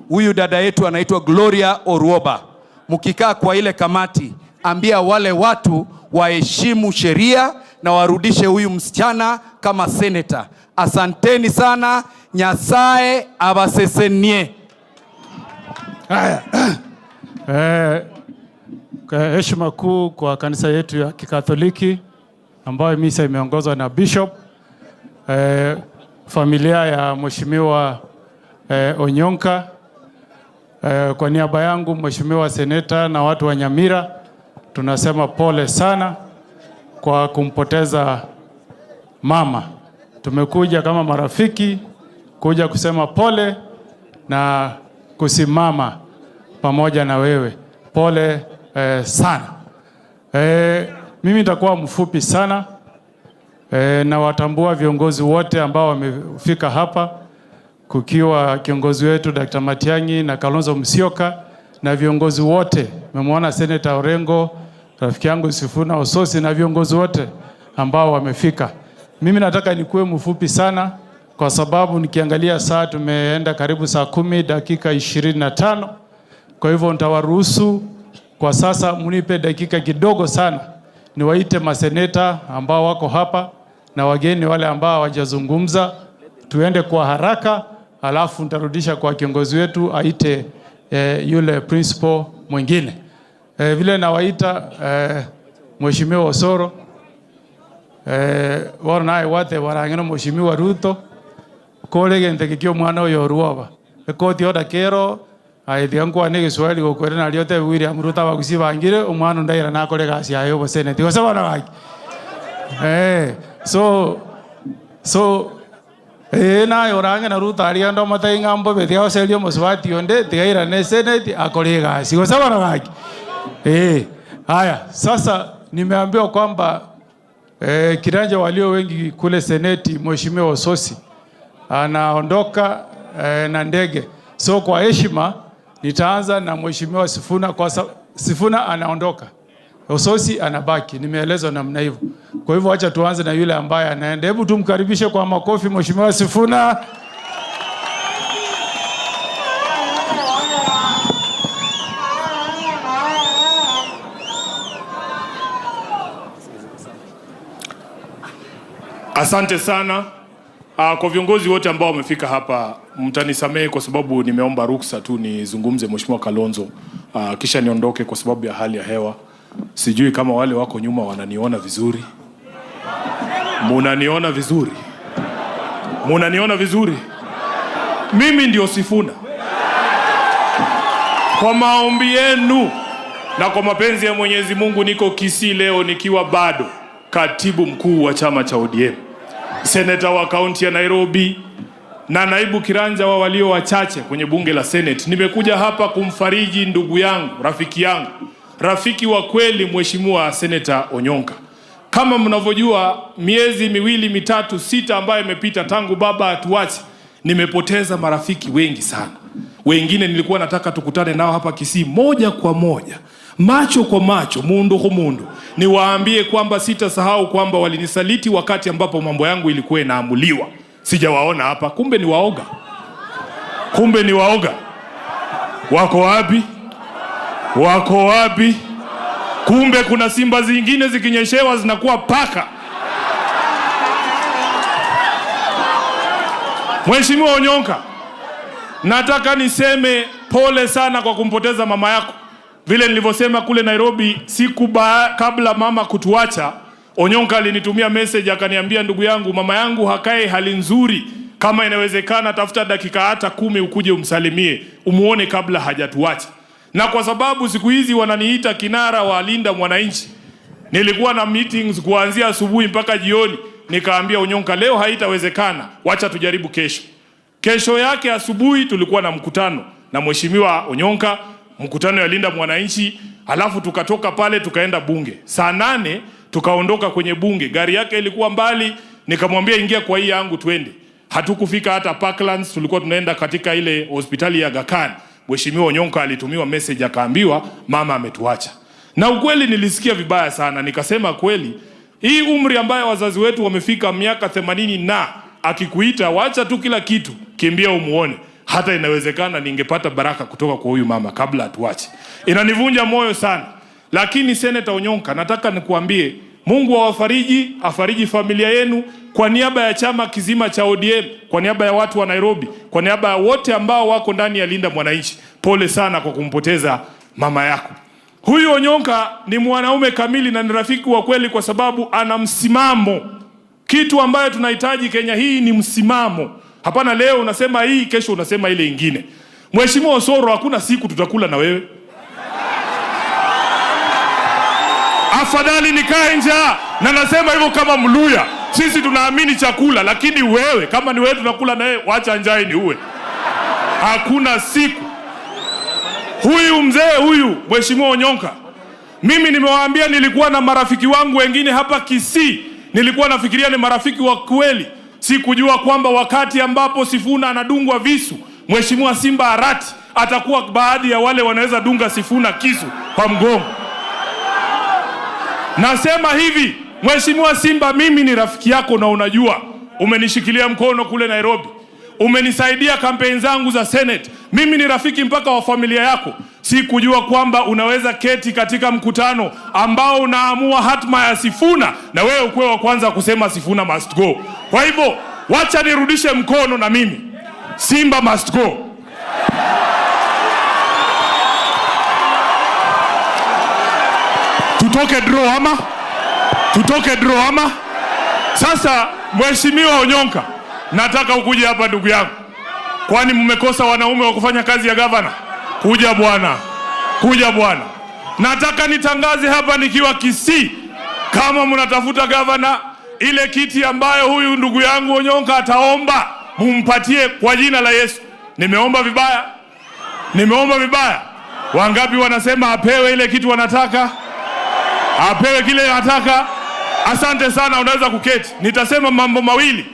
Huyu dada yetu anaitwa Gloria Orwoba. Mkikaa kwa ile kamati, ambia wale watu waheshimu sheria na warudishe huyu msichana kama senator. Asanteni sana, Nyasaye abasesenie. Haya. Kwa heshima kuu kwa kanisa yetu ya Kikatoliki ambayo misa imeongozwa na Bishop, familia ya Mheshimiwa Onyonka, kwa niaba yangu Mheshimiwa Seneta na watu wa Nyamira tunasema pole sana kwa kumpoteza mama. Tumekuja kama marafiki kuja kusema pole na kusimama pamoja na wewe. Pole sana. Mimi nitakuwa mfupi sana. Na watambua viongozi wote ambao wamefika hapa, kukiwa kiongozi wetu Dr. Matiang'i na Kalonzo Musyoka na viongozi wote. Nimemwona Senator Orengo, rafiki yangu Sifuna Ososi na viongozi wote ambao wamefika. Mimi nataka nikuwe mfupi sana kwa sababu nikiangalia saa tumeenda karibu saa 10:25. Kwa hivyo nitawaruhusu kwa sasa mnipe dakika kidogo sana niwaite maseneta ambao wako hapa na wageni wale ambao hawajazungumza, tuende kwa haraka, alafu nitarudisha kwa kiongozi wetu aite yule principal mwingine. Vile nawaita Mheshimiwa Osoro, wao naye wate warang'ina Mheshimiwa Ruto kore gente kikio mwana oyo Orwoba ekoti oda kero aithia nkwane Giswahili gokwere nario te William Ruto abagusibangire omwana ndaira nakore gasi yaye oboseneti gose bono gaki so naye orange na Ruto aria ndo matai ng'ambo betia oseria omosubati onde tigairane seneti akore gasi gose bono gaki. Haya, sasa nimeambiwa kwamba Kiranja walio wengi kule Seneti, Mheshimiwa Osotsi anaondoka na ndege. So kwa heshima nitaanza na Mheshimiwa Sifuna kwa Sifuna anaondoka, Osotsi anabaki. Nimeelezwa namna hivyo. Kwa hivyo acha tuanze na yule ambaye anaenda. Hebu tumkaribishe kwa makofi Mheshimiwa Sifuna. Asante sana kwa viongozi wote ambao wamefika hapa, mtanisamehe kwa sababu nimeomba ruksa tu nizungumze Mheshimiwa Kalonzo, kisha niondoke kwa sababu ya hali ya hewa. Sijui kama wale wako nyuma wananiona vizuri. Munaniona vizuri? Munaniona vizuri? Mimi ndio Sifuna. Kwa maombi yenu na kwa mapenzi ya Mwenyezi Mungu niko Kisii leo nikiwa bado katibu mkuu wa chama cha ODM, seneta wa kaunti ya Nairobi na naibu kiranja wa walio wachache kwenye bunge la Senate. Nimekuja hapa kumfariji ndugu yangu, rafiki yangu, rafiki wa kweli, Mheshimiwa Seneta Onyonka. Kama mnavyojua, miezi 2, 3, 6 ambayo imepita tangu baba atuache, nimepoteza marafiki wengi sana. Wengine nilikuwa nataka tukutane nao hapa Kisii moja kwa moja, macho kwa macho, mundu kwa mundu, niwaambie kwamba sitasahau kwamba walinisaliti wakati ambapo mambo yangu ilikuwa inaamuliwa. Sijawaona hapa, kumbe ni waoga. Kumbe ni waoga. Wako wapi? Wako wapi? Kumbe kuna simba zingine zikinyeshewa zinakuwa paka. Mheshimiwa Onyonka, nataka niseme pole sana kwa kumpoteza mama yako. Vile nilivyosema kule Nairobi siku kabla mama kutuacha, Onyonka alinitumia message akaniambia, ndugu yangu, mama yangu hakae hali nzuri, kama inawezekana tafuta dakika hata 10 ukuje umsalimie, umuone kabla hajatuacha. Na kwa sababu siku hizi wananiita kinara wa Linda Mwananchi, nilikuwa na meetings kuanzia asubuhi mpaka jioni, nikaambia Onyonka leo haitawezekana, wacha tujaribu kesho. Kesho yake asubuhi tulikuwa na mkutano na Mheshimiwa Onyonka, mkutano ya Linda Mwananchi, alafu tukatoka pale tukaenda bunge. Saa 8 tukaondoka kwenye bunge, gari yake ilikuwa mbali, nikamwambia ingia kwa hii yangu twende. Hatukufika hata Parklands, tulikuwa tunaenda katika ile hospitali ya Aga Khan. Mheshimiwa Onyonka alitumiwa message akaambiwa mama ametuacha. Na ukweli nilisikia vibaya sana, nikasema kweli hii umri ambayo wazazi wetu wamefika miaka 80 na akikuita wacha tu kila kitu, kimbia umuone. Hata inawezekana ningepata baraka kutoka kwa huyu mama kabla atuache. Inanivunja moyo sana. Lakini Senator Onyonka, nataka nikuambie Mungu awafariji, afariji familia yenu. Kwa niaba ya chama kizima cha ODM, kwa niaba ya watu wa Nairobi, kwa niaba ya wote ambao wako ndani ya Linda Mwananchi, pole sana kwa kumpoteza mama yako. Huyu Onyonka ni mwanaume kamili na ni rafiki wa kweli kwa sababu ana msimamo. Kitu ambayo tunahitaji Kenya hii ni msimamo. Hapana leo unasema hii, kesho unasema ile ingine. Mheshimiwa Osoro, hakuna siku tutakula na wewe. Afadhali nikae njaa, na nasema hivyo kama Mluya. Sisi tunaamini chakula, lakini wewe kama ni wewe tunakula na wewe, wacha njaa ni uwe. Hakuna siku. Huyu mzee huyu Mheshimiwa Onyonka, mimi nimewaambia nilikuwa na marafiki wangu wengine hapa Kisii, nilikuwa nafikiria ni marafiki wa kweli. Sikujua kwamba wakati ambapo Sifuna anadungwa visu, Mheshimiwa Simba Arati atakuwa baadhi ya wale wanaweza dunga Sifuna kisu kwa mgongo. Nasema hivi, Mheshimiwa Simba, mimi ni rafiki yako na unajua umenishikilia mkono kule Nairobi, umenisaidia kampeni zangu za Senate. Mimi ni rafiki mpaka wa familia yako. Sikujua kwamba unaweza keti katika mkutano ambao unaamua hatma ya Sifuna na wewe ukuwe wa kwanza kusema Sifuna must go. Kwa hivyo wacha nirudishe mkono na mimi, Simba must go. Tutoke draw ama? Tutoke draw ama? Sasa Mheshimiwa Onyonka, nataka ukuje hapa ndugu yangu. Kwani mmekosa wanaume wa kufanya kazi ya gavana? Kuja bwana. Kuja bwana. Nataka nitangaze hapa nikiwa Kisii, kama mnatafuta gavana, ile kiti ambayo huyu ndugu yangu Onyonka ataomba, mumpatie kwa jina la Yesu. Nimeomba vibaya? Nimeomba vibaya? Wangapi wanasema apewe ile kitu wanataka? Apewe kile anataka? Asante sana, unaweza kuketi. Nitasema mambo mawili.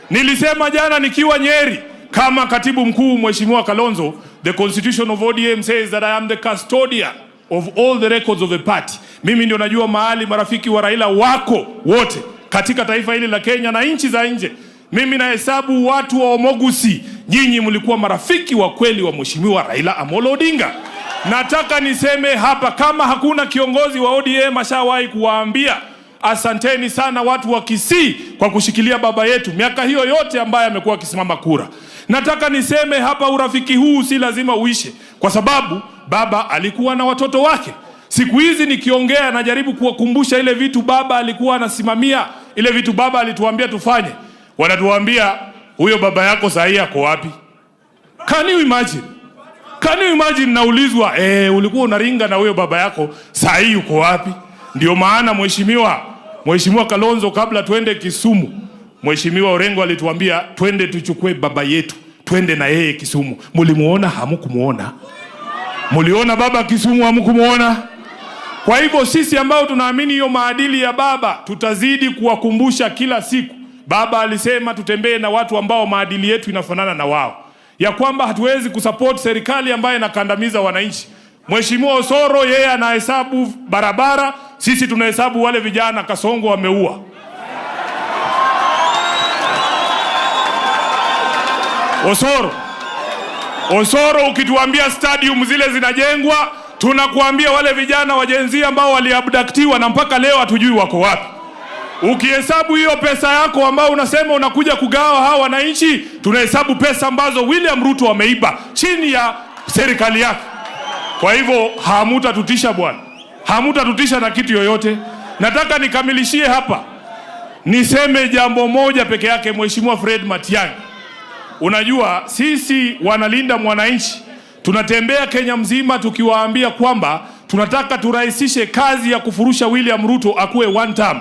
Nilisema jana nikiwa Nyeri kama katibu mkuu Mheshimiwa Kalonzo, the constitution of ODM says that I am the custodian of all the records of the party. Mimi ndio najua mahali marafiki wa Raila wako wote katika taifa hili la Kenya na nchi za nje. Mimi nahesabu watu wa Omogusi, nyinyi mlikuwa marafiki wa kweli wa Mheshimiwa Raila Amolo Odinga. Nataka niseme hapa, kama hakuna kiongozi wa ODM ashawahi kuwaambia asanteni sana watu wa Kisii kwa kushikilia baba yetu miaka hiyo yote ambaye amekuwa akisimama kura. Nataka niseme hapa, urafiki huu si lazima uishe, kwa sababu baba alikuwa na watoto wake. Siku hizi nikiongea, najaribu kuwakumbusha ile vitu baba alikuwa anasimamia, ile vitu baba alituambia tufanye. Wanatuambia huyo baba yako sahii ako wapi? Can you imagine? Can you imagine naulizwa, ulikuwa unaringa na huyo baba yako sahii uko wapi? Ndio maana Mheshimiwa Kalonzo, kabla tuende Kisumu, Mheshimiwa Orengo alituambia twende tuchukue baba yetu, twende na yeye Kisumu. Mulimuona? Hamukumuona? Muliona baba Kisumu? Hamukumuona? Kwa hivyo sisi ambao tunaamini hiyo maadili ya baba tutazidi kuwakumbusha kila siku. Baba alisema tutembee na watu ambao maadili yetu inafanana na wao, ya kwamba hatuwezi kusupport serikali ambayo inakandamiza wananchi. Mheshimiwa Osoro yeye anahesabu barabara, sisi tunahesabu wale vijana Kasongo wameua. Osoro, ukituambia stadium zile zinajengwa, tunakuambia wale vijana wa Gen Z ambao waliabductiwa na mpaka leo hatujui wako wapi. Ukihesabu hiyo pesa yako ambao unasema unakuja kugawa hawa wananchi, tunahesabu pesa ambazo William Ruto ameiba chini ya serikali yake. Kwa hivyo hamutatutisha bwana, hamutatutisha na kitu yoyote. Nataka nikamilishie hapa, niseme jambo moja peke yake. Mheshimiwa Fred Matiang'i, unajua sisi wanalinda mwananchi tunatembea Kenya mzima tukiwaambia kwamba tunataka turahisishe kazi ya kufurusha William Ruto akuwe one term.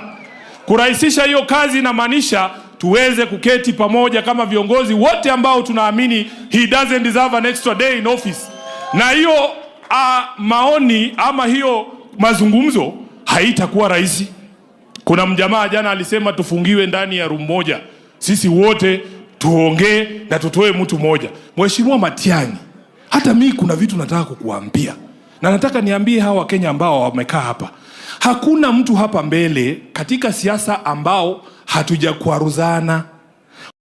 Kurahisisha hiyo kazi inamaanisha tuweze kuketi pamoja kama viongozi wote ambao tunaamini he doesn't deserve an extra day in office. Na hiyo maoni ama hiyo mazungumzo haitakuwa rahisi. Kuna mjamaa jana alisema tufungiwe ndani ya room moja, sisi wote tuongee na tutoe mtu moja. Mheshimiwa Matiang'i, hata mi kuna vitu nataka kukuambia na nataka niambie hawa Wakenya ambao wamekaa hapa. Hakuna mtu hapa mbele katika siasa ambao hatujakwaruzana.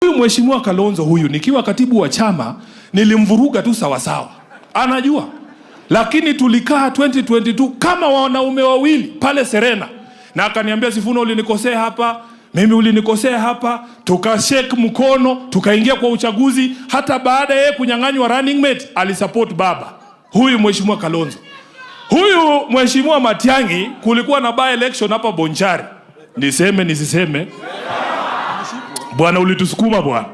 Huyu Mheshimiwa Kalonzo huyu, nikiwa katibu wa chama nilimvuruga tu sawasawa, anajua, lakini tulikaa 2022 kama wanaume wawili pale Serena, na akaniambia Sifuna, ulinikosea hapa, mimi ulinikosea hapa, tukashake mkono, tukaingia kwa uchaguzi. Hata baada ya yeye kunyang'anywa running mate alisupport baba huyu Mheshimiwa Kalonzo. Huyu Mheshimiwa Matiang'i, kulikuwa na by election hapa Bonchari, niseme nisiseme? Bwana, ulitusukuma bwana.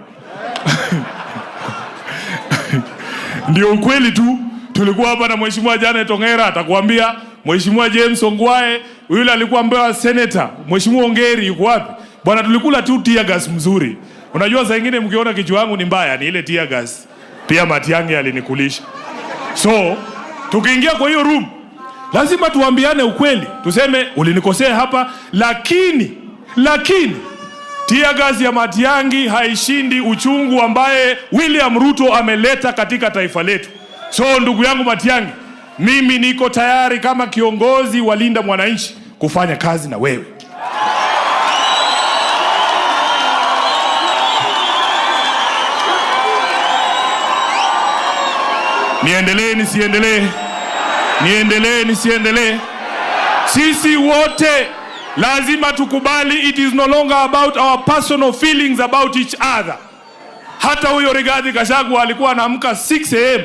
Ndio ukweli tu. Tulikuwa hapa na Mheshimiwa Janet Ongera atakwambia, Mheshimiwa James Ongwae yule alikuwa mbewa senator, Mheshimiwa Ongeri yuko wapi? Bwana, tulikula tu tear gas mzuri. Unajua saa ingine mkiona kichwa yangu ni mbaya, ni ile tear gas. Pia Matiang'i alinikulisha. So, tukiingia kwa hiyo room, lazima tuambiane ukweli. Tuseme ulinikosea hapa, lakini tear gas ya Matiang'i haishindi uchungu ambaye William Ruto ameleta katika taifa letu. So ndugu yangu Matiang'i, mimi niko tayari kama kiongozi wa Linda Mwananchi kufanya kazi na wewe. Niendelee nisiendelee? Niendelee nisiendelee? Sisi wote lazima tukubali it is no longer about our personal feelings about each other. Hata huyo Rigathi Gachagua alikuwa anaamka 6 a.m.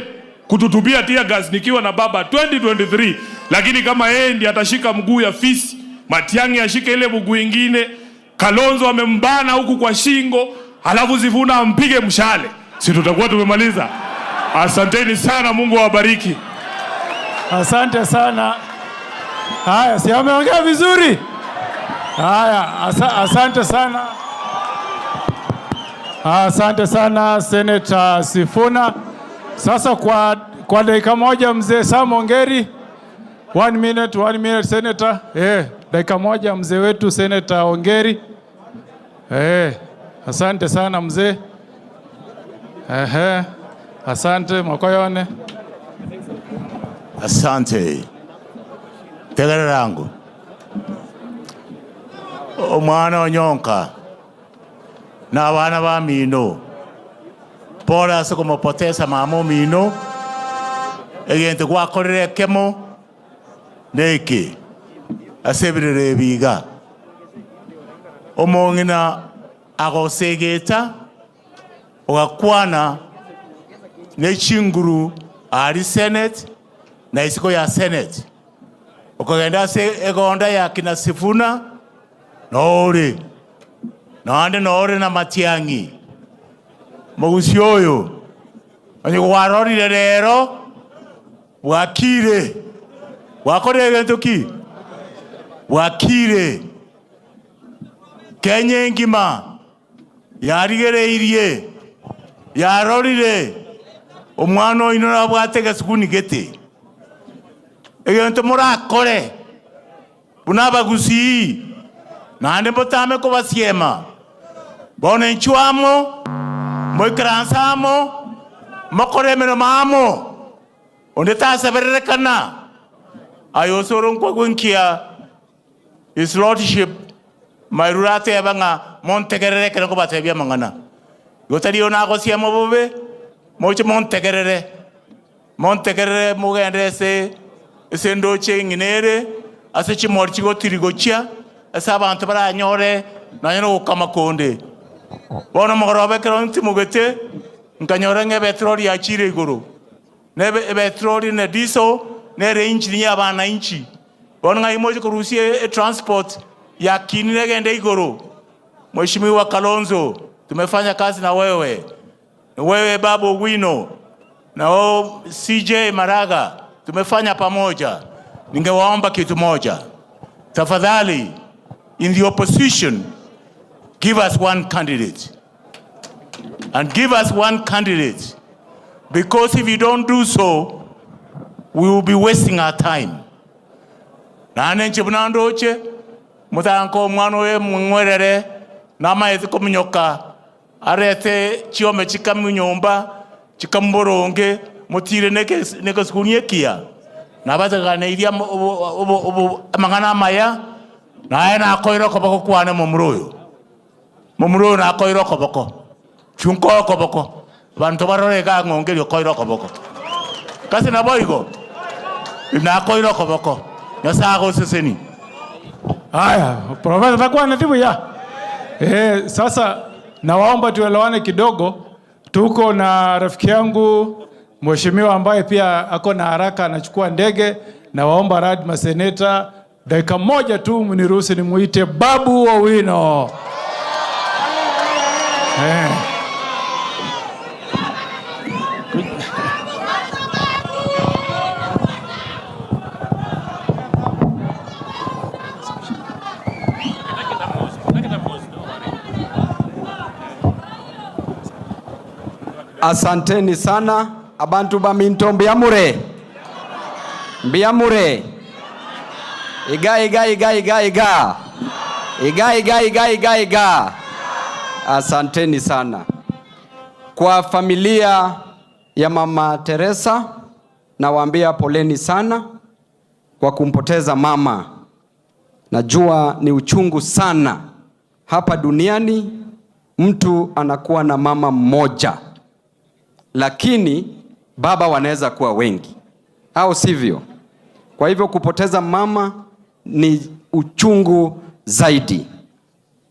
kututubia tear gas nikiwa na baba 2023, lakini kama yeye ndiye atashika mguu ya fisi, Matiang'i ashike ile mguu ingine, Kalonzo amembana huku kwa shingo, halafu Sifuna ampige mshale, si tutakuwa tumemaliza? Asanteni sana, Mungu awabariki. Asante sana. Haya, si ameongea vizuri? Haya, asante sana. Asante sana Senator Sifuna. Sasa kwa dakika moja mzee Sam Ongeri, One minute, 1 minute, Senator. Dakika moja mzee wetu Senator Ongeri. Asante sana mzee. Asante Makoyone. Asante. Tegererangu. Omwana Onyonka na abana ba mino. Pole ase kumopoteza mama omino. Egento gwakorire ekemo neki asebirire ebiga. Omong'ina agosegeta ogakwana nechinguru ari Senate na isiko ya Senate. Okogenda ase egonda ya kina Sifuna nore naande nore na Matiang'i. Mogusi oyo onye gwarorire rero bwakire wakorire egento ki bwakire. Kenya engima yarigereirie yarorire omwana oino nabwate gesukuni gete egento morakore buna abagusii naende mbotame kobasiema bono enchwamo moikaransamo mokore emeremo amo onde tasebererekana ayo osoro nkwagwenkia His Lordship Mairura ateba ng'a montegerere kero kobatebia mang'ana gotari onagosiema bobe moche montegerere montegerere mugende ase ase ndoche ng'inere ase chimori chigotirigochia ase abanto baranyore nonye nogokama konde bono mogoroba ekero ntimogete nkanyora ng'a epetroli yachire igoro nebe epetroli ne diesel nere engine ya abananchi bono ng'ai moche korusia e transport yakinire gende igoro. Mheshimiwa Kalonzo, tumefanya kazi na wewe, wewe Babu Wino na wewe CJ Maraga, tumefanya pamoja. Ningewaomba kitu moja, tafadhali, in the opposition give us one candidate, and give us one candidate, because if you don't do so we will be wasting our time. Nane nche bunandoche mutanko omwana oye mung'werere namaete kominyoka arete chiome chikamunyomba chikamuboronge mutire nekesukuni ekiya nabateganeiria amang'ana amaya naye nakoire okoboko kwane momura oyo momura oyo nakoire okoboko chunkoe okoboko banto barore iga ng'ongeria okoire okoboko kasi nabo igo nakoire okoboko Nyasaye agoseseni. Haya, Profesa takuwa na tibu ya. Sasa nawaomba tuelewane kidogo. Tuko na rafiki yangu mheshimiwa ambaye pia ako na haraka anachukua ndege. Nawaomba rad maseneta dakika moja tu mniruhusu nimuite Babu Owino. Asanteni sana abantu ba Minto, mbiamure mbiamure iga iga iga iga iga iga iga iga iga iga. Asanteni sana kwa familia ya Mama Teresa, nawaambia poleni sana kwa kumpoteza mama. Najua ni uchungu sana hapa duniani, mtu anakuwa na mama mmoja, lakini baba wanaweza kuwa wengi, au sivyo? Kwa hivyo kupoteza mama ni uchungu zaidi.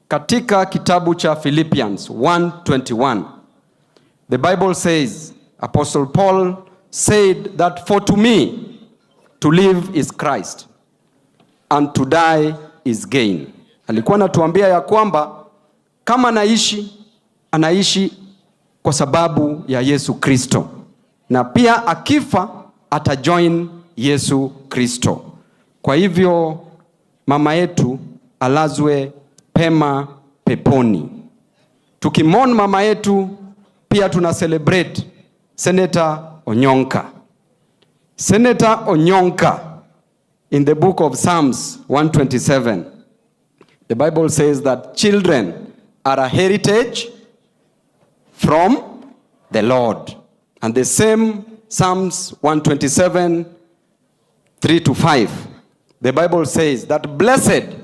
Katika kitabu cha Philippians 1:21, the Bible says, Apostle Paul said that for to me to live is Christ and to die is gain. Alikuwa anatuambia ya kwamba kama anaishi, anaishi kwa sababu ya Yesu Kristo, na pia akifa atajoin Yesu Kristo. Kwa hivyo mama yetu alazwe pema peponi. Tukimon mama yetu pia tuna celebrate Senator Onyonka. Senator Onyonka In the book of Psalms 127, the Bible says that children are a heritage from the Lord. And the same Psalms 127, 3 to 5, the Bible says that blessed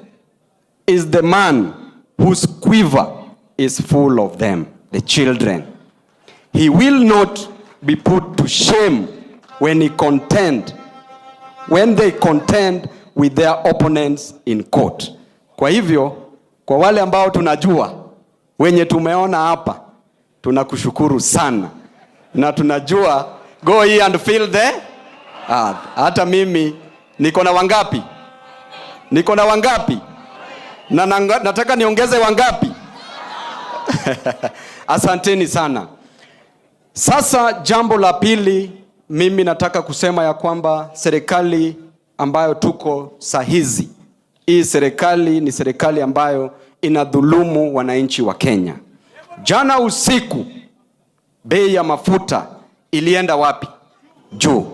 is the man whose quiver is full of them, the children. He will not be put to shame when they contend with their opponents in court. Kwa hivyo, kwa wale ambao tunajua, wenye tumeona hapa, tunakushukuru sana. Na tunajua, go ye and fill the earth. Hata mimi niko na wangapi? Niko na wangapi? Na nataka niongeze wangapi? Asanteni sana. Sasa jambo la pili, mimi nataka kusema ya kwamba serikali ambayo tuko sahizi, hii serikali ni serikali ambayo inadhulumu wananchi wa Kenya. Jana usiku bei ya mafuta ilienda wapi? Juu.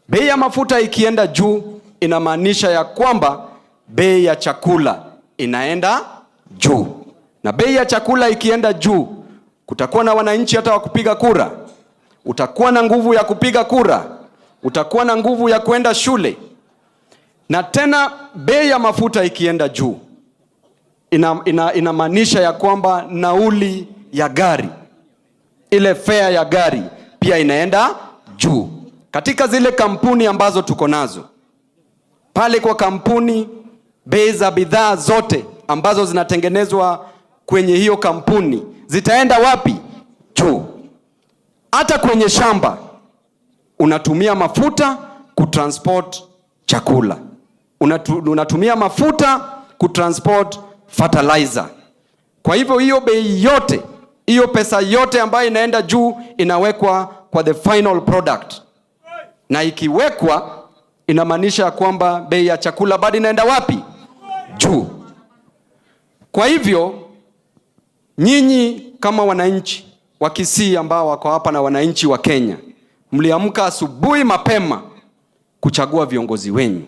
Bei ya mafuta ikienda juu inamaanisha ya kwamba bei ya chakula inaenda juu. Na bei ya chakula ikienda juu, kutakuwa na wananchi hata wa kupiga kura. Utakuwa na nguvu ya kupiga kura, utakuwa na nguvu ya kwenda shule. Na tena bei ya mafuta ikienda juu inamaanisha ya kwamba nauli ya gari, ile fare ya gari pia inaenda juu. Katika zile kampuni ambazo tuko nazo pale kwa kampuni, bei za bidhaa zote ambazo zinatengenezwa kwenye hiyo kampuni zitaenda wapi? Juu. Hata kwenye shamba unatumia mafuta kutransport chakula, unatumia mafuta kutransport fertilizer. Kwa hivyo hiyo bei yote, hiyo pesa yote ambayo inaenda juu inawekwa kwa the final product, na ikiwekwa inamaanisha kwamba bei ya chakula bado inaenda wapi? Juu. Kwa hivyo nyinyi kama wananchi wa Kisii ambao wako hapa na wananchi wa Kenya, mliamka asubuhi mapema kuchagua viongozi wenyu,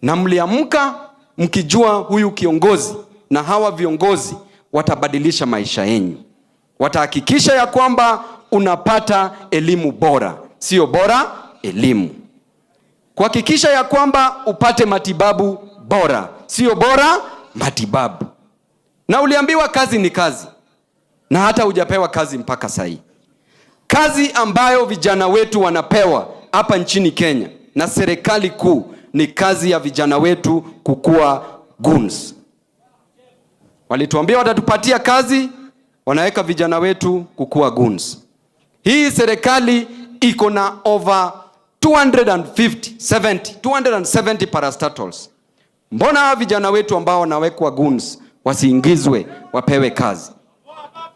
na mliamka mkijua huyu kiongozi na hawa viongozi watabadilisha maisha yenu, watahakikisha ya kwamba unapata elimu bora, sio bora elimu, kuhakikisha ya kwamba upate matibabu bora, sio bora matibabu. Na uliambiwa kazi ni kazi, na hata hujapewa kazi mpaka sahii. Kazi ambayo vijana wetu wanapewa hapa nchini Kenya na serikali kuu ni kazi ya vijana wetu kukua goons. Walituambia watatupatia kazi, wanaweka vijana wetu kukua goons. Hii serikali iko na over 270 parastatals. Mbona hawa vijana wetu ambao wanawekwa goons wasiingizwe wapewe kazi?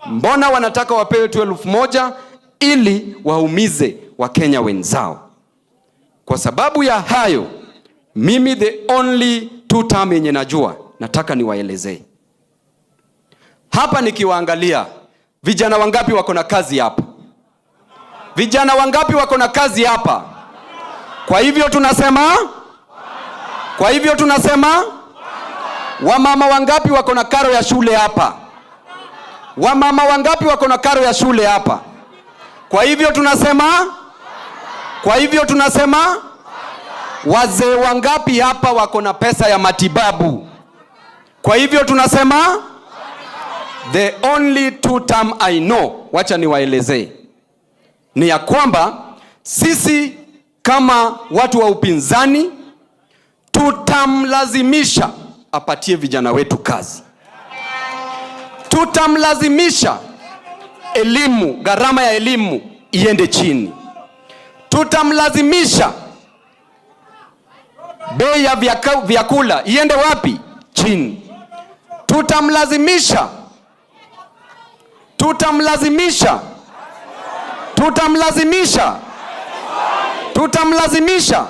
Mbona wanataka wapewe tu 1,000 ili waumize Wakenya wenzao? Kwa sababu ya hayo, mimi the only two term yenye najua, nataka niwaelezee. Hapa nikiwaangalia, vijana wangapi wako na kazi hapa? Vijana wangapi wako na kazi hapa? Kwa hivyo tunasema, kwa hivyo tunasema, wamama wangapi wako na karo ya shule hapa? Wamama wangapi wako na karo ya shule hapa? Kwa hivyo tunasema, kwa hivyo tunasema, wazee wangapi hapa wako na pesa ya matibabu? Kwa hivyo tunasema, the only two term I know, wacha niwaelezee, ni ya kwamba sisi kama watu wa upinzani tutamlazimisha apatie vijana wetu kazi. Tutamlazimisha elimu, gharama ya elimu iende chini. Tutamlazimisha bei ya vyakula iende wapi? Chini. Tutamlazimisha, tutamlazimisha, tutamlazimisha, tutamlazimisha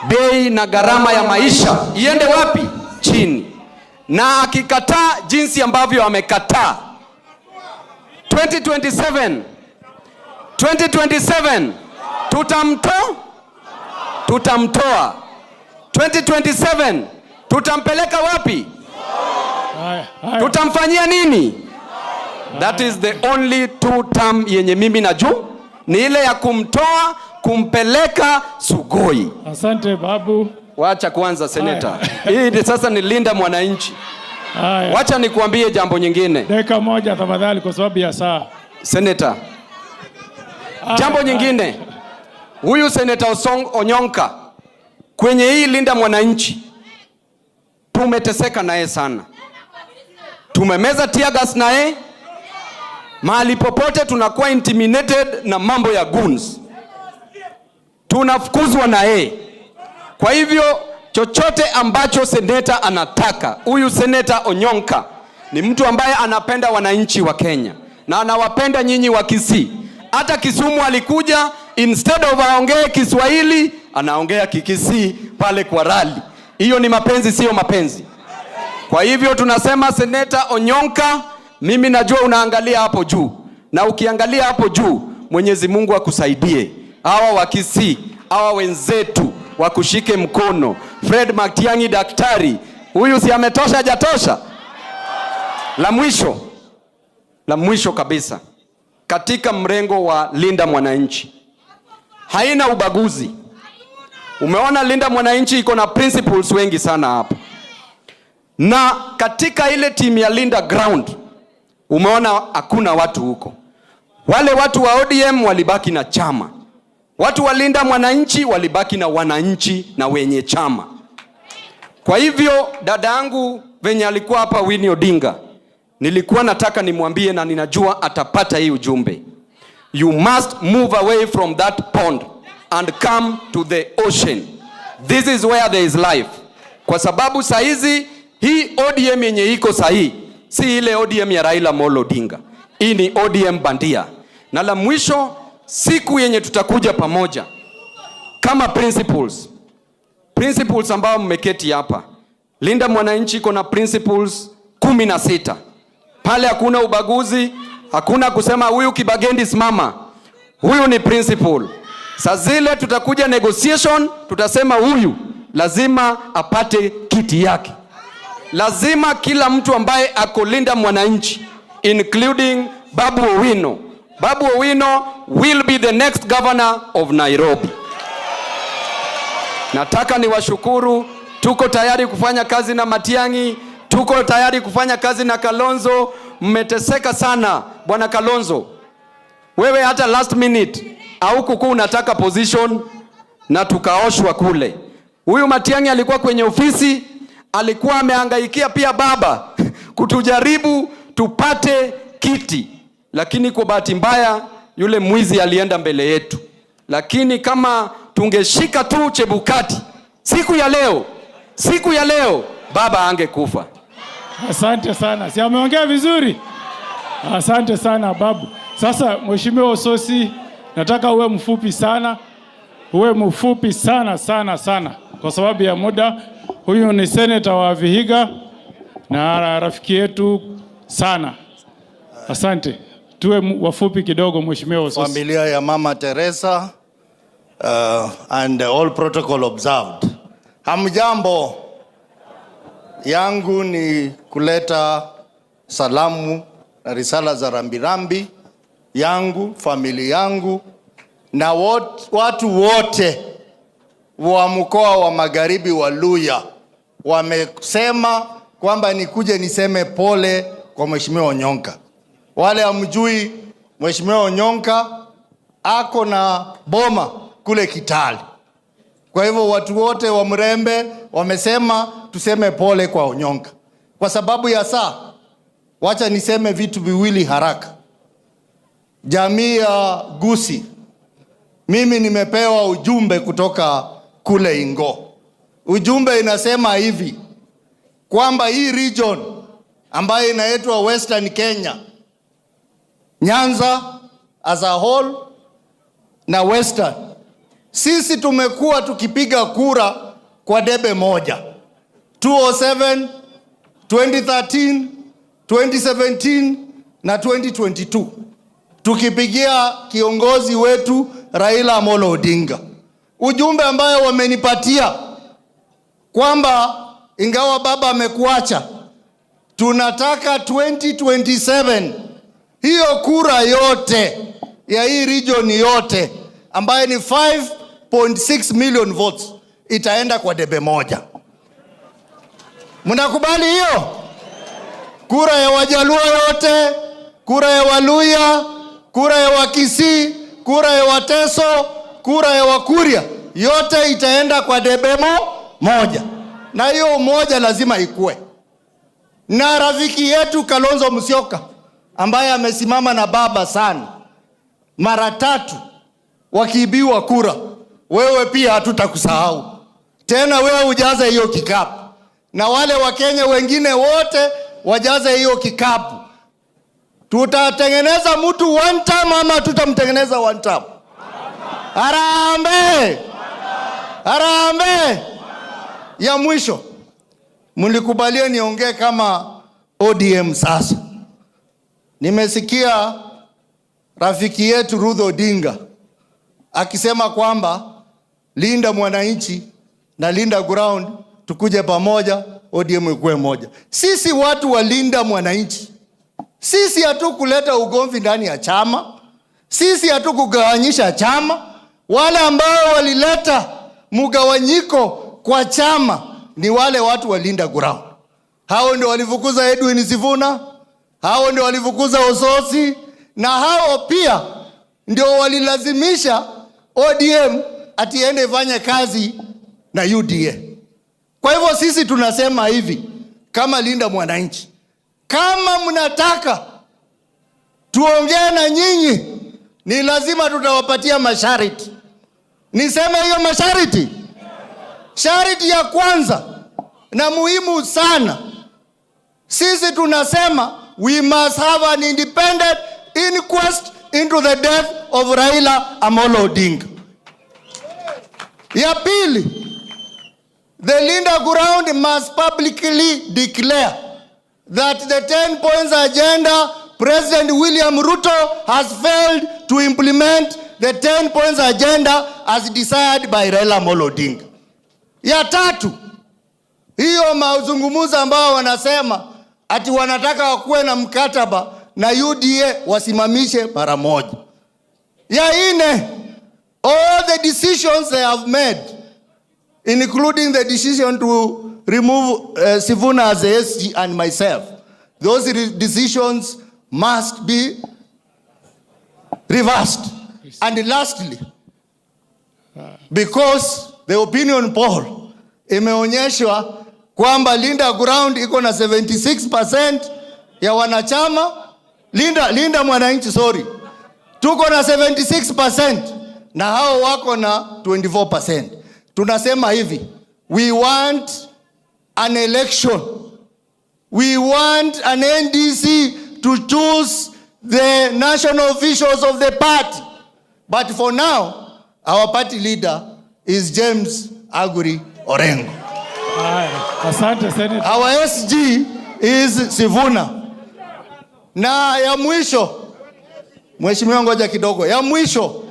bei na gharama ya maisha iende wapi? Chini. Na akikataa jinsi ambavyo amekataa, 2027, 2027 Tutamtoa 2027. Tutampeleka wapi? Tutamfanyia nini? That is the only two term yenye mimi najua ni ile ya kumtoa kumpeleka Sugoi. Asante babu. Wacha kwanza seneta. Hii ni sasa ni linda mwananchi. Wacha nikuambie jambo nyingine. Dakika moja tafadhali kwa sababu ya saa. Seneta. Jambo nyingine. Huyu Seneta Onyonka kwenye hii linda mwananchi tumeteseka naye sana. Tumemeza tear gas naye. Mahali popote tunakuwa intimidated na mambo ya goons. Tunafukuzwa na yeye. Kwa hivyo chochote ambacho seneta anataka, huyu Seneta Onyonka ni mtu ambaye anapenda wananchi wa Kenya na anawapenda nyinyi wa Kisii. Hata Kisumu alikuja, instead of aongee Kiswahili anaongea Kikisii pale kwa rally. Hiyo ni mapenzi, sio mapenzi? Kwa hivyo tunasema Seneta Onyonka, mimi najua unaangalia hapo juu, na ukiangalia hapo juu, Mwenyezi Mungu akusaidie. Hawa wa Kisii, hawa wenzetu wakushike mkono. Fred Matiang'i daktari, huyu si ametosha, hajatosha? La mwisho, la mwisho kabisa, katika mrengo wa Linda Mwananchi haina ubaguzi. Umeona Linda Mwananchi iko na principles wengi sana hapa, na katika ile timu ya Linda Ground umeona hakuna watu huko. Wale watu wa ODM walibaki na chama, watu wa Linda Mwananchi walibaki na wananchi na wenye chama. Kwa hivyo dada yangu venye alikuwa hapa Winnie Odinga, nilikuwa nataka nimwambie na ninajua atapata hii ujumbe. You must move away from that pond and come to the ocean. This is where there is life. Kwa sababu saizi hii ODM yenye iko sahi si ile ODM ya Raila Amolo Odinga. Hii ni ODM bandia. Na la mwisho, siku yenye tutakuja pamoja kama principles, principles ambao mmeketi hapa, Linda Mwananchi iko na principles 16. Pale hakuna ubaguzi, hakuna kusema huyu Kibagendi simama, huyu ni principle. Saa zile tutakuja negotiation, tutasema huyu lazima apate kiti yake. Lazima kila mtu ambaye ako Linda Mwananchi, including Babu Owino. Babu Owino will be the next governor of Nairobi. Nataka niwashukuru, tuko tayari kufanya kazi na Matiang'i, tuko tayari kufanya kazi na Kalonzo. Mmeteseka sana bwana Kalonzo. Wewe hata last minute haukukuwa unataka position na tukaoshwa kule. Huyu Matiang'i alikuwa kwenye ofisi, alikuwa amehangaikia pia baba kutujaribu tupate kiti, lakini kwa bahati mbaya yule mwizi alienda mbele yetu. Lakini kama tungeshika tu Chebukati siku ya leo, siku ya leo baba angekufa. Asante sana. Si ameongea vizuri? Asante sana babu. Sasa Mheshimiwa Osotsi, nataka uwe mfupi sana. Uwe mfupi sana sana sana kwa sababu ya muda. Huyu ni senator wa Vihiga na rafiki yetu sana. Asante. Tuwe wafupi kidogo Mheshimiwa Osotsi. Familia ya Mama Teresa and all protocol observed. Hamjambo. Yangu ni kuleta salamu na risala za rambirambi yangu, familia yangu na watu wote wa mkoa wa Magharibi wa Luhya wamesema kwamba nikuje niseme pole kwa Mheshimiwa Onyonka. Wale hamjui, Mheshimiwa Onyonka ako na boma kule Kitale. Kwa hivyo watu wote wa Mrembe wamesema tuseme pole kwa Onyonka. Kwa sababu ya saa, wacha niseme vitu viwili haraka. Jamii ya Gusii, mimi nimepewa ujumbe kutoka kule Ingo. Ujumbe inasema hivi kwamba hii region ambayo inaitwa Western Kenya, Nyanza as a whole na Western, sisi tumekuwa tukipiga kura kwa debe moja 207, 2013, 2017 na 2022, tukipigia kiongozi wetu Raila Amolo Odinga. Ujumbe ambayo wamenipatia kwamba ingawa baba amekuacha, tunataka 2027 hiyo kura yote ya hii region yote ambayo ni 5.6 million votes itaenda kwa debe moja. Mnakubali hiyo? Kura ya Wajaluo yote, kura ya Waluya, kura ya Wakisii, kura ya Wateso, kura ya Wakuria, yote itaenda kwa debe moja, na hiyo umoja lazima ikue. Na rafiki yetu Kalonzo Musyoka ambaye amesimama na baba sana mara tatu wakiibiwa kura, wewe pia hatutakusahau tena, wewe ujaze hiyo kikapu, na wale Wakenya wengine wote wajaze hiyo kikapu. Tutatengeneza mtu one term ama tutamtengeneza one term? Harambee! Harambee! Ya mwisho, mlikubalia niongee kama ODM sasa. Nimesikia rafiki yetu Ruth Odinga akisema kwamba linda mwananchi na linda ground, tukuje pamoja, ODM ikuwe moja. Sisi watu wa linda mwananchi, sisi hatukuleta ugomvi ndani ya chama, sisi hatukugawanyisha chama. Wale ambao walileta mgawanyiko kwa chama ni wale watu wa linda ground. Hao ndio walifukuza Edwin Sifuna, hao ndio walifukuza Osotsi, na hao pia ndio walilazimisha ODM ati iende ifanye kazi na UDA. Kwa hivyo sisi tunasema hivi kama Linda Mwananchi, kama mnataka tuongee na nyinyi, ni lazima tutawapatia masharti. Niseme hiyo masharti. Sharti ya kwanza na muhimu sana, sisi tunasema we must have an independent inquest into the death of Raila Amolo Odinga. Ya pili, the Linda Ground must publicly declare that the 10 points agenda, President William Ruto has failed to implement the 10 points agenda as desired by Raila Amolo Odinga. Ya tatu, hiyo mazungumzo ambao wanasema ati wanataka wakuwe na mkataba na UDA wasimamishe mara moja. Ya nne, all the decisions they have made, including the decision to remove Sifuna as a SG and myself, those decisions must be reversed. And lastly, because the opinion poll imeonyeshwa kwamba Linda Ground iko na 76% ya wanachama, Linda Mwananchi, sorry, tuko na 76% na hao wako na 24%. Tunasema hivi, we want an election. We want an NDC to choose the national officials of the party. But for now, our party leader is James Aguri Orengo. Haya, asante, Senator. Our SG is Sifuna. Na ya mwisho, mheshimiwa, ngoja kidogo. Ya mwisho,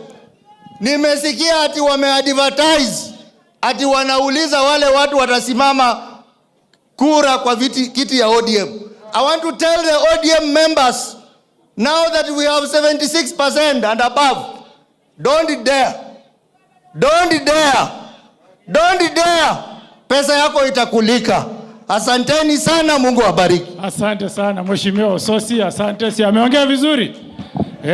nimesikia ati wameadvertise ati wanauliza wale watu watasimama kura kwa kiti ya ODM. I want to tell the ODM members, now that we have 76% and above, don't dare, don't dare, don't dare. Pesa yako itakulika. Asanteni sana, Mungu awabariki. Asante sana, Mheshimiwa Osotsi, asante. Si ameongea vizuri?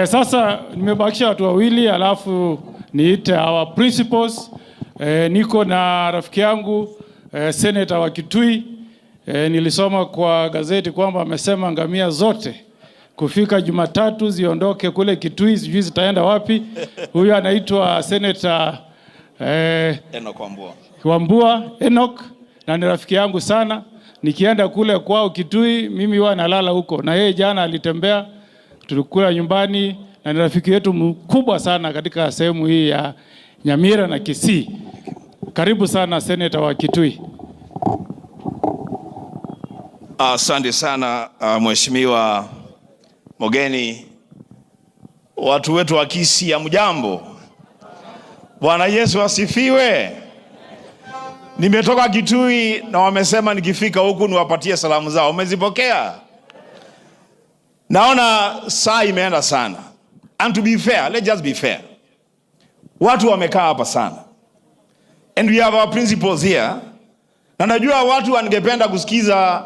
Sasa nimebakisha watu wawili alafu niite our principals. Niko na rafiki yangu Senator wa Kitui. Nilisoma kwa gazeti kwamba amesema ngamia zote kufika Jumatatu ziondoke kule Kitui, sijui zitaenda wapi. Huyu anaitwa Senator Enoch Wambua. Wambua Enoch, na ni rafiki yangu sana. Nikienda kule kwao Kitui, mimi huwa nalala huko, na yeye jana alitembea, tulikula nyumbani, na ni rafiki yetu mkubwa sana katika sehemu hii ya Nyamira na Kisii. Karibu sana, Senator wa Kitui. Asante sana, Mheshimiwa Mogeni. Watu wetu wa Kisii, hamjambo? Bwana Yesu asifiwe. Nimetoka Kitui na wamesema nikifika huku niwapatie salamu zao. Umezipokea? Naona saa imeenda sana. And to be fair, let's just be fair. Watu wamekaa hapa sana. And we have our principals here. Na najua watu wangependa kusikiza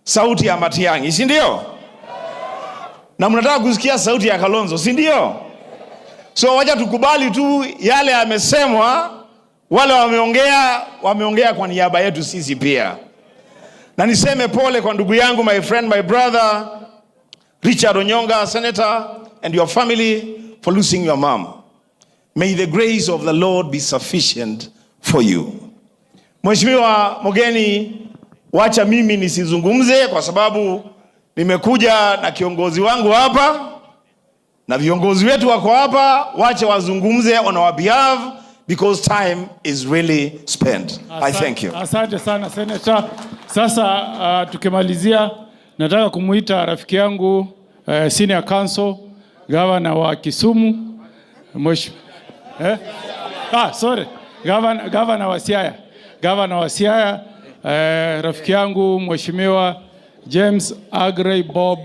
sauti ya Matiang'i, si ndio? Na mnataka kusikia sauti ya Kalonzo, si ndio? So wacha tukubali tu yale yamesemwa, wale wameongea, wameongea kwa niaba yetu sisi pia. Na niseme pole kwa ndugu yangu, my friend, my brother Richard Onyonka, senator, and your family for losing your mom. May the grace of the Lord be sufficient for you. Mheshimiwa mgeni, wacha mimi nisizungumze kwa sababu nimekuja na kiongozi wangu hapa na viongozi wetu wako hapa, wache wazungumze on our behalf because time is really spent. I thank you. Asante sana, Senator. Sasa tukimalizia, nataka kumuita rafiki yangu Senior Counsel, Governor wa Kisumu, eh? Ah, sorry. Governor wa Siaya. Governor wa Siaya, rafiki yangu Mheshimiwa James Aggrey Bob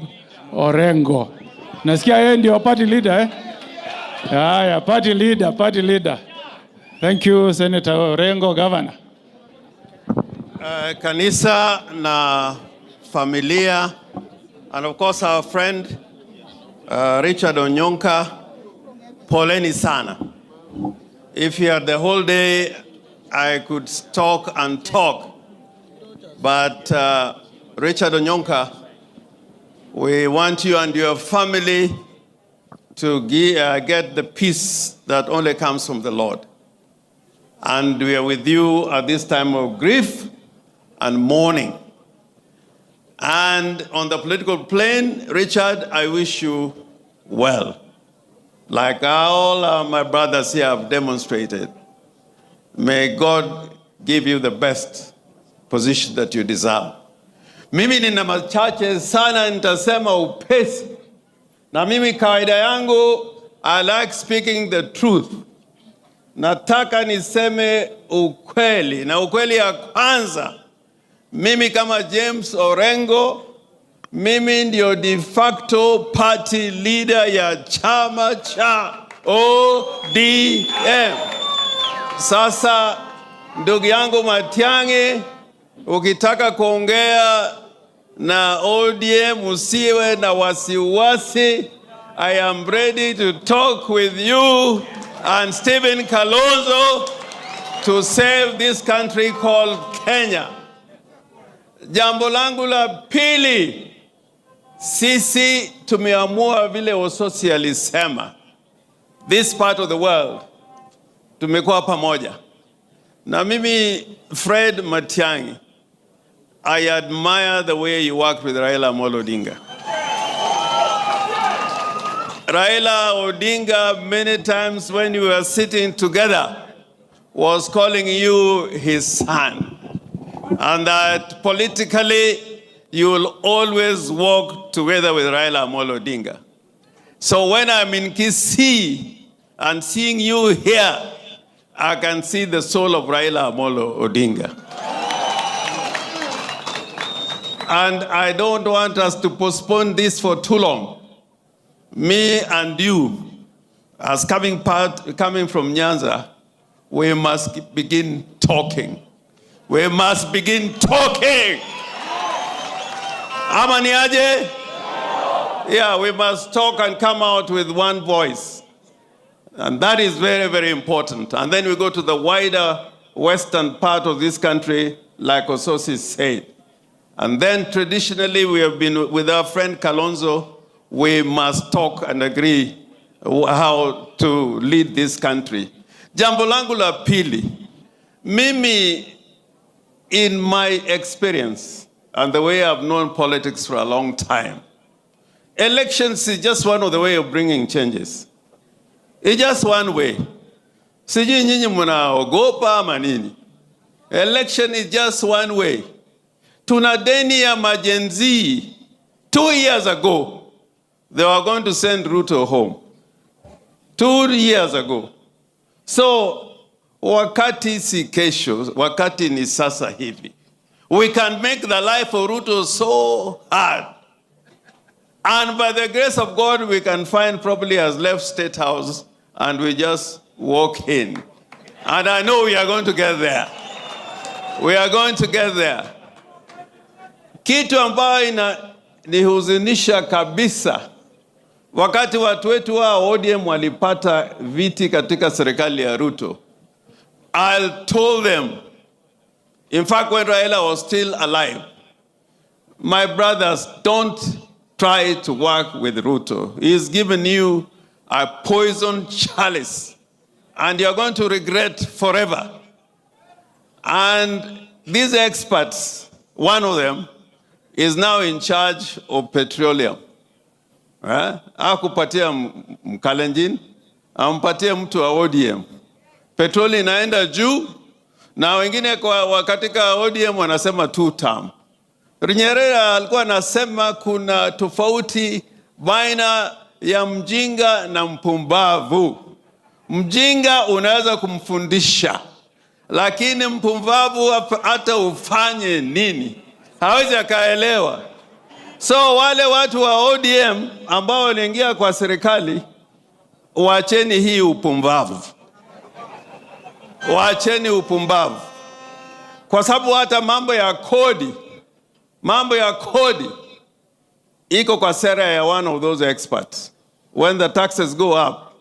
Orengo. Nasikia yeye ndio party leader, eh? Haya, party leader, party leader. Thank you, Senator Orengo, Governor. Kanisa na familia and of course our friend Richard Onyonka, poleni sana. If you had the whole day, I could talk and talk. But Richard Onyonka, we want you and your family to get the peace that only comes from the Lord. And we are with you at this time of grief and mourning. And on the political plane, Richard, I wish you well. Like all my brothers here have demonstrated, may God give you the best position that you deserve. Mimi nina machache sana, nitasema upesi. Na mimi kawaida yangu, I like speaking the truth. Nataka niseme ukweli, na ukweli ya kwanza, mimi kama James Orengo, mimi ndio de facto party leader ya chama cha ODM. Sasa ndugu yangu Matiang'i, ukitaka kuongea na ODM usiwe na wasiwasi. I am ready to talk with you and Stephen Kalonzo to save this country called Kenya. Jambo langu la pili, sisi tumeamua vile Osotsi alisema, this part of the world tumekuwa pamoja. Na mimi, Fred Matiang'i, I admire the way you worked with Raila Amolo Odinga. Raila Odinga, many times when we were sitting together, was calling you his son. And that politically, you will always work together with Raila Amolo Odinga. So when I'm in Kisii and seeing you here, I can see the soul of Raila Amolo Odinga. And I don't want us to postpone this for too long. Me and you, as coming from Nyanza, we must begin talking. We must begin talking. Ama ni aje? Yeah, we must talk and come out with one voice. And that is very, very important. And then we go to the wider western part of this country, like Osotsi said. And then traditionally, we have been with our friend Kalonzo. We must talk and agree how to lead this country. Jambo langu la pili, mimi, in my experience and the way I've known politics for a long time, elections is just one of the way of bringing changes. It's just one way. Sijui nyinyi mnaogopa ama nini? Election is just one way. Tuna deni ya ma-Gen Z. 2 years ago, they were going to send Ruto home. 2 years ago. So Wakati si kesho, wakati ni sasa hivi. We can make the life of Ruto so hard. And by the grace of God, we can find probably has left State House and we just walk in. And I know we are going to get there. We are going to get there. Kitu ambayo inanihuzunisha kabisa, wakati watu wetu wa ODM walipata viti katika serikali ya Ruto, I told them, in fact, when Raila was still alive, my brothers, don't try to work with Ruto. He's given you a poison chalice, and you're going to regret forever. And these experts, one of them, is now in charge of petroleum. Eh? Hakupatia Mkalenjin, ampatie mtu wa ODM. Petroli inaenda juu na wengine kwa katika ODM wanasema two term. Nyerere alikuwa anasema kuna tofauti baina ya mjinga na mpumbavu. Mjinga unaweza kumfundisha, lakini mpumbavu hata ufanye nini hawezi akaelewa. So wale watu wa ODM ambao waliingia kwa serikali, wacheni hii upumbavu, wacheni upumbavu, kwa sababu hata mambo ya kodi iko kwa sera ya one of those experts. When the taxes go up,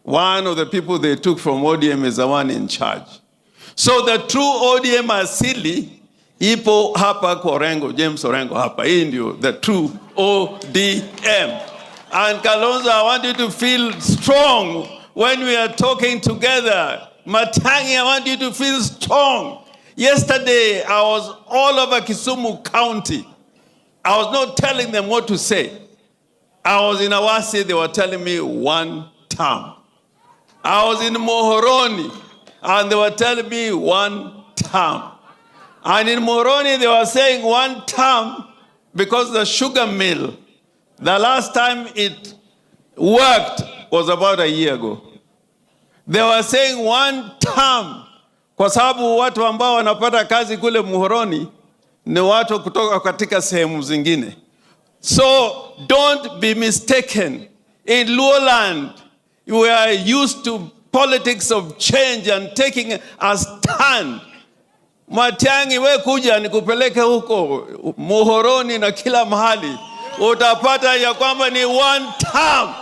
one of the people they took from ODM is the one in charge. So the true ODM asili ipo hapa kwa Orengo, James Orengo hapa. Hii ndio the true ODM. And Kalonzo, I want you to feel strong when we are talking together. Matiang'i, I want you to feel strong. Yesterday, I was all over Kisumu County. I was not telling them what to say. I was in Awasi, they were telling me one term. I was in Muhoroni, and they were telling me one term. And in Muhoroni, they were saying one term because the sugar mill, the last time it worked was about a year ago. They were saying one term kwa sababu watu ambao wanapata kazi kule Muhoroni ni watu kutoka katika sehemu zingine. So don't be mistaken. In Luoland, we are used to politics of change and taking a stand. Matiang'i, we kuja nikupeleke huko Muhoroni na kila mahali, utapata ya kwamba ni one term.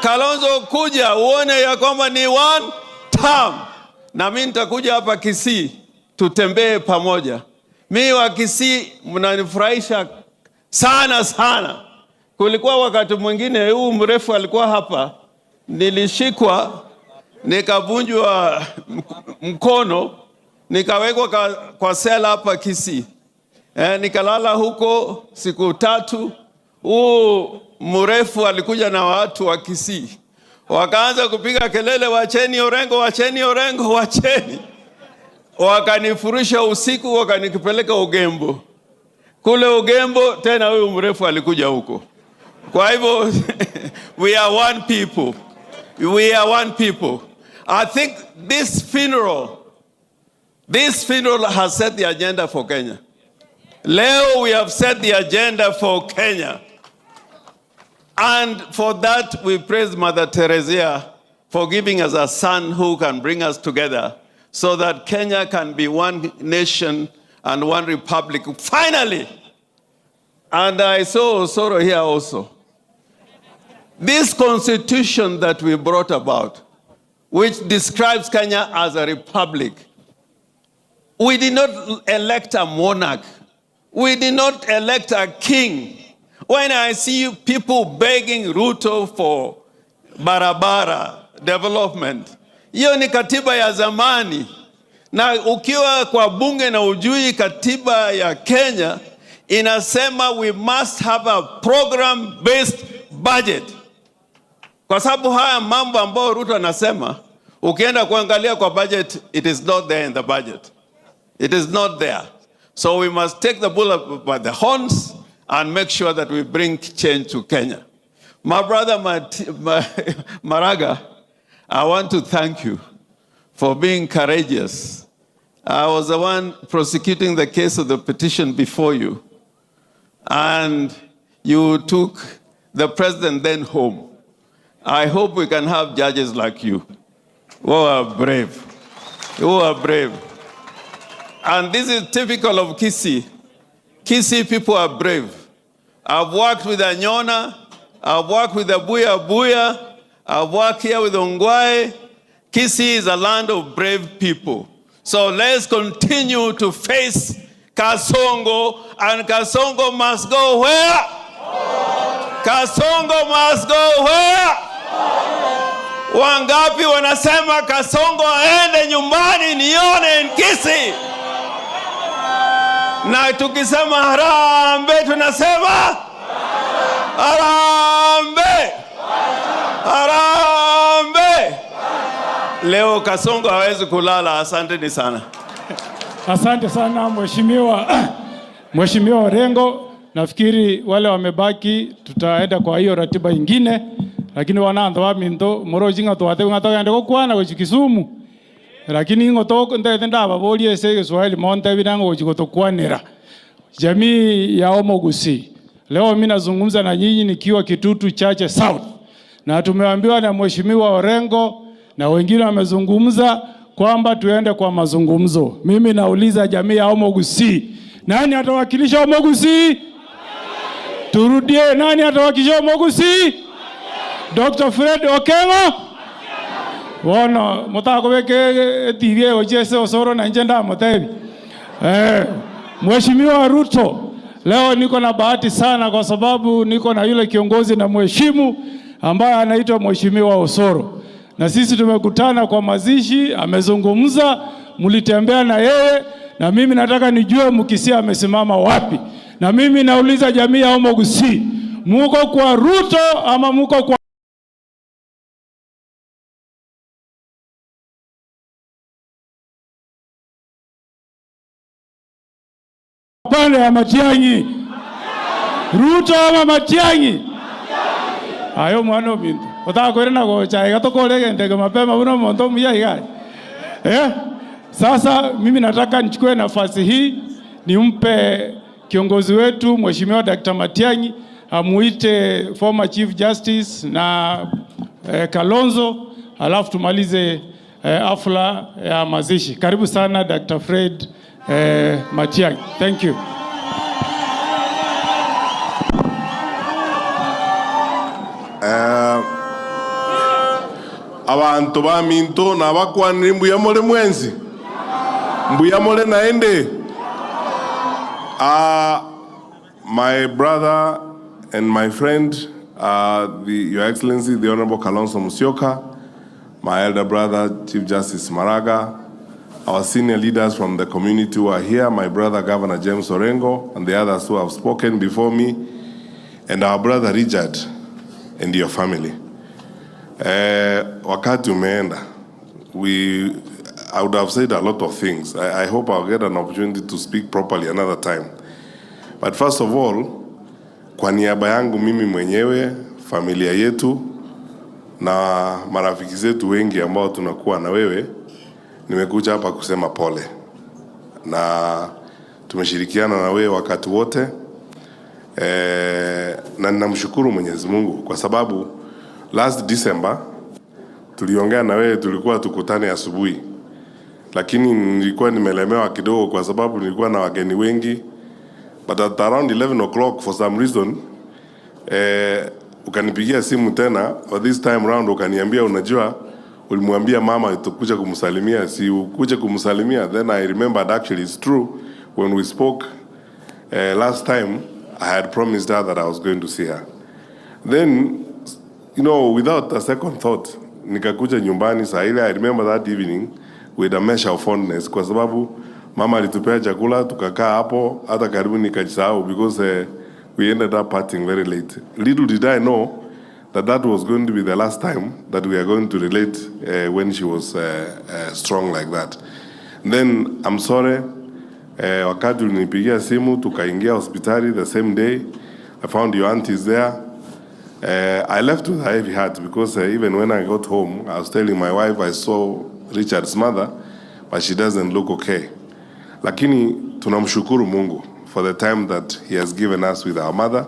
Kalonzo, kuja uone ya kwamba ni one term, na mimi nitakuja hapa Kisii tutembee pamoja. Mi wa Kisii mnanifurahisha sana sana. Kulikuwa wakati mwingine huu mrefu alikuwa hapa, nilishikwa nikavunjwa mkono nikawekwa kwa sela hapa Kisii. Nikalala huko siku 3. Huu mrefu alikuja na watu wa Kisii wakaanza kupiga kelele, wacheni Orengo, wacheni Orengo, wacheni. Wakanifurusha usiku, wakanipeleka Ugembo. Kule Ugembo tena huyu mrefu alikuja huko. Kwa hivyo we are one people. We are one people. I think this funeral has set the agenda for Kenya. Leo we have set the agenda for Kenya. And for that we praise Mother Teresia for giving us a son who can bring us together so that Kenya can be one nation and one republic. Finally, and I saw Osoro here also. This constitution that we brought about, which describes Kenya as a republic, we did not elect a monarch. We did not elect a king. When I see people begging Ruto for barabara development, hiyo ni katiba ya zamani. Na ukiwa kwa bunge na ujui katiba ya Kenya inasema we must have a program based budget. Kwa sababu haya mambo ambayo Ruto anasema, ukienda kuangalia kwa budget, it is not there in the budget. It is not there. So we must take the bull by the horns and make sure that we bring change to Kenya. My brother Maraga, I want to thank you for being courageous. I was the one prosecuting the case of the petition before you. And you took the president then home. I hope we can have judges like you who are brave. Who are brave. And this is typical of Kisii. Kisii people are brave. I've worked with Anyona, I've worked with Abuya Abuya, I've worked here with Ongwae. Kisii is a land of brave people. So let's continue to face Kasongo, and Kasongo must go where? Kasongo must go where? Wangapi wanasema Kasongo aende nyumbani nione in Kisii? Na tukisema harambee tunasema harambee, harambee. Leo Kasongo hawezi kulala. Asanteni sana. Asante sana Mheshimiwa Orengo. Nafikiri wale wamebaki tutaenda kwa hiyo ratiba ingine, lakini wanantho wa minto morojinga twate ng'atogende gokwana gochi Kisumu, lakini ng'oto ndete ndababorie ase Kiswahili monte binango gochi gotokwanera jamii ya Omogusi. Leo mimi nazungumza na nyinyi nikiwa Kitutu Chache South, na tumeambiwa na Mheshimiwa Orengo na wengine wamezungumza kwamba tuende kwa mazungumzo. Mimi nauliza jamii ya Omogusi, nani atawakilisha Omogusi? Turudie, nani atawakilisha Omogusi? Dr. Fred Okengo? Bono mutakobeke TV egochese Osoro na nje ndamutebi. Mheshimiwa Ruto, leo niko na bahati sana kwa sababu niko na yule kiongozi na mheshimu ambaye anaitwa Mheshimiwa Osoro. Na sisi tumekutana kwa mazishi, amezungumza, mlitembea na yeye, na mimi nataka nijue Mkisii amesimama wapi. Na mimi nauliza jamii ya Omogusi, muko kwa Ruto ama muko kwa pande ya Matiang'i? Ruto ama Matiang'i? Ayo mwana bintu utakwire na gocha iga tukoregenteke mapema uno monto muya iga. Sasa mimi nataka nichukue nafasi hii nimpe kiongozi wetu Mheshimiwa Dr. Matiang'i amuite former Chief Justice na Kalonzo, alafu tumalize hafla ya mazishi. Karibu sana Dr. Fred Matiang'i. Thank you. Abantu ba minto na bakwanire mbuya more mwenzi mbuya more naende. My brother and my friend, Your Excellency the Honorable Kalonzo Musyoka, my elder brother Chief Justice Maraga, our senior leaders from the community who are here, my brother Governor James Orengo and the others who have spoken before me, and our brother Richard and your family. Wakati umeenda, I would have said a lot of things. I hope I'll get an opportunity to speak properly another time. But first of all, kwa niaba yangu mimi mwenyewe, familia yetu na marafiki zetu wengi ambao tunakuwa na wewe, nimekuja hapa kusema pole. Na tumeshirikiana na wewe wakati wote. Na ninamshukuru Mwenyezi Mungu kwa sababu last December tuliongea na wewe, tulikuwa tukutane asubuhi. Lakini nilikuwa nimelemewa kidogo kwa sababu nilikuwa na wageni wengi. But at around 11 o'clock for some reason, ukanipigia simu tena, but this time round ukaniambia unajua ulimwambia mama utakuja kumsalimia, si ukuje kumsalimia. Then I remembered actually it's true, when we spoke last time I had promised her that I was going to see her. Then, you know, without a second thought, nikakuja nyumbani saa ile. I remember that evening with a measure of fondness kwa sababu mama alitupea chakula tukakaa hapo hata karibu nikajisahau because we ended up partying very late. Little did I know that that was going to be the last time that we are going to relate when she was strong like that. Then I'm sorry, wakati ulinipigia simu tukaingia hospitali the same day, I found your aunties there. I left with a heavy heart because even when I got home, I was telling my wife I saw Richard's mother, but she doesn't look okay. Lakini tunamshukuru Mungu for the time that he has given us with our mother.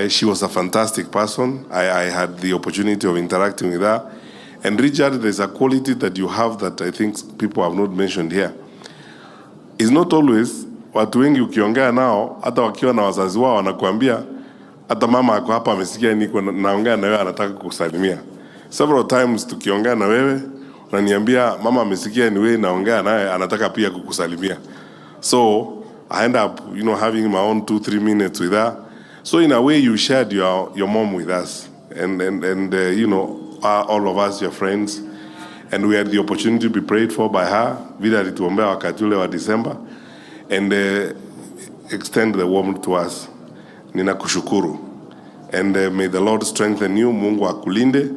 She was a fantastic person. I had the opportunity of interacting with her. And Richard, there's a quality that you have that I think people have not mentioned here. It's not always watu wengi ukiongea nao hata wakiwa na wazazi wao wanakuambia hata mama ako hapa amesikia niko naongea na wewe anataka kukusalimia. Several times tukiongea na wewe unaniambia mama amesikia ni wewe naongea naye anataka pia kukusalimia. So I end up having my own 2-3 minutes with her. So in a way you shared your mom with us and all of us, your friends, and we had the opportunity to be prayed for by her, vile alituombea wakati ule wa December, and extend the warmth to us. Ninakushukuru and may the Lord strengthen you. Mungu akulinde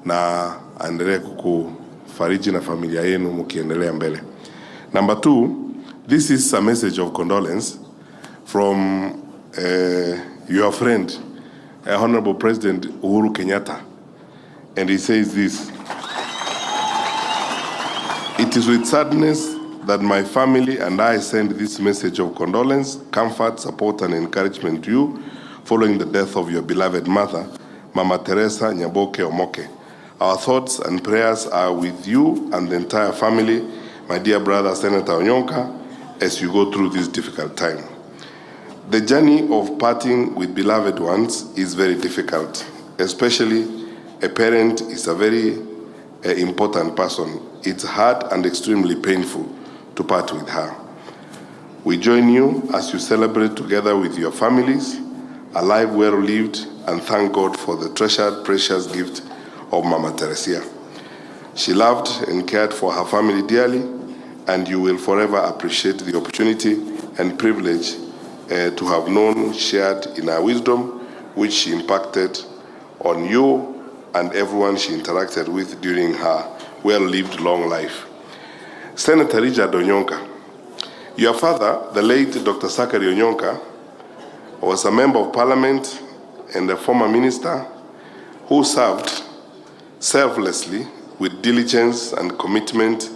na aendelee kukufariji na familia yenu mkiendelea mbele. Number two, this is a message of condolence from your friend, Honorable President Uhuru Kenyatta. And he says this: "It is with sadness that my family and I send this message of condolence, comfort, support, and encouragement to you following the death of your beloved mother, Mama Teresa Nyaboke Omoke. Our thoughts and prayers are with you and the entire family, my dear brother Senator Onyonka, as you go through this difficult time. The journey of parting with beloved ones is very difficult, especially a parent is a very important person. It's hard and extremely painful to part with her. We join you as you celebrate together with your families, a life well lived, and thank God for the treasured, precious gift of Mama Teresia. She loved and cared for her family dearly, and you will forever appreciate the opportunity and privilege to have known, shared in her wisdom, which she impacted on you and everyone she interacted with during her well-lived long life. Senator Richard Onyonka, your father, the late Dr. Zachary Onyonka, was a member of parliament and a former minister who served selflessly with diligence and commitment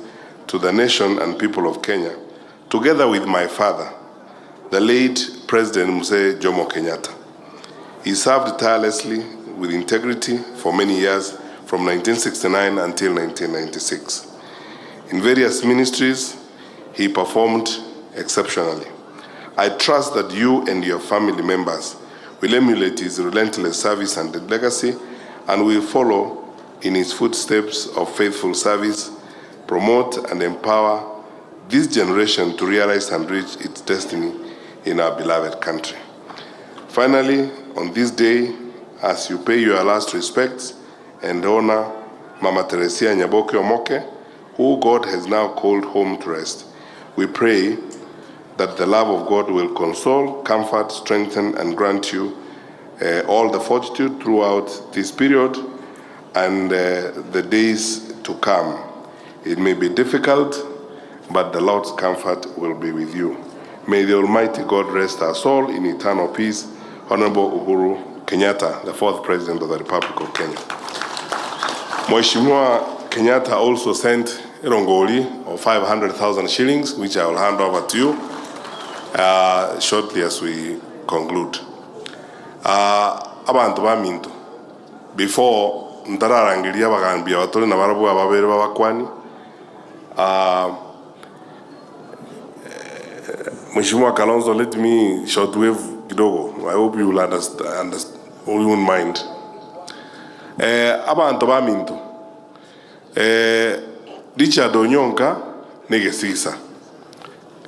to the nation and people of Kenya, together with my father, the late President Mzee Jomo Kenyatta. He served tirelessly with integrity for many years, from 1969 until 1996. In various ministries, he performed exceptionally. I trust that you and your family members will emulate his relentless service and legacy and will follow in his footsteps of faithful service, promote and empower this generation to realize and reach its destiny in our beloved country. Finally, on this day, as you pay your last respects and honor Mama Teresia Nyaboke Omoke, who God has now called home to rest, we pray that the love of God will console, comfort, strengthen, and grant you all the fortitude throughout this period and the days to come. It may be difficult, but the Lord's comfort will be with you. May the Almighty God rest our soul in eternal peace. Honorable Uhuru Kenyatta, the fourth President of the Republic of Kenya." Mheshimiwa Kenyatta also sent Rongoli of 500,000 shillings, which I will hand over to you shortly as we conclude. Abantu baminto, before ntararangiria bagambia batore na barabwa babere babakwani, Mheshimiwa Kalonzo, let me shortwave kidogo. I hope you will understand, you won't mind. Abantu baminto, Richard Onyonka negesigisa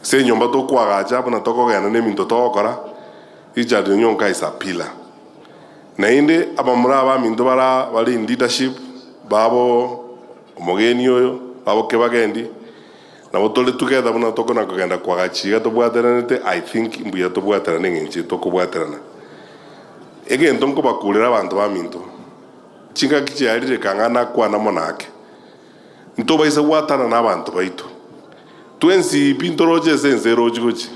se nyomba tokwagacha buna tokogenda neminto togokora. Richard Onyonka is a pillar, nainde abamura abaminto bara bari in leadership babo omogeni oyo babo kebagendi nabo tore together buna tokona kogenda kwagachiga tobwateranete. I think mbuya tobwaterana eng'encho tokobwaterana egento nkobakurera abantu baminto chingaki chiarire kang'ana kwana monake ntobaise gwatana na abantu baitu twensi pintoroche ase ense erochi gochi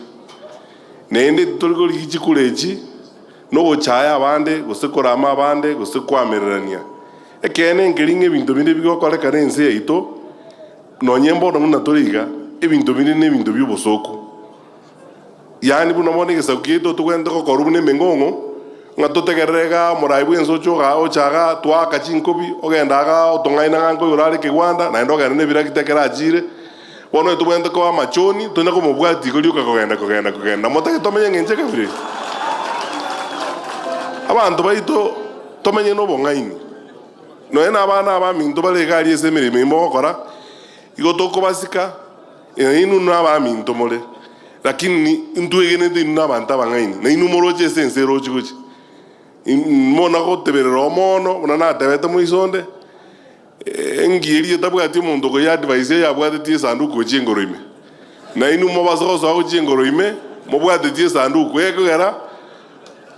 naende tori chikura echi nogochaya abande gose korama abande gose kwamererania ekene nkeri ng'a ebinto binde bigokorekana ense yaito. Nonye mbono buna tore iga, ebinto binde na ebinto bia obosoku. Yaani buna bono egesaku kiaito togwente gokorwa buna emeng'ong'o, ng'a totegerere igaa omorai bwa ense oche ogaa ocha igaa twaaka chinkobi, ogenda igaa otong'aina ng'a nkoigoro are ekegwanda, naende ogende na ebirakita ekero achire. Bono tobwenerete koba amachoni, tonya komobwatia igo rioka kogenda kogenda kogenda. Motagete tomenye ng'encho ekabira eye? Abanto baito tomenye na obong'aini. Nonya na abana abaminto bare iga aria ase emeremo eye mogokora, igo tokobasika, inwe nabaminto more, lakini ntwegenete inwe nabanto abang'aini, na inwe moroche ase ense erochi gochia. Mona goteberera oo mono, buna natebete moiso onde, engiya eria etabwati omonto okoyadvise eyabwatetie esanduku gochia engoro ime. Na inwe mobase gosoa gochia engoro ime, mobwatetie esanduku, ekogera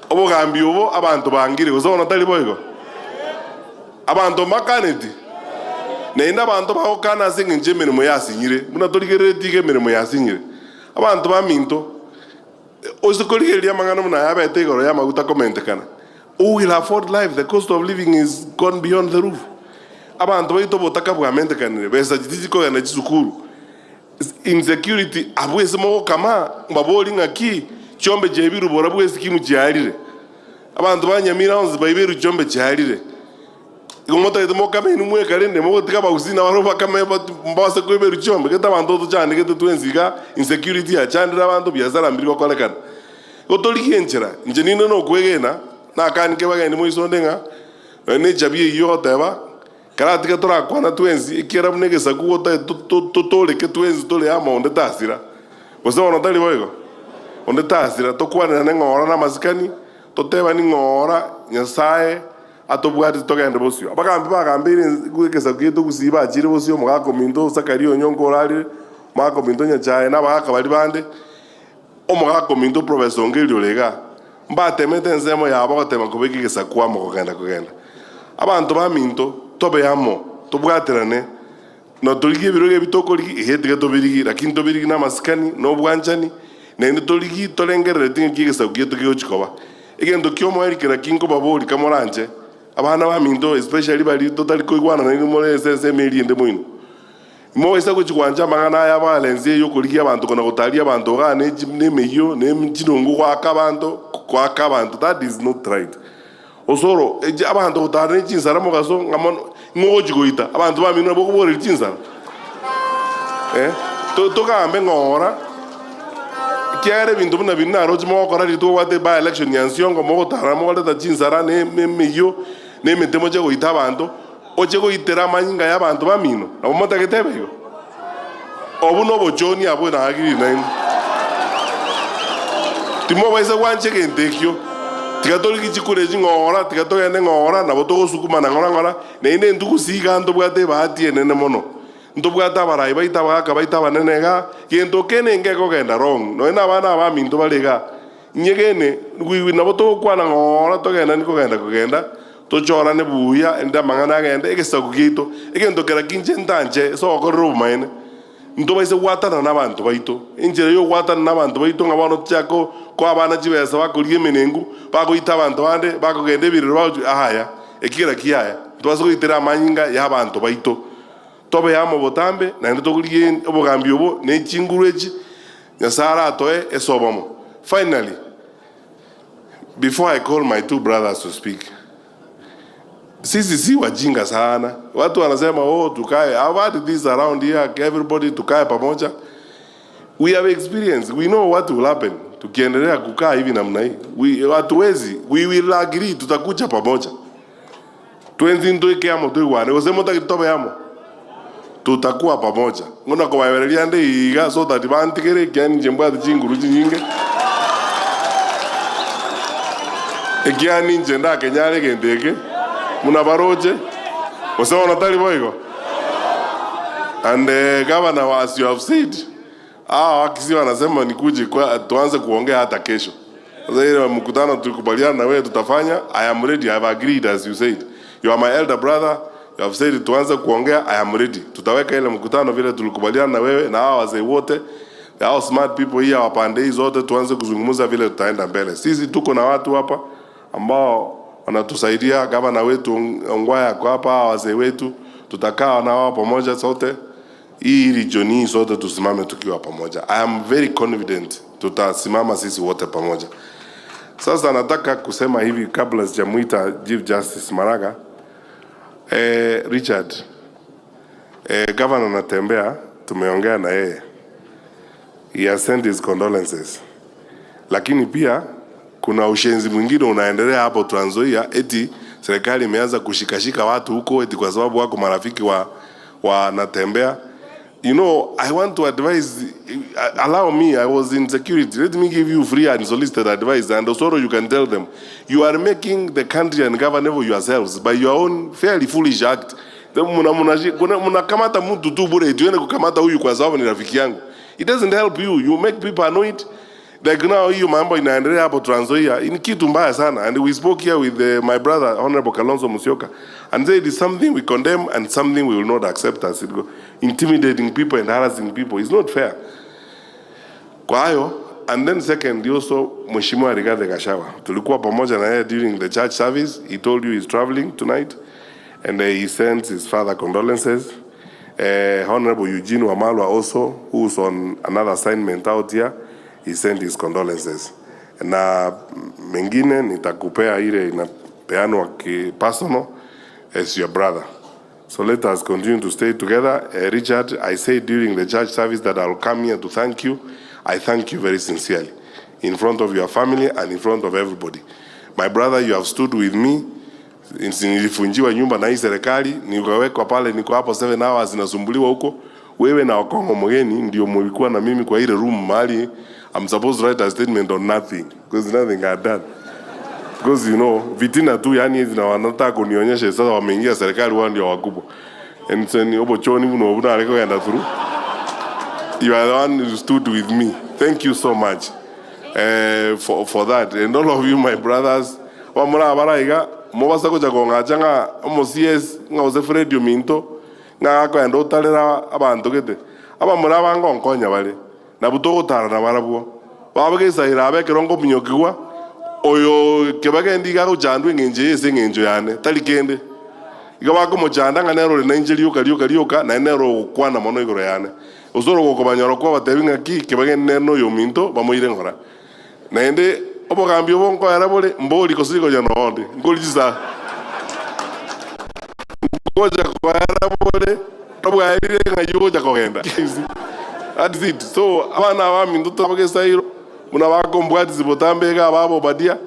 obogambi obo abanto bangire, gose bono tari boigo? Abanto mbakaneti, naende abanto bagokana ase engencho y'emeremo yasinyire, buna torigereretie iga emeremo yasinyire. Abanto baminto, ose korigereria amang'ana buna aya abete igoro y'amaguta komentekana, who will afford life, the cost of living is gone beyond the roof. Abanto baito obotaka bwamentekanire, besa tichikogenda chisukuru, insecurity abwo ase mogokama, mbabori ng'aki chiombe chiaibirwe borabwo esikimu chiarire. Abanto ba Nyamira onsi baiberwe chiombe chiarire. Igo motagete mokame inwe mweka rende mogotiga abagusii nabarabwo bakame mbabase koiberwa chiombe. Gete abanto tochandegete twensi iga insecurity yachandire abanto biasara mbiri gokorekana. Igo torigie enchera, inche ninde nokwegena nakanike bageni moiso onde ng'a nonya ne echabi eyio ogoteba karatige torakwana twensi ekiagera buna egesaku gotagete totoreke twensi tore amo onde tasira. Gose bono tari boigo? Onde tasira, tokwanerane ng'ora namasikani, totebani ng'ora Nyasae atobwatete togende bosio. Abagambi bagambeire egesaku giaito gusii bachire bosio, omogaka ominto Zakaria onyonka orarire, omogaka ominto Nyachae, na abagaka baria bande, omogaka ominto Professor Ongeri ore igaa, mbatemete ensemo yabo gotema kobeka egesaku amo kogenda kogenda. Abanto baminto, tobe amo, tobwaterane, na torigie ebirogo ebi tokorigia, ehe tiga tobirigie, lakini tobirigie namasikani, na obwanchani, naende torigie torengereretie ng'aki egesaku giaito kegochia koba. Egento ki'omoerio kera ki nkobaboria kamoranche, abana baminto especially baria totari koigwana nainwe more ase ensemo eria ende moino. Mobaisa gochia gwancha amang'ana aya violence eye yokorigia abanto kona gotaria abanto igaa ne nemeyio ne chinungu goaka abanto goaka abanto that is not right. Osoro echi abanto gotara ne chinsara mogaso ng'a mono ng'o ogochia goita abanto bamino nabo okoboreria chinsara eh togambe ng'ora ekiagera ebinto buna biri naroche mogokora riria tobwate by election ya Nsiongo mogotara mogoreta chinsara ne emeyio ne emete moche goita abanto oche goitera amanyinga ya abanto bamino nabo motagete ebe igo? Obwo nobochoni abwo naagirire nainwe. Timobaisa gwancha egento ekio. Tiga torigie chikura echi ng'ora, tiga togende ng'ora, nabo togosukumana ng'ora ng'ora, naende intwe gose iga ntobwate ebahati enene mono. Ntobwate abarai baito, abagaka baito abanene igaa, gento kende nkekogenda wrong, nonya na abana abaminto bare igaa. Inyegene, nabo togokwana ng'ora togendani kogenda kogenda, Tochorane buya, ende amang'ana agende egesaku giaito, egento kera kinche ntanche ase ogokorera obomaene. Ntobaise gwatanana nabanto baito. Enchera y'ogwatanana nabanto baito ng'a bono tochake koa abana chibesa bakorigia emenengu, bagoita abanto bande, bakogenda ebirero bagochia aya, ekigera kiaya. Ntobase goitera amanyinga y'abanto baito. Tobe amo botambe, naende tokorigie obogambi obo ne chinguru echi Nyasae aratoe ase obomo. Finally. Before I call my two brothers to speak, sisi si wajinga sana. Watu wanasema oh, tukae. I've had this around here, everybody tukae pamoja. We have experience. We know what will happen. Tukiendelea kukaa hivi namna hii. We hatuwezi. We will agree tutakuja pamoja. Twensi ntoike amo toigwane. Gose motagete tobe amo. Tutakuwa pamoja. Ng'o nakobaebereria nde iga so that bantigere ekiagera inche mbwate chinguru chinyinge. Ekiagera ninche ndakenyare egento eke buna baroche, gose bono tari boigo? And governor as you have said, hawa Wakisii wanasema nikuje kwa tuanze kuongea hata kesho. Sasa ile mkutano tulikubaliana na wewe tutafanya, I am ready, I have agreed as you said. You are my elder brother, you have said tuanze kuongea, I am ready. Tutaweka ile mkutano vile tulikubaliana na wewe na hawa wazee wote, hao smart people here wa pande hii zote, tuanze kuzungumza vile tutaenda mbele. Sisi tuko na watu hapa ambao wanatusaidia, gavana wetu Ongwae ako hapa, hawa wazee wetu, tutakaa na wao pamoja sote Hii region hii sote tusimame tukiwa pamoja. I am very confident tutasimama sisi wote pamoja. Sasa nataka kusema hivi kabla sijamuita Chief Justice Maraga. Richard, Governor Natembeya tumeongea na yeye. He has sent his condolences. Lakini pia kuna ushenzi mwingine unaendelea hapo Trans Nzoia, eti serikali imeanza kushikashika watu huko eti kwa sababu wako marafiki wa Natembeya. You know, I want to advise, allow me, I was in security. Let me give you free and solicited advice. And also you can tell them, you are making the country ungovernable yourselves by your own fairly foolish act. Mnakamata mtu tu bure, tuende kukamata huyu kwa sababu ni rafiki yangu. It doesn't help you. You make people annoyed. Like now, hiyo mambo inaendelea hapo Trans Nzoia ni kitu mbaya sana. And we spoke here with my brother Honorable Kalonzo Musyoka and said it's something we condemn and something we will not accept as it go. Intimidating people and harassing people is not fair. Kwa hayo, and then second, also Mheshimiwa Rigathi Gachagua. Tulikuwa pamoja na yeye during the church service. He told you he's traveling tonight and he sends his father condolences. Honorable Eugene Wamalwa also, who's on another assignment out here, he sent his condolences. Na mengine nitakupea ile inapeanwa ki personal as your brother. So let us continue to stay together. Richard, I said during the church service that I'll come here to thank you. I thank you very sincerely in front of your family and in front of everybody. My brother, you have stood with me. Nilifunjiwa nyumba na hii serikali, nikawekwa pale, niko hapo 7 hours nasumbuliwa huko. Wewe na Okongo Mgeni ndio mlikuwa na mimi kwa ile room mahali I'm supposed to write a statement on nothing because nothing I had done. Because you know, vitina tu yani zina wanataka kunionyesha sasa wameingia serikali wao ndio wakubwa. And then obo choni buno buna aleko yenda through. You are the one who stood with me. Thank you so much for that. And all of you my brothers, wamura baraiga mobasa kuja kong'acha ng'a omo CS ng'a ose Fred Ominto ng'a akoenda otarera abanto gete abamura bangonkonya bare na butogotara na barabwo babagesaira abekero ngomunyokigwa oyo kebagendi gagocha eng'encho ase eng'encho yane tari kende igo bakomochanda ng'a nero ore nainche rioka rioka rioka naende nero ogokwana mono igoro yane osoro gokobanyora kwabatebi ng'aki kebagendi nere na oyo ominto bamoire ng'ora naende obogambi obo nkoera bore mbori kosirigoja noonde nkorigisa ngoja koera bore obwaerire ng'ai ogocha kogenda. That's it. So abana abaminto twabagesairo muna bakombwatisi botambega ababo badia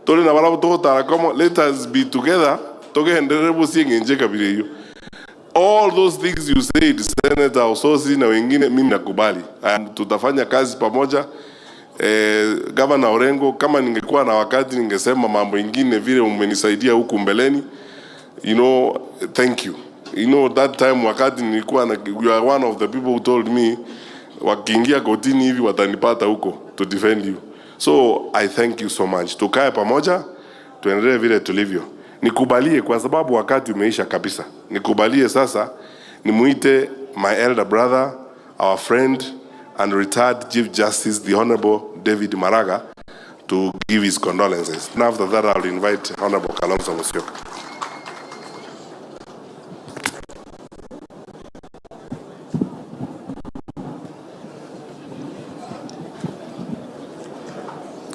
tore na barabo togotara komo. Let us be together togenderere busie eng'encho ekabira eyo. All those things you said, Senator Ososi na wengine, mimi nakubali. Tutafanya kazi pamoja. Governor Orengo, kama ningekuwa na wakati ningesema mambo ingine vile umenisaidia huku mbeleni. You know, thank you. You know, that time wakati nilikuwa na, you are one of the people who told me wakiingia kotini hivi watanipata huko to defend you. So I thank you so much. Tukae pamoja, tuendelee vile tulivyo. Nikubalie kwa sababu wakati umeisha kabisa. Nikubalie sasa nimuite my elder brother, our friend and retired Chief Justice, the Honorable David Maraga, to give his condolences. And after that, I'll invite Honorable Kalonzo Musyoka.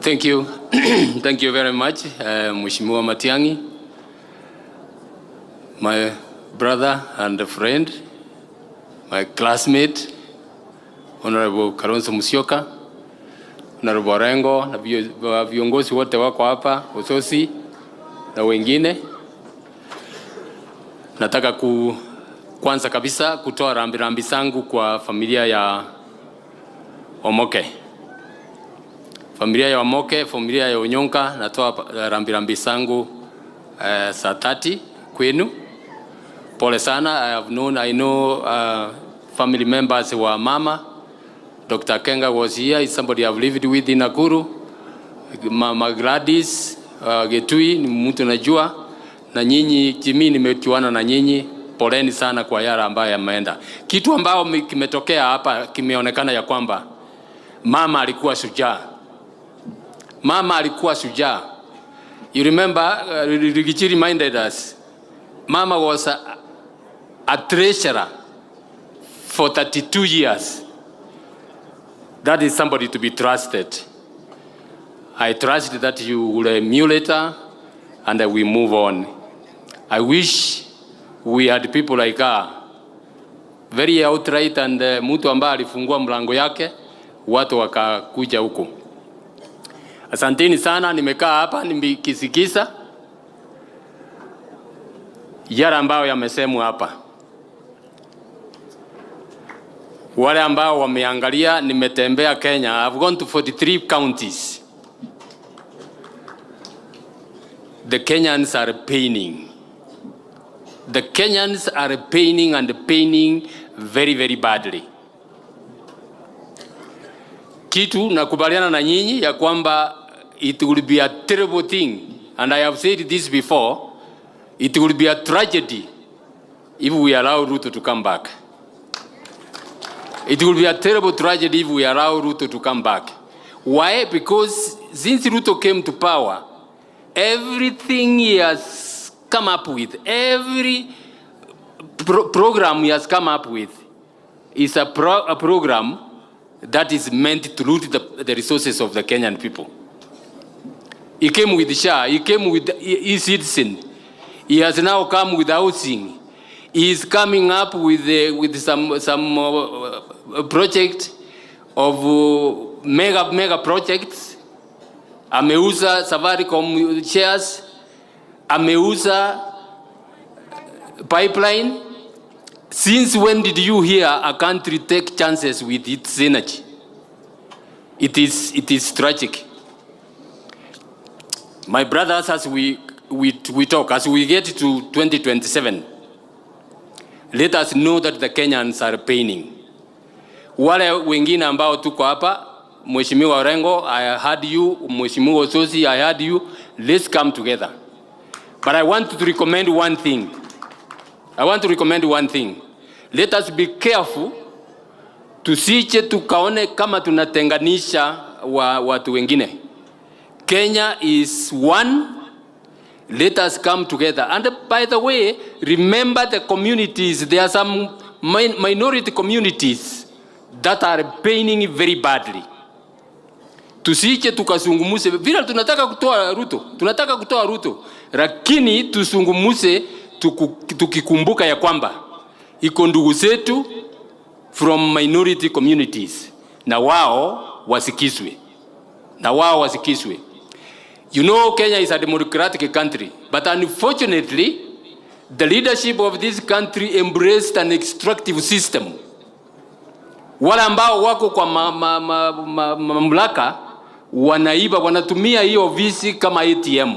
Thank you. Thank you very much, Mheshimiwa Matiang'i, my brother and friend, my classmate, Honorable Kalonzo Musyoka, Honorable Orengo, na viongozi wote wako hapa, Ososi na wengine. Nataka kwanza kabisa kutoa rambirambi zangu kwa familia ya Omoke. Familia ya Omoke, familia ya Onyonka, natoa rambirambi zangu saa 30 kwenu. Pole sana. I have known, I know family members wa mama. Dr. Kenga was here, is somebody I've lived with in Nakuru. Mama Gladys Getui ni mtu najua, na nyinyi Jimmy nimejuana na nyinyi. Poleni sana kwa yale ambayo yameenda. Kitu ambao kimetokea hapa kimeonekana ya kwamba mama alikuwa shujaa. Mama alikuwa shujaa. You remember, Rigathi reminded us, Mama was a treasurer for 32 years, that is somebody to be trusted. I trust that you will emulate her and that we move on. I wish we had people like her, very outright and mtu ambaye alifungua mlango yake watu wakakuja huko. Asanteni sana, nimekaa hapa nikisikisa yale ambayo yamesemwa hapa. Wale ambao wameangalia, nimetembea Kenya. I've gone to 43 counties. The Kenyans are paining. The Kenyans are paining and paining very, very badly. Kitu nakubaliana na nyinyi ya kwamba it will be a terrible thing, and I have said this before, it will be a tragedy if we allow Ruto to come back. It will be a terrible tragedy if we allow Ruto to come back. Why? Because since Ruto came to power, everything he has come up with, every program he has come up with is a program that is meant to loot the resources of the Kenyan people. He came with SHA, he came with e-citizen, he has now come with housing, he is coming up with some project of mega projects. Ameuza Safaricom shares, ameuza pipeline. Since when did you hear a country take chances with its energy? It is tragic. My brothers, as we talk, as we get to 2027, let us know that the Kenyans are paining. Wale wengine ambao tuko hapa, Mheshimiwa Orengo, I heard you. Mheshimiwa Osotsi, I heard you. Let's come together. But I want to recommend one thing. I want to recommend one thing. Let us be careful tusiche tukaone kama tunatenganisha watu wengine. Kenya is one. Let us come together. And by the way, remember the communities. There are some minority communities that are paining very badly. Tusiche tukazungumuse vile tunataka kutoa Ruto, tunataka kutoa Ruto, lakini tuzungumuse tukikumbuka ya kwamba iko ndugu zetu from minority communities na wao wasikizwe, na wao wasikizwe. You know, Kenya is a democratic country, but unfortunately the leadership of this country embraced an extractive system. Wale ambao wako kwa mamlaka wanaiba, wanatumia hiyo ofisi kama ATM.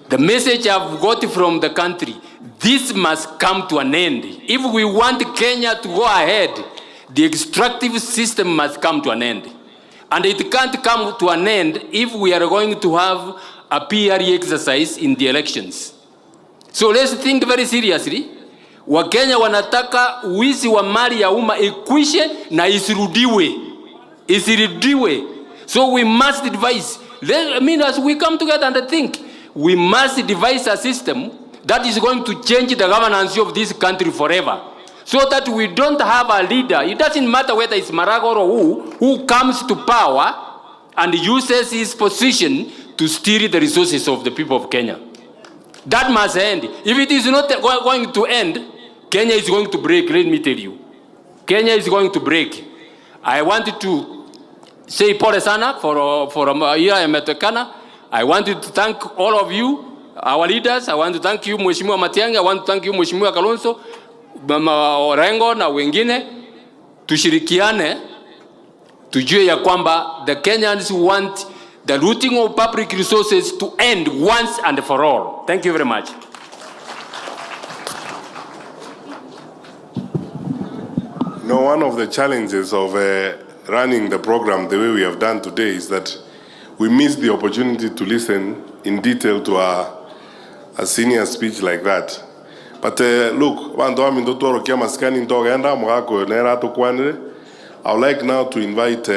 The message I've got from the country, this must come to an end. If we want Kenya to go ahead, the extractive system must come to an end. And it can't come to an end if we are going to have a PRE exercise in the elections. So let's think very seriously. Wakenya wanataka wizi wa mali ya umma ikwishe na isirudiwe. Isirudiwe. So we must devise, as we come together and think, we must devise a system that is going to change the governance of this country forever. So that we don't have a leader. It doesn't matter whether it's Maraga or who comes to power and uses his position to steal the resources of the people of Kenya. That must end. If it is not going to end, Kenya is going to break, let me tell you. Kenya is going to break. I wanted to say pole sana for here imetokana. I wanted to thank all of you, our leaders. I want to thank you, Mheshimiwa Matiang'i. I want to thank you, Mheshimiwa Kalonzo, Mama Orengo na wengine. Tushirikiane, tujue ya kwamba the Kenyans want the looting of public resources to end once and for all. Thank you very much. No, one of the challenges of running the program the way we have done today is that we missed the opportunity to listen in detail to a senior speech like that. But look, I would like now to invite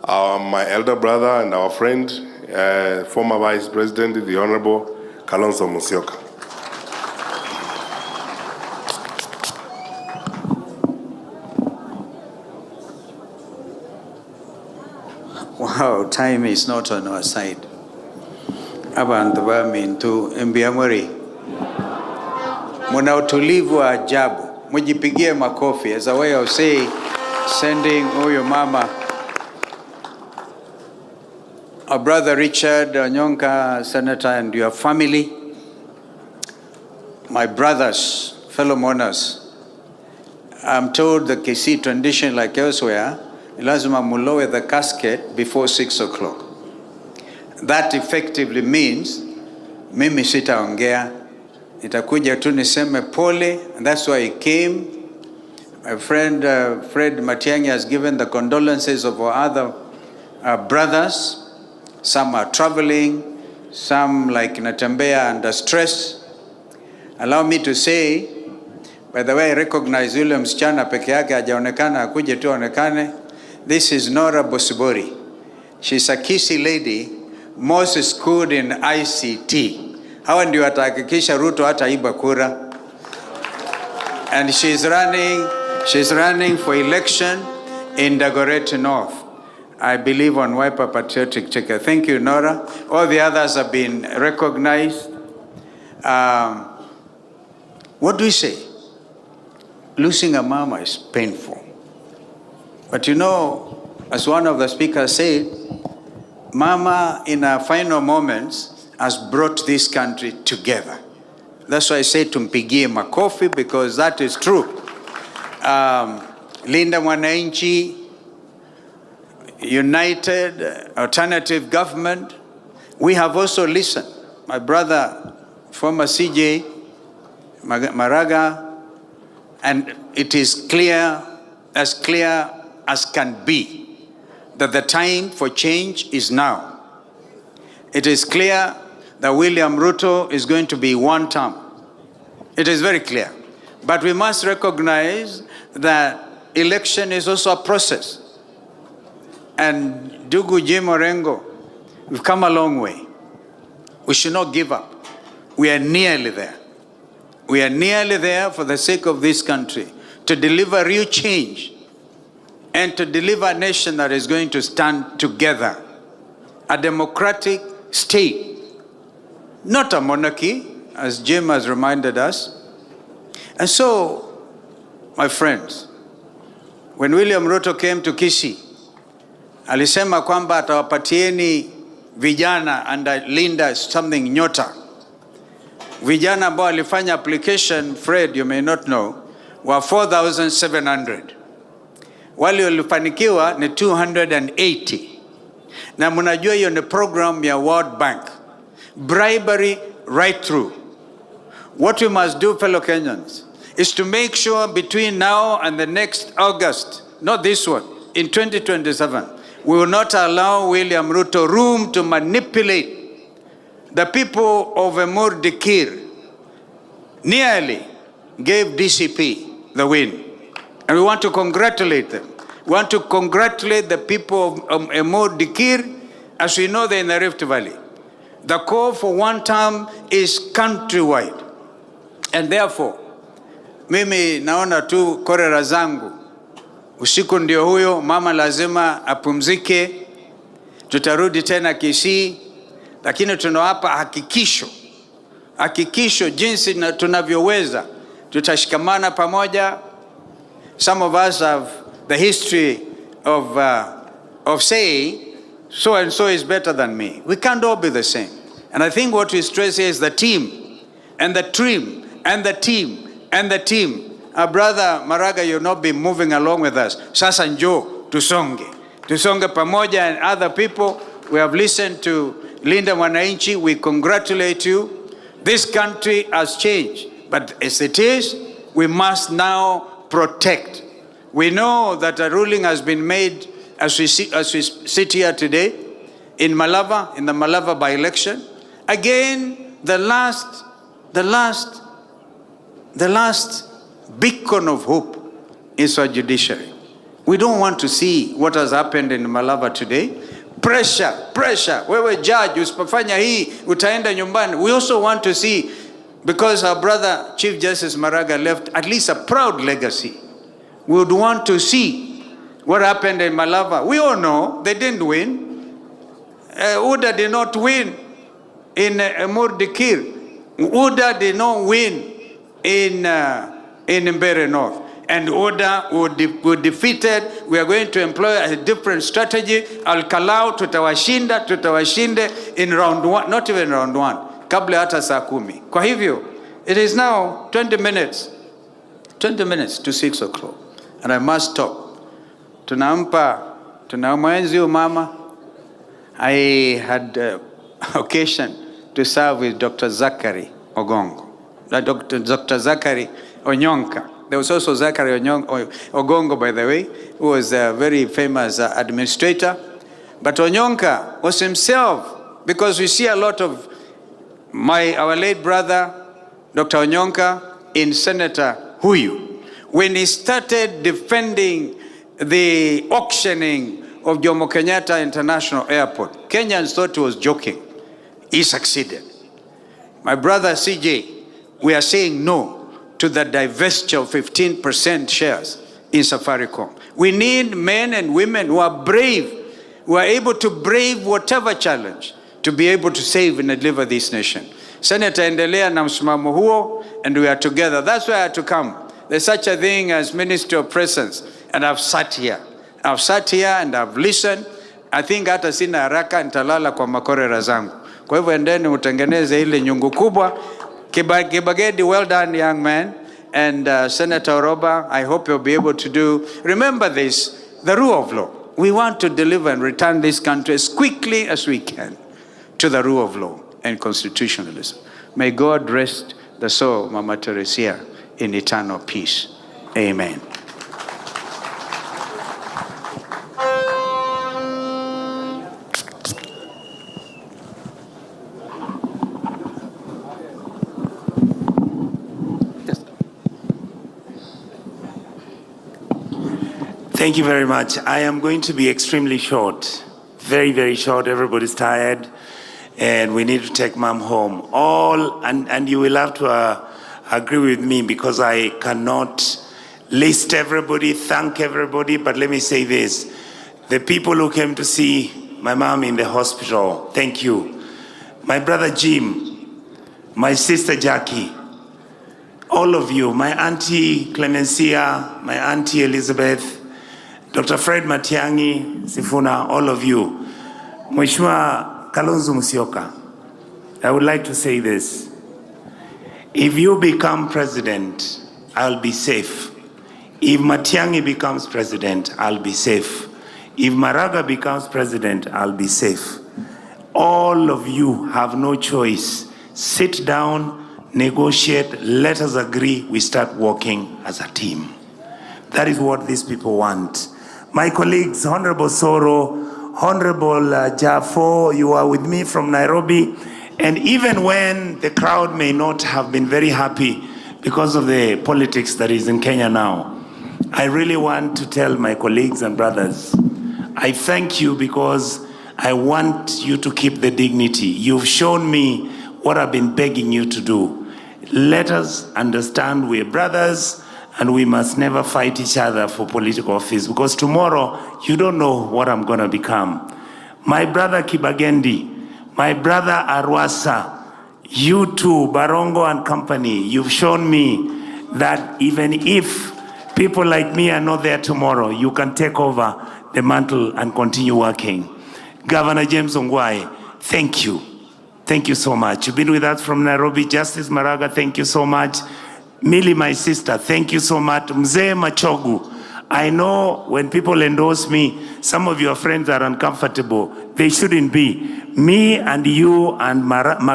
my elder brother and our friend, former Vice President, the Honorable Kalonzo Musyoka. Wow, time is not on our side. Abantu bamintu mbiamuri. Muna utulivu wa ajabu. Mujipigie makofi as a way of saying, sending huyu mama. Our brother Richard Onyonka, Senator, and your family, my brothers, fellow mourners. I'm told the Kisii tradition, like elsewhere, lazima mulower the casket before 6 o'clock. That effectively means mimi sitaongea, nitakuja tu niseme pole, and that's why I came. My friend Fred Matiang'i has given the condolences of our other brothers. Some are traveling, some like Natembeya under stress. Allow me to say, by the way, I recognize yule msichana peke yake hajaonekana, akuje tu aonekane. This is Nora Bosibori. She's a Kisii lady, most schooled in ICT. Hawa ndio watahakikisha Ruto hataiba kura. And she's running for election in Dagoretti North. I believe on Wiper Patriotic Ticket. Thank you, Nora. All the others have been recognized. What do we say? Losing a mama is painful. But you know, as one of the speakers said, Mama in her final moments has brought this country together. That's why I say tumpigie makofi, because that is true. Linda Mwananchi, United, Alternative Government, we have also listened. My brother, former CJ Maraga, and it is clear as can be, that the time for change is now. It is clear that William Ruto is going to be one term. It is very clear. But we must recognize that election is also a process. And Ndugu Jim Orengo, we've come a long way. We should not give up. We are nearly there. We are nearly there for the sake of this country, to deliver real change and to deliver a nation that is going to stand together. A democratic state, not a monarchy, as Jim has reminded us. And so, my friends, when William Ruto came to Kisii, alisema kwamba atawapatieni vijana and Linda something nyota. Vijana ambao walifanya application, Fred, you may not know, were 4,700. Wale walifanikiwa ni 280. Na mnajua hiyo ni program ya World Bank. Bribery right through. What we must do, fellow Kenyans, is to make sure between now and the next August, not this one, in 2027, we will not allow William Ruto room to manipulate the people of Emur Dikir. Nearly gave DCP the win. And we want to congratulate them. We want to congratulate the people of Emur Dikir. As we know, they're in the Rift Valley. The call for one term is countrywide. And therefore, mimi naona tu korera zangu. Usiku ndio huyo, mama lazima apumzike. Tutarudi tena Kisii, lakini tunawapa hakikisho. Hakikisho jinsi tunavyoweza. Tutashikamana pamoja. Some of us have the history of saying, so and so is better than me. We can't all be the same. And I think what we stress here is the team, and the team, and the team, and the team. Our brother Maraga, you'll not be moving along with us. Sasa njo, tusonge. Tusonge pamoja and other people. We have listened to Linda Mwananchi. We congratulate you. This country has changed. But as it is, we must now protect. We know that a ruling has been made as we sit here today in Malava, in the Malava by-election. Again, the last beacon of hope is our judiciary. We don't want to see what has happened in Malava today. Pressure, pressure. Wewe judge, usipofanya hii, utaenda nyumbani. We also want to see, because our brother Chief Justice Maraga left at least a proud legacy. We would want to see what happened in Malava. We all know they didn't win. UDA did not win in Murdikir. UDA did not win in Mbeere North. And UDA were defeated. We are going to employ a different strategy. Al-Kalau tutawashinda, tutawashinde in round one, not even round one, kabla hata saa 10. Kwa hivyo, it is now 20 minutes to 6 o'clock. And I must stop. Tunamwenzi huyu mama. I had occasion to serve with Dr. Zachary Ogongo. Dr. Zachary Onyonka. There was also Zachary Ogongo, by the way, who was a very famous administrator. But Onyonka was himself, because we see a lot of our late brother, Dr. Onyonka, in Senator Huyu. When he started defending the auctioning of Jomo Kenyatta International Airport, Kenyans thought he was joking. He succeeded. My brother CJ, we are saying no to the divestiture of 15% shares in Safaricom. We need men and women who are brave, who are able to brave whatever challenge to be able to save and deliver this nation. Senator, endelea na msimamo huo, and we are together. That's why I had to come. There's such a thing as Ministry of Presence, and I've sat here. I've sat here and I've listened. I think hata sina haraka, nitalala kwa makorera zangu. Kwa hivyo endeni utengeneze ile nyungu kubwa. Kibagedi, well done, young man. And Senator Orwoba, I hope you'll be able to do. Remember this, the rule of law. We want to deliver and return this country as quickly as we can to the rule of law and constitutionalism. May God rest the soul of Mama Teresia in eternal peace. Amen. Thank you very much. I am going to be extremely short. Very, very short. Everybody's tired and we need to take mom home. And you will have to agree with me because I cannot list everybody, thank everybody, but let me say this. The people who came to see my mom in the hospital, thank you. My brother Jim, my sister Jackie, all of you, my auntie Clemencia, my auntie Elizabeth, Dr. Fred Matiang'i, Sifuna, all of you. Mheshimiwa Kalonzo Musyoka, I would like to say this. If you become president, I'll be safe. If Matiang'i becomes president, I'll be safe. If Maraga becomes president, I'll be safe. All of you have no choice. Sit down, negotiate, let us agree, we start working as a team. That is what these people want. My colleagues, Honorable Soro, Honorable Jafo, you are with me from Nairobi. And even when the crowd may not have been very happy because of the politics that is in Kenya now, I really want to tell my colleagues and brothers, I thank you because I want you to keep the dignity. You've shown me what I've been begging you to do. Let us understand we're brothers and we must never fight each other for political office, because tomorrow you don't know what I'm going to become. My brother Kibagendi, my brother Arwasa, you too, Barongo and company, you've shown me that even if people like me are not there tomorrow, you can take over the mantle and continue working. Governor James Ongwae, thank you. Thank you so much. You've been with us from Nairobi. Justice Maraga, thank you so much. Millie, my sister, thank you so much. Mzee Machogu, I know when people endorse me, some of your friends are uncomfortable. They shouldn't be. Me and you and Magara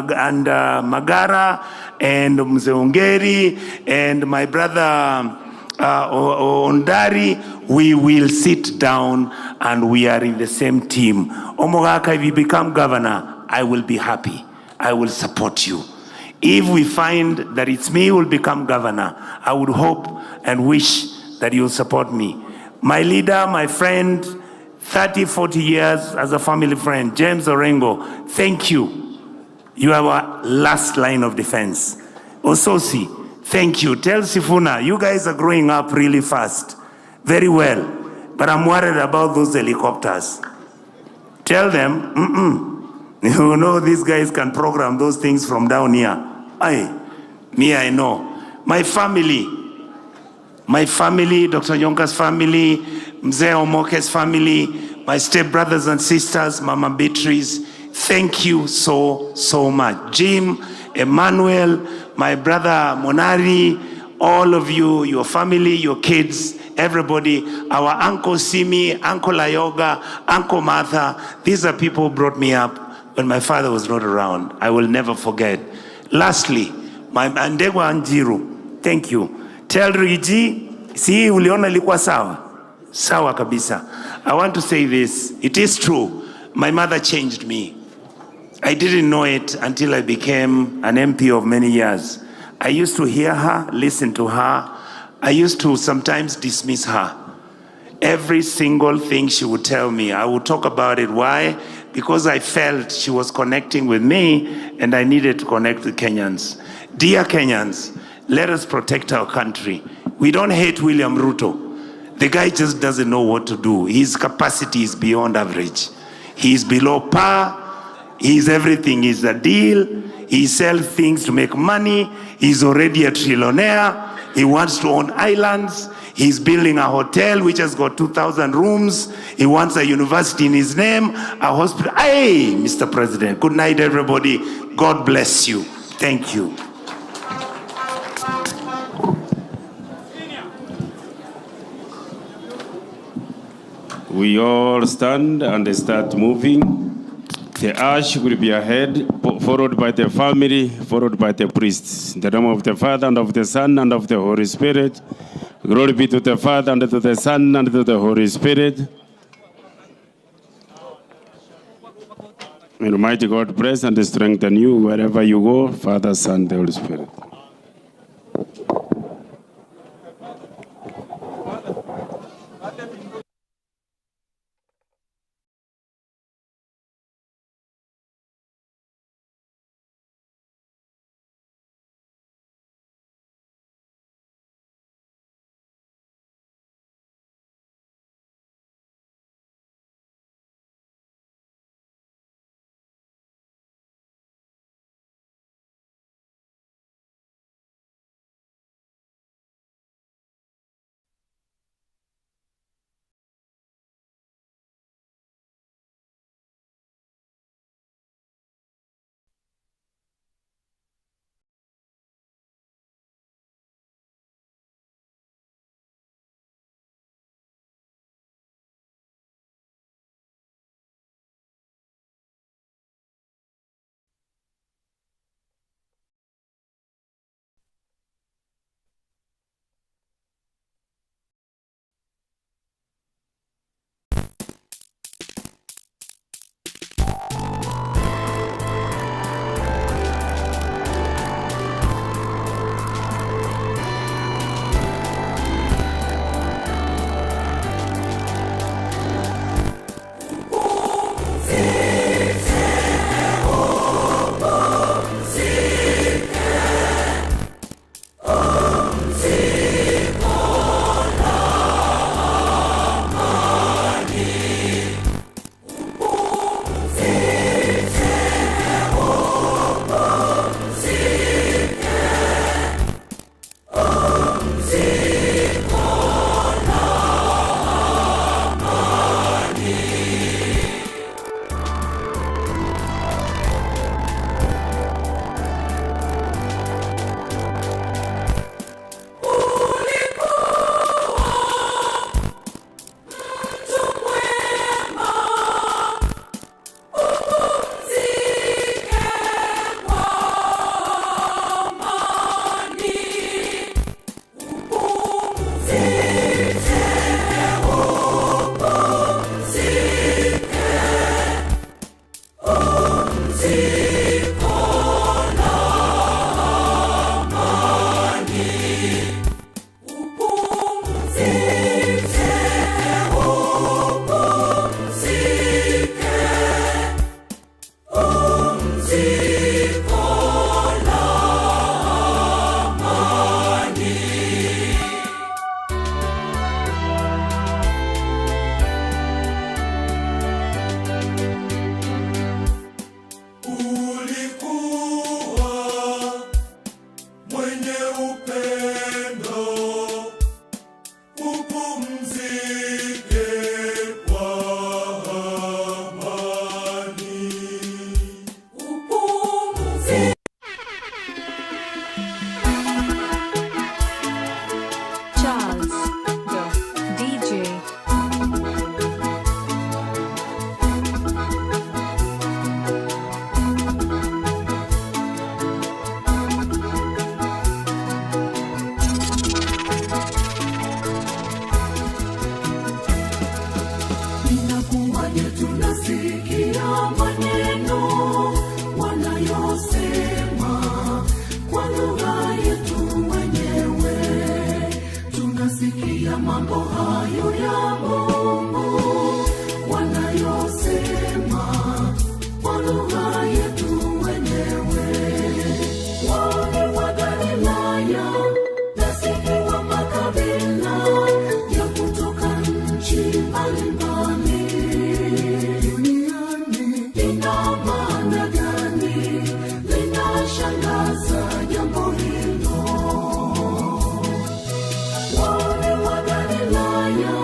and Mzee Ongeri and my brother Ondari, we will sit down and we are in the same team. Omogaka, if you become governor, I will be happy. I will support you. If we find that it's me who will become governor, I would hope and wish that you'll support me. My leader, my friend, 30, 40 years as a family friend, James Orengo, thank you. You are our last line of defense. Ososi, thank you. Tell Sifuna, you guys are growing up really fast. Very well. But I'm worried about those helicopters. Tell them, You know, these guys can program those things from down here. I know. My family, Dr. Onyonka's family, Mzee Omoke's family, my step-brothers and sisters, Mama Beatrice, thank you so, so much. Jim, Emmanuel, my brother Monari, all of you, your family, your kids, everybody, our Uncle Simi, Uncle Ayoga, Uncle Martha, these are people who brought me up when my father was not around. I will never forget. Lastly, my Ndegwa Anjiru, thank you. Tell Riji, si uliona ilikuwa sawa? Sawa kabisa. I want to say this. It is true. My mother changed me. I didn't know it until I became an MP of many years. I used to hear her, listen to her. I used to sometimes dismiss her. Every single thing she would tell me, I would talk about it. Why? Because I felt she was connecting with me and I needed to connect with Kenyans. Dear Kenyans, let us protect our country. We don't hate William Ruto. The guy just doesn't know what to do. His capacity is beyond average. He's below par. He's everything. He's a deal. He sells things to make money. He's already a trillionaire. He wants to own islands. He's building a hotel which has got 2,000 rooms. He wants a university in his name, a hospital. Hey, Mr. President, good night, everybody. God bless you. Thank you. We all stand and start moving. The ash will be ahead, followed by the family, followed by the priests. In the name of the Father, and of the Son, and of the Holy Spirit. Glory be to the Father, and to the Son, and to the Holy Spirit. May Almighty God bless and strengthen you wherever you go, Father, Son, the Holy Spirit. Inakuwaje tunasikia maneno wanayosema kwa lugha yetu wenyewe? Tunasikia mambo hayo ya Mungu wanayosema kwa lugha yetu wenyewe. Wale wa Galilaya na sisi wa makabila ya kutoka nchi mbalimbali duniani, ina maana gani? Linashangaza jambo hilo. Wale wa Galilaya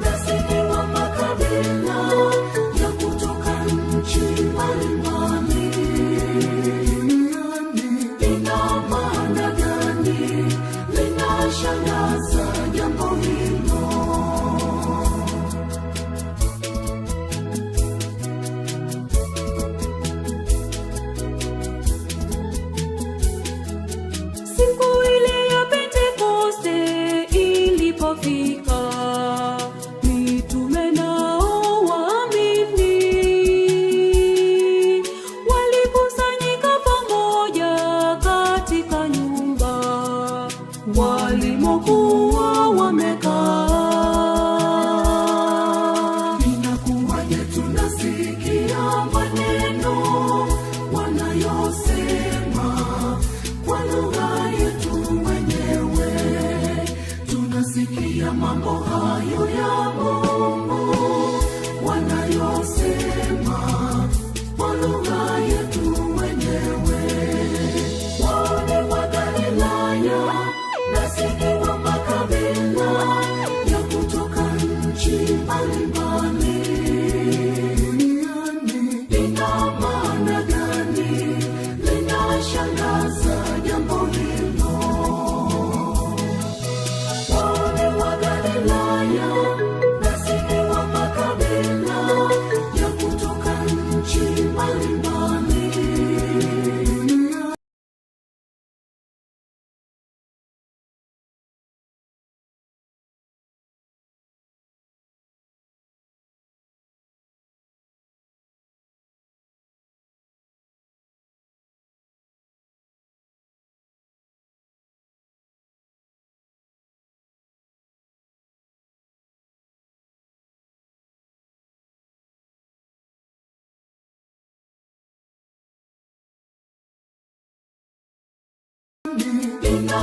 na sisi wa makabila ya kutoka nchi mbalimbali duniani, ina maana gani? Linashangaza jambo hilo. Siku ile ya Pentekoste ilipofika, mitume nao waamini walikusanyika pamoja katika nyumba walimokuwa wamekaa. Inakuwaje tunasikia maneno wanayosema kwa lugha yetu wenyewe? Tunasikia mambo hayo ya Mungu wanayosema kwa lugha yetu wenyewe. Wale wa Galilaya na sisi wa makabila ya kutoka nchi mbalimbali duniani, ina maana gani? Linashangaza jambo hilo. Wale wa Galilaya na sisi wa makabila ya kutoka nchi mbalimbali duniani. Ina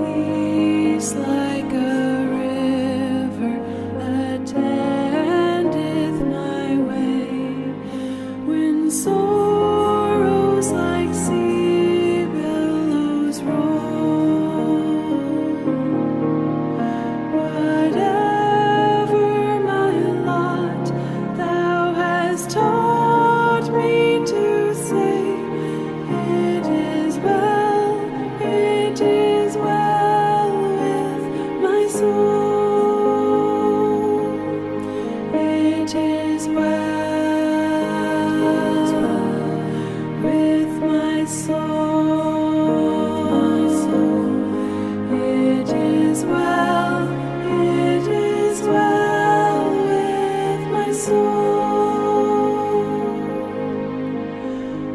Peace like a river attendeth my way. When sorrows like sea billows roll, whatever my lot, thou hast taught me to say, it is well, it is well with my soul. It is well with my soul. It is well, it is well with my soul.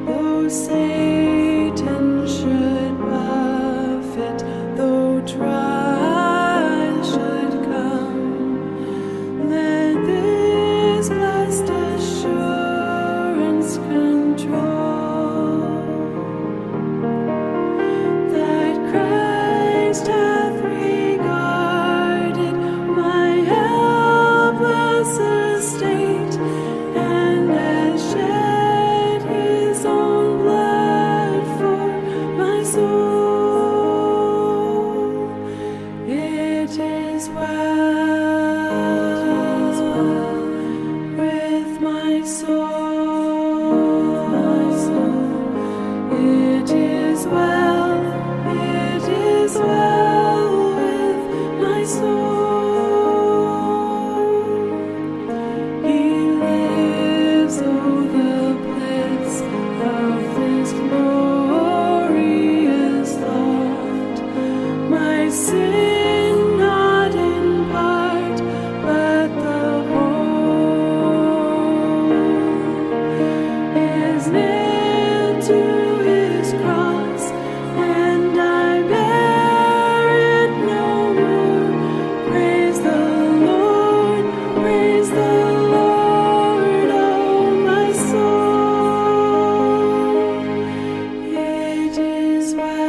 Though Satan should buffet, though trial should come, let this blessed assurance control that Christ hath regarded my helpless estate, and has shed his own blood for my soul. It is well with my soul. It is well, it is well with my soul. He lives, oh, the bliss of this glorious thought. My sin not in part, but the whole is nailed to his cross, and I bear it no more. Praise the Lord, praise the Lord, oh my soul. It is well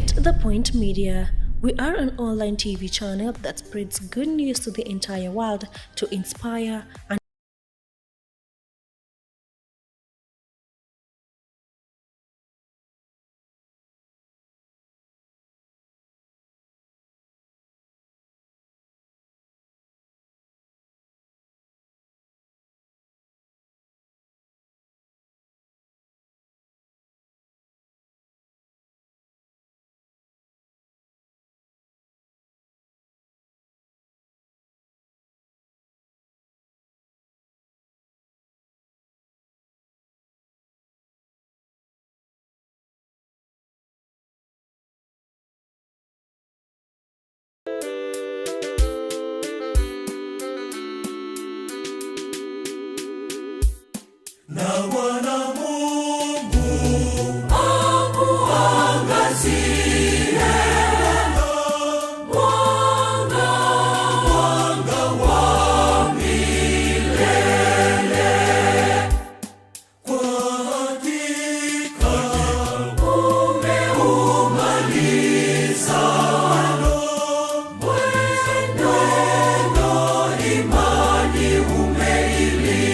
Get the Point Media. We are an online TV channel that spreads good news to the entire world to inspire and Na Bwana Mungu akuangazie mwanga, mwanga wa milele. Kwa hakika umeumaliza mwendo, imani umeilinda.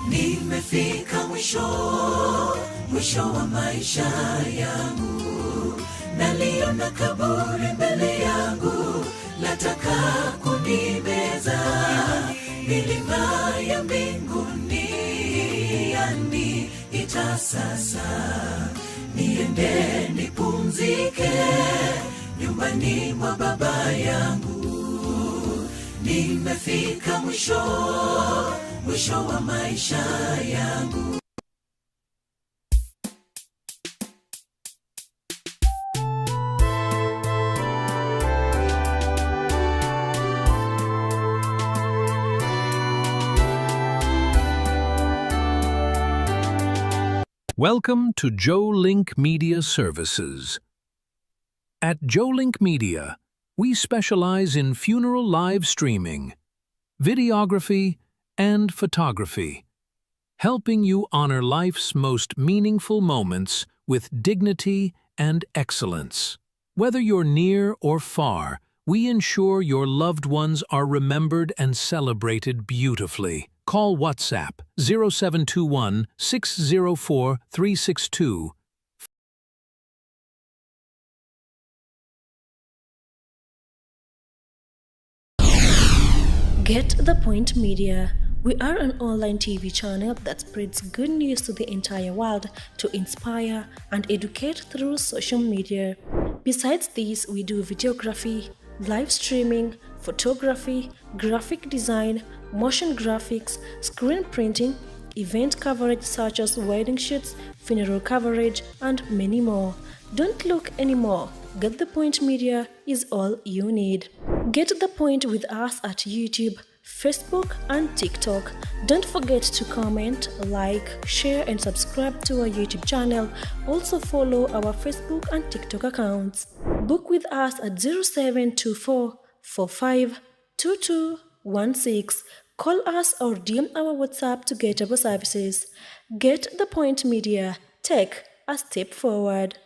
Nimefika mwisho, mwisho wa maisha yangu, naliona kaburi mbele yangu, lataka kunimeza. Milima ya mbinguni yaniita sasa, niende nipumzike nyumbani mwa baba yangu. Nimefika mwisho, mwisho wa maisha yangu. Welcome to Jolink Media Services. At Jolink Media, we specialize in funeral live streaming, videography, and photography, helping you honor life's most meaningful moments with dignity and excellence. Whether you're near or far, we ensure your loved ones are remembered and celebrated beautifully. Call WhatsApp 0721 604 362. Get the Point Media. We are an online TV channel that spreads good news to the entire world to inspire and educate through social media. Besides these, we do videography, live streaming, photography, graphic design, motion graphics, screen printing, event coverage such as wedding shoots, funeral coverage, and many more. Don't look anymore. Get the Point Media is all you need. Get the Point with us at YouTube, Facebook, and TikTok. Don't forget to comment, like, share, and subscribe to our YouTube channel. Also, follow our Facebook and TikTok accounts. Book with us at 0724 45 2216. Call us or DM our WhatsApp to get our services. Get the Point Media. Take a step forward.